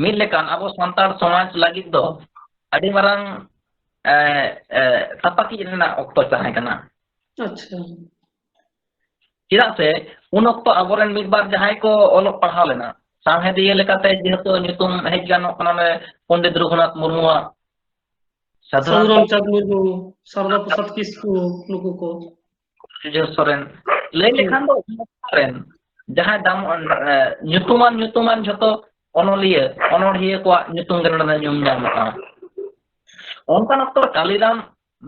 ᱢᱤᱫ ᱞᱮᱠᱟᱱ ᱟᱵᱚ ᱥᱟᱱᱛᱟᱲ ᱥᱚᱢᱟᱡᱽ ᱞᱟᱹᱜᱤᱫ ᱫᱚ ᱟᱹᱰᱤ ᱢᱟᱨᱟᱝ, ᱮ, ᱮ, ᱛᱟᱯᱟᱠᱤᱡ ᱨᱮᱱᱟᱜ ᱚᱠᱛᱚ ᱛᱟᱦᱮᱸ ᱠᱟᱱᱟ᱾ ᱟᱪᱪᱷᱟ᱾ ᱪᱮᱫᱟᱜ ᱥᱮ ᱩᱱ ᱚᱠᱛᱚ ᱟᱵᱚᱨᱮᱱ ᱢᱤᱫ ᱵᱟᱨ ᱡᱟᱦᱟᱸᱭ ᱠᱚ ᱚᱞᱚᱜ ᱯᱟᱲᱦᱟᱣ ᱞᱮᱱᱟ, ᱥᱟᱶᱦᱮᱫᱤᱭᱟᱹ ᱞᱮᱠᱟᱛᱮ ᱡᱮᱦᱮᱛᱩ ᱧᱩᱛᱩᱢ ᱦᱮᱡ ᱜᱟᱱᱚᱜ ᱠᱟᱱᱟ ᱚᱱᱮ ᱯᱚᱱᱰᱤᱛ ᱨᱚᱜᱷᱩᱱᱟᱛᱷ ᱢᱩᱨᱢᱩᱣᱟᱜ, ᱥᱟᱫᱷᱩ ᱥᱟᱫᱷᱩ ᱨᱟᱢᱪᱟᱸᱫᱽ ᱢᱩᱨᱢᱩ, ᱥᱟᱨᱚᱫᱟ ᱯᱨᱚᱥᱟᱫᱽ ᱠᱤᱥᱠᱩ, ᱱᱩᱠᱩ ᱠᱚ᱾ ᱥᱩᱨᱡᱚ ᱥᱚᱨᱮᱱ᱾ ᱞᱟᱹᱭ ᱞᱮᱠᱷᱟᱱ ᱫᱚ ᱨᱮᱱ ᱡᱟᱦᱟᱸᱭ ᱫᱟᱢ, ᱮ, ᱧᱩᱛᱩᱢᱟᱱ, ᱧᱩᱛᱩᱢᱟᱱ ᱡᱷᱚᱛᱚ ᱚᱱᱚᱞᱤᱭᱟᱹ, ᱚᱱᱚᱲᱦᱤᱭᱟᱹ ᱠᱚᱣᱟᱜ ᱧᱩᱛᱩᱢ ᱜᱮ ᱱᱚᱰᱮ ᱧᱩᱢ ᱧᱟᱢᱚᱜᱼᱟ᱾ ᱚᱱᱠᱟᱱ ᱚᱠᱛᱚ ᱠᱟᱞᱤᱨᱟᱢ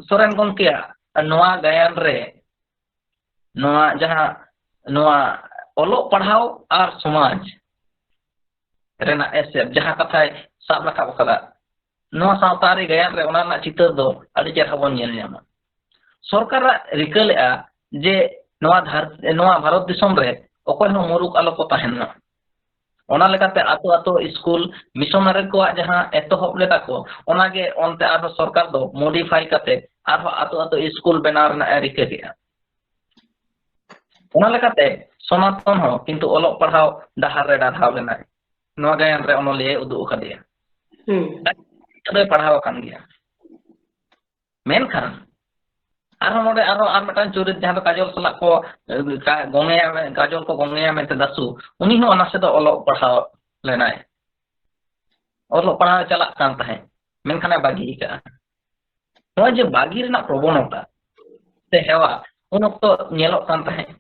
ᱥᱚᱨᱮᱱ ᱜᱚᱢᱠᱮᱭᱟᱜ ᱱᱚᱣᱟ ᱜᱟᱭᱟᱱ ᱨᱮ ᱱᱚᱣᱟ ᱡᱟᱦᱟᱸ, ᱱᱚᱣᱟ ᱚᱞᱚᱜ ᱯᱟᱲᱦᱟᱣ ᱟᱨ ᱥᱚᱢᱟᱡᱽ ᱨᱮᱱᱟᱜ ᱮᱥᱮᱨ, ᱡᱟᱦᱟᱸ ᱠᱟᱛᱷᱟᱭ ᱥᱟᱵ ᱨᱟᱠᱟᱵ ᱟᱠᱟᱫᱟ, ᱱᱚᱣᱟ ᱥᱟᱶᱛᱟ ᱟᱹᱨᱤ ᱜᱟᱭᱟᱱ ᱨᱮ ᱚᱱᱟ ᱨᱮᱱᱟᱜ ᱪᱤᱛᱟᱹᱨ ᱫᱚ ᱟᱹᱰᱤ ᱪᱮᱦᱨᱟ ᱵᱚᱱ ᱧᱮᱞ ᱧᱟᱢᱟ᱾ ᱥᱚᱨᱠᱟᱨᱟᱜ ᱨᱤᱠᱟᱹ ᱞᱮᱫᱼᱟ ᱡᱮ ᱱᱚᱣᱟ ᱫᱷᱟᱨ-, ᱱᱚᱣᱟ ᱵᱷᱟᱨᱚᱛ ᱫᱤᱥᱚᱢ ᱨᱮ ᱚᱠᱚᱭ ᱦᱚᱸ ᱢᱩᱨᱩᱠ ᱟᱞᱚ ᱠᱚ ᱛᱟᱦᱮᱱ ᱢᱟ᱾ ᱚᱱᱟ ᱞᱮᱠᱟᱛᱮ ᱟᱛᱳ ᱟᱛᱳ ᱤᱥᱠᱩᱞ ᱢᱤᱥᱚᱱᱟᱨᱤ ᱠᱚᱣᱟᱜ ᱡᱟᱦᱟᱸ ᱮᱛᱚᱦᱚᱵ ᱞᱮᱫᱟ ᱠᱚ, ᱚᱱᱟᱜᱮ ᱚᱱᱛᱮ ᱟᱨᱦᱚᱸ ᱥᱚᱨᱠᱟᱨ ᱫᱚ modify ᱠᱟᱛᱮ ᱟᱨᱦᱚᱸ ᱟᱛᱳ ᱟᱛᱳ ᱤᱥᱠᱩᱞ ᱵᱮᱱᱟᱣ ᱨᱮᱱᱟᱜ ᱮ ᱨᱤᱠᱟᱹ ᱠᱮᱫᱼᱟ᱾ ᱚᱱᱟ ᱞᱮᱠᱟᱛᱮ ᱥᱚᱱᱟᱛᱚᱱ ᱦᱚᱸ ᱠᱤᱱᱛᱩ ᱚᱞᱚᱜ ᱯᱟᱲᱦᱟᱣ ᱰᱟᱦᱟᱨ ᱨᱮ ᱰᱟᱨᱦᱟᱣ ᱞᱮᱱᱟᱭ᱾ ᱱᱚᱣᱟ ᱜᱟᱭᱟᱱ ᱨᱮ ᱚᱱᱚᱞᱤᱭᱟᱹᱭ ᱩᱫᱩᱜ ᱟᱠᱟᱫᱮᱭᱟ᱾ ᱦᱩᱸ᱾ ᱫᱚᱭ ᱯᱟᱲᱦᱟᱣ ᱟᱠᱟᱱ ᱜᱮᱭᱟ᱾ ᱢᱮᱱᱠᱷᱟᱱ ᱟᱨᱦᱚᱸ ᱱᱚᱰᱮ ᱟᱨᱦᱚᱸ ᱟᱨ ᱢᱤᱫᱴᱟᱝ ᱪᱚᱨᱤᱛ, ᱡᱟᱦᱟᱸ ᱫᱚ ᱠᱟᱡᱚᱞ ᱥᱟᱞᱟᱜ ᱠᱚ, ᱮ, ᱠᱟ-, ᱜᱚᱝᱮᱭᱟ ᱢᱮ-, ᱠᱟᱡᱚᱞ ᱠᱚ ᱜᱚᱝᱮᱭᱟ ᱢᱮᱱᱛᱮ ᱫᱟᱥᱩ, ᱩᱱᱤ ᱦᱚᱸ ᱚᱱᱟ ᱥᱮᱫ ᱫᱚ ᱚᱞᱚᱜ ᱯᱟᱲᱦᱟᱣ ᱞᱮᱱᱟᱭ᱾ ᱚᱞᱚᱜ ᱯᱟᱲᱦᱟᱣ ᱪᱟᱞᱟᱜ ᱠᱟᱱ ᱛᱟᱦᱮᱸᱫ, ᱢᱮᱱᱠᱷᱟᱱ ᱮ ᱵᱟᱹᱜᱤ ᱟᱠᱟᱫᱼᱟ᱾ ᱱᱚᱜᱼᱚᱭ ᱡᱮ ᱵᱟᱹᱜᱤ ᱨᱮᱱᱟᱜ ᱯᱨᱚᱵᱚᱱᱚᱛᱟ ᱥᱮ ᱦᱮᱣᱟ ᱩᱱ ᱚᱠᱛᱚ ᱧᱮᱞᱚᱜ ᱠᱟᱱ ᱛᱟᱦᱮᱸᱫ,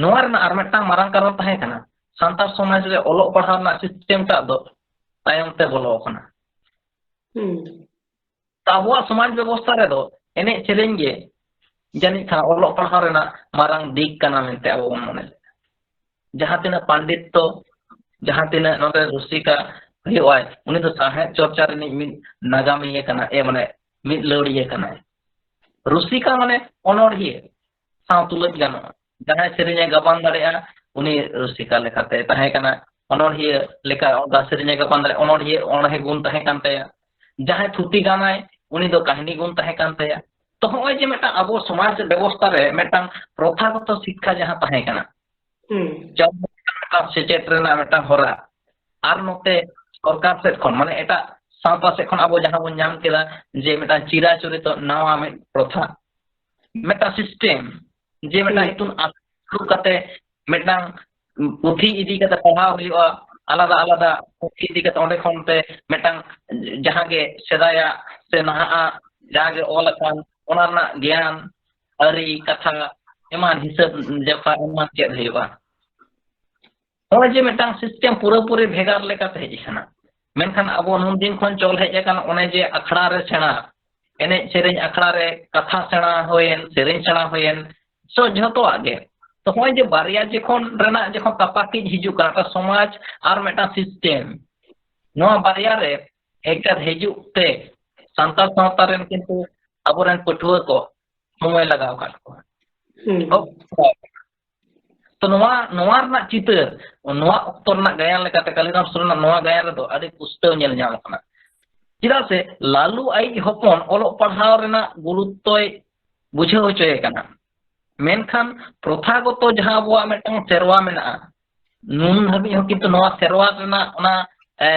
ᱱᱚᱣᱟ ᱨᱮᱱᱟᱜ ᱟᱨ ᱢᱤᱫᱴᱟᱝ ᱢᱟᱨᱟᱝ ᱠᱟᱨᱚᱱ ᱛᱟᱦᱮᱸ ᱠᱟᱱᱟ, ᱥᱟᱱᱛᱟᱲ ᱥᱚᱢᱟᱡᱽ ᱨᱮ ᱚᱞᱚᱜ ᱯᱟᱲᱦᱟᱣ ᱨᱮᱱᱟᱜ system ᱴᱟᱜ ᱫᱚ ᱛᱟᱭᱚᱢ ᱛᱮ ᱵᱚᱞᱚ ᱟᱠᱟᱱᱟ᱾ ᱦᱩᱸ᱾ ᱛᱚ ᱟᱵᱚᱣᱟᱜ ᱥᱚᱢᱟᱡᱽ ᱵᱮᱵᱚᱥᱛᱷᱟ ᱨᱮᱫᱚ ᱮᱱᱮᱡ ᱥᱮᱨᱮᱧ ᱜᱮ ᱡᱟᱹᱱᱤᱡ ᱠᱷᱟᱱ ᱚᱞᱚᱜ ᱯᱟᱲᱦᱟᱣ ᱨᱮᱱᱟᱜ ᱢᱟᱨᱟᱝ ᱫᱤᱠ ᱠᱟᱱᱟ ᱢᱮᱱᱛᱮ ᱟᱵᱚ ᱵᱚᱱ ᱢᱚᱱᱮ ᱞᱮᱫᱟ᱾ ᱡᱟᱦᱟᱸ ᱛᱤᱱᱟᱹᱜ ᱯᱟᱱᱰᱤᱛ ᱛᱚ, ᱡᱟᱦᱟᱸ ᱛᱤᱱᱟᱹᱜ ᱱᱚᱰᱮ ᱨᱩᱥᱤᱠᱟ ᱦᱩᱭᱩᱜᱼᱟᱭ, ᱩᱱᱤ ᱫᱚ ᱥᱟᱶᱦᱮᱫ ᱪᱚᱨᱪᱟ ᱨᱤᱱᱤᱡ ᱢᱤᱫ ᱱᱟᱜᱟᱢᱤᱭᱟᱹ ᱠᱟᱱᱟᱭ, ᱮ, ᱢᱟᱱᱮ ᱢᱤᱫ ᱞᱟᱹᱣᱲᱤᱭᱟᱹ ᱠᱟᱱᱟᱭ᱾ ᱨᱩᱥᱤᱠᱟ ᱢᱟᱱᱮ ᱚᱱᱚᱲᱦᱤᱭᱟᱹ ᱥᱟᱶ ᱛᱩᱞᱟᱹᱡ ᱜᱟᱱᱚᱜᱼᱟ᱾ ᱡᱟᱦᱟᱸᱭ ᱥᱮᱨᱮᱧᱮ ᱜᱟᱵᱟᱱ ᱫᱟᱲᱮᱭᱟᱜᱼᱟ, ᱩᱱᱤ ᱨᱩᱥᱤᱠᱟ ᱞᱮᱠᱟᱛᱮ ᱛᱟᱦᱮᱸ ᱠᱟᱱᱟ᱾ ᱚᱱᱚᱲᱦᱤᱭᱟᱹ ᱞᱮᱠᱟ ᱚᱱᱠᱟ ᱥᱮᱨᱮᱧᱮ ᱜᱟᱵᱟᱱ ᱫᱟᱲᱮᱭᱟᱜᱼᱟ, ᱚᱱᱚᱲᱦᱤᱭᱟᱹ ᱚᱱᱚᱲᱦᱮ ᱜᱩᱱ ᱛᱟᱦᱮᱸ ᱠᱟᱱ ᱛᱟᱭᱟ᱾ ᱡᱟᱦᱟᱸᱭ ᱛᱷᱩᱛᱤ ᱜᱟᱱᱟᱭ, ᱩᱱᱤ ᱫᱚ ᱠᱟᱹᱦᱱᱤ ᱜᱩᱱ ᱛᱟᱦᱮᱸ ᱠᱟᱱ ᱛᱟᱭᱟ᱾ ᱛᱚ ᱦᱚᱸᱜᱼᱚᱭ ᱡᱮ ᱢᱤᱫᱴᱟᱝ ᱟᱵᱚ ᱥᱚᱢᱟᱡᱽ ᱵᱮᱵᱚᱥᱛᱷᱟ ᱨᱮ ᱢᱤᱫᱴᱟᱝ ᱯᱨᱚᱛᱷᱟᱜᱚᱛᱚ ᱥᱤᱠᱠᱷᱟ ᱡᱟᱦᱟᱸ ᱛᱟᱦᱮᱸ ᱠᱟᱱᱟ, ᱦᱩᱸ᱾ ᱡᱟᱦᱟᱸ ᱢᱤᱫᱴᱟᱝ ᱥᱮᱪᱮᱫ ᱨᱮᱱᱟᱜ ᱢᱤᱫᱴᱟᱝ ᱦᱚᱨᱟ, ᱟᱨ ᱱᱚᱛᱮ ᱥᱚᱨᱠᱟᱨ ᱥᱮᱫ ᱠᱷᱚᱱ, ᱢᱟᱱᱮ ᱮᱴᱟᱜ ᱥᱟᱶᱛᱟ ᱥᱮᱫ ᱠᱷᱚᱱ ᱟᱵᱚ ᱡᱟᱦᱟᱸ ᱵᱚᱱ ᱧᱟᱢ ᱠᱮᱫᱟ ᱡᱮ ᱢᱤᱫᱴᱟᱝ ᱪᱤᱨᱟᱪᱚᱨᱤᱛ ᱱᱟᱣᱟ ᱢᱤᱫ ᱯᱨᱚᱛᱷᱟ, ᱢᱤᱫᱴᱟᱝ system, ᱡᱮ ᱢᱤᱫᱴᱟᱝ ᱦᱩᱸ᱾ ᱤᱛᱩᱱ ᱟᱥᱲᱟ ᱫᱩᱲᱩᱵ ᱠᱟᱛᱮ ᱢᱤᱫᱴᱟᱝ ᱯᱩᱛᱷᱤ ᱤᱫᱤ ᱠᱟᱛᱮ ᱯᱟᱲᱦᱟᱣ ᱦᱩᱭᱩᱜᱼᱟ, ᱟᱞᱟᱫᱟ ᱟᱞᱟᱫᱟ ᱯᱩᱛᱷᱤ ᱤᱫᱤ ᱠᱟᱛᱮ ᱚᱸᱰᱮ ᱠᱷᱚᱱ ᱛᱮ ᱢᱤᱫᱴᱟᱝ ᱡᱟᱦᱟᱸ ᱜᱮ ᱥᱮᱫᱟᱭᱟᱜ ᱥᱮ ᱱᱟᱦᱟᱜ ᱟᱜ ᱡᱟᱦᱟᱸ ᱜᱮ ᱚᱞ ᱟᱠᱟᱱ ᱚᱱᱟ ᱨᱮᱱᱟᱜ ᱜᱮᱭᱟᱱ, ᱟᱹᱨᱤ, ᱠᱟᱛᱷᱟ ᱮᱢᱟᱱ ᱦᱤᱥᱟᱹᱵ ᱡᱚᱠᱷᱟ ᱮᱢᱟᱱ ᱪᱮᱫ ᱦᱩᱭᱩᱜᱼᱟ᱾ ᱱᱚᱜᱼᱚᱭ ᱡᱮ ᱢᱤᱫᱴᱟᱝ system ᱯᱩᱨᱟᱹᱯᱩᱨᱤ ᱵᱷᱮᱜᱟᱨ ᱞᱮᱠᱟᱛᱮ ᱦᱮᱡ ᱟᱠᱟᱱᱟ, ᱢᱮᱱᱠᱷᱟᱱ ᱟᱵᱚ ᱱᱩᱱ ᱫᱤᱱ ᱠᱷᱚᱱ ᱪᱚᱞ ᱦᱮᱡ ᱟᱠᱟᱱ ᱚᱱᱮ ᱡᱮ ᱟᱠᱷᱲᱟ ᱨᱮ ᱥᱮᱬᱟ, ᱮᱱᱮᱡ ᱥᱮᱨᱮᱧ ᱟᱠᱷᱲᱟ ᱨᱮ ᱠᱟᱛᱷᱟ ᱥᱮᱬᱟ ᱦᱩᱭᱮᱱ, ᱥᱮᱨᱮᱧ ᱥᱮᱬᱟ ᱦᱩᱭᱮᱱ, ᱥᱚ ᱡᱷᱚᱛᱚᱣᱟᱜ ᱜᱮ᱾ ᱛᱚ ᱱᱚᱜᱼᱚᱭ ᱡᱮ ᱵᱟᱨᱭᱟ ᱡᱚᱠᱷᱚᱱ ᱨᱮᱱᱟᱜ ᱡᱚᱠᱷᱚᱱ ᱛᱟᱯᱟᱠᱤᱡ ᱦᱤᱡᱩᱜ ᱠᱟᱱᱟ, ᱢᱤᱫᱴᱟᱝ ᱥᱚᱢᱟᱡᱽ ᱟᱨ ᱢᱤᱫᱴᱟᱝ system, ᱱᱚᱣᱟ ᱵᱟᱨᱭᱟ ᱨᱮ ᱮᱠᱟᱞ ᱦᱤᱡᱩᱜ ᱛᱮ ᱥᱟᱱᱛᱟᱲ ᱥᱟᱶᱛᱟ ᱨᱮᱱ ᱠᱤᱱᱛᱩ ᱟᱵᱚᱨᱮᱱ ᱯᱟᱹᱴᱷᱩᱣᱟᱹ ᱠᱚ ᱥᱚᱢᱚᱭ ᱞᱟᱜᱟᱣ ᱟᱠᱟᱫ ᱠᱚᱣᱟ᱾ ᱦᱩᱸ᱾ ᱛᱚ ᱱᱚᱣᱟ, ᱱᱚᱣᱟ ᱨᱮᱱᱟᱜ ᱪᱤᱛᱟᱹᱨ, ᱱᱚᱣᱟ ᱚᱠᱛᱚ ᱨᱮᱱᱟᱜ ᱜᱟᱭᱟᱱ ᱞᱮᱠᱟᱛᱮ ᱠᱟᱞᱤᱨᱟᱢ ᱥᱚᱨᱮᱱᱟᱜ ᱱᱚᱣᱟ ᱜᱟᱭᱟᱱ ᱨᱮᱫᱚ ᱟᱹᱰᱤ ᱯᱩᱥᱴᱟᱹᱣ ᱧᱮᱞ ᱧᱟᱢ ᱟᱠᱟᱱᱟ᱾ ᱪᱮᱫᱟᱜ ᱥᱮ ᱞᱟᱞᱩ ᱟᱡ ᱦᱚᱯᱚᱱ ᱚᱞᱚᱜ ᱯᱟᱲᱦᱟᱣ ᱨᱮᱱᱟᱜ ᱜᱩᱨᱩᱛᱛᱚᱭ ᱵᱩᱡᱷᱟᱹᱣ ᱦᱚᱪᱚᱭᱮ ᱠᱟᱱᱟ, ᱢᱮᱱᱠᱷᱟᱱ ᱯᱨᱚᱛᱷᱟᱜᱚᱛᱚ ᱡᱟᱦᱟᱸ ᱟᱵᱚᱣᱟᱜ ᱢᱤᱫᱴᱟᱝ ᱥᱮᱨᱣᱟ ᱢᱮᱱᱟᱜᱼᱟ, ᱱᱩᱱ ᱫᱷᱟᱹᱵᱤᱡ ᱦᱚᱸ ᱠᱤᱱᱛᱩ ᱱᱚᱣᱟ ᱥᱮᱨᱣᱟ ᱨᱮᱱᱟᱜ ᱚᱱᱟ, ᱮ,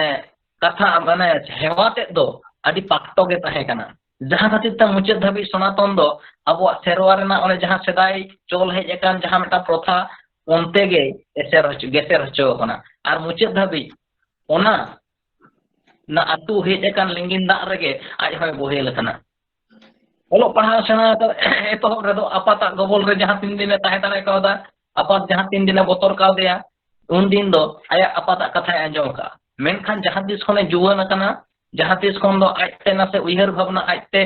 ᱠᱟᱛᱷᱟ, ᱢᱟᱱᱮ ᱦᱮᱣᱟ ᱛᱮᱫ ᱫᱚ ᱟᱹᱰᱤ ᱯᱟᱠᱛᱚ ᱜᱮ ᱛᱟᱦᱮᱸ ᱠᱟᱱᱟ, ᱡᱟᱦᱟᱸ ᱠᱷᱟᱹᱛᱤᱨ ᱛᱮ ᱢᱩᱪᱟᱹᱫ ᱫᱷᱟᱹᱵᱤᱡ ᱥᱚᱱᱟᱛᱚᱱ ᱫᱚ ᱟᱵᱚᱣᱟᱜ ᱥᱮᱨᱣᱟ ᱨᱮᱱᱟᱜ ᱚᱱᱮ ᱡᱟᱦᱟᱸ ᱥᱮᱫᱟᱭ ᱪᱚᱞ ᱦᱮᱡ ᱟᱠᱟᱱ ᱡᱟᱦᱟᱸ ᱢᱤᱫᱴᱟᱝ ᱯᱨᱚᱛᱷᱟ, ᱚᱱᱛᱮ ᱜᱮ ᱮᱥᱮᱨ ᱦᱚᱪᱚ, ᱜᱮᱥᱮᱨ ᱦᱚᱪᱚ ᱟᱠᱟᱱᱟ᱾ ᱟᱨ ᱢᱩᱪᱟᱹᱫ ᱫᱷᱟᱹᱵᱤᱡ ᱚᱱᱟ, ᱚᱱᱟ ᱟᱹᱛᱩ ᱦᱮᱡ ᱟᱠᱟᱱ ᱞᱤᱸᱜᱤᱱ ᱫᱟᱜ ᱨᱮᱜᱮ ᱟᱡ ᱦᱚᱸᱭ ᱵᱳᱦᱮᱞ ᱟᱠᱟᱱᱟ᱾ ᱚᱞᱚᱜ ᱯᱟᱲᱦᱟᱣ ᱥᱮᱬᱟ ᱟᱠᱟᱫ ᱮᱛᱚᱦᱚᱵ ᱨᱮᱫᱚ ᱟᱯᱟᱛᱟᱜ ᱜᱚᱵᱚᱞ ᱨᱮ ᱡᱟᱦᱟᱸ ᱛᱤᱱ ᱫᱤᱱᱮ ᱛᱟᱦᱮᱸ ᱫᱟᱲᱮ ᱠᱟᱣᱫᱟ, ᱟᱯᱟᱛ ᱡᱟᱦᱟᱸ ᱛᱤᱱ ᱫᱤᱱᱮ ᱵᱚᱛᱚᱨ ᱠᱟᱣᱫᱮᱭᱟ, ᱩᱱ ᱫᱤᱱ ᱫᱚ ᱟᱭᱟᱜ ᱟᱯᱟᱛᱟᱜ ᱠᱟᱛᱷᱟᱭ ᱟᱸᱡᱚᱢ ᱟᱠᱟᱫᱼᱟ᱾ ᱢᱮᱱᱠᱷᱟᱱ ᱡᱟᱦᱟᱸ ᱛᱤᱥ ᱠᱷᱚᱱᱮ ᱡᱩᱣᱟᱹᱱ ᱟᱠᱟᱱᱟ, ᱡᱟᱦᱟᱸ ᱛᱤᱥ ᱠᱷᱚᱱ ᱫᱚ ᱟᱡᱛᱮ ᱱᱟᱥᱮ ᱩᱭᱦᱟᱹᱨ ᱵᱷᱟᱵᱽᱱᱟ, ᱟᱡᱛᱮ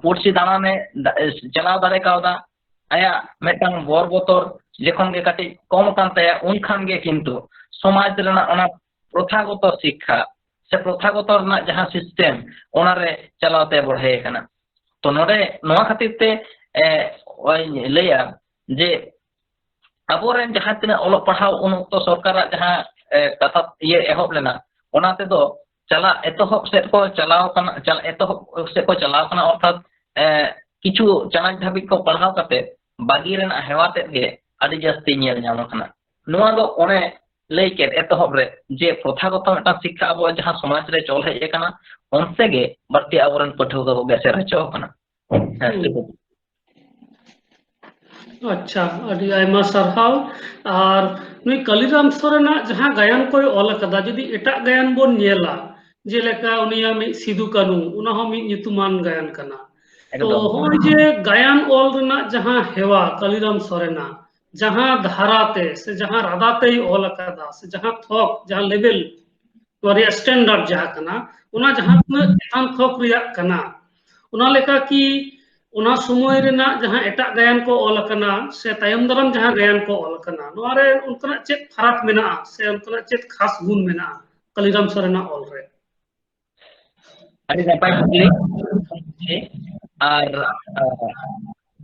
ᱯᱩᱲᱥᱤ ᱫᱟᱬᱟᱱᱮ ᱫᱟ-, ᱪᱟᱞᱟᱣ ᱫᱟᱲᱮ ᱠᱟᱣᱫᱟ, ᱟᱭᱟᱜ ᱢᱤᱫᱴᱟᱝ ᱵᱚᱨ ᱵᱚᱛᱚᱨ ᱡᱚᱠᱷᱚᱱ ᱜᱮ ᱠᱟᱹᱴᱤᱡ ᱠᱚᱢ ᱟᱠᱟᱱ ᱛᱟᱭᱟ, ᱩᱱᱠᱷᱟᱱ ᱜᱮ ᱠᱤᱱᱛᱩ ᱥᱚᱢᱟᱡᱽ ᱨᱮᱱᱟᱜ ᱚᱱᱟ ᱯᱨᱚᱛᱷᱟᱜᱚᱛᱚ ᱥᱤᱠᱠᱷᱟ ᱥᱮ ᱯᱨᱚᱛᱷᱟᱜᱚᱛᱚ ᱨᱮᱱᱟᱜ ᱡᱟᱦᱟᱸ system, ᱚᱱᱟᱨᱮ ᱪᱟᱞᱟᱣ ᱛᱮ ᱵᱚᱲᱦᱮ ᱟᱠᱟᱱᱟ᱾ ᱛᱚ ᱱᱚᱰᱮ ᱱᱚᱣᱟ ᱠᱷᱟᱹᱛᱤᱨ ᱛᱮ, ᱮ, ᱚᱭ ᱞᱟᱹᱭᱟ ᱡᱮ ᱟᱵᱚᱨᱮᱱ ᱡᱟᱦᱟᱸ ᱛᱤᱱᱟᱹᱜ ᱚᱞᱚᱜ ᱯᱟᱲᱦᱟᱣ ᱩᱱ ᱚᱠᱛᱚ ᱥᱚᱨᱠᱟᱨᱟᱜ ᱡᱟᱦᱟᱸ, ᱮ, ᱠᱟᱛᱷᱟ ᱤᱭᱟᱹ ᱮᱦᱚᱵ ᱞᱮᱱᱟ, ᱚᱱᱟ ᱛᱮᱫᱚ ᱪᱟᱞᱟᱜ ᱮᱛᱚᱦᱚᱵ ᱥᱮᱫ ᱠᱚ ᱪᱟᱞᱟᱣ ᱠᱟᱱᱟ, ᱪᱟᱞ-, ᱮᱛᱚᱦᱚᱵ ᱥᱮᱫ ᱠᱚ ᱪᱟᱞᱟᱣ ᱠᱟᱱᱟ, ᱚᱨᱛᱷᱟᱛ, ᱮ, ᱠᱤᱪᱷᱩ ᱪᱟᱱᱟᱪ ᱫᱷᱟᱹᱵᱤᱡ ᱠᱚ ᱯᱟᱲᱦᱟᱣ ᱠᱟᱛᱮ ᱵᱟᱹᱜᱤ ᱨᱮᱱᱟᱜ ᱦᱮᱣᱟ ᱛᱮᱫ ᱜᱮ ᱟᱹᱰᱤ ᱡᱟᱹᱥᱛᱤ ᱧᱮᱞ ᱧᱟᱢ ᱟᱠᱟᱱᱟ᱾ ᱱᱚᱣᱟ ᱫᱚ ᱚᱱᱮ ᱞᱟᱹᱭ ᱠᱮᱫ ᱮᱛᱚᱦᱚᱵ ᱨᱮ ᱡᱮ ᱯᱨᱚᱛᱷᱟᱜᱚᱛᱚ ᱢᱤᱫᱴᱟᱝ ᱥᱤᱠᱠᱷᱟ ᱟᱵᱚᱣᱟᱜ ᱡᱟᱦᱟᱸ ᱥᱚᱢᱟᱡᱽ ᱨᱮ ᱪᱚᱞ ᱦᱮᱡ ᱟᱠᱟᱱᱟ, ᱚᱱᱛᱮ ᱜᱮ ᱵᱟᱹᱲᱛᱤ ᱟᱵᱚᱨᱮᱱ ᱯᱟᱹᱴᱷᱩᱣᱟᱹ ᱠᱚᱠᱚ ᱜᱮᱥᱮᱨ ᱦᱚᱪᱚ ᱟᱠᱟᱱᱟ᱾ ᱦᱮᱸ, ᱦᱩᱸ᱾ ᱟᱪᱪᱷᱟ, ᱟᱹᱰᱤ ᱟᱭᱢᱟ ᱥᱟᱨᱦᱟᱣ᱾ ᱟᱨ ᱱᱩᱭ ᱠᱟᱞᱤᱨᱟᱢ ᱥᱚᱨᱮᱱᱟᱜ ᱡᱟᱦᱟᱸ ᱜᱟᱭᱟᱱ ᱠᱚᱭ ᱚᱞ ᱟᱠᱟᱫᱟ, ᱡᱩᱫᱤ ᱮᱴᱟᱜ ᱜᱟᱭᱟᱱ ᱵᱚᱱ ᱧᱮᱞᱟ, ᱡᱮᱞᱮᱠᱟ ᱩᱱᱤᱭᱟᱜ ᱢᱤᱫ ᱥᱤᱫᱩ ᱠᱟᱹᱱᱩ, ᱚᱱᱟ ᱦᱚᱸ ᱢᱤᱫ ᱧᱩᱛᱩᱢᱟᱱ ᱜᱟᱭᱟᱱ ᱠᱟᱱᱟ᱾ ᱛᱚ ᱮᱠᱫᱚᱢ᱾ ᱦᱚᱸᱜᱼᱚᱭ ᱡᱮ ᱜᱟᱭᱟᱱ ᱚᱞ ᱨᱮᱱᱟᱜ ᱡᱟᱦᱟᱸ ᱦᱮᱣᱟ ᱠᱟᱞᱤᱨᱟᱢ ᱥᱚᱨᱮᱱᱟᱜ, ᱡᱟᱦᱟᱸ ᱫᱷᱟᱨᱟᱛᱮ ᱥᱮ ᱡᱟᱦᱟᱸ ᱨᱟᱫᱟᱛᱮᱭ ᱚᱞ ᱟᱠᱟᱫᱟ ᱥᱮ ᱡᱟᱦᱟᱸ ᱛᱷᱚᱠ, ᱡᱟᱦᱟᱸ ᱞᱮᱵᱮᱞ, ᱱᱚᱣᱟ ᱨᱮᱭᱟᱜ ᱥᱴᱮᱱᱰᱟᱨᱰ ᱡᱟᱦᱟᱸ ᱠᱟᱱᱟ, ᱚᱱᱟ ᱡᱟᱦᱟᱸ ᱛᱤᱱᱟᱹᱜ ᱪᱮᱛᱟᱱ ᱛᱷᱚᱠ ᱨᱮᱭᱟᱜ ᱠᱟᱱᱟ, ᱚᱱᱟ ᱞᱮᱠᱟ ᱠᱤ ᱚᱱᱟ ᱥᱚᱢᱚᱭ ᱨᱮᱱᱟᱜ ᱡᱟᱦᱟᱸ ᱮᱴᱟᱜ ᱜᱟᱭᱟᱱ ᱠᱚ ᱚᱞ ᱟᱠᱟᱱᱟ ᱥᱮ ᱛᱟᱭᱚᱢ ᱫᱟᱨᱟᱢ ᱡᱟᱦᱟᱸ ᱜᱟᱭᱟᱱ ᱠᱚ ᱚᱞ ᱟᱠᱟᱱᱟ, ᱱᱚᱣᱟ ᱨᱮ ᱚᱱᱠᱟᱱᱟᱜ ᱪᱮᱫ ᱯᱷᱟᱨᱟᱠ ᱢᱮᱱᱟᱜᱼᱟ ᱥᱮ ᱚᱱᱠᱟᱱᱟᱜ ᱪᱮᱫ ᱠᱷᱟᱥ ᱜᱩᱱ ᱢᱮᱱᱟᱜᱼᱟ ᱠᱟᱞᱤᱨᱟᱢ ᱥᱚᱨᱮᱱᱟᱜ ᱚᱞ ᱨᱮ? ᱟᱹᱰᱤ ᱱᱟᱯᱟᱭ ᱠᱩᱠᱞᱤ᱾ ᱟᱨ, ᱟᱨ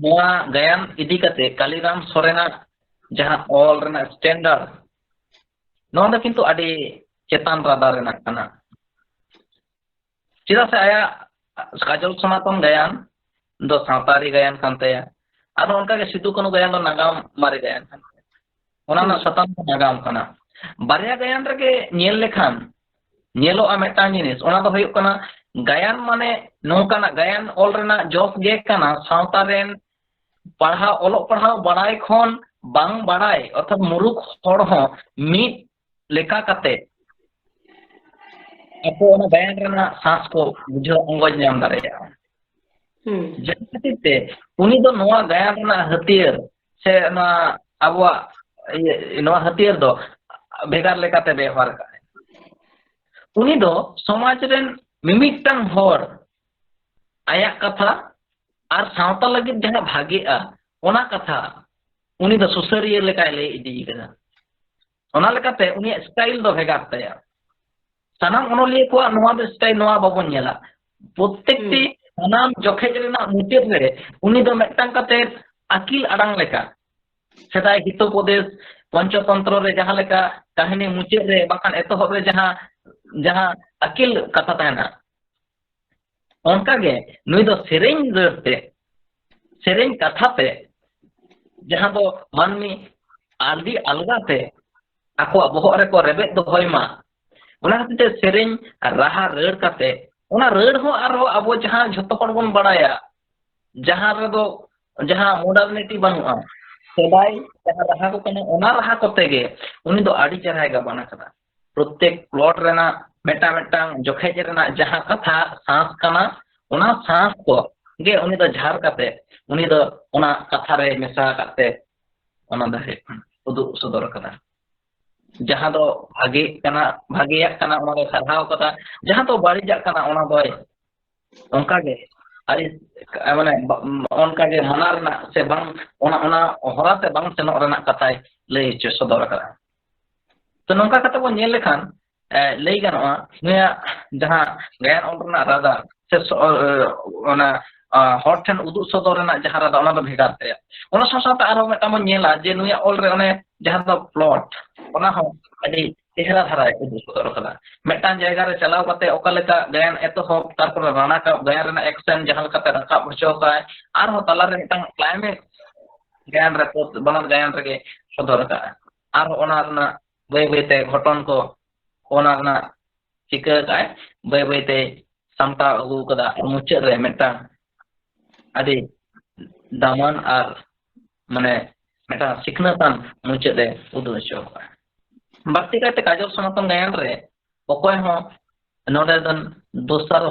ᱱᱚᱣᱟ ᱜᱟᱭᱟᱱ ᱤᱫᱤ ᱠᱟᱛᱮ ᱠᱟᱞᱤᱨᱟᱢ ᱥᱚᱨᱮᱱᱟᱜ ᱡᱟᱦᱟᱸ ᱚᱞ ᱨᱮᱱᱟᱜ ᱥᱴᱮᱱᱰᱟᱨᱰ, ᱱᱚᱣᱟ ᱫᱚ ᱠᱤᱱᱛᱩ ᱟᱹᱰᱤ ᱪᱮᱛᱟᱱ ᱨᱟᱫᱟ ᱨᱮᱱᱟᱜ ᱠᱟᱱᱟ᱾ ᱪᱮᱫᱟᱜ ᱥᱮ ᱟᱭᱟᱜ ᱠᱟᱡᱚᱞ ᱥᱚᱱᱟᱛᱚᱱ ᱜᱟᱭᱟᱱ ᱫᱚ ᱥᱟᱶᱛᱟᱨᱤ ᱜᱟᱭᱟᱱ ᱠᱟᱱ ᱛᱟᱭᱟ, ᱟᱨ ᱚᱱᱠᱟᱜᱮ ᱥᱤᱫᱩ ᱠᱟᱹᱱᱩ ᱜᱟᱭᱟᱱ ᱫᱚ ᱱᱟᱜᱟᱢ ᱢᱟᱨᱮ ᱜᱟᱭᱟᱱ ᱠᱟᱱ ᱛᱟᱭᱟ᱾ ᱚᱱᱟ ᱨᱮᱱᱟᱜ ᱦᱩᱸ᱾ ᱥᱟᱛᱟᱢ ᱫᱚ ᱱᱟᱜᱟᱢ ᱠᱟᱱᱟ᱾ ᱵᱟᱨᱭᱟ ᱜᱟᱭᱟᱱ ᱨᱮᱜᱮ ᱧᱮᱞ ᱞᱮᱠᱷᱟᱱ ᱧᱮᱞᱚᱜᱼᱟ ᱢᱤᱫᱴᱟᱝ ᱡᱤᱱᱤᱥ, ᱚᱱᱟ ᱫᱚ ᱦᱩᱭᱩᱜ ᱠᱟᱱᱟ ᱜᱟᱭᱟᱱ ᱢᱟᱱᱮ ᱱᱚᱝᱠᱟᱱᱟᱜ ᱜᱟᱭᱟᱱ ᱚᱞ ᱨᱮᱱᱟᱜ ᱡᱚᱥ ᱜᱮ ᱠᱟᱱᱟ ᱥᱟᱶᱛᱟ ᱨᱮᱱ ᱯᱟᱲᱦᱟᱣ, ᱚᱞᱚᱜ ᱯᱟᱲᱦᱟᱣ ᱵᱟᱲᱟᱭ ᱠᱷᱚᱱ ᱵᱟᱝ ᱵᱟᱲᱟᱭ, ᱚᱨᱛᱷᱟᱛ ᱢᱩᱨᱩᱠᱷ ᱦᱚᱲ ᱦᱚᱸ ᱢᱤᱫ ᱞᱮᱠᱟ ᱠᱟᱛᱮ ᱟᱠᱚ ᱚᱱᱟ ᱜᱟᱭᱟᱱ ᱨᱮᱱᱟᱜ ᱥᱟᱸᱥ ᱠᱚ ᱵᱩᱡᱷᱟᱹᱣ ᱟᱸᱜᱚᱪ ᱧᱟᱢ ᱫᱟᱲᱮᱭᱟᱜᱼᱟ᱾ ᱦᱩᱸ᱾ ᱡᱟᱦᱟᱸ ᱠᱷᱟᱹᱛᱤᱨ ᱛᱮ ᱩᱱᱤ ᱫᱚ ᱱᱚᱣᱟ ᱜᱟᱭᱟᱱ ᱨᱮᱱᱟᱜ ᱦᱟᱹᱛᱭᱟᱹᱨ ᱥᱮ ᱱᱚᱣᱟ ᱟᱵᱚᱣᱟᱜ ᱤᱭᱟᱹ, ᱱᱚᱣᱟ ᱦᱟᱹᱛᱭᱟᱹᱨ ᱫᱚ ᱵᱷᱮᱜᱟᱨ ᱞᱮᱠᱟᱛᱮ ᱵᱮᱣᱦᱟᱨ ᱟᱠᱟᱫᱟᱭ᱾ ᱩᱱᱤ ᱫᱚ ᱥᱚᱢᱟᱡᱽ ᱨᱮᱱ ᱢᱤᱢᱤᱫᱴᱟᱝ ᱦᱚᱲ ᱟᱭᱟᱜ ᱠᱟᱛᱷᱟ ᱟᱨ ᱥᱟᱶᱛᱟ ᱞᱟᱹᱜᱤᱫ ᱡᱟᱦᱟᱸ ᱵᱷᱟᱜᱮᱜᱼᱟ, ᱚᱱᱟ ᱠᱟᱛᱷᱟ ᱩᱱᱤ ᱫᱚ ᱥᱩᱥᱟᱹᱨᱤᱭᱟᱹ ᱞᱮᱠᱟᱭ ᱞᱟᱹᱭ ᱤᱫᱤ ᱠᱟᱫᱟ᱾ ᱚᱱᱟ ᱞᱮᱠᱟᱛᱮ ᱩᱱᱤᱭᱟᱜ ᱥᱴᱟᱭᱤᱞ ᱫᱚ ᱵᱷᱮᱜᱟᱨ ᱛᱟᱭᱟ᱾ ᱥᱟᱱᱟᱢ ᱚᱱᱚᱞᱤᱭᱟᱹ ᱠᱚᱣᱟᱜ ᱱᱚᱣᱟ ᱫᱚ ᱥᱴᱟᱭᱤᱞ, ᱱᱚᱣᱟ ᱵᱟᱵᱚᱱ ᱧᱮᱞᱟ᱾ ᱯᱨᱚᱛᱮᱠᱴᱤ ᱦᱩᱸ᱾ ᱥᱟᱱᱟᱢ ᱡᱚᱠᱷᱮᱡ ᱨᱮᱱᱟᱜ ᱢᱩᱪᱟᱹᱫ ᱨᱮ ᱩᱱᱤ ᱫᱚ ᱢᱤᱫᱴᱟᱝ ᱠᱟᱛᱮ ᱟᱹᱠᱤᱞ ᱟᱲᱟᱝ ᱞᱮᱠᱟ, ᱥᱮᱫᱟᱭ ᱦᱤᱛᱳᱯᱚᱫᱮᱥ, ᱯᱚᱧᱪᱚᱛᱚᱱᱛᱨᱚ ᱨᱮ ᱡᱟᱦᱟᱸ ᱞᱮᱠᱟ ᱠᱟᱹᱦᱱᱤ ᱢᱩᱪᱟᱹᱫ ᱨᱮ ᱵᱟᱠᱷᱟᱱ ᱮᱛᱚᱦᱚᱵ ᱨᱮ ᱡᱟᱦᱟᱸ, ᱡᱟᱦᱟᱸ ᱟᱹᱠᱤᱞ ᱠᱟᱛᱷᱟ ᱛᱟᱦᱮᱱᱟ, ᱚᱱᱠᱟᱜᱮ ᱱᱩᱭ ᱫᱚ ᱥᱮᱨᱮᱧ ᱨᱟᱹᱲ ᱛᱮ, ᱥᱮᱨᱮᱧ ᱠᱟᱛᱷᱟ ᱛᱮ, ᱡᱟᱦᱟᱸ ᱫᱚ ᱢᱟᱹᱱᱢᱤ ᱟᱹᱰᱤ ᱟᱞᱜᱟ ᱛᱮ ᱟᱠᱚᱣᱟᱜ ᱵᱚᱦᱚᱜ ᱨᱮᱠᱚ ᱨᱮᱵᱮᱫ ᱫᱚᱦᱚᱭ ᱢᱟ, ᱚᱱᱟ ᱠᱷᱟᱹᱛᱤᱨ ᱛᱮ ᱥᱮᱨᱮᱧ ᱨᱟᱦᱟ ᱨᱟᱹᱲ ᱠᱟᱛᱮ, ᱚᱱᱟ ᱨᱟᱹᱲ ᱦᱚᱸ ᱟᱨᱦᱚᱸ ᱟᱵᱚ ᱡᱟᱦᱟᱸ ᱡᱷᱚᱛᱚ ᱦᱚᱲ ᱵᱚᱱ ᱵᱟᱲᱟᱭᱟ, ᱡᱟᱦᱟᱸ ᱨᱮᱫᱚ ᱡᱟᱦᱟᱸ ᱢᱚᱰᱟᱨᱱᱤᱴᱤ ᱵᱟᱹᱱᱩᱜᱼᱟ, ᱥᱮᱫᱟᱭ ᱡᱟᱦᱟᱸ ᱨᱟᱦᱟ ᱠᱚ ᱠᱟᱱᱟ, ᱚᱱᱟ ᱨᱟᱦᱟ ᱠᱚᱛᱮ ᱜᱮ ᱩᱱᱤ ᱫᱚ ᱟᱹᱰᱤ ᱪᱮᱦᱨᱟᱭ ᱜᱟᱵᱟᱱ ᱟᱠᱟᱫᱟ᱾ ᱯᱨᱚᱛᱮᱠ ᱯᱞᱚᱴ ᱨᱮᱱᱟᱜ ᱢᱤᱫᱴᱟᱝ ᱢᱤᱫᱴᱟᱝ ᱡᱚᱠᱷᱮᱡ ᱨᱮᱱᱟᱜ ᱡᱟᱦᱟᱸ ᱠᱟᱛᱷᱟ ᱥᱟᱸᱥ ᱠᱟᱱᱟ, ᱚᱱᱟ ᱥᱟᱸᱥ ᱠᱚ ᱜᱮ ᱩᱱᱤ ᱫᱚ ᱡᱷᱟᱨ ᱠᱟᱛᱮ ᱩᱱᱤ ᱫᱚ ᱚᱱᱟ ᱠᱟᱛᱷᱟ ᱨᱮ ᱢᱮᱥᱟ ᱠᱟᱛᱮ ᱚᱱᱟ ᱫᱚ ᱦᱩᱭᱩᱜ ᱠᱟᱱᱟ ᱩᱫᱩᱜ ᱥᱚᱫᱚᱨ ᱟᱠᱟᱫᱟ᱾ ᱡᱟᱦᱟᱸ ᱫᱚ ᱵᱷᱟᱜᱮ ᱠᱟᱱᱟ, ᱵᱷᱟᱜᱮᱭᱟᱜ ᱠᱟᱱᱟ, ᱚᱱᱟ ᱫᱚᱭ ᱥᱟᱨᱦᱟᱣ ᱠᱟᱫᱟ᱾ ᱡᱟᱦᱟᱸ ᱫᱚ ᱵᱟᱹᱲᱤᱡᱟᱜ ᱠᱟᱱᱟ, ᱚᱱᱟ ᱫᱚᱭ ᱚᱱᱠᱟᱜᱮ ᱟᱹᱰᱤ, ᱢᱟᱱᱮ, ᱵᱟ-, ᱚᱱᱠᱟᱜᱮ ᱢᱟᱱᱟ ᱨᱮᱱᱟᱜ ᱥᱮ ᱵᱟᱝ, ᱚᱱᱟ, ᱚᱱᱟ ᱦᱚᱨᱟ ᱛᱮ ᱵᱟᱝ ᱥᱮᱱᱚᱜ ᱨᱮᱱᱟᱜ ᱠᱟᱛᱷᱟᱭ ᱞᱟᱹᱭ ᱦᱚᱪᱚ ᱥᱚᱫᱚᱨ ᱟᱠᱟᱫᱟ᱾ ᱛᱚ, ᱱᱚᱝᱠᱟ ᱠᱟᱛᱮ ᱵᱚᱱ ᱧᱮᱞ ᱞᱮᱠᱷᱟᱱ, ᱮ, ᱞᱟᱹᱭ ᱜᱟᱱᱚᱜᱼᱟ, ᱱᱩᱭᱟᱜ ᱡᱟᱦᱟᱸ ᱜᱟᱭᱟᱱ ᱚᱞ ᱨᱮᱱᱟᱜ ᱨᱟᱫᱟ ᱥᱮ ᱥᱚ-, ᱮ, ᱚᱱᱟ, ᱟ, ᱦᱚᱲ ᱴᱷᱮᱱ ᱩᱫᱩᱜ ᱥᱚᱫᱚᱨ ᱨᱮᱱᱟᱜ ᱡᱟᱦᱟᱸ ᱨᱟᱫᱟ, ᱚᱱᱟ ᱫᱚ ᱵᱷᱮᱜᱟᱨ ᱛᱟᱭᱟ᱾ ᱚᱱᱟ ᱥᱟᱶ ᱥᱟᱶᱛᱮ ᱟᱨᱦᱚᱸ ᱢᱤᱫᱴᱟᱝ ᱵᱚᱱ ᱧᱮᱞᱟ ᱡᱮ ᱱᱩᱭᱟᱜ ᱚᱞ ᱨᱮ ᱚᱱᱮ ᱡᱟᱦᱟᱸ ᱫᱚ ᱯᱞᱚᱴ, ᱚᱱᱟ ᱦᱚᱸ ᱟᱹᱰᱤ ᱪᱮᱦᱨᱟ ᱫᱷᱟᱨᱟᱭ ᱩᱫᱩᱜ ᱥᱚᱫᱚᱨ ᱠᱟᱫᱟ᱾ ᱢᱤᱫᱴᱟᱝ ᱡᱟᱭᱜᱟ ᱨᱮ ᱪᱟᱞᱟᱣ ᱠᱟᱛᱮ ᱚᱠᱟ ᱞᱮᱠᱟ ᱜᱟᱭᱟᱱ ᱮᱛᱚᱦᱚᱵ, ᱛᱟᱨᱯᱚᱨᱮ ᱨᱟᱱᱟᱠᱟᱵ, ᱜᱟᱭᱟᱱ ᱨᱮᱱᱟᱜ ᱮᱠᱥᱮᱱ ᱡᱟᱦᱟᱸ ᱞᱮᱠᱟᱛᱮ ᱨᱟᱠᱟᱵ ᱦᱚᱪᱚ ᱠᱟᱜᱼᱟᱭ, ᱟᱨᱦᱚᱸ ᱛᱟᱞᱟᱨᱮ ᱢᱤᱫᱴᱟᱝ ᱠᱞᱟᱭᱢᱮᱠᱥ ᱜᱟᱭᱟᱱ ᱨᱮ, ᱵᱟᱱᱟᱨ ᱜᱟᱭᱟᱱ ᱨᱮᱜᱮ ᱥᱚᱫᱚᱨ ᱠᱟᱜᱼᱟ᱾ ᱟᱨᱦᱚᱸ ᱚᱱᱟ ᱨᱮᱱᱟᱜ ᱵᱟᱹᱭ ᱵᱟᱹᱭᱛᱮ ᱜᱷᱚᱴᱚᱱ ᱠᱚ, ᱚᱱᱟ ᱨᱮᱱᱟᱜ ᱪᱤᱠᱟᱹ ᱠᱟᱜᱼᱟᱭ, ᱵᱟᱹᱭ ᱵᱟᱹᱭᱛᱮ ᱥᱟᱢᱴᱟᱣ ᱟᱹᱜᱩ ᱠᱟᱫᱟ᱾ ᱟᱨ ᱢᱩᱪᱟᱹᱫ ᱨᱮ ᱢᱤᱫᱴᱟᱝ ᱟᱹᱰᱤ ᱫᱟᱢᱟᱱ ᱟᱨ, ᱢᱟᱱᱮ, ᱢᱤᱫᱴᱟᱝ ᱥᱤᱠᱷᱱᱟᱹᱛᱟᱱ ᱢᱩᱪᱟᱹᱫ ᱮ ᱩᱫᱩᱜ ᱦᱚᱪᱚ ᱠᱟᱜᱼᱟ᱾ ᱵᱟᱹᱲᱛᱤ ᱠᱟᱭᱛᱮ ᱠᱟᱡᱚᱞ ᱥᱚᱱᱟᱛᱚᱱ ᱜᱟᱭᱟᱱ ᱨᱮ ᱚᱠᱚᱭ ᱦᱚᱸ ᱱᱚᱰᱮ ᱫᱚ ᱫᱚᱥᱟᱨ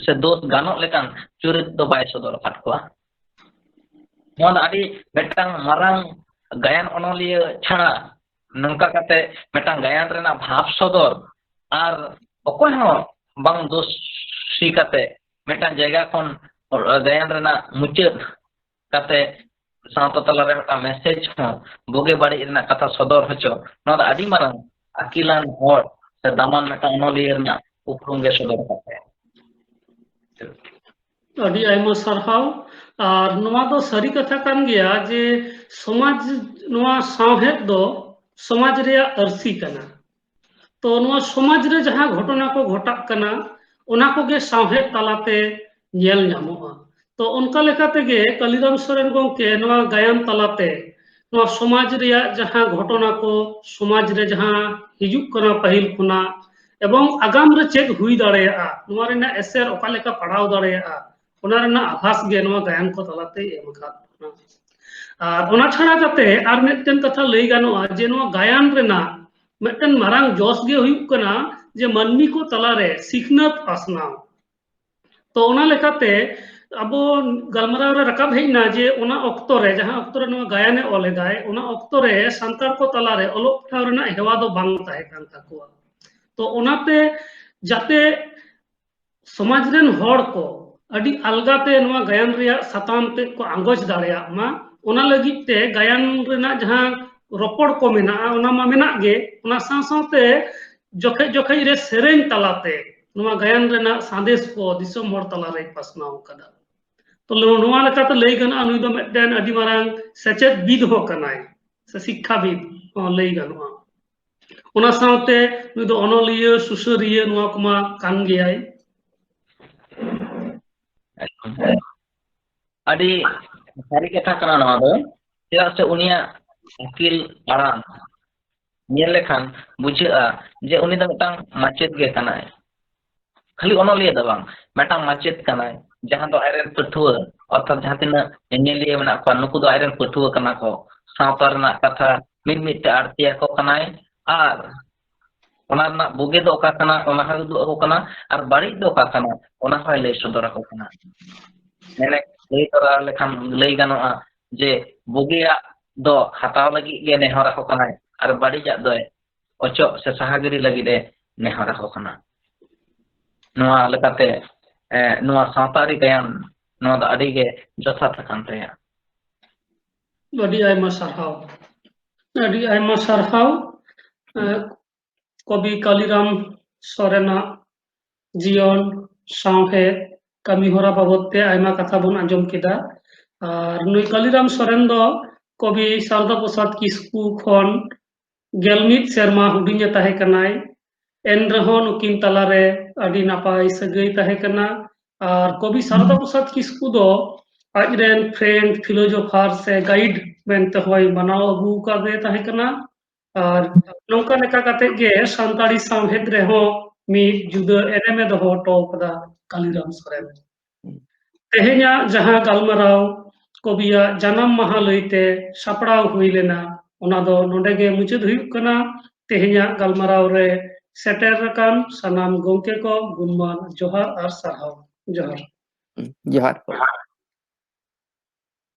ᱥᱮ ᱫᱳᱥ ᱜᱟᱱᱚᱜ ᱞᱮᱠᱟᱱ ᱪᱩᱨᱤᱛ ᱫᱚ ᱵᱟᱭ ᱥᱚᱫᱚᱨ ᱟᱠᱟᱫ ᱠᱚᱣᱟ᱾ ᱱᱚᱣᱟ ᱫᱚ ᱟᱹᱰᱤ ᱢᱤᱫᱴᱟᱝ ᱢᱟᱨᱟᱝ ᱜᱟᱭᱟᱱ ᱚᱱᱚᱞᱤᱭᱟᱹ ᱪᱷᱟᱲᱟ ᱱᱚᱝᱠᱟ ᱠᱟᱛᱮ ᱢᱤᱫᱴᱟᱝ ᱜᱟᱭᱟᱱ ᱨᱮᱱᱟᱜ ᱵᱷᱟᱵᱽ ᱥᱚᱫᱚᱨ ᱟᱨ ᱚᱠᱚᱭ ᱦᱚᱸ ᱵᱟᱝ ᱫᱳᱥᱤ ᱠᱟᱛᱮ ᱢᱤᱫᱴᱟᱝ ᱡᱟᱭᱜᱟ ᱠᱷᱚᱱ ᱜᱟᱭᱟᱱ ᱨᱮᱱᱟᱜ ᱢᱩᱪᱟᱹᱫ ᱠᱟᱛᱮ ᱥᱟᱶᱛᱟ ᱛᱟᱞᱟᱨᱮ ᱢᱤᱫᱴᱟᱝ ᱢᱮᱥᱮᱡᱽ ᱦᱚᱸ, ᱵᱩᱜᱤ ᱵᱟᱹᱲᱤᱡ ᱨᱮᱱᱟᱜ ᱠᱟᱛᱷᱟ ᱥᱚᱫᱚᱨ ᱦᱚᱪᱚ, ᱱᱚᱣᱟ ᱫᱚ ᱟᱹᱰᱤ ᱢᱟᱨᱟᱝ ᱟᱹᱠᱤᱞᱟᱱ ᱦᱚᱲ ᱥᱮ ᱫᱟᱢᱟᱱ ᱢᱤᱫᱴᱟᱝ ᱚᱱᱚᱞᱤᱭᱟᱹ ᱨᱮᱱᱟᱜ ᱩᱯᱨᱩᱢ ᱜᱮ ᱥᱚᱫᱚᱨ ᱟᱠᱟᱫ ᱛᱟᱭᱟ᱾ ᱟᱹᱰᱤ ᱟᱭᱢᱟ ᱥᱟᱨᱦᱟᱣ᱾ ᱟᱨ ᱱᱚᱣᱟ ᱫᱚ ᱥᱟᱹᱨᱤ ᱠᱟᱛᱷᱟ ᱠᱟᱱ ᱜᱮᱭᱟ ᱡᱮ ᱥᱚᱢᱟᱡᱽ, ᱱᱚᱣᱟ ᱥᱟᱶᱦᱮᱫ ᱫᱚ ᱥᱚᱢᱟᱡᱽ ᱨᱮᱭᱟᱜ ᱟᱹᱨᱥᱤ ᱠᱟᱱᱟ᱾ ᱛᱚ ᱱᱚᱣᱟ ᱥᱚᱢᱟᱡᱽ ᱨᱮ ᱡᱟᱦᱟᱸ ᱜᱷᱚᱴᱚᱱᱟ ᱠᱚ ᱜᱷᱚᱴᱟᱜ ᱠᱟᱱᱟ, ᱚᱱᱟ ᱠᱚᱜᱮ ᱥᱟᱶᱦᱮᱫ ᱛᱟᱞᱟᱛᱮ ᱧᱮᱞ ᱧᱟᱢᱚᱜᱼᱟ᱾ ᱛᱚ ᱚᱱᱠᱟ ᱞᱮᱠᱟ ᱛᱮᱜᱮ ᱠᱟᱞᱤᱨᱟᱢ ᱥᱚᱨᱮᱱ ᱜᱚᱢᱠᱮ ᱱᱚᱣᱟ ᱜᱟᱭᱟᱱ ᱛᱟᱞᱟᱛᱮ ᱱᱚᱣᱟ ᱥᱚᱢᱟᱡᱽ ᱨᱮᱭᱟᱜ ᱡᱟᱦᱟᱸ ᱜᱷᱚᱴᱚᱱᱟ ᱠᱚ, ᱥᱚᱢᱟᱡᱽ ᱨᱮ ᱡᱟᱦᱟᱸ ᱦᱤᱡᱩᱜ ᱠᱟᱱᱟ ᱯᱟᱹᱦᱤᱞ ᱠᱷᱚᱱᱟᱜ, ᱮᱵᱚᱝ ᱟᱜᱟᱢ ᱨᱮ ᱪᱮᱫ ᱦᱩᱭ ᱫᱟᱲᱮᱭᱟᱜᱼᱟ, ᱱᱚᱣᱟ ᱨᱮᱱᱟᱜ ᱮᱥᱮᱨ ᱚᱠᱟ ᱞᱮᱠᱟ ᱯᱟᱲᱟᱣ ᱫᱟᱲᱮᱭᱟᱜᱼᱟ, ᱚᱱᱟ ᱨᱮᱱᱟᱜ ᱟᱵᱷᱟᱥ ᱜᱮ ᱱᱚᱣᱟ ᱜᱟᱭᱟᱱ ᱠᱚ ᱛᱟᱞᱟᱛᱮ ᱮᱢ ᱟᱠᱟᱫ ᱵᱚᱱᱟ᱾ ᱟᱨ ᱚᱱᱟ ᱪᱷᱟᱲᱟ ᱠᱟᱛᱮ ᱟᱨ ᱢᱤᱫᱴᱮᱱ ᱠᱟᱛᱷᱟ ᱞᱟᱹᱭ ᱜᱟᱱᱚᱜᱼᱟ ᱡᱮ ᱱᱚᱣᱟ ᱜᱟᱭᱟᱱ ᱨᱮᱱᱟᱜ ᱢᱤᱫᱴᱮᱱ ᱢᱟᱨᱟᱝ ᱡᱚᱥ ᱜᱮ ᱦᱩᱭᱩᱜ ᱠᱟᱱᱟ ᱡᱮ ᱢᱟᱹᱱᱢᱤ ᱠᱚ ᱛᱟᱞᱟᱨᱮ ᱥᱤᱠᱷᱱᱟᱹᱛ ᱯᱟᱥᱱᱟᱣ᱾ ᱛᱚ ᱚᱱᱟ ᱞᱮᱠᱟᱛᱮ ᱟᱵᱚ ᱜᱟᱞᱢᱟᱨᱟᱣ ᱨᱮ ᱨᱟᱠᱟᱵ ᱦᱮᱡ ᱮᱱᱟ ᱡᱮ ᱚᱱᱟ ᱚᱠᱛᱚ ᱨᱮ, ᱡᱟᱦᱟᱸ ᱚᱠᱛᱚ ᱨᱮ ᱱᱚᱣᱟ ᱜᱟᱭᱟᱱᱮ ᱚᱞ ᱮᱫᱟᱭ, ᱚᱱᱟ ᱚᱠᱛᱚ ᱨᱮ ᱥᱟᱱᱛᱟᱲ ᱠᱚ ᱛᱟᱞᱟᱨᱮ ᱚᱞᱚᱜ ᱯᱟᱲᱦᱟᱣ ᱨᱮᱱᱟᱜ ᱦᱮᱣᱟ ᱫᱚ ᱵᱟᱝ ᱛᱟᱦᱮᱸ ᱠᱟᱱ ᱛᱟᱠᱚᱣᱟ᱾ ᱛᱚ ᱚᱱᱟᱛᱮ ᱡᱟᱛᱮ ᱥᱚᱢᱟᱡᱽ ᱨᱮᱱ ᱦᱚᱲ ᱠᱚ ᱟᱹᱰᱤ ᱟᱞᱜᱟᱛᱮ ᱱᱚᱣᱟ ᱜᱟᱭᱟᱱ ᱨᱮᱭᱟᱜ ᱥᱟᱛᱟᱢ ᱛᱮᱫ ᱠᱚ ᱟᱸᱜᱚᱪ ᱫᱟᱲᱮᱭᱟᱜ ᱢᱟ, ᱚᱱᱟ ᱞᱟᱹᱜᱤᱫ ᱛᱮ ᱜᱟᱭᱟᱱ ᱨᱮᱱᱟᱜ ᱡᱟᱦᱟᱸ ᱨᱚᱯᱚᱲ ᱠᱚ ᱢᱮᱱᱟᱜᱼᱟ, ᱚᱱᱟ ᱢᱟ ᱢᱮᱱᱟᱜ ᱜᱮ, ᱚᱱᱟ ᱥᱟᱶ ᱥᱟᱶᱛᱮ ᱡᱚᱠᱷᱮᱡ ᱡᱚᱠᱷᱮᱡ ᱨᱮ ᱥᱮᱨᱮᱧ ᱛᱟᱞᱟᱛᱮ ᱱᱚᱣᱟ ᱜᱟᱭᱟᱱ ᱨᱮᱱᱟᱜ ᱥᱟᱸᱫᱮᱥ ᱠᱚ ᱫᱤᱥᱚᱢ ᱦᱚᱲ ᱛᱟᱞᱟᱨᱮᱭ ᱯᱟᱥᱱᱟᱣ ᱟᱠᱟᱫᱟ᱾ ᱛᱚ ᱱᱚᱣᱟ ᱞᱮᱠᱟᱛᱮ ᱞᱟᱹᱭ ᱜᱟᱱᱚᱜᱼᱟ, ᱱᱩᱭ ᱫᱚ ᱢᱤᱫᱴᱮᱱ ᱟᱹᱰᱤ ᱢᱟᱨᱟᱝ ᱥᱮᱪᱮᱫ ᱵᱤᱫ ᱦᱚᱸ ᱠᱟᱱᱟᱭ, ᱥᱮ ᱥᱤᱠᱠᱷᱟᱵᱤᱫ ᱦᱚᱸ ᱞᱟᱹᱭ ᱜᱟᱱᱚᱜᱼᱟ᱾ ᱚᱱᱟ ᱥᱟᱶᱛᱮ ᱱᱩᱭ ᱫᱚ ᱚᱱᱚᱞᱤᱭᱟᱹ, ᱥᱩᱥᱟᱹᱨᱤᱭᱟᱹ, ᱱᱚᱣᱟ ᱠᱚᱢᱟ ᱠᱟᱱ ᱜᱮᱭᱟᱭ᱾ ᱟᱹᱰᱤ ᱥᱟᱹᱨᱤ ᱠᱟᱛᱷᱟ ᱠᱟᱱᱟ ᱱᱚᱣᱟ ᱫᱚ, ᱪᱮᱫᱟᱜ ᱥᱮ ᱩᱱᱤᱭᱟᱜ ᱟᱹᱠᱤᱞ ᱟᱲᱟᱝ ᱧᱮᱞ ᱞᱮᱠᱷᱟᱱ ᱵᱩᱡᱷᱟᱹᱜᱼᱟ ᱡᱮ ᱩᱱᱤ ᱫᱚ ᱢᱤᱫᱴᱟᱝ ᱢᱟᱪᱮᱫ ᱜᱮ ᱠᱟᱱᱟᱭ᱾ ᱠᱷᱟᱹᱞᱤ ᱚᱱᱚᱞᱤᱭᱟᱹ ᱫᱚ ᱵᱟᱝ, ᱢᱤᱫᱴᱟᱝ ᱢᱟᱪᱮᱫ ᱠᱟᱱᱟᱭ, ᱡᱟᱦᱟᱸ ᱫᱚ ᱟᱡᱨᱮᱱ ᱯᱟᱹᱴᱷᱩᱣᱟᱹ, ᱚᱨᱛᱷᱟᱛ ᱡᱟᱦᱟᱸ ᱛᱤᱱᱟᱹᱜ ᱧᱮᱧᱮᱞᱤᱭᱟᱹ ᱢᱮᱱᱟᱜ ᱠᱚᱣᱟ, ᱱᱩᱠᱩ ᱫᱚ ᱟᱡᱨᱮᱱ ᱯᱟᱹᱴᱷᱩᱣᱟᱹ ᱠᱟᱱᱟ ᱠᱚ᱾ ᱥᱟᱶᱛᱟ ᱨᱮᱱᱟᱜ ᱠᱟᱛᱷᱟ ᱢᱤᱫ ᱢᱤᱫ ᱛᱮ ᱟᱹᱲᱛᱤ ᱟᱠᱚ ᱠᱟᱱᱟᱭ, ᱟᱨ ᱚᱱᱟ ᱨᱮᱱᱟᱜ ᱵᱩᱜᱤ ᱫᱚ ᱚᱠᱟ ᱠᱟᱱᱟ, ᱚᱱᱟ ᱦᱚᱸᱭ ᱩᱫᱩᱜ ᱟᱠᱚ ᱠᱟᱱᱟ, ᱟᱨ ᱵᱟᱹᱲᱤᱡ ᱫᱚ ᱚᱠᱟ ᱠᱟᱱᱟ, ᱚᱱᱟ ᱦᱚᱸᱭ ᱞᱟᱹᱭ ᱥᱚᱫᱚᱨ ᱟᱠᱚ ᱠᱟᱱᱟ᱾ ᱢᱮᱱᱮᱫ ᱞᱟᱹᱭ ᱛᱚᱨᱟ ᱞᱮᱠᱷᱟᱱ ᱞᱟᱹᱭ ᱜᱟᱱᱚᱜᱼᱟ ᱡᱮ ᱵᱩᱜᱤᱭᱟᱜ ᱫᱚ ᱦᱟᱛᱟᱣ ᱞᱟᱹᱜᱤᱫ ᱜᱮ ᱱᱮᱦᱚᱨ ᱟᱠᱚ ᱠᱟᱱᱟᱭ, ᱟᱨ ᱵᱟᱹᱲᱤᱡᱟᱜ ᱫᱚᱭ ᱚᱪᱚᱜ ᱥᱮ ᱥᱟᱦᱟ ᱜᱤᱰᱤ ᱞᱟᱹᱜᱤᱫ ᱮ ᱱᱮᱦᱚᱨ ᱟᱠᱚ ᱠᱟᱱᱟ᱾ ᱱᱚᱣᱟ ᱞᱮᱠᱟᱛᱮ, ᱮ, ᱱᱚᱣᱟ ᱥᱟᱶᱛᱟ ᱟᱹᱨᱤ ᱜᱟᱭᱟᱱ, ᱱᱚᱣᱟ ᱫᱚ ᱟᱹᱰᱤ ᱜᱮ ᱡᱚᱛᱷᱟᱛ ᱟᱠᱟᱱ ᱛᱟᱭᱟ᱾ ᱟᱹᱰᱤ ᱟᱭᱢᱟ ᱥᱟᱨᱦᱟᱣ, ᱟᱹᱰᱤ ᱟᱭᱢᱟ ᱥᱟᱨᱦᱟᱣ᱾ ᱮ, ᱠᱚᱵᱤ ᱠᱟᱞᱤᱨᱟᱢ ᱥᱚᱨᱮᱱᱟᱜ ᱡᱤᱭᱚᱱ, ᱥᱟᱶᱦᱮᱫ, ᱠᱟᱹᱢᱤ ᱦᱚᱨᱟ ᱵᱟᱵᱚᱫ ᱛᱮ ᱟᱭᱢᱟ ᱠᱟᱛᱷᱟ ᱵᱚᱱ ᱟᱸᱡᱚᱢ ᱠᱮᱫᱟ᱾ ᱟᱨ ᱱᱩᱭ ᱠᱟᱞᱤᱨᱟᱢ ᱥᱚᱨᱮᱱ ᱫᱚ ᱠᱚᱵᱤ ᱥᱟᱨᱚᱫᱟ ᱯᱨᱚᱥᱟᱫᱽ ᱠᱤᱥᱠᱩ ᱠᱷᱚᱱ ᱜᱮᱞ ᱢᱤᱫ ᱥᱮᱨᱢᱟ ᱦᱩᱰᱤᱧ ᱮ ᱛᱟᱦᱮᱸ ᱠᱟᱱᱟᱭ᱾ ᱮᱱ ᱨᱮᱦᱚᱸ ᱱᱩᱠᱤᱱ ᱛᱟᱞᱟᱨᱮ ᱟᱹᱰᱤ ᱱᱟᱯᱟᱭ ᱥᱟᱹᱜᱟᱹᱭ ᱛᱟᱦᱮᱸ ᱠᱟᱱᱟ᱾ ᱟᱨ ᱠᱚᱵᱤ ᱥᱟᱨᱚᱫᱟ ᱯᱨᱚᱥᱟᱫᱽ ᱠᱤᱥᱠᱩ ᱫᱚ ᱟᱡᱨᱮᱱ friend, philosopher ᱥᱮ guide ᱢᱮᱱᱛᱮ ᱦᱚᱸᱭ ᱢᱟᱱᱟᱣ ᱟᱹᱜᱩ ᱟᱠᱟᱫᱮ ᱛᱟᱦᱮᱸ ᱠᱟᱱᱟ᱾ ᱟᱨ ᱱᱚᱝᱠᱟ ᱞᱮᱠᱟ ᱠᱟᱛᱮ ᱜᱮ ᱥᱟᱱᱛᱟᱲᱤ ᱥᱟᱶᱦᱮᱫ ᱨᱮᱦᱚᱸ ᱢᱤᱫ ᱡᱩᱫᱟᱹ ᱮᱱᱮᱢ ᱮ ᱫᱚᱦᱚ ᱦᱚᱴᱚ ᱟᱠᱟᱫᱟ ᱠᱟᱞᱤᱨᱟᱢ ᱥᱚᱨᱮᱱ᱾ ᱛᱮᱦᱮᱧᱟᱜ ᱡᱟᱦᱟᱸ ᱜᱟᱞᱢᱟᱨᱟᱣ ᱠᱚᱵᱤᱭᱟᱜ ᱡᱟᱱᱟᱢ ᱢᱟᱦᱟ ᱞᱟᱹᱭᱛᱮ ᱥᱟᱯᱲᱟᱣ ᱦᱩᱭ ᱞᱮᱱᱟ, ᱚᱱᱟ ᱫᱚ ᱱᱚᱰᱮ ᱜᱮ ᱢᱩᱪᱟᱹᱫ ᱦᱩᱭᱩᱜ ᱠᱟᱱᱟ᱾ ᱛᱮᱦᱮᱧᱟᱜ ᱜᱟᱞᱢᱟᱨᱟᱣ ᱨᱮ ᱥᱮᱴᱮᱨ ᱟᱠᱟᱱ ᱥᱟᱱᱟᱢ ᱜᱚᱢᱠᱮ ᱠᱚ ᱜᱩᱱᱢᱟᱱ ᱡᱚᱦᱟᱨ ᱟᱨ ᱥᱟᱨᱦᱟᱣ᱾ ᱡᱚᱦᱟᱨ᱾ ᱡᱚᱦᱟᱨ᱾